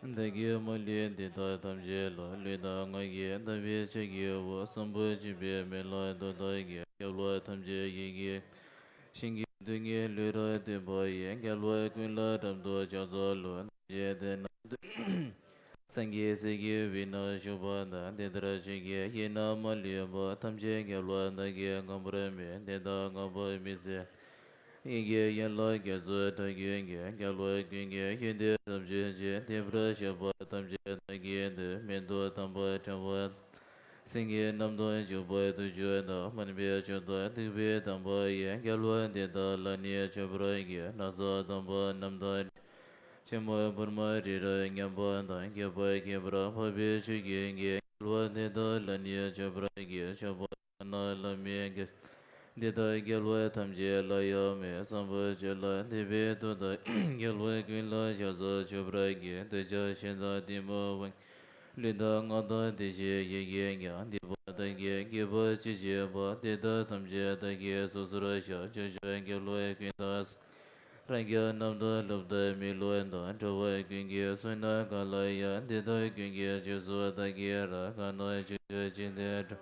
བདག་གིས་མ་ལུས་འདི་དག་ཐམས་ཅད་ལ། ལུས་དང་ངག་གིས་བདག་པོས་ཕྱག་བགྱིའོ། གསོན་པོ་བྱེད་པའི་མི་ལ་བདག་བདག་གིས། རྒྱལ་བ་ཐམས་ཅད་ཡིད་ཀྱིས་བཞིན་གྱི་དུས་ཀྱི་ལུས་རབ་བཏུད་པ་ཡིས། རྒྱལ་བ་ཀུན་ལ་རབ་ཏུ་ཕྱག་འཚལ་ལོ། ཐམས་ཅད་དེ་ན་སངས་རྒྱས་སྲས་ཀྱི་དབུས་ན་བཞུགས་པ་དང་། དེ་ལྟར་ཆོས་ཀྱི་དབྱིངས་ན་མ་ལུས་པ། ཐམས་ཅད་རྒྱལ་བ་བདག་གིས་བསྔགས་པར་སྨོན། དེ་དག་བསྔགས་པ་མི་ཟད་ཡིད་ཀྱི་ཡན་ལག་རྒྱ་མཚོའི་སྒྲ་ཀུན་གྱིས། རྒྱལ་བ་ཀུན་གྱི་ཡོན་ཏན་ཐམས་ཅད་ཀྱང་། བརྟན་པར་གཤེགས་པ་ཐམས་ཅད་བདག་གིས་བཏུད། མིང་དུ་དམ་པ་ཕྲེང་བ་ སེང་གེ་རྣམས་དང་བཅས་པ་དུས་གཅིག་ཏུ། སྨན་པའི་མཆོག་ཏུ་བཏུད་པའི་དམ་པ་ཡིས། རྒྱལ་བ་འདི་དག་ལ་ནི་མཆོད་པར་བགྱི། ན་བཟའ་དམ་པ་རྣམས་དང་། ཕྱེ་མ་ཕུར་མ་རི་རབ་མཉམ་པ་དང་། བསྐལ་པ་ཁྱད་པར་འཕགས་པའི་ཆུ་རྒྱུན་གྱི། རྒྱལ་བ་འདི་དག་ལ་ནི་མཆོད་པར་བགྱི། མཆོད་པ་ཁ་ན་ལྷ་མོའི་རྒྱལ། འདི་དག་རྒྱལ་བ་ཐམས་ཅད་ལ་ཡང་མོས། བསམ་པ་ཆོས་ལ་འདུས་པའི་མཐུ་དང་། རྒྱལ་བ་ཀུན་ལ་ཕྱག་འཚལ་མཆོད་པར་བགྱི། འདོད་ཆགས་ཞེ་སྡང་གཏི་མུག་དབང་། ལུས་དང་ངག་དང་དེ་བཞིན་ཡིད་ཀྱིས་ཀྱང་། སྡིག་པ་བདག་གིས་བགྱིས་པ་ཅི་མཆིས་པ། དེ་དག་ཐམས་ཅད་བདག་གིས་སོ་སོར་བཤགས། ཕྱོགས་བཅུའི་རྒྱལ་བ་ཀུན་དང་། རང་རྒྱལ་རྣམས་དང་སློབ་དང་མི་སློབ་དང་། འགྲོ་བ་ཀུན་གྱི་བསོད་ནམས་གང་ལ་ཡང་། དེ་དག་ཀུན་གྱི་རྗེས་སུ་བདག་གིས་རག །གང་ན་བཞུགས་ཀྱང་འཇིག་རྟེན་འགྲོ།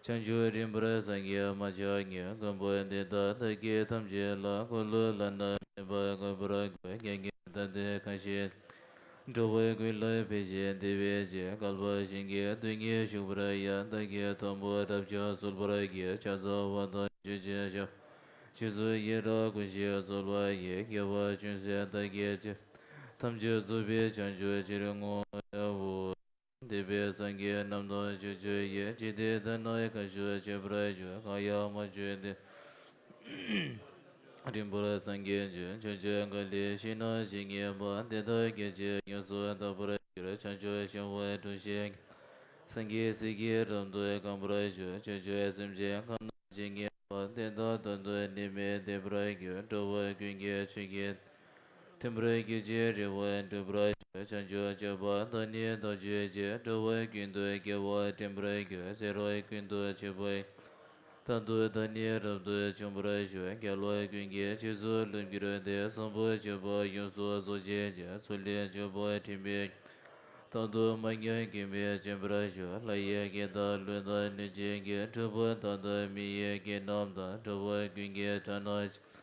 བྱང་ཆུབ་རིམ་པར་སངས་རྒྱས་མ་ཆགས་ཉིད། མགོན་པོ་འདི་དག་བདག་གིས་ཐམས་ཅད་ལ། འཁོར་ལོ་བླ་ན་མེད་པ་བསྐོར་བར་བསྐུལ། རྒྱལ་བསྐྱེད་དམ་ལྡན་གང་ཞིག་འགྲོ་བ་ཀུན་ལ་ཕན་ཞིང་བདེ་བའི་ཕྱིར། བསྐལ་པ་གཞན་གྱི་དུས་ཉིད་བཞུགས་པར་ཡང་། བདག་གིས་མཐུ་པོ་རབ་ཀྱང་གསོལ་བར་བགྱི། ཕྱག་འཚལ་བ་དང་མཆོད་ཅིང་བཤགས། རྗེས་སུ་ཡི་རང་བསྐུལ་ཞིང་གསོལ་བ་ཡི། དགེ་བ་ཅུང་ཟད་བདག་གིས་ཅི། ཐམས་ཅད་རྫོགས་པའི་བྱང་ཆུབ་ཕྱིར་བསྔོའོ། འདས་པའི་སངས་རྒྱས་རྣམས་དང་ཕྱོགས་བཅུ་ཡི། འཇིག་རྟེན་དག་ན་གང་བཞུགས་མཆོད་པར་བགྱི། གང་ཡང་མ་བྱོན་དེ་རིམ་པར་སངས་རྒྱས་བྱོན། ཕྱོགས་བཅུའི་དགའ་ལྡན་ཕྱི་ནང་ཇི་སྙེད་པ། དེ་དག་སྐད་ཅིག་ཡོངས་སུ་དག་པར་གྱུར། བྱང་ཆུབ་ཤིང་དབུས་གྲུ་བཞིའི། སངས་རྒྱས་སྲས་ཀྱིས་རབ་ཏུ་གང་བར་བཞུགས། ཕྱོགས་བཅུའི་སེམས་ཅན་གང་ན་ཇི་སྙེད་པ། དེ་དག་དོན་དུ་ནི་མི་སྡིག་པར་འགྱུར། འགྲོ་བ་ཀུན་གྱི་ཆོས་ཀྱི་མཐུན་པར་གྱུར་ཅིང་རེ་བ་འགྲུབ་པར་ཤོག །བྱང་ཆུབ་སྤྱོད་པ་དང་ནི་བདག་སྤྱོད་ཅིང་། འགྲོ་བ་ཀུན་ཏུ་དགེ་བ་འདྲེན་པར་འགྱུར། ཟས་རོགས་ཀུན་ཏུ་མཆོད་པ་ཡི། དང་དུ་བདག་ནི་རབ་ཏུ་འབྱུང་བར་ཤོག །རྒྱལ་བ་ཀུན་གྱི་རྗེས་སུ་བསླབ་གྱུར་ཏེ། བསམ་པ་སྤྱོད་པ་ཡོངས་སུ་རྫོགས་བྱེད་ཅིང་། ཚུལ་ལྡན་སྤྱོད་པ་འདྲེན་པའི། དང་དུ་མ་ཉམས་མགོན་མེད་བྱོན་པར་ཤོག །ལྷ་ཡི་སྐད་དང་ཀླུ་དང་གནོད་སྦྱིན་གྱི། གྲུབ་པ་དག་དང་མི་ཡི་སྐད་རྣམས་དང་། འགྲོ་བ་ཀུན་གྱི་སྒྲ་རྣམས་ཀྱིས།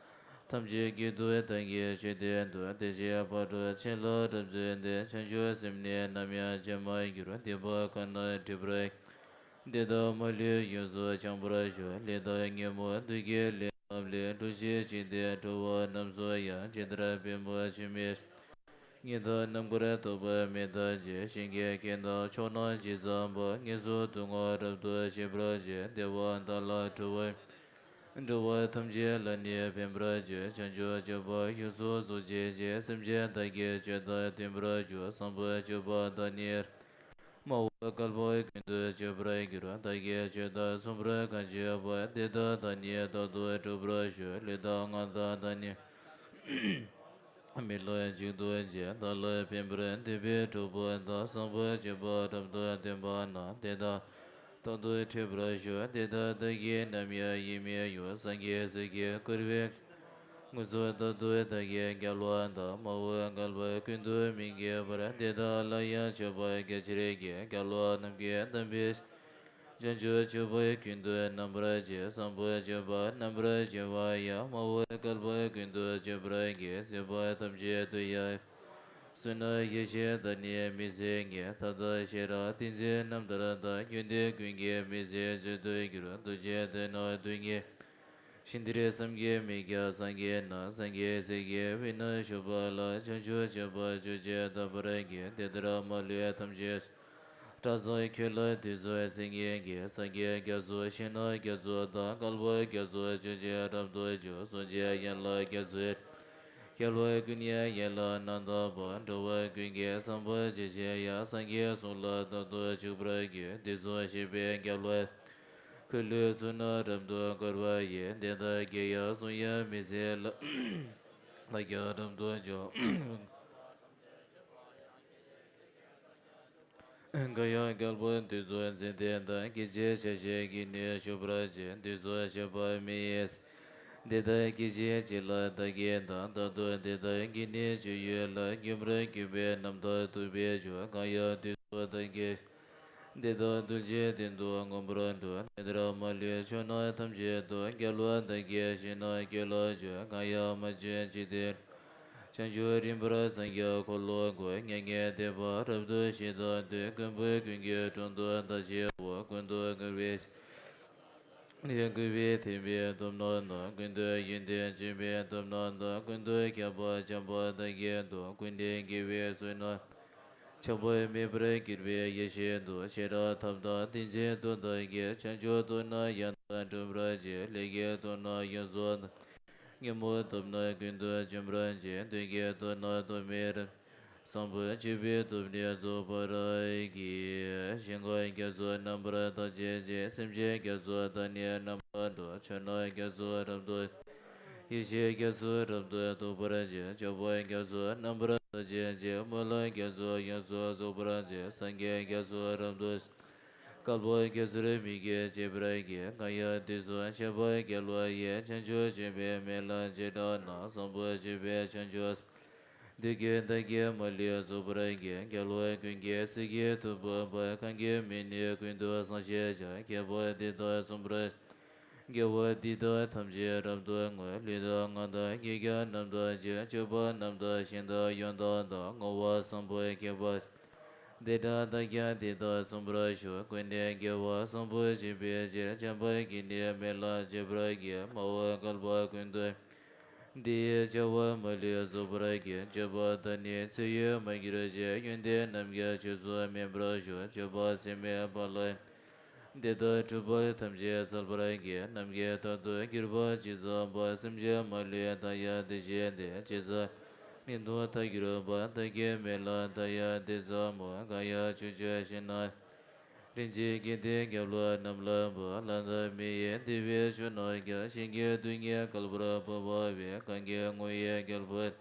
ཐམས་ཅད་སྐད་དུ་བདག་གིས་ཆོས་བསྟན་ཏོ། དེ་བཞིན་ཕ་རོལ་ཕྱིན་ལ་རབ་འཛེགས་ཏེ། བྱང་ཆུབ་སེམས་ནི་ནམ་ཡང་བརྗེད་མ་གྱུར། སྡིག་པ་གང་རྣམས་སྒྲིབ་པར། དེ་དག་མ་ལུས་ཡོངས་སུ་བྱང་བར་ཤོག །ལས་དང་ཉོན་མོངས་བདུད་ཀྱི་ལས་རྣམས་ལས། འགྲོ་ཞིང་འཇིག་རྟེན་འགྲོ་བ་རྣམས་སུ་ཡང་། ཇི་ལྟར་བེམ་པོ་ཆུ་མིག་ཉིད་དང་ནམ་མཁར་ཐོགས་པ་མེ་ལྟར་གྱུར། ཞིང་གི་རྐྱེན་དང་ཕྱོགས་རྣམས་ཇི་ཙམ་པ། ངན་སོང་དུག་ལྔ་རབ་ཏུ་ཞི་བར་བྱེད། བདེ་བ་དག་ལ་འགྲོ་བ། འགྲོ་བ་ཐམས་ཅད་ལ་ནི་ཕན་པར་བྱེད། བྱང་ཆུབ་སྤྱོད་པ་ཡོངས་སུ་རྫོགས་བྱེད་ཅིང་། སེམས་ཅན་དག་གི་སྤྱོད་དང་མཐུན་པར་འཇུག །བསམ་པ་སྤྱོད་པ་དག་ནི། སྨྲ་བ་བསྐལ་པ་ཀུན་ཏུ་སྤྱོད་པར་འགྱུར། བདག་གི་སྤྱོད་དང་མཚུངས་པར་གང་སྤྱོད་པ། དེ་དག་བདག་ནི་རྟག་ཏུ་སྒྲུབ་པར་ཤོག །ལུས་དང་ངག་དང་བདག་ནི། མི་སློབ་འཇིག་ཏུ་འཇུག །བདག་ལ་ཕན་པར་འདོད་པའི་གྲོགས་པོ་དག །བསམ་པ་སྤྱོད་པ་རབ་ཏུ་ལྡན་པ་རྣམས། དེ་དག་རྟག་ཏུ་ཁྲིད་པར་ཤོག །དེ་དག་བདག་གིས་ནམ་ཡང་ཡིད་མི་དབྱུང་། སངས་རྒྱས་སྲས་ཀྱིས་བསྐུལ་བའི་དངོས་སུ་རྟག་ཏུ་བདག་གིས་རྒྱལ་བ་དང་། སྨྲ་བ་བསྐལ་པ་ཀུན་ཏུ་མི་འགྱུར་བར། དེ་དག་ལ་ཡང་མཆོད་པ་རྒྱ་ཆེར་བགྱི། རྒྱལ་བ་རྣམས་ཀྱི་དམ་པའི་བྱང་ཆུབ་སྤྱོད་པ་ཀུན་ཏུ་རྣམ་པར་བྱེད། བསམ་པ་སྤྱོད་པ་རྣམ་པར་བྱེ་བ་ཡང་། སྨྲ་བ་བསྐལ་པ་ཀུན་ཏུ་སྤྱོད་པར་བགྱི། སྲིད་པ་ཐམས་ཅད་དུ་ཡང་། བསོད་ནམས་ཡེ་ཤེས་དང་ནི་མི་ཟད་ཉིད། མཐའ་དག་ཤེས་རབ་ཏིང་འཛིན་རྣམ་ཐར་དང་། ཡོན་ཏན་ཀུན་གྱི་མི་ཟད་མཛོད་དུ་གྱུར། རྡོ་རྗེ་གདན་ནི་སྟོང་ཉིད། ཤིང་རྟར་བསམ་གྱིས་མི་ཁྱབ་སངས་རྒྱས་རྣམས། སངས་རྒྱས་སྲས་ཀྱི་དབུས་ན་བཞུགས་པ་ལ། བྱང་ཆུབ་སྤྱོད་པ་ཅི་མཆིས་བརྟག་པར་བགྱི། དེ་ལྟར་མ་ལུས་ཐམས་ཅད། བཀྲ་ཤིས་ཁྱོད་ལ་དུས་གསུམ་མཚན་ཉིད་ཀྱི། སངས་རྒྱས་རྒྱ་མཚོ་ཞིང་རྣམས་རྒྱ་མཚོ་དང་། བསྐལ་པ་རྒྱ་མཚོ་ཆོས་ཅན་རབ་ཏུ་འཇུག །གསུང་ཆེན་ཡན་ལག་རྒྱ་མཚོའི། རྒྱལ་བ་ཀུན་ཡང་ཡིད་ལ་རྣམ་དག་པ། འགྲོ་བ་ཀུན་གྱི་བསམ་པ་ཇི་བཞིན་ཡང་། སངས་རྒྱས་གསུང་ལ་རྟག་ཏུ་འཇུག་པར་བགྱི། དུས་གསུམ་གཤེགས་པའི་རྒྱལ་བ། འཁོར་ལོའི་ཚུལ་རྣམས་རབ་ཏུ་བསྐོར་བ་ཡི། དེ་དག་གི་ཡང་གསུང་ཡང་མི་ཟད་ལ། ལ་ཀྱང་རབ་ཏུ་འཇུག་གང་ཡང་བསྐལ་པ་དུས་གསུམ་འཛིན་བདེ་དང་། སྐད་ཅིག་ཆ་ཤས་ཀྱིས་ནི་ཞུ་བར་བྱེད། དུས་གསུམ་གཤེགས་པ་མི་ཡི་སྲས། དེ་དག་སྐད་ཅིག་གཅིག་ལ་བདག་གིས་བལྟ། རྟག་ཏུ་དེ་དག་གི་ནི་སྤྱོད་ཡུལ་ལ། མངོན་པར་གྱུར་པའི་རྣམ་ཐར་ཐོབ་པའི་རྒྱུ། གང་ཡང་དུས་གསུམ་བདག་གིས། དེ་དག་ཐུགས་རྗེའི་སྟེང་དུ་མངོན་པར་འགྲུབ། དེ་ལྟར་མ་ལུས་ཕྱོགས་རྣམས་ཐམས་ཅད་དུ། རྒྱལ་བ་བདག་གིས་ཞིང་རྣམས་བསྐྱོད་ལ་བྱོན། གང་ཡང་མ་བྱོན་འཇིག་རྟེན། བྱང་ཆུབ་རིམ་པར་སངས་རྒྱས་འཁོར་ལོ་བསྐོར། མྱ་ངན་འདས་པ་རབ་ཏུ་ཞི་དང་ལྡན། མགོན་པོ་ཀུན་གྱི་དྲུང་དུ་བདག་ཆེན་པོ། ཀུན་ཏུ་བཀུར་བའི་ལས་བསྐུལ་བའི་ཐེག་པའི་སྟོབས་རྣམས་དང་། ཀུན་ཏུ་ཡོན་ཏན་སྤྱོད་པའི་སྟོབས་རྣམས་དང་། ཀུན་ཏུ་ཁྱབ་པ་བྱམས་པ་དང་བརྒྱད་དོ། ཀུན་ནས་དགེ་བའི་བསོད་ནམས། ཆགས་པ་མེད་པར་གྱུར་པའི་ཡེ་ཤེས་དང་། ཤེས་རབ་ཐབས་དང་ཏིང་འཛིན་དུ་བདག་གིས། བྱང་ཆུབ་ཐོབ་ན་ཡང་དག་འགྲུབ་པར་བྱེད། ལས་ཀྱི་དོན་རྣམས་ཡོངས་སུ་དག་ཉོན་མོངས་སྟོབས་རྣམས་ཀུན་ཏུ་འཇོམས་པར་བྱེད། དོན་གྱི་དོན་རྣམས་ཐོགས་མེད་རབ། བཟང་པོ་སྤྱོད་པའི་སྟོབས་ནི་རྫོགས་པར་བགྱི། ཞིང་ཁམས་རྒྱ་མཚོ་རྣམ་པར་དག་བྱེད་ཅིང་། སེམས་ཅན་རྒྱ་མཚོ་དང་ནི་རྣམ་པར་འགྲོ། ཆོས་རྣམས་རྒྱ་མཚོ་རབ་ཏུ། ཡེ་ཤེས་རྒྱ་མཚོ་རབ་ཏུ་རྟོགས་པར་བྱེད། སྤྱོད་པ་རྒྱ་མཚོ་རྣམ་པར་དག་བྱེད་ཅིང་། སྨོན་ལམ་རྒྱ་མཚོ་ཡོངས་སུ་རྫོགས་པར་བྱེད། སངས་རྒྱས་རྒྱ་མཚོ་རབ་ཏུ། བསྐལ་པ་རྒྱ་མཚོར་མི་སྐྱེ་བྱེད་པར་བགྱི། གང་ཡང་དུས་སུ་ཆགས་པ་སྐྱེ་བ་ཡི། བྱང་ཆུབ་སྤྱོད་པའི་མེ་ལྷ་ཇི་ལྟར་ན། བཟང་པོ་སྤྱོད་པའི་བྱང་ཆུབ། དེ་སྐད་བདག་གིས་མ་ལུས་རྫོགས་པར་བགྱི། རྒྱལ་བ་ཀུན་གྱི་སྲས་ཀྱི་ཐུབ་པ་འབར། གང་གིས་མི་ནུས་ཀུན་ཏུ་བཟང་ཞེས་བྱ། ཁྱད་པར་འདི་དག་གསུངས་པར། དགེ་བ་འདི་དག་ཐམས་ཅད་རབ་ཏུ་བསྔོ། ལུས་དང་ངག་དང་གཉིས་ཀྱང་རྣམ་དག་ཅིང་། སྤྱོད་པ་རྣམས་དང་ཞིང་དང་ཡང་དག་དང་། བསྔོ་བ་བཟང་པོ་ཁྱད་པར། འདི་དག་བདག་ཀྱང་འདི་ལྟར་གསུངས་པར་ཞུ། ཀུན་ནས་དགེ་བ་བཟང་པོ་བྱེད་པའི་ཕྱིར། བྱམས་པ་གིས་ནི་མི་ལ་བྱེད་པར་བགྱི། མ་འོངས་བསྐལ་པ་ཀུན་ཏུ། འདི་ཡི་བྱ་བ་མ་ལུས་རྫོགས་པར་བགྱི། སྤྱོད་པ་དང་ནི་ཚེ་ཡོད་མ་གྱུར་ཅིག་ཡོན་ཏན་རྣམས་ཀྱང་ཆོས་སུ་སྨིན་པར་ཞུ། སྤྱོད་པ་ཚད་མེད་པ་ལ། འདི་ལྟར་འཁྲུལ་པ་ཐམས་ཅད་སེལ་བར་བགྱི། ནམ་མཁའི་མཐར་ཐུག་གྱུར་པ་ཇི་ཙམ་པ། སེམས་ཅན་མ་ལུས་མཐའ་ཡས་དེ་བཞིན་ཏེ། ཇི་ཙམ་ནས་དུ་མཐར་གྱུར་པ། བདག་གིས་མི་ལ་མཐའ་ཡས་དེ་ཙམ་མོ། གང་ཡང་ཕྱོགས་བཅུའི་ཞིང་རྣམས། ལྷན་ཅིག་སྐྱེས་ཏེ་རྒྱལ་བ་རྣམས་ལ་འབུལ། ལྷ་དང་མི་ཡི་དེ་བས་ཆོས་རྣམས་ཀྱང་། ཞིང་གི་རྡུལ་སྙེད་བསྐལ་པར་སྤོང་བ་བས། གང་གིས་བསྔོ་བའི་རྒྱལ་པོ།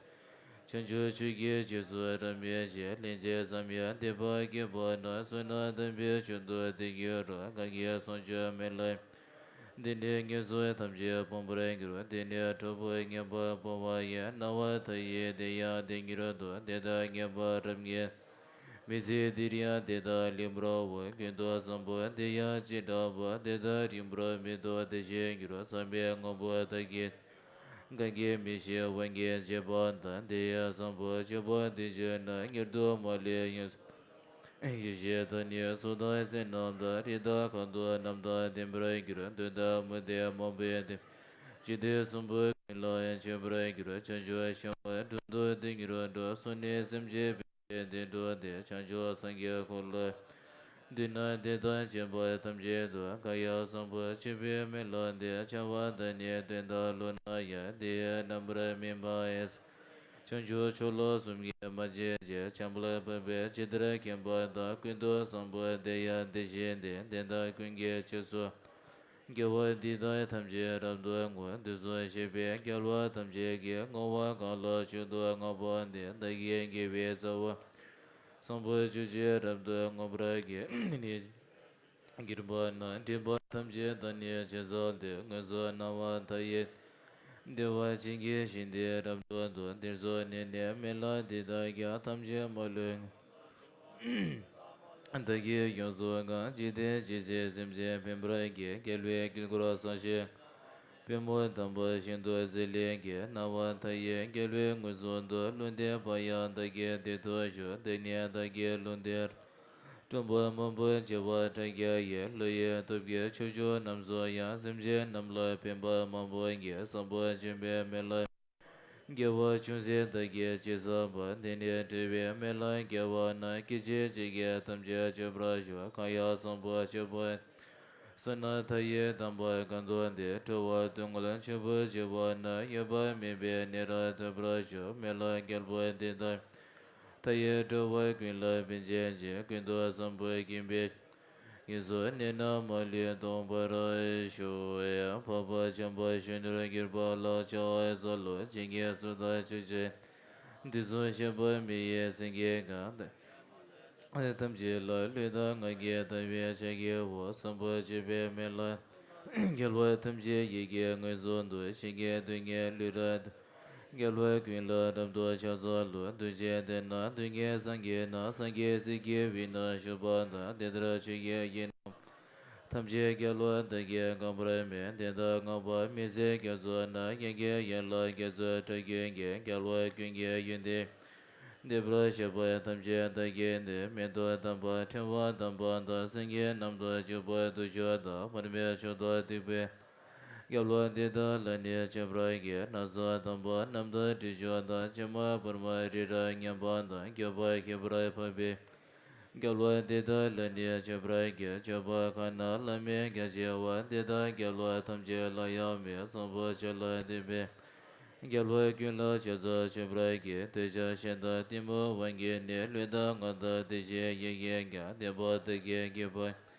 བྱང་ཆུབ་མཆོག་གི་རྗེས་སུ་བདག་སྨིན་ཞིང་། ལྷན་ཅིག་འཇམ་དབྱངས་བདེ་བར་སྐྱེས་པ་རྣམས། བསོད་ནམས་དམ་པའི་མཆོག་ཏུ་དེ་གྱུར་རོ། གང་གིས་བསངས་མཆོག་མི་ལ། འདི་ནི་ངན་སོང་ཐམས་ཅད་སྤོང་བར་འགྱུར། འདི་ནི་གྲོགས་པོ་ངན་པ་སྤོང་བ་ཡིན། སྣང་བ་མཐའ་ཡས་དེ་ཡང་དེར་གྱུར་ཏོ། དེ་དག་ངན་པ་རབ་ངན། མི་ཚེ་འདིར་ཡང་དེ་དག་ལེགས་པར་འོང་། ཀུན་ཏུ་བཟང་པོ་དེ་ཡང་ཅི་འདྲ་བ། དེ་དག་རིང་པོར་མི་ཐོགས་དེ་བཞིན་འགྱུར། བསམ་པའི་དངོས་པོ་བདག་གིས། གང་གིས་མི་ཤེས་དབང་གིས་བྱས་པ་དང་། དེ་ཡི་བཟང་པོ་སྤྱོད་པ་འདི་བྱས་ན། མྱུར་དུ་མ་ལུས་ཡོངས་སུ། ཡེ་ཤེས་དང་ནི་གཟུགས་དང་སེམས་རྣམས་དང་། རིགས་དང་ཁམས་དང་རྣམ་དག་ལྡན་པར་འགྱུར། གདོན་དང་མུ་སྟེགས་མང་པོས་བསྟེན། འཇིག་རྟེན་གསུམ་པོ་ཀུན་ལ་མཆོད་པར་འགྱུར། བྱང་ཆུབ་ཤིང་དང་གྲོགས་དང་དེ་གྱུར་འགྲོ། གསུམ་ནི་སེམས་ཅན་ཕན་བདེ་འགྲོ་སྟེ། བྱང་ཆུབ་སངས་རྒྱས་འཁོར་ལོ། མདུན་ན་དེ་དང་བཅས་པ་ཐམས་ཅད་དུ། གང་ཡང་བཟང་པོ་སྤྱོད་པའི་མི་ལ་འདི། བྱ་བ་དང་ནི་དོན་དག་བསླུ་ན་ཡང་། དེ་ཡི་རྣམ་པར་སྨིན་པ་ཡིས། བྱང་ཆུབ་མཆོག་ལ་གསུམ་གྱིས་མ་ཕྱིན་ཅིང་། འཇམ་དཔལ་དཔའ་བོས་ཇི་ལྟར་མཁྱེན་པ་དང་། ཀུན་ཏུ་བཟང་པོ་དེ་ཡང་དེ་བཞིན་ཏེ། དེ་དག་ཀུན་གྱི་རྗེས་སུ། དགེ་བ་འདི་དག་ཐམས་ཅད་རབ་ཏུ་བསྔོ། དུས་གསུམ་གཤེགས་པའི་རྒྱལ་བ་ཐམས་ཅད་ཀྱིས། བསྔོ་བ་གང་ལ་མཆོག་ཏུ་བསྔགས་པ་འདི། བདག་གི་དགེ་བའི་རྩ་བ། བཟང་པོ་སྤྱོད་ཕྱིར་རབ་ཏུ་བསྔོ་བར་བགྱི། ནི་གྱུར་པ་ན་སྒྲིབ་པ་ཐམས་ཅད་དག་ནི་ཕྱིར་བསལ་ཏེ། ངན་སོང་སྣང་བ་མཐའ་ཡས། བདེ་བ་ཅན་གྱི་ཞིང་དེར་རབ་ཏུ་འགྲོ། དེར་སོང་ནས་ནི་མི་ལ་འདི་དག་ཀྱང་། ཐམས་ཅད་མ་ལུས་བདག་གིས་ཡོངས་སུ་བཀང་། འཇིག་རྟེན་ཇི་སྲིད་སེམས་ཅན་ཕན་པར་བགྱི། རྒྱལ་བའི་དཀྱིལ་འཁོར་བཟང་ཞིང་། པདྨོ་དམ་པ་ཤིན་ཏུ་ཟིལ་ལེགས་ཀྱི། སྣང་བ་མཐའ་ཡས་རྒྱལ་བའི་ངོས་བཟུང་དུ། ལུང་བསྟན་པ་ཡང་བདག་གི་དེར་ཐུགས་ཞུགས། འདི་ནི་བདག་གི་ལུང་བསྟན། སྒྲོམ་པ་མང་པོ་བྱེ་བ་ཕྲག་བརྒྱ་ཡིས། ཀླུ་ཡི་སྟོབས་ཀྱིས་ཕྱོགས་བཅུ་རྣམས་སུ་ཡང་། སེམས་ཅན་རྣམས་ལ་ཕན་པ་མང་པོ་བགྱི། བཟང་པོ་སྤྱོད་པའི་མི་ལ། དགེ་བ་ཅུང་ཟད་བདག་གིས་ཅི་བསགས་པ། འདི་ནི་བསྒྲལ་བའི་མི་ལ་དགེ་བ་རྣམས། སྐད་ཅིག་གཅིག་གིས་ཐམས་ཅད་སྤྱོད་པར་ཤོག། གང་ཡང་བཟང་པོ་སྤྱོད་པ། བསོད་ནམས་མཐའ་ཡས་དམ་པ་གང་དུ་འདུས། འགྲོ་བ་དོན་ཀུན་ཆོས་པོ་སྤྱོད་པ་རྣམས། འོད་དཔག་མེད་པའི་གནས་རབ་ཐོབ་པར་ཤོག། མི་ལ་རྒྱལ་པོ་འདི་དག་མཐའ་ཡས་འགྲོ་བ་ཀུན་ལ་ཕན་བྱེད་ཅིང་། ཀུན་ཏུ་བཟང་པོ་སྐྱེ་བའི། ཡོངས་སུ་གནས་རྣམས་མ་ལུས་སྟོང་པར་ཤོག། འཕགས་པ་འཇམ་དཔལ་གཞོན་ནུར་གྱུར་པ་ལ། ཕྱག་འཚལ་ལོ། བྱིན་གྱིས་བརྩེགས་པ་ཕྱོགས་བཅུའི། དུས་གསུམ་གཤེགས་པ་མི་ཡི་སེང་གེ་གང་། ཐམས་ཅད་ལ་ལུས་དང་ངག་གིས་བདག་པོའི་ཕྱག་བགྱིའོ། བཟང་པོ་སྤྱོད་པའི་མི་ལ། རྒྱལ་བ་ཐམས་ཅད་ཡིད་ཀྱིས་མངོན་སུམ་དུ། ཞིང་གི་རྡུལ་སྙེད་ལུས་རབ་ཏུ། རྒྱལ་བ་ཀུན་ལ་རབ་ཏུ་ཕྱག་འཚལ་ལོ། རྡུལ་གཅིག་དེ་ན་རྡུལ་སྙེད་སངས་རྒྱས་རྣམས། སངས་རྒྱས་སྲས་ཀྱི་དབུས་ན་བཞུགས་པ་དང་། དེ་ལྟར་ཆོས་ཀྱི་དབྱིངས་རྣམས། ཐམས་ཅད་རྒྱལ་བ་བདག་གིས་གང་བར་མོས། དེ་དག་བསྔགས་པ་མི་ཟད་རྒྱ་མཚོ་ན། ཡང་དགེ་ཡན་ལག་རྒྱ་མཚོའི་སྒྲ་ཀུན་གྱིས། རྒྱལ་བ་ཀུན་གྱི་ཡོན་ཏན། བསྟན་པར་བཤད་པ་ཐམས་ཅད་བདག་གིས་ནི། མེ་ཏོག་དམ་པ་ཕྲེང་བ་དམ་པ་དང་། སེང་གེ་རྣམས་དང་བཅས་པ་དུང་ཕྱུར་དང་། མར་མེ་མཆོག་དང་བདུག་སྤོས། རྒྱལ་བ་འདི་དག་ལ་ནི་མཆོད་པར་བགྱི། ན་བཟའ་དམ་པ་རྣམ་དག་དྲི་ཆབ་དང་། ཕྱེ་མ་ཕུར་མ་རི་རབ་མཉམ་པ་དང་། མགྱོགས་པར་ཤེས་པར་འཕགས་པའི་རྒྱལ་བ་འདི་དག་ལ་ནི་མཆོད་པར་བགྱི། མཆོད་པ་གང་རྣམས་བླ་མེད་རྒྱ་ཆེ་བ། འདི་དག་རྒྱལ་བ་ཐམས་ཅད་ལ་ཡང་མོས། བཟང་པོ་ཆོས་ལ་འདུད་པའི་རྒྱལ་བ་ཀུན་ལ་ཕྱག་འཚལ་མཆོད་པར་བགྱི། འདོད་ཆགས་ཞེ་སྡང་གཏི་མུག་དབང་གིས་ནི། ལུས་དང་ངག་དང་དེ་བཞིན་ཡིད་ཀྱིས་ཀྱང་། བདེན་པ་བདག་གིས་བགྱིས་པ་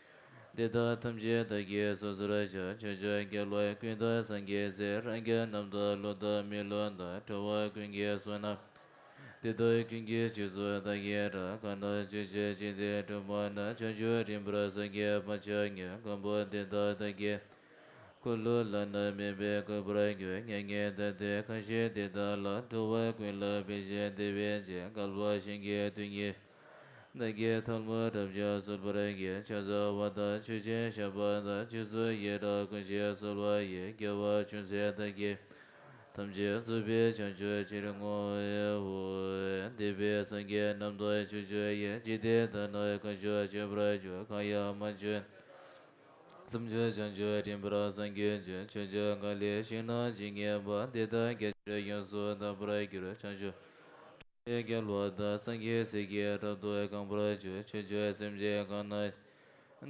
འདི་དག་ཐམས་ཅད་བདག་གིས་སོ་སོར་བཤགས། ཕྱོགས་བཅུའི་རྒྱལ་བ་ཀུན་དང་སངས་རྒྱས་སྲས། རང་རྒྱལ་རྣམས་དང་ཀླུ་དང་མི་ཀླུ་དང་། འགྲོ་བ་ཀུན་གྱི་བསོད་ནམས་འདི་དག་ཀུན་གྱི་རྗེས་སུ་བདག་གིས་བསྔགས། གང་རྣམས་ཕྱོགས་བཅུའི་འཇིག་རྟེན་གྲུབ་པ་རྣམས། བྱང་ཆུབ་རིམ་པར་སངས་རྒྱས་མ་ཆགས་ཉིད། གང་པོ་འདི་དག་བདག་གི་འཁོར་ལོ་བླ་ན་མེད་པས་བཀོད་པར་འགྱུར། མྱ་ངན་འདའ་སྟོན་གང་བཞེད་འདི་དག་ལ། འགྲོ་བ་ཀུན་ལ་ཕན་ཕྱིར་བདེ་བའི་ཆེད། བསྐལ་པ་ཞིང་གི་དུས་ཉིད་བདག་གིས་ཐལ་མོ་སྒྲ་བསྒྱུར་གསོལ་བར་བགྱི། ཕྱག་འཚལ་བ་དང་མཆོད་ཅིང་བཤགས་པ་དང་། རྗེས་སུ་ཡི་རང་བསྐུལ་ཞིང་གསོལ་བ་ཡི། དགེ་བ་ཅུང་ཟད་བདག་གིས་ཐམས་ཅད་རྫོགས་པའི་བྱང་ཆུབ་ཕྱིར་བསྔོའོ། འདས་པའི་སངས་རྒྱས་རྣམས་དང་ཕྱོགས་བཅུ་ཡི། འཇིག་རྟེན་དག་རྣམས་གང་བྱུང་མཆོད་པར་བགྱི། གང་ཡང་མ་བྱོན་བསམ་བྱུང་བྱང་ཆུབ་རིམ་པར་སངས་རྒྱས་འབྱུང་། ཕྱོགས་བཅུ་གང་ལས་ཞིང་རྣམས་ཇི་སྙེད་པ། འདི་དག་རྒྱ་ཆེར་ཡོངས་སུ་དག་པར་འགྱུར། བྱང་ཆུབ་ཕྱོགས་ཀྱི་རྒྱལ་བ་དང་། སངས་རྒྱས་སྲས་ཀྱིས་རབ་ཏུ་གང་བར་བརྗོད། ཕྱོགས་བཅུའི་སེམས་ཅན་གང་རྣམས་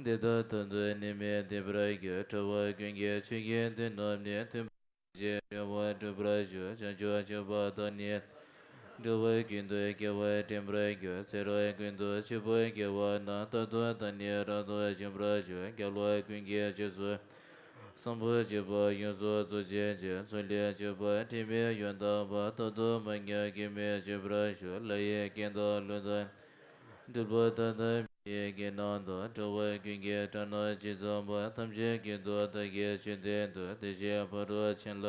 འདི་དག་མཐར་ཐུག་ནི་མེད་བདེ་བར་འགྱུར། འགྲོ་བ་ཀུན་གྱི་ཆོས་ཀྱི་དོན་རྣམས་ནི། མཐུན་པར་ཤེས་ཤིང་བྱ་བ་སྒྲུབ་པར་ཞུ། བྱང་ཆུབ་སྤྱོད་པ་དང་ནི། འགྲོ་བ་ཀུན་ཏུ་དགེ་བ་འདྲེན་པར་འགྱུར། ཚེ་རབས་ཀུན་ཏུ་ཕྱུག་པོར་སྐྱེ་བ་ན། མཐར་ཐུག་ད་ནི་རབ་ཏུ་འབྱོན་པར་ཞུ། རྒྱལ་བ་ཀུན་གྱི་རྗེས་སུ་བཟང་པོ་སྤྱོད་པ་ཡོངས་སུ་རྫོགས་བྱེད་ཅིང་། ཚུལ་ལས་སྤྱོད་པ་དྲི་མེད་ཡང་དག་པ། རྟག་ཏུ་མ་ཉམས་སྐྱོན་མེད་སྤྱོད་པར་ཞུ། ལྷ་ཡི་སྐད་དང་ཀླུ་དང་། གྲུབ་པ་དག་དང་མི་ཡི་སྐད་རྣམས་དང་། འགྲོ་བ་ཀུན་གྱི་སྒྲ་རྣམས་ཇི་ཙམ་པ། ཐམས་ཅད་སྐད་དུ་བདག་གིས་ཆོས་བསྟན་ཏོ། དེ་བཞིན་ཕ་རོལ་ཕྱིན་ལ་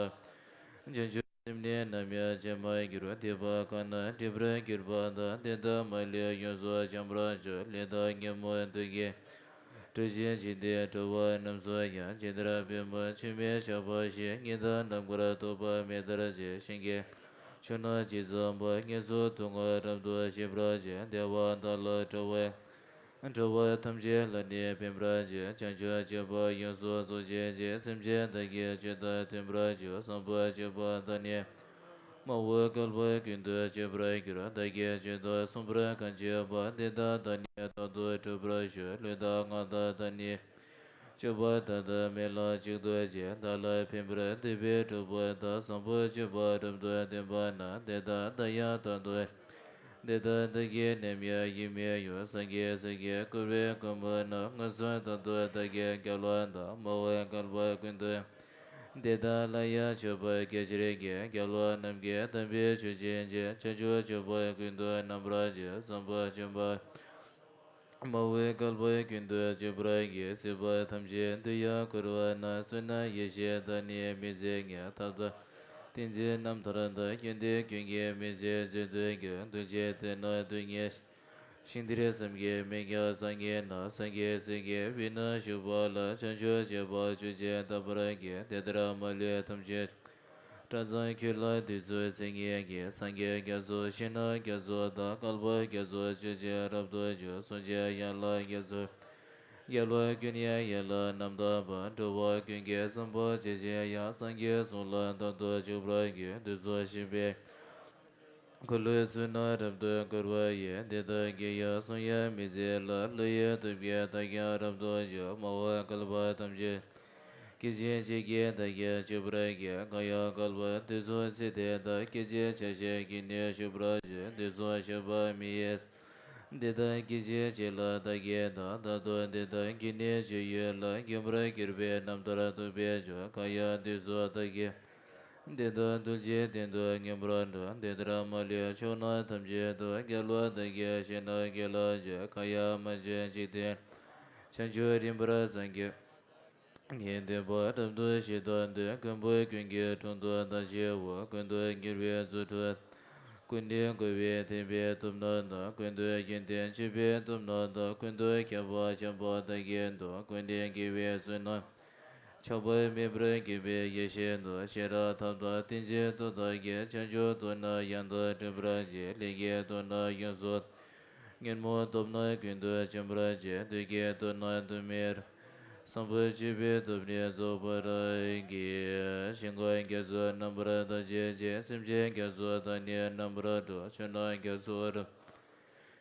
བྱང་ཆུབ་སེམས་ནི་ནམ་ཡང་ཇི་མ་འགྱུར། སྡིག་པ་གང་རྣམས་སྒྲིབ་པར་གྱུར་པ་དག། དེ་དག་མ་ལུས་ཡོངས་སུ་བྱང་བར་ཤོག། ལས་དང་ཉོན་མོངས་དུག་གིས་གྲོལ་ཞིང་། འཇིག་རྟེན་འགྲོ་བ་རྣམས་སུ་ཡང་། ཇི་ལྟར་པདྨོ་ཆུས་མི་ཆགས་པ་བཞིན། ཉི་ཟླ་ནམ་མཁར་ཐོགས་པ་མེ་ལྟར་བརྗིད། ཞིང་གི་ཕྱོགས་རྣམས་ཇི་ཙམ་པ། དངོས་སུ་སྡུག་བསྔལ་རབ་ཏུ་ཞི་བར་བྱེད། བདེ་བ་དག་ལ་འགྲོ་བ། འགྲོ་བ་ཐམས་ཅད་ལ་ནི་ཕན་པར་བྱེད། བྱང་ཆུབ་སྤྱོད་པ་ཡོངས་སུ་རྫོགས་བྱེད་ཅིང་། སེམས་ཅན་དག་གི་སྤྱོད་དང་མཐུན་པར་འཇུག། བཟང་པོ་སྤྱོད་པ་དག་ནི་མ་འོངས་བསྐལ་པ་ཀུན་ཏུ་སྤྱོད་པར་འགྱུར། བདག་གིས་ཆོས་དང་མཚུངས་པར་གང་བྱེད་པ། དེ་དག་བདག་ནི་རྟག་ཏུ་སྒྲུབ་པར་ཞུ། ལུས་དང་ངག་དང་བརྡ་ནི་སྤྱོད་པ་དག་དང་མི་ལ་གཅིག་ཏུ་བྱེད། བདག་ལ་ཕན་པར་འདོད་པའི་གྲོགས་པོ་དག། བཟང་པོ་སྤྱོད་པ་རབ་ཏུ་སྟོན་པ་ན། དེ་དག་བདག་ཡང་རྟག་ཏུ། དེ་དག་བདག་གིས་ནམ་ཡང་ཡིད་མི་གཡོ། སངས་རྒྱས་སྲས་ཀྱིས་བསྐུལ་བའི་བཀའ་མ་ན། མངོན་སུམ་རྟག་ཏུ་བདག་གིས་རྒྱལ་བ་དང་། མ་འོངས་བསྐལ་པ་ཀུན་ཏུ། དེ་དག་ལ་ཡང་མཆོད་པ་སྐད་ཅིག་གིས། རྒྱལ་བ་རྣམས་ཀྱི་དམ་པའི་ཆོས་བྱེད་ཅིང་། བྱང་ཆུབ་སྤྱོད་པ་ཀུན་ཏུ་རྣམ་པར་བྱེད། བཟང་པོ་སྤྱོད་པ། མ་འོངས་བསྐལ་པ་ཀུན་ཏུ་སྤྱོད་པར་བགྱི། སྲིད་པ་ཐམས་ཅད་དུ་ཡང་བསྐོར་བ་ན། བསོད་ནམས་ཡེ་ཤེས་དང་ནི་མི་ཟད་ལྔས། ཐབས་དང་ཏིང་འཛིན་རྣམ་ཐར་དང་། སྐལ་ལྡན་ཀུན་གྱི་མི་ཚེ་མཛད་དུ་འགྱུར། གདུལ་བྱའི་དོན་རྣམས་སྡུག་བསྔལ་ཞིང་དེར་བསམ་གྱིས་མི་ཁྱབ་བཟང་ངེ་ན། སངས་རྒྱས་སྲས་ཀྱི་དབུས་ན་བཞུགས་པ་ལ། བྱང་ཆུབ་སྤྱོད་པ་བཅུ་གཅིག་བསྟན་པར་བགྱི། དེ་ལྟར་མ་ལུས་ཐམས་ཅད་སྒྲ་ཙམ་ཁྱོད་ལ་བདུད་རྩི་ཚིག་གཉིས་ཀྱིས། སངས་རྒྱས་རྒྱ་མཚོ་ཞིང་རྣམས་རྒྱ་མཚོ་དང་། བསྐལ་པ་རྒྱ་མཚོ་ཆུ་སྐྱེས་རབ་ཏུ་འཇུག། གསུང་བྱོན་ཡན་ལག་རྒྱ་མཚོ། རྒྱལ་བ་ཀུན་ཡང་ཡིད་ལ་རྣམ་དག་པ། འགྲོ་བ་ཀུན་གྱི་བསམ་པ་ཇི་བཞིན་དབྱངས། སངས་རྒྱས་གསུང་ལ་རྟག་ཏུ་འཇུག་པར་བགྱི། བདུད་རྩི་ཞིམ་པའི་འཁོར་ལོའི་ཚུལ་རྣམས་རབ་ཏུ་བསྐོར་བ་ཡི། དེ་དག་གི་ཡང་གསུང་ཡང་མི་ཟད་ལ། ཀླུ་ཡི་གདུགས་ཀྱིས་བདག་ཀྱང་རབ་ཏུ་འཇུག། མ་འོངས་བསྐལ་པ་ཐམས་ཅད་སྐད་ཅིག་གཅིག་གིས་བདག་གིས་གཅོད་པར་བགྱི། གང་ཡང་བསྐལ་པ་དུས་གསུམ་ཚེ་འདས་དག། སྐད་ཅིག་ཆ་ཤས་ཀྱིས་ནི་གཅོད་པར་བྱེད། དུས་གསུམ་གཤེགས་པ་མི་ཡི་སྲས། དེ་དག་སྐད་ཅིག་གཅིག་ལ་བདག་གིས་བདག། ད་དུང་དེ་དག་གི་ནི་སྤྱོད་ཡུལ་ལ། མགོན་པོར་གྱུར་པའི་རྣམ་ཐར་རྟོགས་པའི་མཆོག། གང་ཡང་དུས་གསུམ་བདག་གིས་དེ་དག་གདུལ་བྱའི་དོན་དུ་མངོན་པར་འགྲོ། དེ་ལྟར་མ་ལུས་ཕྱོགས་རྣམས་ཐམས་ཅད་དུ། རྒྱལ་བ་བདག་གིས་བཞེད་རྣམས་གང་ལགས་ཀྱིས། གང་ཡང་མ་བྱོན་འཇིག་རྟེན་བྱང་ཆུབ་རིམ་པར་སངས་རྒྱས། ཉན་ཐོས་པ་རབ་ཏུ་ཞི་དང་ལྡན། མགོན་པོ་ཀུན་གྱི་དྲུང་དུ་བདག་བཞུགས་པ། ཀུན་ཏུ་དགེ་བའི་རྫུ་འཕྲུལ། ཀུན་ནས་བསྐོར་བའི་དད་པའི་སྟོབས་རྣམས་དང་། ཀུན་ཏུ་ཡོན་ཏན་སྤྱོད་པའི་སྟོབས་རྣམས་དང་། ཀུན་ཏུ་མཁས་པ་བྱམས་པ་དག་གི་མདོག། ཀུན་ནས་དགེ་བའི་བསོད་ནམས་ཆགས་པ་མེད་པར་བསྐྱེད་པའི་ཡེ་ཤེས་མདོག། ཤེས་རབ་ཐབས་དང་ཏིང་འཛིན་སྟོབས་དག་གིས། བྱང་ཆུབ་ཏུ་ནི་ཡང་དག་སྒྲུབ་པར་བྱེད། ལས་ཀྱི་དོན་རྣམས་ཡོངས་སུ། ཉོན་མོངས་སྟོབས་རྣམས་ཀུན་ཏུ་འཇོམས་པར་བྱེད། བདུད་ཀྱི་དོན་རྣམས་དུ་མི་རུང་ བཟང་པོ་སྤྱོད་པའི་སྟོབས་ནི་རྫོགས་པར་བགྱི། ཞིང་ཁམས་རྒྱ་མཚོ་རྣམ་པར་དག་བྱེད་ཅིང་། སེམས་ཅན་རྒྱ་མཚོ་དག་ནི་རྣམ་པར་སྒྲོལ། ཕྱོགས་རྣམས་རྒྱ་མཚོ་རབ་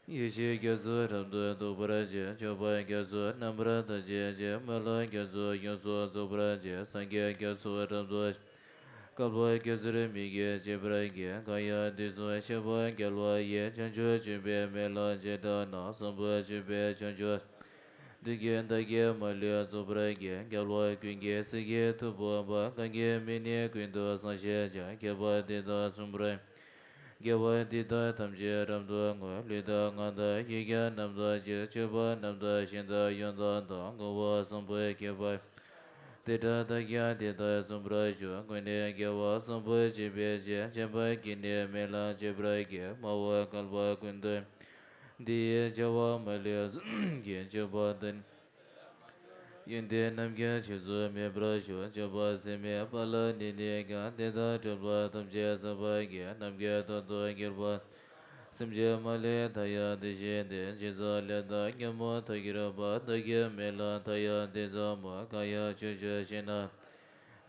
ཡེ་ཤེས་རྒྱ་མཚོ་རབ་ཏུ་རྟོགས་པར་བྱེད། སྤྱོད་པ་རྒྱ་མཚོ་རྣམ་པར་དག་བྱེད་ཅིང་། སྨོན་ལམ་རྒྱ་མཚོ་ཡོངས་སུ་རྫོགས་པར་བྱེད། སངས་རྒྱས་རྒྱ་མཚོ་རབ་ཏུ་བསྐལ་པ་རྒྱ་མཚོར་མི་སྐྱེ་བྱེད་པར་བགྱི། གང་ཡང་དུས་གསུམ་གཤེགས་པ་རྒྱལ་བ་ཡི། བྱང་ཆུབ་སྤྱོད་པའི་སྨོན་ལམ་བྱེ་བྲག་རྣམས། བཟང་པོ་སྤྱོད་པའི་བྱང་ཆུབ་འདི་ཀྱང་བདག་གིས་མ་ལུས་རྫོགས་པར་བགྱི། རྒྱལ་བ་ཀུན་གྱི་སྲས་ཀྱི་ཐུ་བོ་འབའ། གང་གི་མིང་ནི་ཀུན་ཏུ་བཟང་ཞེས་བྱ། མཁས་པ་འདི་དག་གསུངས་པར། དགེ་བ་འདི་དག་ཐམས་ཅད་རབ་ཏུ་བསྔོ། ལུས་དང་ངག་དང་ཡིད་ཀྱང་རྣམ་དག་ཕྱིར། སྤྱོད་པ་རྣམ་དག་ཞིང་དང་ཡང་དག་དང་། བསྔོ་བ་བཟང་པོ་མཁས་པ་དེ་འདྲ་བདག་ཀྱང་འདི་ལྟར་གསུངས་པར་ཞུ། ཀུན་ནས་དགེ་བ་བཟང་པོ་སྤྱད་པའི་ཕྱིར། འཇམ་དཔལ་གྱིས་ནི་སྨོན་ལམ་བྱེད་པར་བགྱི། སྨྲ་བ་བསྐལ་པ་ཀུན་ཏུ་འདི་ཡི་བྱ་བ་མ་ལུས་ཀྱི་སྤྱོད་པ་དང་། ཡོན་ཏན་རྣམས་ཀྱང་ཆོས་སུ་མེད་པར་ཞུ། སྤྱོད་པ་ཟད་མེད་པ་ལ་གནས་ནས་ཀྱང་། དེ་དག་གྲུབ་པ་ཐམས་ཅད་ཟད་པར་བགྱི། ནམ་མཁའི་མཐའ་སྟོང་གྱུར་པ་སེམས་ཅན་མ་ལུས་མཐའ་ཡས་དེ་བཞིན་ཏེ། ཇི་ཙམ་ལས་དང་ཉོན་མོངས་མཐའ་གྱུར་པ། བདག་གི་སྨོན་ལམ་མཐའ་ཡས་དེ་ཙམ་མོ། གང་ཡང་ཕྱོགས་བཅུའི་ཞིང་རྣམས་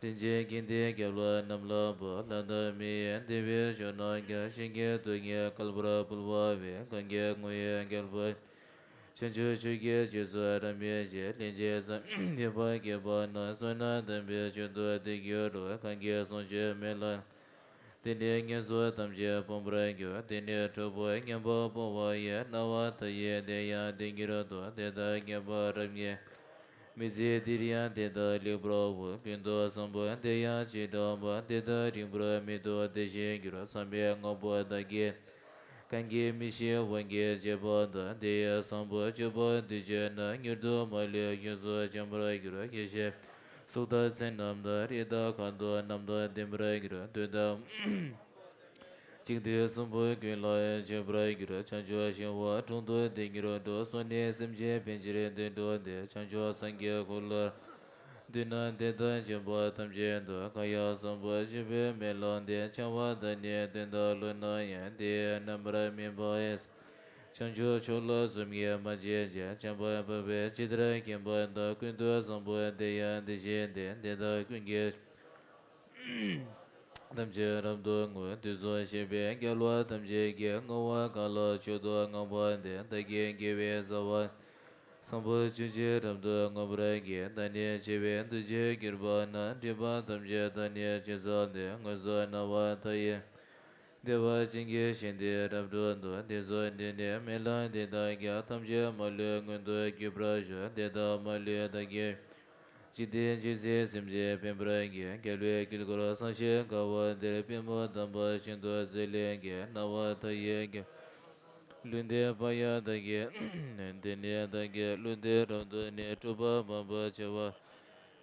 རིན་ཆེན་གྱིས་འདི་རྒྱལ་བ་རྣམས་ལ་འབུལ། ལྷ་དང་མིའི་དེ་བས་མཆོག་རྣམས་ཀྱང་། ཞིང་གི་རྡུལ་སྙེད་བསྐལ་པར་འབུལ་བ་བས། གང་གི་ངོ་བོ་རྒྱལ་པོ་བྱང་ཆུབ་མཆོག་གི་རྗེས་སུ་རབ་མོས་ཤིང་། ལན་ཅིག་ཙམ་ཐོས་པ་སྐྱེས་པ་ན། བསོད་ནམས་དམ་པའི་མཆོག་ཏུ་དེ་འགྱུར་རོ། གང་གིས་བསངས་མཆོད་སྨོན་ལམ་དེ་ནི་ངན་སོང་ཐམས་ཅད་སྤོང་བར་འགྱུར། དེ་ནས་གྲོགས་པོ་ངན་པ་སྤོང་བ་ཡི། སྣང་བ་མཐའ་ཡས་དེ་ཡང་དེ་འགྱུར་ཏོ། དེ་དག་ངན་པ་རབ་ཉིད་མི་བཟད་དེར་ཡང་དེ་དག་ལེགས་པར་འོང་། ཀུན་ཏུ་བཟང་པོ་དེ་ཡང་བྱེ་བྲག་པ། དེ་དག་རིང་པོར་མི་ཐོགས་དེ་བཞིན་འགྱུར། བསམ་པའི་དངོས་པོ་དག་གིས་གང་གིས་མི་ཤེས་དབང་གིས་བྱས་པ་དག། དེ་ཡི་བཟང་པོ་སྤྱོད་པ་འདི་སྤྱོད་ན། མྱུར་དུ་མ་ལུས་ཡོངས་སུ་འཇོམས་པར་འགྱུར། ཡེ་ཤེས་གཟུགས་དང་མཚན་རྣམས་དང་། རིགས་དང་ཁམས་དང་རྣམས་དང་ལྡན་པར་འགྱུར། འདོད་དང་འཇིག་རྟེན་གསུམ་པོ་ཀུན་ལ་མཆོད་པར་འགྱུར། བྱང་ཆུབ་ཤིང་དབང་དྲུང་དུ་དེ་འགྱུར་འགྲོ། སོགས་ནི་སེམས་ཅན་ཕན་ཕྱིར་འདི་འགྲོ་སྟེ། བྱང་ཆུབ་སངས་རྒྱས་འཁོར་ལོ་འདི་ན་བདེ་དང་བྱམས་པ་ཐམས་ཅད་དུ། གང་ཡང་བཟང་པོ་སྤྱོད་པའི་སྨོན་ལམ་འདི། བྱ་བ་དང་ནི་དོན་དང་བློ་རྣམས་ཡང་། དེ་ཡི་རྣམ་པར་སྨིན་པ་ཡིས། བྱང་ཆུབ་མཆོག་ལ་གཟུགས་བརྙན་མ་བྱེད་ཅིང་། བྱམས་པ་འཕགས་པས་ཇི་ལྟར་མཁྱེན་པ་དང་། ཀུན་ཏུ་བཟང་པོ་དེ་ཡང་དེ་བཞིན་ཏེ། དེ་དག་ཀུན་གྱི་ཐམས་ཅད་རབ་ཏུ་བསྔོ། དུས་གསུམ་གཤེགས་པའི་རྒྱལ་བ་ཐམས་ཅད་ཀྱིས། བསྔོ་བ་གང་ལ་མཆོག་ཏུ་བསྔགས་པ་འདི། བདག་གི་དགེ་བའི་རྩ་བ་བཟང་པོ་སྤྱོད་ཕྱིར་རབ་ཏུ་བསྔོ་བར་བགྱི། བདག་ནི་ཆེ་བའི་འདུ་བྱེད་གྱུར་པ་ན། སྒྲིབ་པ་ཐམས་ཅད་དག་ནི་ཕྱིར་བསལ་ཏེ། མངོན་སུམ་སྣང་བ་མཐའ་ཡས་བདེ་བ་ཅན་གྱི་ཞིང་དེར་རབ་ཏུ་འགྲོ། དེ་ཚུལ་འདི་ནི་སྨོན་ལམ་འདི་དག་ཀྱང་། ཐམས་ཅད་མ་ལུས་མངོན་དུ་གྱུར་པར་ཤོག། དེ་དག་མ་ལུས་བདག་གིས། ཇི་ལྟར་ཇི་སྲིད་སེམས་ཅན་ཕན་པར་བགྱི། རྒྱལ་བའི་དཀྱིལ་འཁོར་བསམ་ཞིང་དགའ་བ་འདིར། པདྨོ་དམ་པ་ཤིན་ཏུ་མཛེས་ལེགས་ཀྱི། སྣང་བ་མཐའ་ཡས་རྒྱལ་བའི་ལུས་འདི་པ་ཡང་བདག་གི། དེ་ནས་བདག་གི་ལུས་འདི་རབ་ཏུ་ནི། སྤྲུལ་པ་མང་པོ་བྱེ་བ་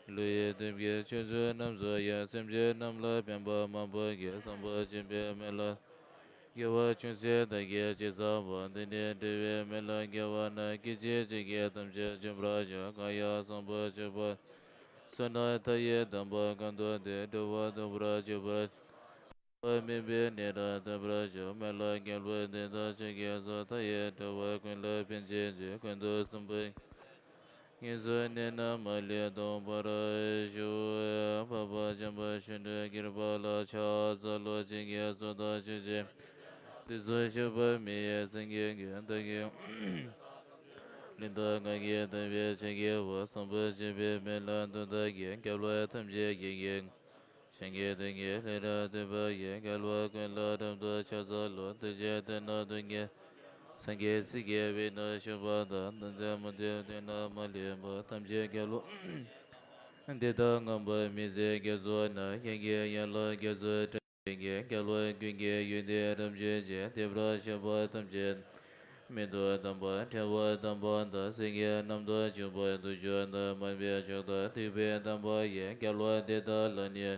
ཀླུ་ཡི་སྟོབས་ཀྱིས། ཆོས་ཚུལ་རྣམས་སུ་ཡང་། སེམས་ཅན་རྣམས་ལ་ཕན་པ་མང་པོ་བགྱི། བཟང་པོ་སྤྱོད་པའི་སྨོན་ལམ་དགེ་བ་ཅུང་ཟད་བདག་གིས་ཅི་བསགས་པ། འདི་ནི་འབྲེལ་བའི་སྨོན་ལམ་དགེ་བ་རྣམས། སྐད་ཅིག་གཅིག་གིས་ཐམས་ཅད་འཇོམས་པར་ཤོག། གང་ཡང་བཟང་པོ་སྤྱོད་པ། བསོད་ནམས་མཐའ་ཡས་དམ་པ་གང་བསགས་ཏེ། འགྲོ་བ་སྡུག་པར་སྤྱོད་པ། འགྲོ་བ་མེད་པའི་གནས་རབ་ཐོབ་པར་ཤོག། སྨོན་ལམ་རྒྱལ་པོ་འདི་དག་ཆོས་ཀྱི་མཚོ། མཐའ་ཡས་འགྲོ་བ་ཀུན་ལ་ཕན་ཕྱིར་མཛོད། ཀུན་ཏུ་བཟང་པོ། ངན་སོང་གནས་རྣམས་མ་ལུས་ཟློག་པར་ཤོག། འཕགས་པ་འཇམ་དཔལ་ཞི་ཁྲོ་གྱུར་པ་ལ། ཕྱག་འཚལ་ལོ། བྱིན་གྱིས་རློབས་དང་མཆོད་ཅིང་། དུས་གསུམ་གཤེགས་པ་མི་ཡི་སེང་གེ་ཀུན། བདག་གི་ལུས་དང་ངག་གིས་བསྟན་པའི་ཕྱག་བགྱིའོ། བཟང་པོ་སྤྱོད་པའི་སྨོན་ལམ་འདི་དག་གིས། རྒྱལ་བ་ཐམས་ཅད་ཀྱི་དགེ། བྱིན་གྱིས་བརླབ་ཀྱིས་ལྷ་རབ་ཐོབ་པ་ཡི། རྒྱལ་བ་ཀུན་ལ་རབ་ཏུ་ཕྱག་འཚལ་ལོ། ཐུགས་རྗེ་ལྟར་སྣང་སྟོང་གི། སངས་རྒྱས་སྲས་ཀྱི་དཔལ་དུ་ཞུགས་པ་དང་། དེ་ཚེ་མུ་སྟེགས་དུད་འགྲོ་མ་ལུས་པ། ཐམས་ཅད་དགེ་སློང་འདི་དག་མངོན་པར་མི་བཟད་དགེ་ཚོགས་རྣམས། ཡ་གྱལ་ཡན་ལག་རྒྱ་མཚོའི་སྒྲ་ཡིས་ཀྱང་། རྒྱལ་བ་ཀུན་གྱི་ཡོན་ཏན་རབ་བརྗོད་ཅིང་། བདེ་བར་གཤེགས་པ་ཐམས་ཅད་མིག་ཏུ་དམ་པ། ཕྲེང་བ་དམ་པ་དང་། སེང་གེ་རྣམས་དང་བཅས་པ་དུག་ཆུ་དང་། མར་པའི་ཆུ་དང་ཐིགས་པས་དམ་པ་ཡི། རྒྱལ་བ་དེ་དག་ལ་ནི་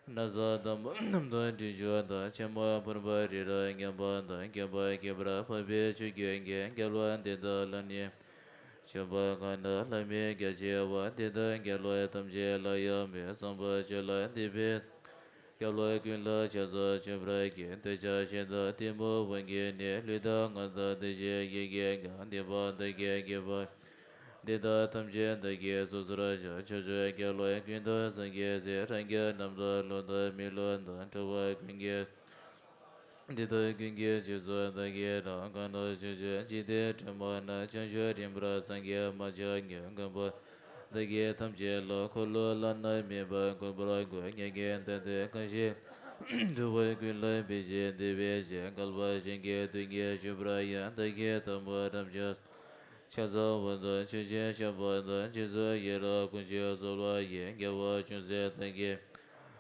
ན་བཟའ་དམ་པ་རྣམས་དང་། དྲི་ཆུ་དང་ཕྱེ་མ་ཕུར་པ་རི་རབ་མཉམ་པ་དང་། བསྐལ་པ་ཁྱད་པར་འཕགས་པའི་ཆུ་རྒྱུན་གྱིས། རྒྱལ་བ་དེ་དག་ལ་ནི་མཆོད་པ་གང་རྣམས་ལྷ་མིའི་རྒྱ་ཆེ་བ། དེ་དག་རྒྱལ་བ་ཐམས་ཅད་ལ་ཡང་མོས། བཟང་པོ་སྤྱོད་ལ་འདི་ཕན་རྒྱལ་བ་ཀུན་ལ་ཕྱག་འཚལ་མཆོད་པར་བགྱི། འདོད་ཆགས་ཞེ་སྡང་གཏི་མུག་དབང་གིས་ནི། ལུས་དང་ངག་དང་དེ་བཞིན་ཡིད་ཀྱིས་ཀྱང་། སྡིག་པ་བདག་གིས་བགྱིས་པ། འདི་དག་ཐམས་ཅད་བདག་གིས་སོ་སོར་བཤགས། ཕྱོགས་བཅུའི་རྒྱལ་བ་ཀུན་ཏུ་སངས་རྒྱས་སྲས། སངས་རྒྱས་རྣམས་དང་ཀླུ་དང་མི་ཀླུ་དང་། འགྲོ་བ་ཀུན་གྱི་འདི་དག་ཀུན་གྱི་རྗེས་སུ་བདག་གིས་བསྔགས། གང་ན་བཞུགས་བཞུགས་འཇིག་རྟེན་དྲི་མ་ན། བྱང་ཆུབ་རིམ་པར་སངས་རྒྱས་མ་ཆགས་ཀྱང་། མགོན་པོ་བདག་གིས་ཐམས་ཅད་ལ། འཁོར་ལོ་བླ་ན་མེད་པ་མགོན་པོར་བསྐོར། མྱ་ངན་འདས་ཏེ་གང་ཞིག་འགྲོ་བ་ཀུན་ལ་ཕན་ཕྱིར་བདེ་བའི་ཕྱིར། བསྐལ་པ་གཞན་གྱི་དོན་གྱིས་བཞུགས་པར་ཡང་། བདག་གིས་དང་པོར་རབ་འབྱུང་ཕྱག་འཚལ་བ་དང་། མཆོད་ཅིང་བཤགས་པ་དང་། རྗེས་སུ་ཡི་རང་། དཀོན་མཆོག་གསོལ་བ་ཡི། དགེ་བ་ཅུང་ཟད་བདག་གིས་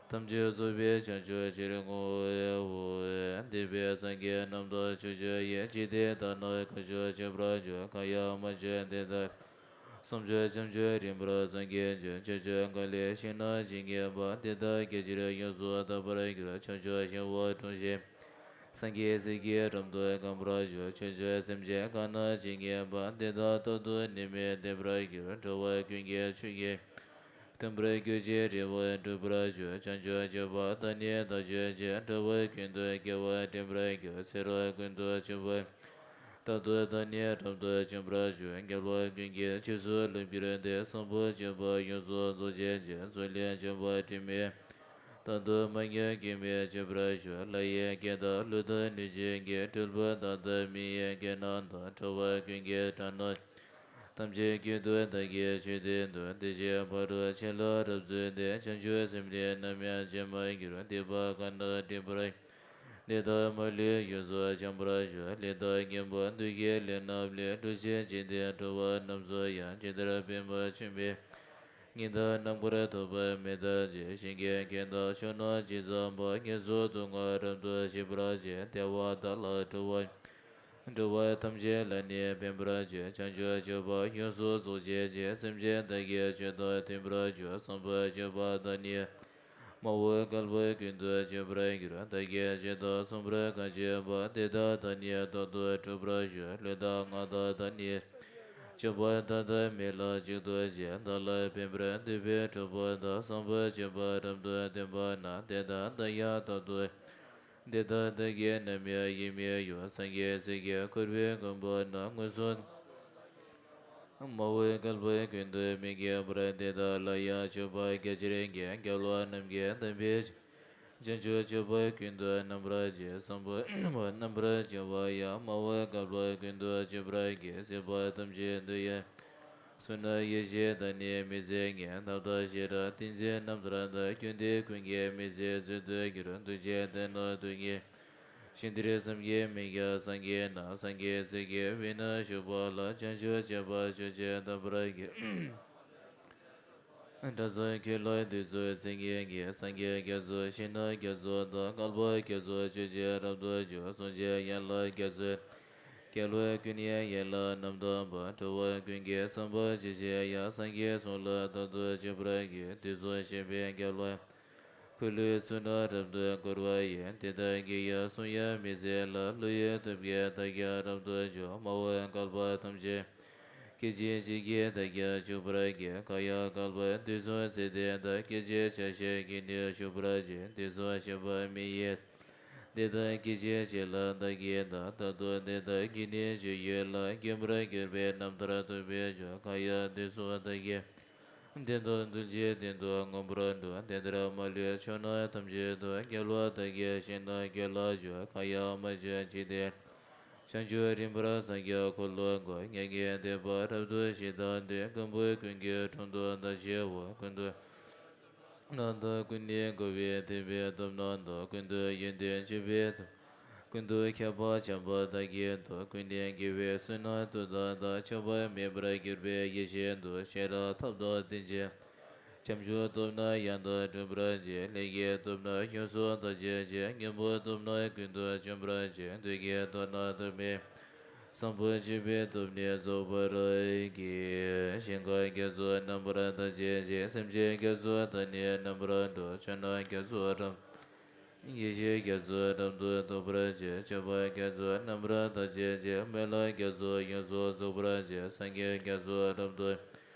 ཐམས་ཅད་རྫོགས་པའི་བྱང་ཆུབ་ཕྱིར་བསྔོའོ། འདས་པའི་སངས་རྒྱས་རྣམས་དང་ཕྱོགས་བཅུ་ཡི། འཇིག་རྟེན་དག་ན་གང་བཞུགས་བྱོན་པར་བྱོན། གང་ཡང་མ་བྱོན་དེ་དག་སངས་རྒྱས་བྱང་ཆུབ་རིམ་པར་སངས་རྒྱས་འགྱུར། ཕྱོགས་བཅུ་གང་ལས་ཞིང་རྣམས་ཇི་སྙེད་པ། དེ་དག་སྐད་ཅིག་ཡོངས་སུ་དག་པར་འགྱུར། ཕྱོགས་བཅུ་ཞིང་བ་དྲུང་བཞིན། སངས་རྒྱས་སྲས་ཀྱིས་རབ་ཏུ་བསྐོར་བར་བྱོན། ཕྱོགས་བཅུའི་སེམས་ཅན་གང་རྣམས་ཇི་སྙེད་པ། དེ་དག་རྟག་ཏུ་ནད་མེད་བདེ་བར་འགྱུར། འགྲོ་བ་ཀུན་གྱི་ཆོས་ཀྱི་མཐུན་པར་གྱུར་ཅིང་རེ་བ་འགྲུབ་པར་འགྱུར། བྱང་ཆུབ་སྤྱོད་པ་དང་ནི་བདག་སྤྱོད་ཅིང་། འགྲོ་བ་ཀུན་ཏུ་དགེ་བ་འདྲེན་པར་འགྱུར། ཚེ་རབས་ཀུན་ཏུ་སྤྱོད་པ་རྟག་ཏུ་བདག་ནི་རབ་ཏུ་འབྱོན་པར་འགྱུར། རྒྱལ་བ་ཀུན་གྱི་རྗེས་སུ་བློ་འགྱུར་ཏེ། བཟང་པོ་སྤྱོད་པ་ཡོངས་སུ་རྫོགས་བྱེད་ཅིང་། ཚུལ་ལས་བྱུང་བ་དྲི་མེད་རྟག་ཏུ་མ་མྱོང་སྐྱོན་མེད་སྤྱོད་པར་ཤོག། ལྷ་ཡི་སྐད་དང་ཀླུ་དང་གནོད་སྦྱིན་སྐད། གྲུལ་བུམ་དག་དང་མི་ཡི་སྐད་རྣམས་དང་། འགྲོ་བ་ཀུན་གྱི་སྒྲ་རྣམས་ཐམས་ཅད་ཀུན་ཏུ་བདག་གིས་ཆོས་བསྟན་ཏོ། དེ་བཞིན་ཕ་རོལ་ཕྱིན་ལ་རབ་འཛུད་དེ། བྱང་ཆུབ་སེམས་ནི་ནམ་ཡང་ཇི་མ་གྱུར། སྡིག་པ་གང་རྣམས་སྒྲིབ་པར། ནད་དང་མ་ལུས་ཡོངས་སུ་བྱང་བར་ཤོག། ལས་དང་ངན་པ་འདུ་ཤེས་ལས་རྣམས་ལས། འགྲོ་ཕྱིར་འཇིག་རྟེན་འགྲོ་བ་རྣམས་སུ་ཡང་། ཇི་ལྟར་པདྨ་འབྱུང་བའི་ཉི་ཟླ་རྣམ་པར་ཐོབ་པ་མེ་ལྟར་བྱོན། ཞིང་གི་རྒྱན་དང་ཕྱོགས་རྣམས་ཇི་ཙམ་པ། ངན་སོང་སྡུག་བསྔལ་རབ་ཏུ་ཞི་བར་བྱེད། བདེ་བ་དག་ལ་འགྲོ་བ་འགྲོ་བ་ཐམས་ཅད་ལ་ནི་ཕན་པར་བྱེད། བྱང་ཆུབ་སྤྱོད་པ་ཡོངས་སུ་རྫོགས་བྱེད་ཅིང་། སེམས་ཅན་དག་གི་ཆོས་དང་མཐུན་པར་འཇུག། བཟང་པོ་སྤྱོད་པ་དག་ནི་མ་འོངས་བསྐལ་པ་ཀུན་ཏུ་སྤྱོད་པར་འགྱུར། བདག་གིས་ཆོས་དང་མཚུངས་པར་གང་བྱེད་པ། དེ་དག་བདག་ནི་རྟག་ཏུ་སྒྲུབ་པར་ཤོག། ལུས་དང་ངག་དང་བདག་ནི་སྤྱོད་པ་དག་དང་མི་ལ་གཅིག་ཏུ་བྱེད། བདག་ལ་ཕན་པར་འདོད་པའི་གྲོགས་པོ་དག། བཟང་པོ་སྤྱོད་པ་རབ་ཏུ་སྟོན་པ་ན། དེ་དག་བདག་ཡང་རྟག་ཏུ། དེ་དག་བདག་གིས་ནམ་ཡང་ཡིད་མི་གཡོ། སངས་རྒྱས་སྲས་ཀྱིས་བསྐོར་བའི་མགོན་པོ་རྣམས། མངོན་སུམ། མ་འོངས་བསྐལ་པ་ཀུན་ཏུ་མི་སྐྱེ་བར། དེ་དག་ལ་ཡང་མཆོད་པ་རྒྱ་ཆེར་བགྱི། རྒྱལ་བ་རྣམས་ཀྱི་དམ་པའི་ཆོས། བྱང་ཆུབ་སྤྱོད་པ་ཀུན་ཏུ་རྣམ་པར་བྱེད། བཟང་པོ་སྤྱོད་པ་རྣམ་པར་བྱེད་པ་ཡང་། མ་འོངས་བསྐལ་པ་ཀུན་ཏུ་སྤྱོད་པར་བགྱི། སྲིད་པ་ཐམས་ཅད་དུ་ཡང་། བསོད་ནམས་ཡེ་ཤེས་དང་ནི་མི་ཟད་ལྔས། ཐབས་དང་ཤེས་རབ་ཏིང་འཛིན་རྣམ་ཐར་དང་། ཀུན་དེ་ཀུན་གྱི་མི་ཟད་མཛོད་དུ་གྱུར། ཐུགས་རྗེ་ལྡན་ནོ་ཐུགས་ཉིད། ཤིང་རྟར་བསམ་གྱིས་མི་ཁྱབ་སངས་རྒྱས་རྣམས། སངས་རྒྱས་སྲས་ཀྱི་དབུས་ན་བཞུགས་པ་ལ། བྱང་ཆུབ་སྤྱོད་པ་ཕྱོགས་བཅུར་དག་པར་བགྱི། དགྲ་བཅོམ་ཁྱོད་ལ་དུས་གསུམ་མཚན་ཉིད་ཀྱི། སངས་རྒྱས་རྒྱ་མཚོ་ཞིང་རྣམས་རྒྱ་མཚོ་དང་། བསྐལ་པ་རྒྱ་མཚོ་ཆོས་ཀྱི་རབ་ཏུ་འཇུག། གསུང་བྱོན་ཡན་ལག་རྒྱ་མཚོའི། རྒྱལ་བ་ཀུན་ཡང་ཡིད་ལ་རྣམ་དག་པ། འགྲོ་བ་ཀུན་གྱི་བསམ་པ་ཇི་བཞིན་དབྱངས། སངས་རྒྱས་གསུང་ལ་རྟག་ཏུ་སྤྱོད་པར་བགྱི། དུས་གསུམ་གཤེགས་པའི་རྒྱལ་བ། འཁོར་ལོའི་ཚུལ་རྣམས་རབ་ཏུ་བསྐོར་བ་ཡི། དེ་དག་གི་ཡང་གསུང་ཡང་མི་ཟད་ལ། བློ་ཡི་སྟོབས་ཀྱིས་བདག་ཀྱང་རབ་ཏུ་འཇུག། མ་འོངས་བསྐལ་པ་ཐམས་ཅད་སྐད་ཅིག་གཅིག་གིས་བདག་ཀྱང་འཇུག་པར་བགྱི། གང་ཡང་བསྐལ་པ་དུས་གསུམ་ཚེ་འདི་དག། སྐད་ཅིག་ཆ་ཤས་ཀྱིས་ནི་འཇུག་པར་བྱེད། དུས་གསུམ་གཤེགས་པ་མི་ཡི། དེ་དག་སྐད་ཅིག་གཅིག་ལ་བདག་གིས་བདག། རྟག་ཏུ་དེ་དག་གི་ནི་སྤྱོད་ཡུལ་ལ། མགོན་པོར་གྱུར་པའི་རྣམ་ཐར་ཐོབ་པའི་མཆོག། གང་ཡང་དུས་གསུམ་བདག་གི། དོན་དུ་གདུལ་བྱའི་དོན་དུ་མངོན་པར་འགྲུབ། དེ་ལྟར་མ་ལུས་ཕྱོགས་རྣམས་ཐམས་ཅད་དུ། རྒྱལ་བ་དག་གི་ཞིང་རྣམས་རྒྱུད་ལ་བཞུགས། གང་ཡང་མ་བྱོན་འཇིག་རྟེན། བྱང་ཆུབ་རིམ་པར་སངས་རྒྱས་འཁོར་ལོ་བསྐོར། མྱ་ངན་འདས་པ་རབ་ཏུ་ཞི་དང་ལྡན། མགོན་པོ་ཀུན་གྱི་དྲུང་དུ་བདག་བཞུགས་པ། ཀུན་ཏུ། རྣམས་དང་ཀུན་ནས་བསྐོར་བའི་དད་པའི་སྟོབས་རྣམས་དང་། ཀུན་ཏུ་ཡོན་ཏན་སྤྱོད་པའི་སྟོབས། ཀུན་ཏུ་ཁྱབ་པ་འཇམ་དཔལ་དག་གི་མཐུ། ཀུན་ནས་དགེ་བའི་བསོད་ནམས་མཐུ་དང་ལྡན། ཆགས་པ་མེད་པར་གྱུར་པའི་ཡེ་ཤེས་མཐུ། ཤེས་རབ་ཐབས་དང་ལྡན་ཅིང་། བྱམས་སྙིང་སྟོབས་རྣམས་ཡང་དག་འགྲུབ་པར་བྱེད། ལས་ཀྱི་སྟོབས་རྣམས་ཡོངས་སུ་དག་བྱེད་ཅིང་། ངན་པའི་སྟོབས་རྣམས་ཀུན་ཏུ་འཇོམས་པར་བྱེད། བདུད་ཀྱི་སྟོབས་རྣམས་ཐ་མལ། བཟང་པོ་སྤྱོད་པའི་སྟོབས་ནི་རྫོགས་པར་བགྱི། ཞིང་ཁམས་རྒྱ་མཚོ་རྣམ་པར་དག་བྱེད་ཅིང་། སེམས་ཅན་རྒྱ་མཚོ་དག་ནི་རྣམ་པར་སྒྲོལ། ཕྱོགས་རྣམས་རྒྱ་མཚོ་རབ། ཡེ་ཤེས་རྒྱ་མཚོ་རབ་ཏུ་རྫོགས་པར་བྱེད། སྤྱོད་པ་རྒྱ་མཚོ་རྣམ་པར་དག་བྱེད་ཅིང་། སྨོན་ལམ་རྒྱ་མཚོ་ཡོངས་སུ་རྫོགས་པར་བྱེད། སངས་རྒྱས་རྒྱ་མཚོ་རབ་ཏུ།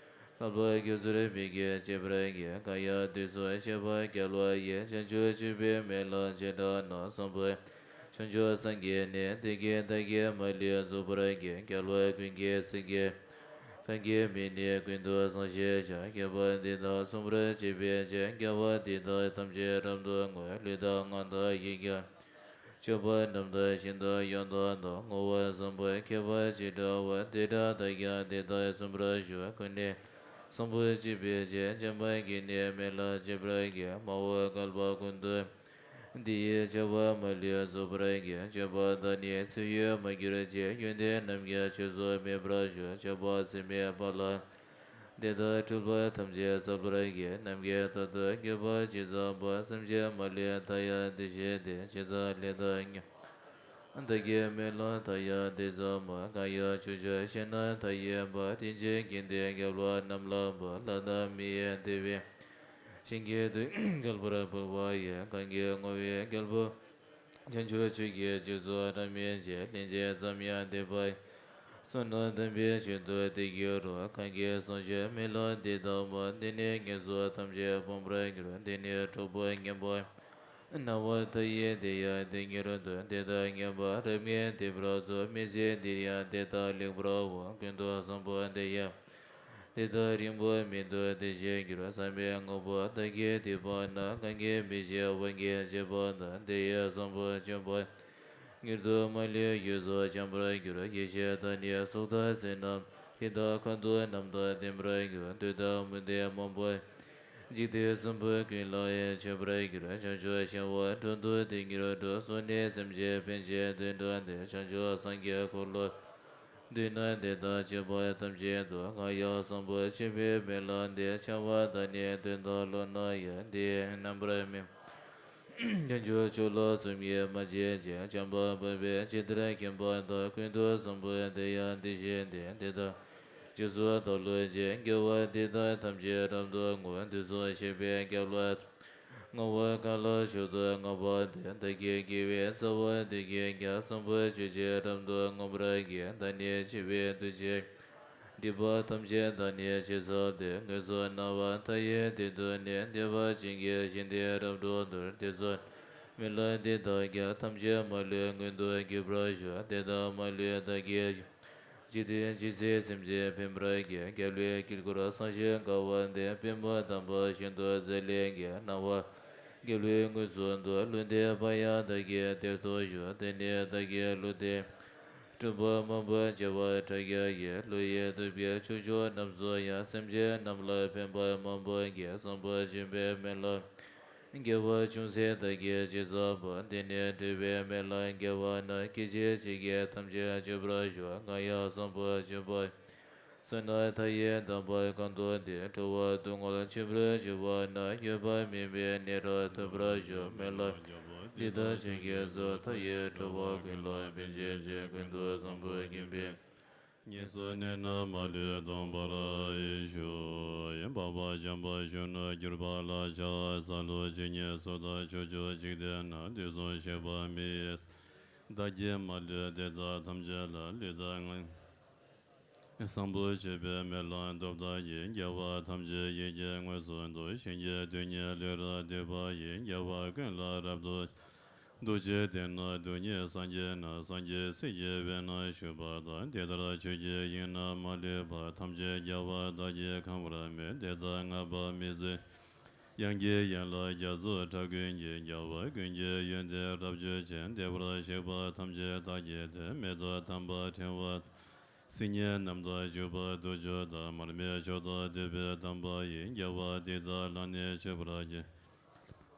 བསྐལ་པ་རྒྱ་མཚོར་མི་སྐྱེ་བྱེད་པར་བགྱི། གང་ཡང་དུས་གསུམ་གཤེགས་པ་རྒྱལ་བ་ཡི། བྱང་ཆུབ་སྤྱོད་པའི་སྨོན་ལམ་བྱེ་བྲག་རྣམས། བཟང་པོ་བྱང་ཆུབ་སངས་རྒྱས་ནི། དེ་སྐད་བདག་གིས་མ་ལུས་རྫོགས་པར་བགྱི། རྒྱལ་བ་ཀུན་གྱི་སེང་གེ། གང་གིས་མིག་ནི་ཀུན་ཏུ་བཟང་ཞེས་བྱ། མཁས་པ་འདི་དག་མཚུངས་པར་བྱེད་པའི་ཕྱིར། དགེ་བ་འདི་དག་ཐམས་ཅད་རབ་ཏུ་བསྔོ། ལུས་དང་ངག་དང་ཡིད་ཀྱང་མཆོད་པ་རྣམ་དག་བཞིན་དུ་ཡང་དག་དང་། བསྔོ་བ་བཟང་པོ་མཁས་པ་ཅི་འདྲ་བ། དེ་འདྲ་བདག་ཀྱང་འདི་དག་མཚུངས་པར་ཤོག །ཀུན་ནས་བཟང་པོར་བྱེད་པའི་ཕྱིར། བྱམས་པ་གིས་ནི་སྨོན་ལམ་བྱེད་པར་བགྱི། མ་འོངས་བསྐལ་པ་ཀུན་ཏུ་འདི་ཡི་བྱ་བ་མ་ལུས་རྫོགས་པར་བགྱི། སྤྱོད་པ་དག་ནི་ཚེ་ཡོད་མ་གྱུར་ཅིག །ཡོན་ཏན་རྣམས་ཀྱང་ཆོས་སུ་སྨིན་པར་ཤོག །སྤྱོད་པ་ཚད་མེད་པ་ལ་དེ་དག་འཁྲུལ་པ་ཐམས་ཅད་སེལ་བར་བགྱི། ནམ་མཁའི་མཐའ་དང་མཁས་པ་ཇི་ཙམ་པ། སེམས་ཅན་མ་ལུས་མཐའ་ཡང་བདེ་ཞིང་བདེ། ཇི་ཙམ་ལས་དང་ཉོན་མོངས་དག་གི་སྨོན་ལམ་མཐའ་ཡང་དེ་ཙམ་མོ། གང་ཡང་ཕྱོགས་བཅུར་གཤེགས་རྣམས་མཐའ་ཡས་པ། རིན་ཆེན་དགེ་འདུན་རྒྱལ་བ་རྣམས་ལ་འབུལ། ལྷ་དང་མི་ཡི་དེ་བས་ཞིང་གི་དུས་བསྐལ་པར་འབུལ་བ་ཡིས། གང་གིས་བསྔོ་བའི་རྒྱལ་པོ་བྱང་ཆུབ་མཆོག་གི་རྗེས་སུ་འབྲང་མིན་ཞེས། ལན་ཅིག་ཙམ་ཡང་འདས་པ་བསོད་ནམས་དམ་པའི་ཆོས་དུ་བདེ་འགྱུར་རོ། གང་གིས་བསྔོ་བྱའི་སྨོན་ལམ་འདི་དག་མོ། འདི་ནི་ངན་སོང་ཐམས་ཅད་སྤོང་བར་འགྱུར། འདི་ནི་གྲོགས་པོ་ངན་པ་སྣང་བ་མཐའ་ཡས་དེ་ཡང་བདེ་འགྱུར་དུ། འདི་དག་ངན་པ་རབ་ངན་འདས་པར་གསུངས། མི་ཚེ་འདིར་ཡང་དེ་དག་ལེགས་པར་འོང་། ཀུན་ཏུ་བཟང་པོ་འདི་ཡང་དེ་དག་རིང་པོ་མིན་འདུག་དེ་བཞིན་འགྱུར། བསམ་པའི་དངོས་པོ་བདག་གིས་བསྡུས་པ་ན། གང་གིས་མི་ཤེས་དབང་གིས་བྱས་པ་དག །དེ་ཡི་བཟང་པོ་ཅན་པོ་མྱུར་དུ་མ་ལུས་ཡོངས་སུ་འབྱམས་པར་འགྱུར། ཡེ་ཤེས་དང་ནི་གཟུགས་དང་ཚེ་རྣམས། ཡི་དྭགས་ཁམས་དང་རྣམས་དང་ལྡན་པར་འགྱུར། བདུད་དང་མུ་སྟེགས་མང་པོ་འཇིག་རྟེན་གསུམ་པོ་ཀུན་ལའང་མཆོད་པར་འགྱུར། བྱང་ཆུབ་ཤིང་དབང་དྲུང་དུ་དེ་ཉིད་འགྲོ། སོགས་ནི་སེམས་ཅན་ཕན་ཕྱིར་དུད་འགྲོ་འདི། བྱང་ཆུབ་སངས་རྒྱས་འཁོར་ལོ་བསྡུས་ན། དེ་དག་སྤྱོད་པ་ཐམས་ཅད་དུ། ང་ཡང་བཟང་པོ་སྤྱོད་པའི་སྨོན་ལམ་འདི། བྱ་བ་དང་ནི་དོན་དང་བློ་རྣམས་ཡང་། འདི་ཡི་རྣམ་པར་སྨིན་པ་བྱང་ཆུབ་མཆོག་ལ་གསུམ་གྱིས་མ་ཆགས་ཤིང་། བྱམས་པ་སྤངས་པས་ཇི་ལྟར་མཁྱེན་པ་དང་། ཀུན་ཏུ་བཟང་པོ་དེ་ཡང་དེ་བཞིན་ཏེ། དེ་དག་རྗེས་སུ་བདག་སློབ་ཅིང་། དགེ་བ་འདི་དག་ཐམས་ཅད་རབ་ཏུ་བསྔོ། དུས་གསུམ་གཤེགས་པའི་རྒྱལ་པོ་བསྔོ་བ་གང་ལ་མཆོག་ཏུ་བསྔགས་པ་དེས། བདག་གི་དགེ་བའི་རྩ་བ་འདི་གིས་ཀྱང་། བཟང་པོ་སྤྱོད་ཕྱིར་རབ་ཏུ་བསྔོ་བར་བགྱི། བདག་ནི་འཆི་བའི་དུས་ཀྱི་སྡིག་པ་ཐམས་ཅད་དག་ནི་ཕྱིར་བསལ་ཏེ། ངན་སོང་སྣང་བ་མཐའ་ཡས་དེ་དུ་ནི། བདེ་བ་ཅན་གྱི་ཞིང་དེར་རབ་ཏུ་འདུར། དེ་ཚེ་སྨོན་ལམ་འདི་དག་ཀྱང་། ཐམས་ཅད་མ་ལུས་མངོན་དུ་གྱུར་པར་ཤོག །དེ་དག་མ་ལུས་བདག་གིས་ཞུས། འཇིག་རྟེན་ཇི་སྲིད་སེམས་ཅན་ཕན་པར་བགྱི། རྒྱལ་བའི་དཀྱིལ་འཁོར་བསམ་ཞིང་དགའ་བ་འདི། པདྨོ་དམ་པ་ཤིན་ཏུ་མཛེས་ལས་སྐྱེས། སྣང་བ་རྒྱལ་བའི་དངོས་སུ་འདུ། ལུས་འདི་བག་ཡངས་བདག་གི་གཏེར་དུ་ཞུགས། དེ་ནས་བདག་གི་ལུས་འདི་སྒྲོན་པ་མང་པོས་བྱེ་བ་ཕྲག་བརྒྱ་ཡིས། ལྷོ་ཡི་ཐུབ་པའི་ཕྱོགས་བཅུ་རྣམས་སུ་ཡང་། སེམས་ཅན་རྣམས་ལ་ཕན་པ་མང་པོ་བགྱི། བཟང་པོ་སྤྱོད་པའི་སྨོན་ལམ་དགེ་བ་ཅུང་ཟད་བདག་གིས་ཅི་བསགས་པ། འདི་ནི་སྤྲོས་པའི་སྨོན་ལམ་དགེ་བ་རྣམས། སྐད་ཅིག་གཅིག་གིས་ཐམས་ཅད་སྤྱོད་པར་ཤོག །ང་ཡང་བཟང་པོ་སྤྱོད་པ་བསོད་ནམས་མཐའ་ཡས་དམ་པ་གང་དུ་བསྟེན། འགྲོ་བ་སྡུག་བསྔལ་ཆེན་པོར་སྤྱོད་པ་རྣམས། འོད་དཔག་མེད་མའི་གནས་རབ་ཐོབ་པར་ཤོག །སྨོན་ལམ་འདི་དག་ཅན་གྱི་ཚོགས། མཐའ་ཡས་འགྲོ་བ་ཀུན་ལ་ཕན་བྱེད་ཅིང་། ཀུན་ཏུ་བཟང་པོ་ཡིན་པས། ངན་སོང་གནས་རྣམས་མ་ལུས་སྟོངས་པར་ཤོག །འཕགས་པ་འཇམ་དཔལ་གཞོན་ནུར་གྱུར་པ་ལ་ཕྱག་འཚལ་ལོ། ཇི་སྙེད་སུ་དག་ཕྱོགས་བཅུའི་འཇིག་རྟེན་ན། དུས་གསུམ་གཤེགས་པ་མི་ཡི་བདག་གིས་མ་ལུས་དེ་དག་ཐམས་ཅད་ལ། ལུས་དང་ངག་བཟང་པོ་སྤྱོད་པའི་སྨོན་ལམ་སྟོབས་དག་གིས། དགེ་བ་ཐམས་ཅད་ཡིད་ཀྱིས་དངོས་སུ་འདུ། བྱིན་གྱིས་དུས་གཉིས་ལུས་རབ་བདེ་བ་ཡིས། དགེ་བ་ཀུན་ལ་རབ་ཏུ། ཐུགས་རྗེའི་སྟེང་ན་རྡུལ་སྙེད་སངས་རྒྱས་རྣམས། སངས་རྒྱས་སྲས་ཀྱི་དབུས་ན་བཞུགས་པ་དང་། དེ་ལྟར་ཆོས་ཀྱི་དབྱིངས་རྣམས་མ་ལུས་པ། ཐམས་ཅད་རྒྱལ་བ་དག་གིས་གང་བར་མོས། དེ་དག་བསྔགས་པ་མི་ཟད་དབྱངས་ཀྱིས་ཡན་ལག་རྒྱ་མཚོ་ཁྲ་ཀུན་གྱི། རྒྱལ་བ་ཀུན་གྱི་ཡོན་ཏན་རབ་བརྗོད་ཅིང་། བདེ་བར་གཤེགས་པ་ཐམས་ཅད་བདག་གིས་བསྟོད། མེ་ཏོག་དམ་པ་ཕྲེང་བ་སིལ་སྙན་རྣམས་དང་བྱུག་པ་དུག་མཆོག་དང་། མར་མེ་མཆོག་དང་བདུག་པའི་དམ་པ་ཡིས། རྒྱལ་བ་འདི་དག་ལ་ནི་མཆོད་པར་བགྱི།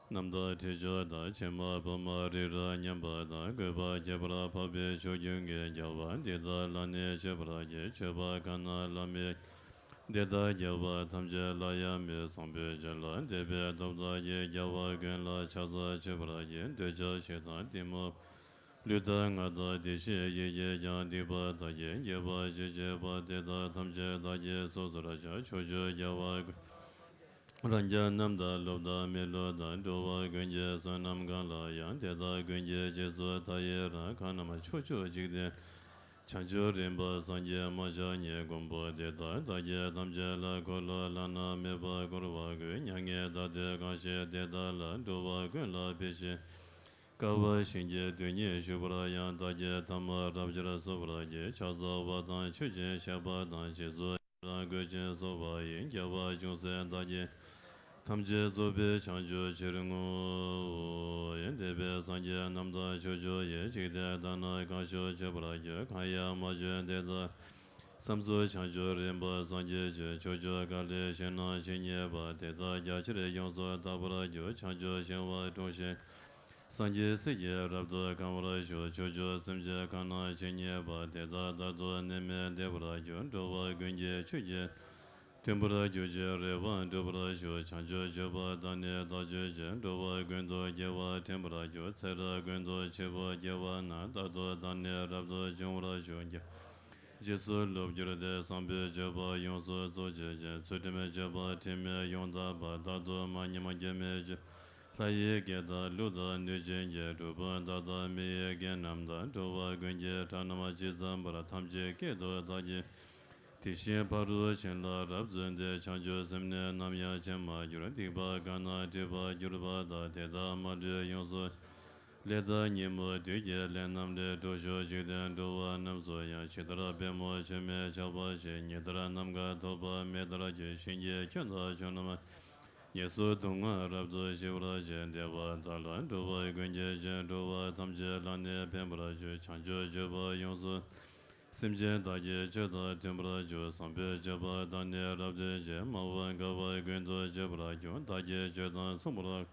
རྣམས་དང་ཁྲི་མཆོག་དང་། ཕྱེ་མ་ཕོ་མོ་རི་རབ་མཉམ་པ་དང་། གུས་པས་དགྱེས་པར་འཕགས་པའི་ཕྱོགས་ཀུན་གྱི། རྒྱལ་བ་འདི་དག་ལ་ནི་མཆོད་པར་བགྱི། མཆོད་པ་གང་རྣམས་བླ་མེད་ཀྱི། དེ་དག་རྒྱལ་བ་ཐམས་ཅད་ལ་ཡང་མོས། བཟང་པོའི་ཆོས་ལ་འདུད་པའི་སྟོབས་དག་གིས། རྒྱལ་བ་ཀུན་ལ་ཕྱག་འཚལ་མཆོད་པར་བགྱི། འདོད་ཆགས་ཞེ་སྡང་གཏི་མུག་ལུས་དང་ངག་དང་བདེ་གཤེགས་ཡིད་ཀྱིས་ཀྱང་། སྡིག་པ་དག་གིས་བགྱིས་པ་ཅི་མཆིས་པ། དེ་དག་ཐམས་ཅད་བདག་གིས་སོ་སོར་བཤགས། ཕྱོགས་བཅུའི་རྒྱལ་བ་ཀུན་རང་ཀྱང་རྣམས་དང་། སློབ་དང་མི་སློབ་དང་། འགྲོ་བ་ཀུན་གྱི་བསོད་ནམས་གང་ལ་ཡང་། དེ་དག་ཀུན་གྱི་རྗེས་སུ་བདག་ཡི་རང་། གང་རྣམས་ཕྱོགས་བཅུའི་འཇིག་རྟེན་ན། བྱང་ཆུབ་རིམ་པར་སངས་རྒྱས་མ་ཆགས་ཉིད། མགོན་པོ་འདི་དག་བདག་གིས་ཐམས་ཅད་ལ། འཁོར་ལོ་བླ་ན་མེད་པ་བསྐོར་བར་བསྐུལ། མྱ་ངན་འདའ་སྟོན་གང་བཞེད་དེ་དག་ལ། འགྲོ་བ་ཀུན་ལ་ཕན་ཞིང་དཀའ་བ་བཞིན་གྱི་དོན་གཉིས་ཞུ་བར་ཡང་། བདག་གིས་ཐ་མ་རབ་སྦྱར་གསོལ་བར་བགྱི། ཕྱག་འཚལ་བ་དང་མཆོད་ཅིང་བཤགས་པ་དང་། རྗེས་སུ་ དང་བཀོད་ཅིང་གསོལ་བ་ཡི། རྒྱལ་བ་ཅུང་ཟད་བདག་གིས་ཐམས་ཅད་རྫོགས་པའི་བྱང་ཆུབ་ཕྱིར་བསྔོའོ། འདས་པའི་སངས་རྒྱས་རྣམས་དང་ཕྱོགས་བཅུ་ཡི། འཇིག་རྟེན་དག་ན་གང་བཞུགས་མཆོད་པར་འགྱུར། གང་ཡང་མ་བྱོན་དེ་དག་བསམ་རྫོགས་བྱང་ཆུབ་རིམ་པར་སངས་རྒྱས་ཆོས། ཕྱོགས་བཅུ་ག་ལའི་ཞིང་རྣམས་ཇི་སྙེད་པ། དེ་དག་རྒྱ་ཆེར་ཡོངས་སུ་དག་པར་གྱུར། བྱང་ཆུབ་ཤིང་དབང་དྲུང་གཤེགས་སངས་རྒྱས་སྲས་ཀྱིས་རབ་ཏུ་གང་བར་བཞུགས། ཕྱོགས་བཅུའི་སེམས་ཅན་གང་རྣམས་ཇི་སྙེད་པ། དེ་དག་རྟག་ཏུ་ནད་མེད་བདེ་བར་གྱུར། འགྲོ་བ་ཀུན་གྱི་ཆོས་ཀྱི་མཐུན་པར་གྱུར་ཅིང་རེ་བ་འགྲུབ་པར་ཤོག། བྱང་ཆུབ་སྤྱོད་པ་དག་ནི་བདག་སྤྱོད་ཅིང་། འགྲོ་བ་ཀུན་ཏུ་དགེ་བ་འདྲེན་པར་འགྱུར། ཚེ་རབས་ཀུན་ཏུ་བྱེད་པོ་དགེ་བ་རྣམས། རྟག་ཏུ་བདག་ནི་རབ་ཏུ་འབྱུང་བར་ཤོག། རྗེས་སུ་བསླབ་གྱུར་ཏེ། བཟང་པོའི་སྤྱོད་པ་ཡོངས་སུ་རྫོགས་བྱེད་ཅིང་། ཚུལ་ཁྲིམས་སྤྱོད་པ་དྲི་མེད་ཡོངས་དག་པ། རྟག་ཏུ་མ་ཉམས་སྐྱོན་མེད་ཅིང་། ལྷ་ཡི་སྐད་དང་ཀླུ་དང་གནོད་སྦྱིན་གྱི། གྲུལ་བུམ་དག་དང་མི་ཡི་སྐད་རྣམས་དང་། འགྲོ་བ་ཀུན་གྱི་སྒྲ་རྣམས་ཇི་ཙམ་པར། ཐམས་ཅད་སྐད་དུ་བདག་གིས་དེ་བཞིན་ཕ་རོལ་ཕྱིན་ལ་རབ་བརྩོན་ཏེ། བྱང་ཆུབ་སེམས་ནི་ནམ་ཡང་ཆེར་མ་གྱུར། སྡིག་པ་གང་རྣམས་སྒྲིབ་པར་གྱུར་པ་དག། དེ་དག་མ་ལུས་ཡོངས་སུ། ལས་དང་ཉོན་མོངས་བདུད་ཀྱི་ལས་རྣམས་ལས། གྲོལ་ཤོག་འཇིག་རྟེན་འགྲོ་བ་རྣམས་སུ་ཡང་། ཇི་ལྟར་པད་མོ་ཆུ་མིག་ཆགས་པ་བཞིན། ཉི་ལྟར་ནམ་མཁའ་ཐོགས་པ་མེ་ལྟར་གྱུར། ཞིང་གི་ཁྱོན་དང་ཕྱོགས་རྣམས་ཉེས་སུ་དུག་ལྔ་རབ་ཏུ་ཞི་བར་བྱེད། བདེ་བ་དག་ལ་འགྲོ་བ་ཀུན་གྱི་རྗེས། འགྲོ་བ་ཐམས་ཅད་ལ་ནི་ཕན་པར་འགྱུར། བྱང་ཆུབ་སྤྱོད་པ་ཡོངས་སུ། སེམས་ཅན་དག་གི་ཆོས་དང་མཐུན་པར་འགྱུར། བཟང་པོའི་སྤྱོད་པ་དག་ནི་རབ་སྟོན་བྱེད། མ་འོངས་དགའ་བ་ཀུན་ཏུ་སྤྱོད་པར་འགྱུར། བདག་གིས་ཆོས་དང་མཚུངས་པར།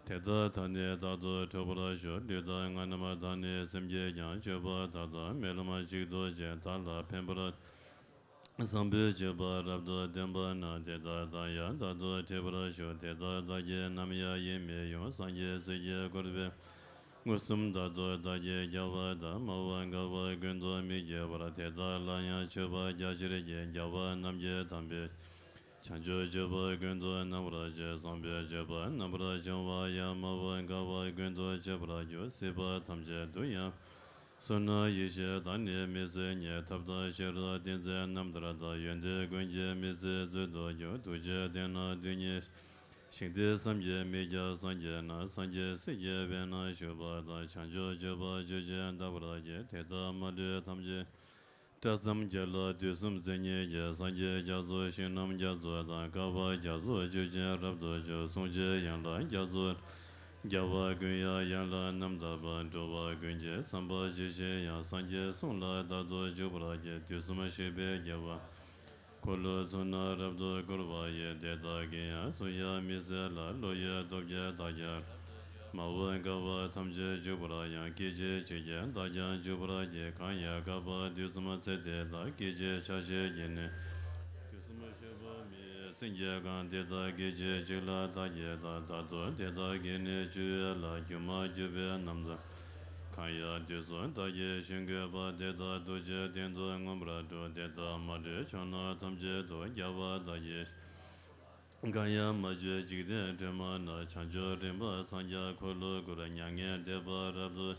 དེ་དག་དག་ནི་རྟག་ཏུ་གྲོལ་བར་ཤོག། ལུས་དང་ངག་རྣམས་དག་ནི་སེམས་ཀྱིས་ཀྱང་། སྤྱོད་པ་དག་དང་སྨོན་ལམ་གཅིག་ཏུ་བྱས། བདག་ལ་ཕན་པར། བཟང་པོའི་སྤྱོད་པ་རབ་ཏུ་བསྟན་པ་ན། དེ་དག་བདག་ཡང་རྟག་ཏུ་འཕྲད་པར་ཤོག། དེ་དག་བདག་གིས་ནམ་ཡང་ཡིད་མི་དབྱུང་། སངས་རྒྱས་ཚིག་གིས་བསྐོར་བའི་མངོན་སུམ་རྟག་ཏུ་བདག་གིས་རྒྱལ་བ་དང་། མ་འོངས་དགའ་བ་ཀུན་ཏུ་མི་སྐྱེ་བར། དེ་དག་ལ་ཡང་མཆོད་པ་རྒྱ་ཆེར་བགྱི། རྒྱལ་བ་རྣམས་ཀྱི་དམ་པའི་བྱང་ཆུབ་སྤྱོད་པ་ཀུན་ཏུ་སྣང་བར་བྱེད། བཟང་པོའི་སྤྱོད་པ་རྣམ་པར་སྦྱོང་བ་ཡང་། མ་འོངས་དགའ་བ་ཀུན་ཏུ་སྤྱད་པར་འགྱུར། སྲིད་པ་ཐམས་ཅད་དུ་ཡང་བསོད་ནམས་ཡེ་ཤེས་དག་ནི་མི་ཟད་རྙེད། ཐབས་དང་ཤེས་རབ་ཏིང་འཛིན་རྣམ་ཐར་དང་། ཡོན་ཏན་ཀུན་གྱི་མི་ཚེ་མཛོད་དུ་གྱུར། ཐུགས་རྗེ་ལྡན་ན་དུས་ཉིད་ཞིང་དེར་བསམ་གྱིས་མི་ཁྱབ་སངས་རྒྱས་རྣམས། སངས་རྒྱས་སྲས་ཀྱི་དཔལ་རྣམས་ཞུ་བ་དང་། བྱང་ཆུབ་སྤྱོད་པ་ཇི་བཞིན་འདའ་བར་བགྱི། དེ་དག་མ་ལུས་ཐམས་ཅད་སྐྲ་ཙམ་གྱི་ལྷག། དུས་གསུམ་མཚན་ཉིད་ཀྱི། སངས་རྒྱས་རྒྱ་མཚོ་ཞིང་རྣམས་རྒྱ་མཚོ་དང་། བསྐལ་པ་རྒྱ་མཚོ་ཆུ་ཆེན་རབ་ཏུ་འབྱུང་། གསུང་ཆེན་ཡན་ལག་རྒྱ་མཚོ། རྒྱལ་བ་ཀུན་དབྱངས་ཡན་ལག་རྣམ་དག་པ། འགྲོ་བ་ཀུན་གྱི་བསམ་པ་ཇི་བཞིན་དབྱངས། སངས་རྒྱས་གསུང་ལ་རྟག་ཏུ་འཇུག་པར་བགྱི། དུས་གསུམ་གཤེགས་པའི་རྒྱལ་བ། འཁོར་ལོའི་ཚུལ་རྣམས་རབ་ཏུ་བསྐོར་བ་ཡི། དེ་དག་གིས་ཡང་གསུང་ཡང་མི་ཟད་ལ། བློ་ཡི་སྟོབས་ཀྱིས་བདག་ཀྱང་། མ་འོངས་དགའ་བ་ཐམས་ཅད་འཇུག་པར་ཡང་། སྐད་ཅིག་གཅིག་གིས་བདག་ཀྱང་འཇུག་པར་བགྱི། གང་ཡང་བསྐལ་པ་དུས་གསུམ་ཚེ་འདི་དག། སྐད་ཅིག་ཆ་ཤས་ཀྱིས་ནི། དུས་གསུམ་གཤེགས་པ་མི་ཡི་མཚན་གྱིས་གང་། དེ་དག་སྐད་ཅིག་གཅིག་ལ་བདག་གིས་བལྟ། རྟག་ཏུ་དེ་དག་གིས་ནི་ཆུ་ཡི་ལྷ། སྒྱུ་མར་གྱུར་པའི་རྣམ་ཐར། གང་ཡང་དུས་གསུམ་བདག་གིས་ཞིང་བཀོད་པ། དེ་དག་རྡོ་རྗེ་གདན་དུ་མངོན་པར་གྲུབ། དེ་དག་མ་ལུས་ཕྱོགས་རྣམས་ཐམས་ཅད་དུ། རྒྱལ་བ་དག་གིས་གང་ཡང་མ་བྱས་འཇིག་རྟེན་དྲི་མ་རྣམས། བྱང་ཆུབ་རིམ་པར་འཚང་རྒྱ་འཁོར་ལོ་བསྐོར། མྱ་ངན་འདས་པ་རབ་ཏུ།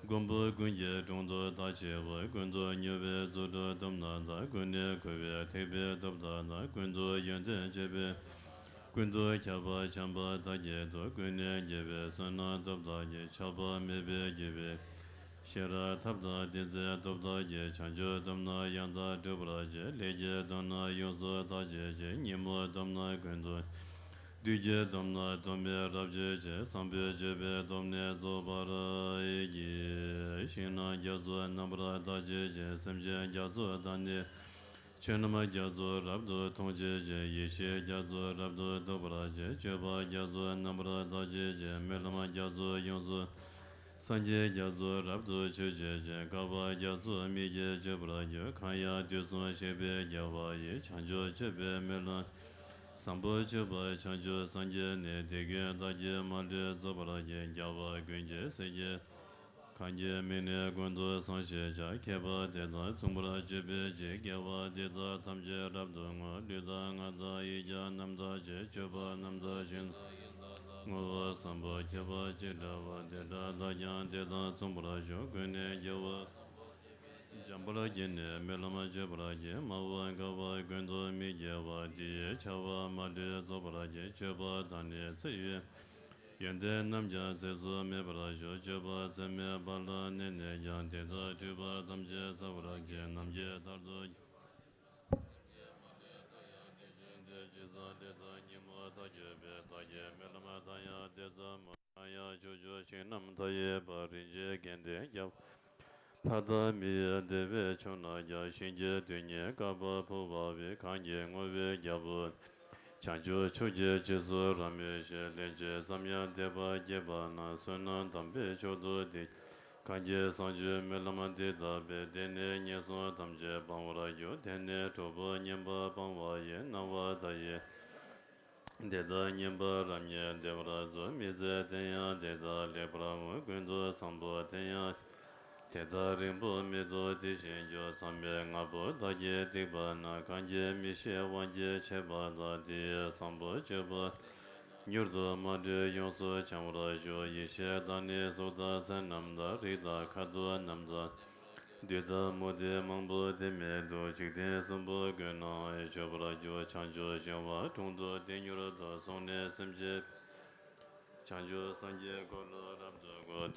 མགོན་པོ་ཀུན་གྱི་དྲུང་དུ་བདག་མཆིའོ། ཀུན་ཏུ་མྱུར་བའི་རྫུ་འཕྲུལ་སྟོབས་རྣམས་དང་། ཀུན་ནས་བསྐོར་བའི་ཐེག་པའི་སྟོབས་དག་དང་། ཀུན་ཏུ་ཡོན་ཏན་སྤྱོད་པའི། ཀུན་ཏུ་ཁྱབ་པ་བྱམས་པ་དག་གིས་བསྟོད། ཀུན་ནས་རྒྱལ་བའི་བསོད་ནམས་སྟོབས་དག་གིས། ཆགས་པ་མེད་པའི་སྒྱུ་མའི་ཤེས་རབ་ཐབས་དང་ཏིང་འཛིན་སྟོབས་དག་གིས། བྱང་ཆུབ་སྟོབས་རྣམས་ཡང་དག་འགྲུབ་པར་བྱེད། ལས་ཀྱི་སྟོབས་རྣམས་ཡོངས་སུ་དག་བྱེད་ཅིང་། ཉོན་མོངས་སྟོབས་རྣམས་ཀུན་ཏུ། བདུད་ཀྱི་སྟོབས་རྣམས་སྟོབས་མེད་རབ་གཅོད་ཅིང་། བཟང་པོའི་སྤྱོད་པའི་སྟོབས་ནི་རྫོགས་པར་བགྱི། ཞིང་རྣམས་རྒྱ་མཚོ་རྣམ་པར་དག་བྱེད་ཅིང་། སེམས་ཅན་རྒྱ་མཚོ་དག་ནི། ཆོས་རྣམས་རྒྱ་མཚོ་རབ་ཏུ་མཐོང་བྱེད་ཅིང་། ཡེ་ཤེས་རྒྱ་མཚོ་རབ་ཏུ་རྟོགས་པར་བྱེད། སྤྱོད་པ་རྒྱ་མཚོ་རྣམ་པར་དག་བྱེད་ཅིང་། སྨོན་ལམ་རྒྱ་མཚོ་ཡོངས་སུ། སངས་རྒྱས་རྒྱ་མཚོ་རབ་ཏུ་ཆུད་བྱེད་ཅིང་། བསྐལ་པ་རྒྱ་མཚོ་མིག་གིས་མཆོད་པར་འགྱུར། གང་ཡང་དུས་གསུམ་གཤེགས་པའི་རྒྱལ་བ་ཡི། བྱང་ཆུབ་སྤྱོད་པའི་སྨོན་ལམ། བཟང་པོ་སྤྱོད་པ་བྱང་ཆུབ་སངས་རྒྱས་ནི། དེ་ཀུན་བདག་གིས་མ་ལུས་རྫོགས་པར་བགྱི། རྒྱལ་བ་ཀུན་གྱི་སྲས་ཀྱི། གང་གི་མིང་ནི་ཀུན་ཏུ་བཟང་ཞེས་བྱ། མཁས་པ་དེ་དག་མཚུངས་པར་སྤྱོད་པའི་ཕྱིར། དགེ་བ་འདི་དག་ཐམས་ཅད་རབ་ཏུ་བསྔོ། ལུས་དང་ངག་དང་ཡིད་ཀྱང་རྣམ་དག་བྱེད། སྤྱོད་པ་རྣམ་དག་ཞིང་དུ་ཡང་དག་བསྔོ་བ་བཟང་པོ་ཁྱད་པར་ཅི་འདྲ་བ། དེ་འདྲ་བདག་ཀྱང་དེ་དག་མཚུངས་པར་ཤོག། ཀུན་ནས་རྒྱལ་བ་འཇམ་དཔལ་གྱིས་ནི་སྨོན་ལམ་བརྗོད་པར་བགྱི། མ་འོངས་བསྐལ་པ་ཀུན་ཏུ་མི་སྐྱེ་བར། དེ་ཡི་བྱ་བ་མ་ལུས་རྫོགས་པར་བགྱི། སྤྱོད་པ་དག་ནི་ཚེ་ཡི། ཡོན་ཏན་རྣམས་ཀྱང་ཚེ་སུ་མེད་པར་ཤོག། སྤྱོད་པ་ཚད་མེད་པ་ལ་གནས་ནས་ཀྱང་། དེ་དག་སྤྲུལ་པ་ཐམས་ཅད་ཚར་བར་བགྱི། ནམ་མཁའི་མཐར་ཐུག་ཀྱང་། ཏེ་ཙམ་མོ། གང་ཡང་ཕྱོགས་བཅུའི་ཞིང་རྣམས་མཐའ་ཡས་པ། རིན་ཆེན་དགེ་འདུན་རྒྱལ་པོ་ལྷ་དང་མིའི་བདེ་བའི་མཆོག་རྣམས་ཀྱང་། ཞིང་གི་རྡུལ་སྙེད་བསྐལ་པ་འཕོ་བ་བས། གང་གིས་བསྔོ་བའི་རྒྱལ་པོ་བྱང་ཆུབ་མཆོག་གི་རྗེས་སུ་རབ་མོས་ཤིང་། ལན་ཅིག་ཙམ་ཡང་འདས་པ་བརྒྱད་པ་ན། བསོད་ནམས་དམ་པའི་མཆོག་ཏུ་ལྡན། གང་གིས་བསང་མཆོད་སྨོན་ལམ་འདི་བཏབ་པས། དེ་ནས་ངན་སོང་ཐམས་ཅད་སྤང་བར་འགྱུར། དེ་ནས་གྲོགས་པོ་ངན་པ་སྤང་བ་ཡི། སྣང་བ་མཐའ་ཡས་དེ་དག་ངན་པ་རབ་རྙེད་བདེ་བར་གསུངས། མི་བཟད་དེ་ཡང་དེ་དག་ལེགས་པར་བསྔོ། ཀུན་ཏུ་བཟང་པོ་དེ་ཡང་དེ་དག་རིང་པོ་མེད་དོ། དེ་བཞིན་སྦྱོར་ཚངས་པའི་དངོས་པོ་བདག་གིས་བཏེགས་པ་ན། གང་གིས་མི་ཤེས་དབང་གིས་ཆད་པ་དག། དེ་ཡི་བཟང་པོ་སྤྱོད་པ་མྱུར་དུ་མ་ལུས་ཡོངས་སུ་བྱང་བར་ཤོག་ཡེ་ཤེས་དང་ནི་གཟུགས་དང་མཚན་རྣམས་དང་། རིགས་དང་ཁ་དོག་རྣམས་དང་། བདུད་དང་མུ་སྟེགས་མང་པོ་དེ་མེད་དོ། འཇིག་རྟེན་གསུམ་པོ་ཀུན་ན་སྤྱོད་པར་འགྱུར། བྱང་ཆུབ་ཤིང་དབང་དྲུང་དུ་དེ་མྱུར་དུ་སོང་ནས་སེམས་ཅན་བྱང་ཆུབ་སངས་རྒྱས་འཁོར་ལོ་རབ་ཏུ་བསྐོར།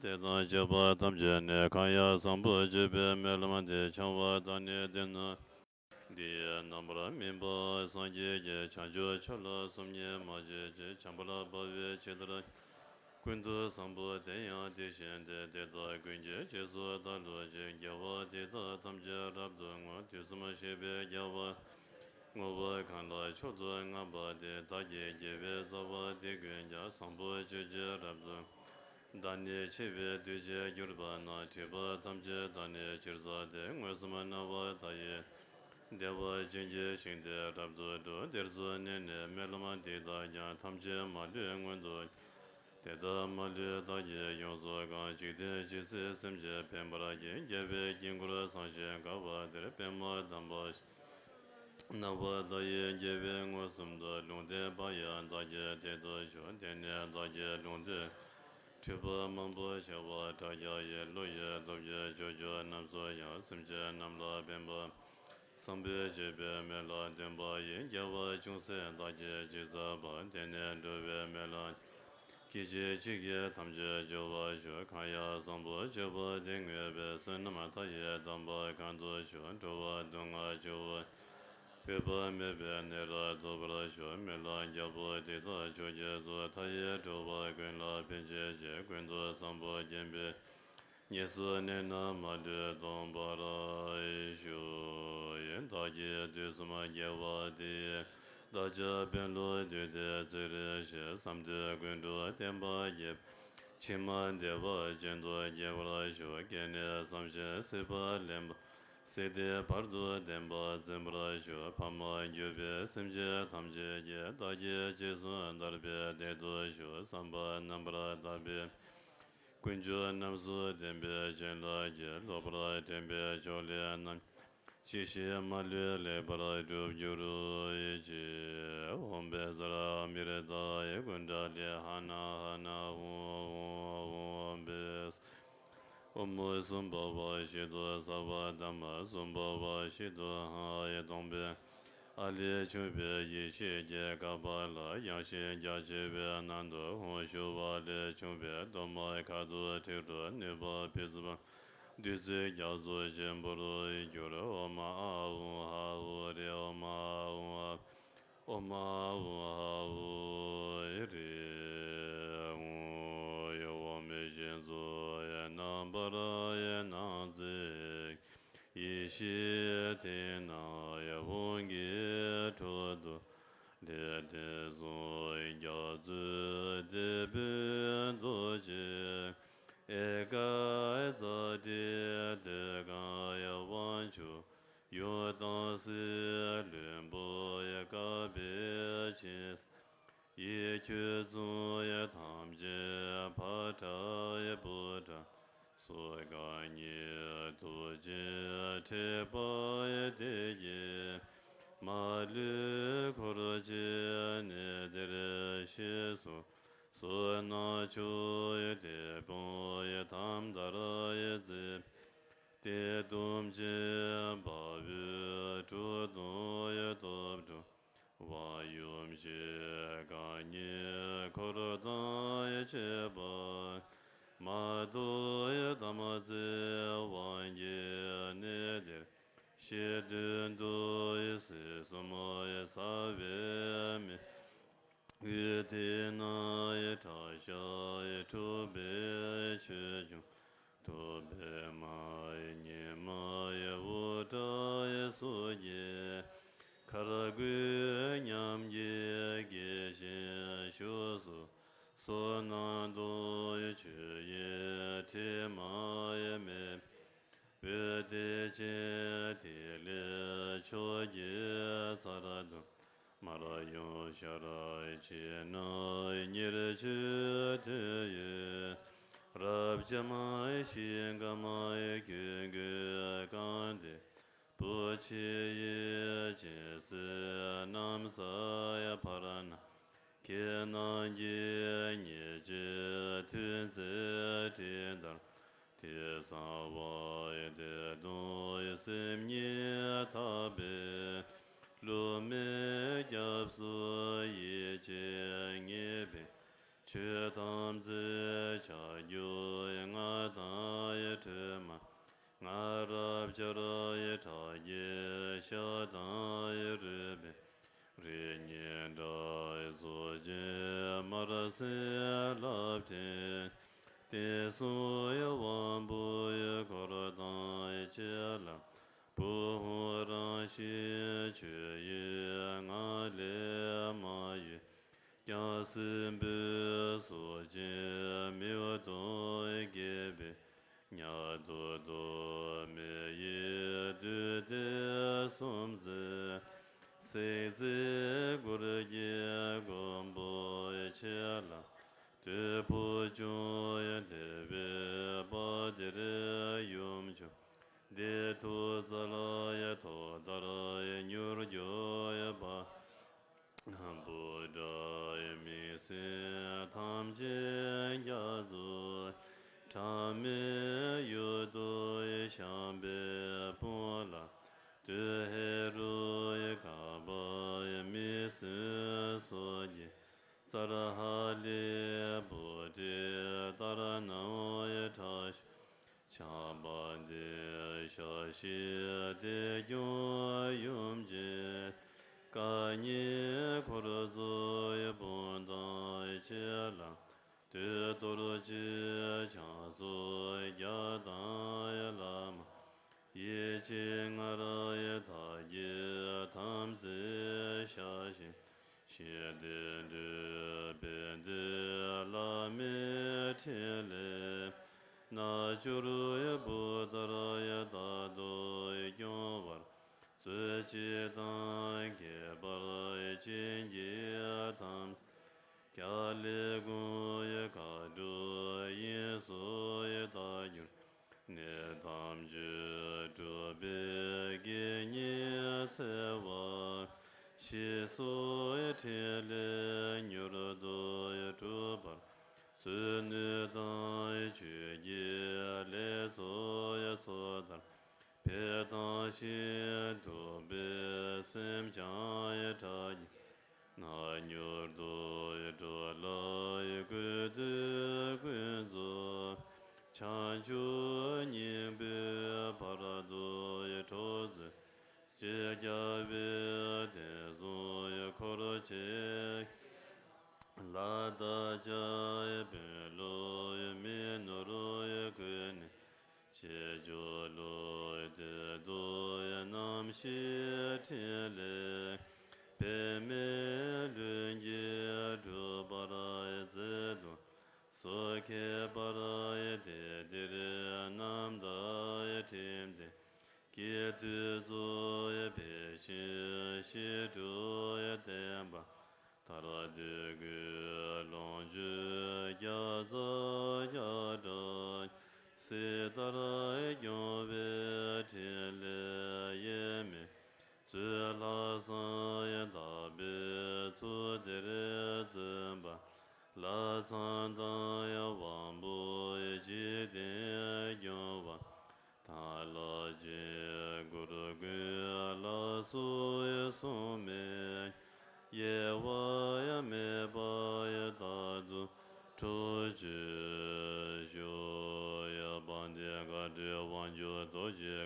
དེ་དང་བཅས་པ་ཐམས་ཅད་ནི། གང་ཡང་བཟང་པོ་སྤྱོད་པའི་སྨོན་ལམ་འདི་འཆང་བ་དང་ནི། དེ་ནི་འདི་ཡི་རྣམ་པར་སྨིན་པ་སངས་རྒྱས་ཀྱི། བྱང་ཆུབ་མཆོག་ལ་སོམ་ཉི་མ་བྱེད་ཅིག་བྱམས་པར་སྤང་བའི་ཕྱིར་ལྟར། ཀུན་ཏུ་བཟང་པོ་དེ་ཡང་དེ་བཞིན་ཏེ། དེ་དག་ཀུན་གྱི་རྗེས་སུ་བདག་སློབ་ཅིང་། དགེ་བ་འདི་དག་ཐམས་ཅད་རབ་ཏུ་བསྔོ། དུས་གསུམ་གཤེགས་པའི་རྒྱལ་བ་བསྔོ་བ་གང་ལ་མཆོག་ཏུ་བསྔགས་པ་དེས། བདག་གི་དགེ་བའི་རྩ་བ་འདི་ཀུན་ཀྱང་། བཟང་པོ་སྤྱོད་ཕྱིར་རབ་ཏུ་བདག་ནི་འཆི་བའི་དུས་བྱེད་གྱུར་པ་ན། སྒྲིབ་པ་ཐམས་ཅད་དག་ནི་ཕྱིར་བསལ་ཏེ། མངོན་སུམ་སྣང་བ་མཐའ་ཡས་བདེ་བ་ཅན་གྱི་ཞིང་དེར་རབ་ཏུ་འགྲོ། དེར་གཟིགས་ནས་ནི་སྨོན་ལམ་འདི་དག་ཀྱང་། ཐམས་ཅད་མ་ལུས་མངོན་དུ། དེ་དག་མ་ལུས་བདག་གིས་ཡོངས་སུ་བཀང་། འཇིག་རྟེན་ཇི་སྲིད་སེམས་ཅན་ཕན་པར་བགྱི། རྒྱལ་བའི་དཀྱིལ་འཁོར་བཟང་ཞིང་དགའ་བ་དེར། པདྨ་དམ་པ་ཞེས་བྱ་བ་བཞུགས། རྣམ་པ་མཐའ་ཡས་རྒྱལ་བས་མངོན་སུམ་དུ། ལུང་བསྟན་པ་ཡང་བདག་གི་སྟེང་དུ་ཞུ། དེ་ནས་བདག་གིས་ལུང་བསྟན། འཁྲུལ་པ་མང་པོ་བྱ་བ་ཕྲག་བརྒྱ་ཡི། བློ་ཡི་སྟོབས་ཀྱིས་ཕྱོགས་བཅུ་རྣམས་སུ་ཡང་། སེམས་ཅན་རྣམས་ལ་ཕན་པ་བཟང་པོ་སྤྱོད་པའི་སྨོན་ལམ་འདོན་པ་ཡིས། རྒྱལ་བ་ཅུང་ཟད་བདག་གིས་ཅི་བསྩལ་པ། དེ་ནས་འགྲོ་བའི་སྨོན་ལམ་སྐད་ཅིག་གཅིག་གིས་ཐམས་ཅད་སྐྱོབ་པར་ཤོག་གང་ཡང་བཟང་པོ་སྤྱོད་པ་དེ་བསྔོས་པས། བསོད་ནམས་མཐའ་ཡས་དམ་པ་གང་དུ་བཞུགས། འགྲོ་བ་སྡུག་བསྔལ་ཆུ་བོ་འོད་དཔག་མེད་པའི་ནི་ར་ཐོབ་པར་ཤོག་སྨོན་ལམ་རྒྱལ་པོ་འདི་དག་མཆོག་གི་གཙོ། མཐའ་ཡས་འགྲོ་བ་ཀུན་ལ་ཕན་བྱེད་ཅིང་། ཀུན་ཏུ་བཟང་པོ་བརྒྱན་པའི་གནས་སུ་གནས་རྣམས་མ་ལུས་སྟོན་པར་ཤོག་བདག་གིས་དུས་གསུམ་དགེ་བ་འདི་ཡིས། བདག་ཅག་དཔོན་སློབ་འདུས་སྡེ་བརྩེར་བཞེས། བསམ་དོན་ཀུན་འགྲུབ་བསྟན་པ་རྒྱས། ཕྱི་མ་བདེ་བ་ཅན་དུ་སྐྱེ་བར་ཤོག་སྐྱེས་ནས་བསམ་བཞིན་སྲིད་པ་ལེན་པ། སྲིད་དེ་བར་དུ་བདེན་པར་འཛིན་པར་ཤོག་ཕ་མར་གྱུར་པའི་སེམས་ཅན་ཐམས་ཅད་ཀྱིས། བདག་གིས་རྗེས་སུ་བདར་བའི་བདེ་སྡུག་ཤོག་བསམ་པ་རྣམ་པར་དག་པའི་ཀུན་འབྱུང་རྣམས་སུ་བདེན་པའི་བྱིན་རླབས་ཀྱིས། ལོག་པར་འདྲེན་པའི་ཕྱོགས་ལས་རྣམས་ཇི་ཞིག་མ་ལུས་ལེགས་པར་འགྲུབ་གྱུར་ཅིག་ཨོཾ་བཛྲ་མི་ཏྲ་ཡེ་ཀུན་ཏྲ་ལི་ཧ་ན་ཧ་ན་ཧཱུྃ་ཧཱུྃ་ཧཱུྃ་བཛྲ། ཨོཾ་སྭ་བྷཱ་ཝ་ཤི་ཏོ་སརྦ་དྷརྨ་སྭ་བྷཱ་ཝ་ཤི་ཏོ་ཧཱ་ཡེ། སྟོང་པའི་ཨ་ལས་བྱུང་བའི་ཡེ་ཤེས་ཀྱི་ཀ་པཱ་ལ། ཡངས་ཤིང་རྒྱ་ཆེ་བའི་ནང་དུ་ཧཱུྃ་ཞུ་བ་ལས་བྱུང་བའི་གཏོར་མ་ཁ་དོག་ཁྲི་དྲུག་ནུས་པ་ཕུན་སུམ། བདུད་རྩི་རྒྱ་མཚོ་ཆེན་པོར་གྱུར། ཨོཾ་ཨཱཿཧཱུྃ་ཧཱུྃ་རི། ཨོཾ་ཨཱཿཧཱུྃ་ཧཱུྃ། ཨོཾ་ཨཱཿཧཱུྃ་རི། ཨོཾ་ཞིང་རྫོགས་རྣམ་པར་སྣང་མཛད་ཡེ་ཤེས་དེ་ན་ཡེ་ཧཱུྃ་གི་ཁྲོད་དུ་ལས་དེ་གསུངས། རྒྱ་མཚོའི་དེད་དཔོན་རྡོ་རྗེ་ཨེ་ཀ་ཛ་ཏི་ཟློས་གང་ཡེ་དབང་ཕྱུག་ཡུམ་དང་སྲས་བློན་པོ་ཡེ་བཀའ་བརྒྱུད་ཕྱིན། ཡིད་ཁྱོད་གཙུག་ཡེ་ཐམས་ཅད་ཕ་ཁྲ་ཡེ་བུ་ཁྲ་སོགས་གང་ཉིད་ཐུགས་རྗེ་ཁྲེགས་པ་ཡེ་དེ་ཀྱི་མ་ལུས་འཁོར་བཅས་གནས་འདིར་གཤེགས་སུ་གསོལ་ན་མཆོག་ཡེ་དེད་དཔོན་ཡེ་དམ་དར་ཡེ་རྩེ། གཏད་གཏུམ་ཅན་དཔའ་བོས་ཁྲོ་གདུང་ཡེ་སྟོབས་དྲུག་དབང་ཡུམ་ཞེས་གང་ཉིད་འཁོར་དང་ཡེ་བཅས་པ། མ་ཐོགས་ཡེ་དམ་རྫས་དབང་གིས་གནས་འདིར་གཤེགས་དོན་དུ་ཡེ་སྲིད་གསུམ་ཡེ་ས་བའི་མེ། དབུས་མཐིལ་ན་ཡེ་ཁྲ་ ཤ་ཡི་གྲུབ་པའི་ཆོས་འབྱུང་། ཐུབ་པའི་མ་ཡི་ཉི་མ་ཡི་དབུ་སྐྲ་ཡི་སོགས་ཀྱི། གར་དགུའི་ཉམས་ཀྱིས་དགྱེས་ཤིང་བཞུགས་སུ་གསོལ། གནམ་སྟོང་ཡི་ཆུ་ཡི་དྲི་མ་ཡི་མེ། འོད་དེ་ཅན་ཐིག་ལེ་མཆོག་གི་ཚར་དུ། མར་ཡོང་ཤར་ཕྱིན་ནས་ཉེར་སྤྱོད་དོན་ཡོད། རབ་འབྱམས་ཤིང་ཀ་མ་ཡི་ཀུན་དགའི་གང་དེ། བུ་ཆེ་ཡི་སྦྱིན་སྲེག་གནམ་ས་ཡི་བར་ན། ཁྱེད་རྣམས་ཀྱི་ཉེར་སྤྱོད་ཐུན་ཚེ་སྤྲིན་ལྟར། དེ་གསང་བ་ཡི་བདེ་སྟོང་ཡི་སེམས་ཉིད་ཐར་པའི། བསླུ་མེད་སྐྱབས་སུ་ཡིད་ཆེས་ངེས་པའི། ཆོས་ཐམས་ཅད་ཕྱག་རྒྱ་ཡི་མངའ་ཐང་ཡི་ཁྲོས་མ། ང་རབ་འབྱར་ཡི་ཁྲག་གི་ཞག་དང་ཡི་རུས་པའི། རིགས་ངན་དགྲ་ཡི་གཟུགས་ཅན་དམར་སེར་ལྷ་བྲན། བསྟན་སྲུང་ཡི་དབང་པོ་ཡི་འཁོར་དང་ཡི་བཅས་ལ། བུ་ཧུ་རང་བཞིན་ཆོས་ཡི་ངང་ལས་མ་གཡོས། ཀྱང་སྲིན་པོའི་གཟུགས་ཅན་མིའུ་གདུང་བརྒྱད་པའི། ཉག་ཏུ་གཏོར་མའི་ཡིག་བདུད་སྡེ་གསུམ་རྩད། སྲེག་རྩེ་གུར་གྱི་མགོན་པོ་ཡི་ཆེ་ལ། དུས་ཕུགས་བྱུང་ཡི་བདེ་བའི་དཔལ་དེར་ཡུམ་མཆོག་བདེ་ཐུགས་རྩལ་ཡི་ཐོག་ལྟར་ཡི་མྱུར་འགྱུར་ཡི་བ། བུ་དགྲ་ཡི་མིང་སྲིང་ཐམས་ཅད་རྒྱ་མཚོ། ཁྲ་མོའི་ཡུལ་དུ་ཡི་བཤམས་པའི་དཔུང་ལ། དུ་ཧེ་རུ་ཡི་ཁ་བ་ཡི་མིང་སྲིང་སོགས་ཀྱི། ཙར་ཧ་ལི་བུ་ཏྲི་ཏར་ནའོ་ཡི་ཁྲག་ཤུགས། ཆགས་པ་འདི་ཤ་ཤི་དེ་ཀྱང་ཡུམ་གྱི། རྐང་གཉིས་འཁོར་ཚོགས་ཡི་དཔུང་དང་ཡི་ཆེ་ལ། དུས་གཏོར་གྱི་ཕྱག་སོགས་རྒྱ་དང་ཡི་བླ་མ། ཡེ་ཤེས་ལྔར་ཡི་དག་གི་ཐམས་ཅད་ཤ་ཤི། ཤི་དེ་འདྲེ་བེ་དེ་བླ་མའི་ཕྲིན་ལས། རྣལ་འབྱོར་ཡི་བུ་ལྟར་ཡི་རྟག་ཏུ་ཡི་སྐྱོང་བར། ཚུལ་གཅིག་དང་ཁྱད་པར་ཡི་བྱིན་གྱིས་ཐམས། རྒྱ་ལས་ཀུན་ཡི་མཁའ་འགྲོ་དབྱིངས་སུ་ཡི་བདག་གྱུར། གནས་ཐམས་ཅད་གྲུབ་པའི་དགེ་བསྙེན་འཚལ་བ། ཞེས་སོགས་ཡི་ཕྲིན་ལས་མྱུར་དུ་ཡི་འགྲུབ་པར། བཙུན་ནུས་དང་ཡི་ཆོས་ཀྱི་ལས་ཚོགས་ཡི་ཚོགས་མཐར། འཕེལ་དང་ཞིང་སྡུག་པའི་སེམས་ཀྱང་ཡི་ཁྲག་གི། ནག་མྱུར་དུ་ཡི་འགྲོ་ལ་ཡི་ཀུན་ཏུ་ཀུན་རྫོབ། བྱང་ཆུབ་སྙིང་པོའི་བར་དུ་ཡི་འགྲོ་ཚུལ། ཞེས་རྒྱལ་བའི་བསྟན་སྲུང་ཡི་འཁོར་བཅས། ལ་དྭགས་ཡི་དཔོན་སློབ་ཡི་མི་ནོར་ཡི་གོས་ནི། ཆེ་མཆོག་ལུས་བདེ་སྡུག་ཡི་རྣམ་ཤེས་ཕྲིན་ལས། འབད་མེད་ལྷུན་གྱིས་གྲུབ་པར་ཡི་མཛད་དུ། སོ་ཁྱད་པར་ཡི་དེ་འདིར་རྣམ་དག་ཡི་ཁྲིམས་ཏེ། སྐྱེ་དུས་ཚོགས་ཡི་འཕེལ་ཞིང་གཤིས་དྲུག་ཡི་བརྟན་པ། མཐར་དུས་ཀུན་ལོངས་སྤྱོད་བརྒྱ་རྩ་བརྒྱ་བཀྲ། སྲིད་མཐར་སྐྱོང་བའི་ཕྲིན་ལས་ཡེ་མེད། ཚུལ་ལྷག་བསམ་ཡི་དག་པའི་ཚུལ་དེར་བརྩོན་པ། ལྷ་ཚངས་དང་ཡི་དབང་པོ་ཡི་འཇིག་རྟེན་སྐྱོང་བ། ཐང་ལྷ་ཆོས་འཁོར་ཀུན་ལ་སོགས་ཡི་སྲུང་མའི་དབྱེ་བ་ཡི་མེད་པ་ཡི་རྟག་ཏུ་འཕྲོག་བྱེད་ཤོག། ཡ་བ་འདི་ག་འདྲའི་དབང་ཕྱུག་རྡོ་རྗེ།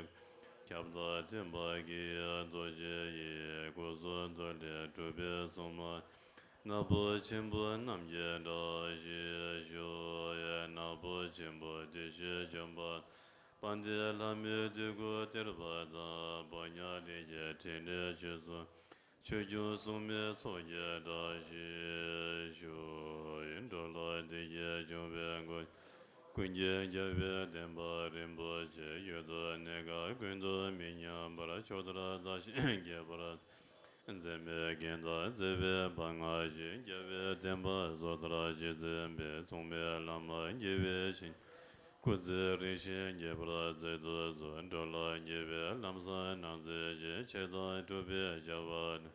ཁྱབ་བདག་མཐུན་པ་ཀྱི་རྡོ་རྗེ་ཡི་སྐུ་གསུང་ཐུགས་ལས་གྲུབ་པའི་སྲུང་མ། ནག་པོ་ཆེན་པོ་རྣམས་ཀྱི་བཀྲ་ཤིས་ཤོག། ནག་པོ་ཆེན་པོ་བདེ་གཤེགས་ལྗོན་པ། དཔལ་ལྡན་ལྷ་མོའི་དུས་འཁོར་སྟེར་བ་དང་། ཕོ་ཉ་ལས་ཀྱི་ཕྲིན་ལས་ཆོས་སྲུང་། ཆོས་སྐྱོང་སྲུང་མའི་ཚོགས་ཀྱི་བཀྲ་ཤིས་ཤོག། འགྲོ་ལ་བདེ་སྐྱིད་འབྱུང་བའི་མགོན། ཀུན་མཁྱེན་རྒྱལ་བའི་བསྟན་པ་རིན་པོ་ཆེ། ཡུལ་དུ་གནས་སྐབས་ཀུན་ཏུ་མི་ཉམས་པར། ཕྱོགས་མཐར་དར་ཞིང་རྒྱས་པར། མཛད་མེད་རྒྱན་དང་མཛད་པའི་འཕགས་པ་ཡི། རྒྱལ་བའི་བསྟན་པ་སོ་ཐར་རྗེས་འཛིན་པའི། མཚུངས་མེད་བླ་མ་དགྱེས་པའི་ཞིང་། སྐུ་ཚེ་རིང་ཞིང་རྒྱས་པར་མཛད་དུ་གསོལ། འགྲོ་ལ་དགེ་བའི་ལམ་བཟང་རྣམས་མཛད་ཅིང་། ཆེད་དང་གྲུབ་པའི་བྱ་བ་རྣམས།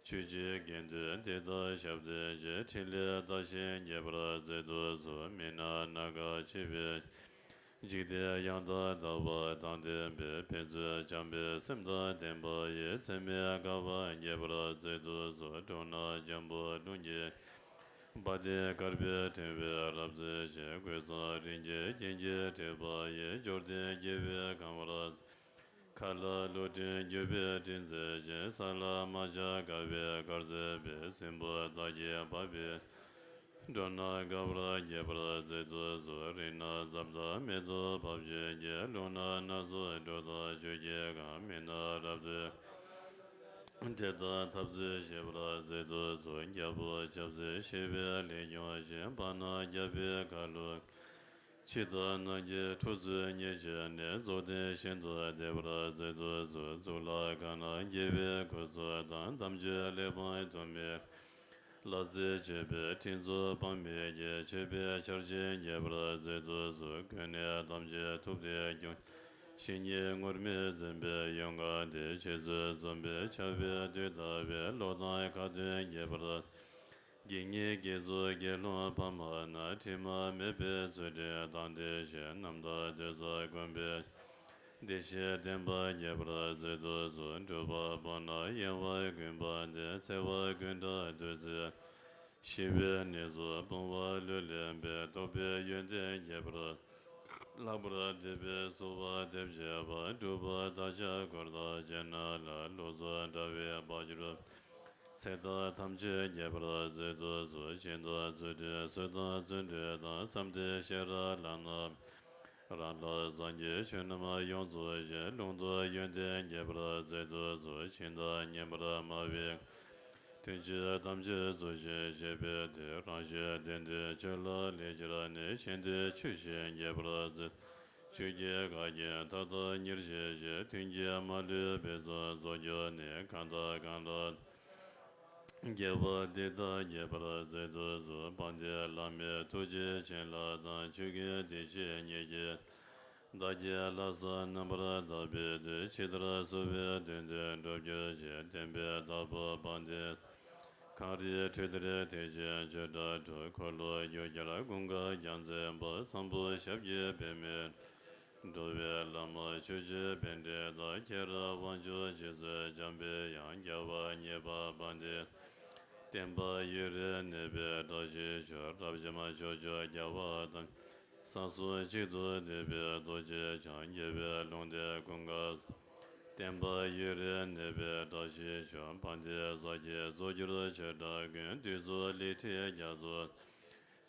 ཆོས་ཀྱི་དགེ་འདུན་སྡེ་དང་ཞབས་བརྟན་ཅིང་། ཕྲིན་ལས་དར་ཞིང་རྒྱས་པར་མཛད་དུ་གསོལ། མི་ནག་ནམ་མཁའ་ཕྱེད་པའི། འཇིག་རྟེན་ཡང་དག་དག་པ་དང་ལྡན་པའི། ཕན་ཚུན་བྱམས་པའི་སེམས་དང་ལྡན་པ་ཡི། འཚེ་མེད་དགའ་བ་རྒྱས་པར་མཛད་དུ་གསོལ། འབྲོང་ནག་འཇམ་པོ་ཀླུང་གི། དཔལ་ལྡན་དཀར་པོའི་ཕྲེང་བའི་རབ་རྩེ་ཅན། གོས་བཟང་རིན་གྱིས་རྒྱན་གྱིས་སྤྲས་པ་ཡི། འབྱོར་ལྡན་དགེ་བས་གང་བར། མཁའ་ལ་ཀླུ་ཕྲན་རྒྱུ་བས་སྤྲིན་མཛད་ཅིང་། ས་ལ་རྨ་བྱ་དགའ་བས་སྐར་མཛད་པའི། སྲིན་པོ་སྟག་གི་ཕག་པའི། འགྲོ་རྣམས་དགའ་བར་རྒྱས་པར་མཛད་དུ་གསོལ། རི་ནགས་འཛབ་དང་མེ་ཏོག་འབབ་ཅིང་རྒྱས། ཀླུང་ནགས་སྣ་ཚོགས་འབྲུ་དང་ཆུ་སྐྱེས་གང་། མི་ནག་རབ་ཏུ་འབྲས་དང་ཐབ་ཚུལ་བཞེས་པར་མཛད་དུ་གསོལ། རྒྱལ་པོ་བྱབས་ཚེ་ཞི་བའི་ལས་སྐྱོང་ཞིང་། འབངས་རྣམས་རྒྱལ་པོའི་ཁ་ལོ། འཆི་བདག་རྣམས་ཀྱི་འཁྲུག་རྩོད་ཉེན་བྱེད་ནས། རྫོགས་ལྡན་ཞིང་དུ་བདེ་བར་མཛད་དུ་གསོལ། གཙུག་ལག་ཁང་རྣམས་དགྱེས་པའི་སྐུ་ཚོགས་དང་། དམ་ཆོས་གླེགས་བམ་དུ་མའི་ལག་རྩལ་སྤྱོད་པའི། ཕྲིན་ཚོགས་དཔག་མེད་ཀྱིས་མཆོད་པའི་ཆར་ཆེན་རྒྱས་པར་མཛད་དུ་གསོལ། ཀུན་ནས་ཐམས་ཅད་ཐུབ་བསྟན་སྐྱོང་། བཤེས་གཉེན་ངུར་སྨྲིག་འཛིན་པའི་ཡོངས་གང་སྟེ། འཆད་རྩོད་འཛོམས་པའི་ཕྱག་དཔེ་དུས་དག་པའི། ཀློག་དང་ཁ་ཏོན་རྒྱས་པར། དགེ་བསྙེན་དགེ་ཚོགས་དགེ་སློང་ཕ་མ་རྣམས། དྲི་མ་མེད་པའི་ཚུལ་ཁྲིམས་དང་ལྡན་ཞིང་། རྣམ་དག་འདོད་རྩ་སྒོམ་པའི་བདེ་གཤེགས་བསྟན་པ་རྒྱས་པར་མཛད་དུ་གསོལ། སྒྲུབ་པ་པོ་རྣམས་གཡེང་བ་ཀུན་སྤངས་ཏེ། འཚེ་བ་ཀུན་བྲལ་བདུད་རྩི་ཞི་བའི་གནས་སུ། སྤོང་བ་ལུས་ལེན་པའི། རྟོགས་པའི་ཡོན་ཏན་རྒྱས་པར། ལྷག་པར་སྡིག་པའི་གསོལ་བ་འདེབས་བྱེད་པ། སྒྲུབ་པ་བདག་ཅག་འཁོར་དང་བཅས་རྣམས་ལ། ལོག་རྟོག་འདྲ་བའི་བར་གྱུར་ཚེ་དང་ཐམས་ཅད་རྒྱས་པར་མཛད་དུ་གསོལ། སྦྱིན་དང་བརྩོན་འགྲུས་གསོལ་དང་བརྩོན་འགྲུས་དང་། བསམ་གཏན་ཤེས་རབ་ལམ་རྣམས། རང་ལ་སངས་རྒྱས་ཆོས་རྣམས་ཡོངས་རྫོགས་ཤིང་། ལུང་དང་ཡོན་ཏན་རྒྱས་པར་མཛད་དུ་གསོལ། བྱིན་དང་ཉན་པར་སྨྲ་བའི་དོན་བཅུ་ཐམས་ཅད་རྫོགས་ཤིང་གཤེགས་པའི་མཐུས། རང་གཞན་དོན་དུ་ཆོས་ལ་ལེགས་སྦྱར་ནས། གཞན་དོན་ཆོས་བཞིན་རྒྱས་པར་མཛད། ཆོས་ཀྱི་བཀའ་བརྒྱུད་མཐའ་དག་ཉེར་བཞི་ཞིང་། མཐུན་རྐྱེན་མ་ལུས་དཔེ་མཚོན་རྫོགས་གྱུར་ནས། གང་དང་གང་ལ་རྒྱལ་བ་འདི་དག་རྒྱས་པར་མཛད་དུ་གསོལ། དཔལ་ལྡན་བླ་མའི་ཐུགས་རྗེའི་བྱིན་རླབས་དང་། ཆོས་ཀུན་བདེ་གཤེགས་ཉིད་ཀྱི་བདག་གིས་ལྷག་བསམ་རྣམ་པར་དག་པའི་མཐུས། ཇི་ལྟར་གསོལ་བའི་དོན་དུ་འགྲུབ་གྱུར་ཅིག། བསྟན་པའི་བདག་པོ་དཔལ་ལྡན་གངས་རིའི་ཁྲོད་འདིར་ཐེག་ཆེན་ཆོས་གྲགས་འགྲོ། འཁོར་ལོ་བསྒྱུར་རྒྱལ་ཀུན་དགའ་རྒྱལ་མཛད་པ། བཟང་པོ་ཞབས་ཀྱི་པདྨོས། འགྲོ་བའི་བླ་མ་ཆོས་ཀྱི་པཎྜི་ཏ། མཁྱེན་རབ་དབང་ཕྱུག་རྗེ་བཙུན་འཇམ་པའི་དབྱངས། རྒྱལ་བ་གཉིས་པ་དཔལ་ལྡན། བསྟན་པ་ཡུན་རིང་གནས་པའི་བཀྲ་ཤིས་ཤོག། རབ་འབྱམས་ཕྱོགས་བཅུའི་རྒྱལ་བ་དང་། ས་གསུམ་གཅིག་ཏུ་བསྡུས་པའི་རྡོ་རྗེ་འཆང་། རྒྱལ་བའི་ལུང་བསྟན་ཀུན་དགའ། བསྟན་པ་ཡུན་རིང་གནས་པའི་བཀྲ་ཤིས་ཤོག། དཔལ་ལྡན་ས་སྐྱའི་རྫོགས་བསྒྱུར་ཆོས་གྲགས་ཀུན། བདུད་རྩི་ལི་ཁྲིའི་རྒྱ་མཚོ།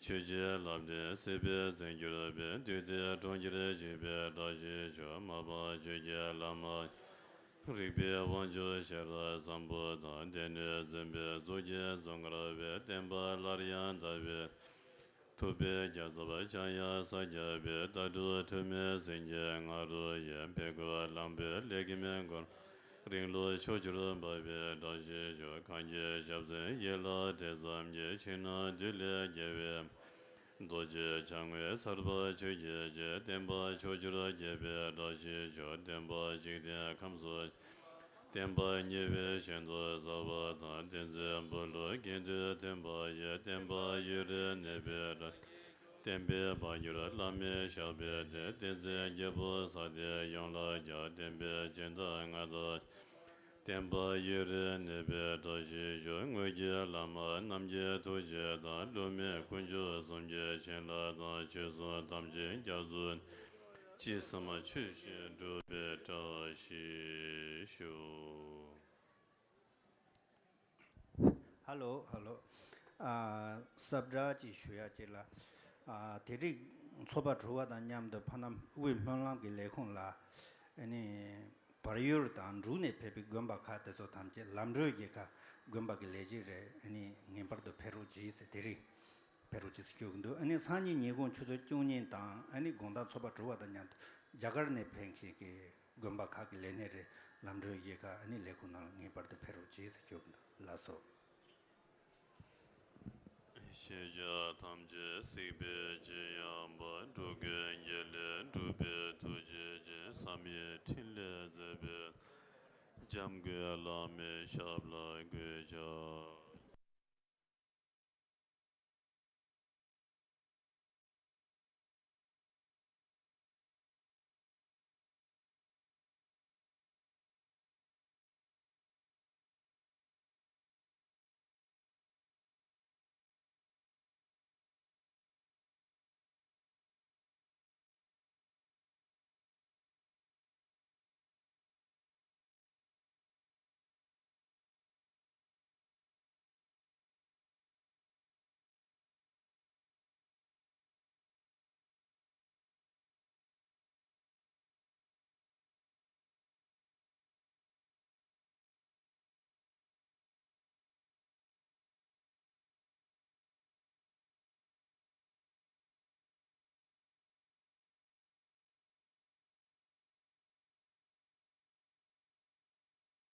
ཆོས་ཀྱི་རླབས་ཕྲེང་སྲིད་པའི་རྫིང་གྱུར་པའི། འདུས་སྡེ་གྲོང་ཁྱེར་བཞུགས་པའི་བཀྲ་ཤིས་ཤོག། མ་པ་ཆོས་ཀྱི་བླ་མ། རིག་པའི་དབང་ཕྱུག་ཤེས་རབ་བཟང་པོ་དང་། སྡེ་སྣོད་འཛིན་པའི་གཙུག་གི་རྫོང་མཁར་བའི། བསྟན་པ་སླར་ཡང་དར་བའི་ཐུབ་པའི་རྒྱལ་ཚབ་འཆང་ཡང་ས་སྐྱ་པའི། ལྟ་གྲུབ་འཁྲུལ་མེད་སེང་གེའི་ང་རོ་ཡི། ཕས་རྒོལ་གླང་པོའི་ལས་ཀྱི་མེ་འཁོར། རིང་ལུགས་ཕྱོགས་བཅུར་འབར་བའི་བཀྲ་ཤིས་ཤོག། གང་གི་ཞབས་འཛིན་ཡན་ལག་བྲེ་ཙམ་གྱིས། ཕྱི་ནང་འདུལ་ལས་རྒྱལ་བའི་རྡོ་རྗེ་འཆང་ངོས་ཚར་པ་ཆོས་ཀྱི་རྗེ། བསྟན་པ་ཕྱོགས་བཅུར་རྒྱས་པའི་བཀྲ་ཤིས་ཤོག། བསྟན་པ་འཇིག་རྟེན་ཁམས་སུ། བསྟན་པ་ཉེ་བའི་ཞིང་དུ་ཟབ་པ་དང་། བསྟན་འཛིན་བུ་ལུ་དགེ་འདུན་སྟོན་པ་ཡི། བསྟན་པ་ཡུན་རིང་གནས་པའི་བཀྲ། བསྟན་པའི་འཕགས་མགུར་བླ་མའི་ཞབས་པད་བརྟན། བསྟན་འཛིན་རྒྱལ་པོ་ས་སྟེང་ཡོངས་ལ་ཁྱབ། བསྟན་པའི་སྦྱིན་བདག་མངའ་བདག། བསྟན་པ་ཡུན་རིང་གནས་པའི་བཀྲ་ཤིས་ཤོག། དངོས་ཀྱི་བླ་མ་རྣམས་ཀྱི་ཐུགས་རྗེ་དང་། བསླུ་མེད་དཀོན་མཆོག་གསུམ་གྱི་བྱིན་རླབས་དང་། ཆོས་སྲུང་ཐམས་ཅད་རྒྱ་མཚོ། ཅི་བསམ་ཆོས་བཞིན་འགྲུབ་པའི་བཀྲ་ཤིས་ཤོག། ཧ་ལོ། ཧ་ལོ། ཨ། གསལ་བསྒྲགས་ཅིག་ཞུ་ཡ་ཅིག་ལ། ཨ། དེ་རིང་ཚོགས་པ་གྲུབ་པ་དང་མཉམ་དུ་ཕ་ནམ་དབུས་སྨོན་ལམ་གྱི་ལས་ཁུངས་ལ། ཨ་ནི་བལ་ཡུལ་དང་འབྲུག་ནས་ཕེབས་པའི་དགོན་པ་ཁག་དེ་ཚོ་ཐམས་ཅད་ལམ་གྲོན་གྱི་ཁ་དགོན་པ་གི་ལས་བྱེད་རེ་ཨ་ནི་ངེས་པར་དུ་ཕེབས་རོགས་གྱིས་ཟེར། དེ་རིང་ཕེབས་རོགས་གྱིས་ཟེར་ཞུ་གི་འདུག་ཨ་ནི་སང་ཉིན་ཉིན་གུང་ཆུ་ཚོད་བཅུ་གཉིས་དང་ཨ་ནི་དགོང་དག་ཚོགས་པ་གྲུབ་པ་དང་མཉམ་དུ་རྒྱ་གར་ནས་ཕེབས་མཁན་གྱི་དགོན་པ་ཁག་གི་ལས་སྣེ་རེ་ལམ་གྲོན་གྱི་ཁ་ཨ་ནི་ལས་ཁུངས་ནང་ལ་ངེས་པར་དུ་ཕེབས་རོགས་གྱིས་ཟེར་ཞུ་གི་འདུག་ལགས་སོ། ཤེས་བྱ་ཐམས་ཅད་གཟིགས་པའི་རྗེ་ཡངས་པ། འགྲོ་ཀུན་དགེ་ལེགས་སྒྲུབ་པའི་ཐུགས་རྗེ་ཅན། བསམ་ཡས་འཕྲིན་ལས་མཛད་པའི་འཇམ་མགོན་བླ་མའི་ཞབས་ལ་གུས་ཕྱག།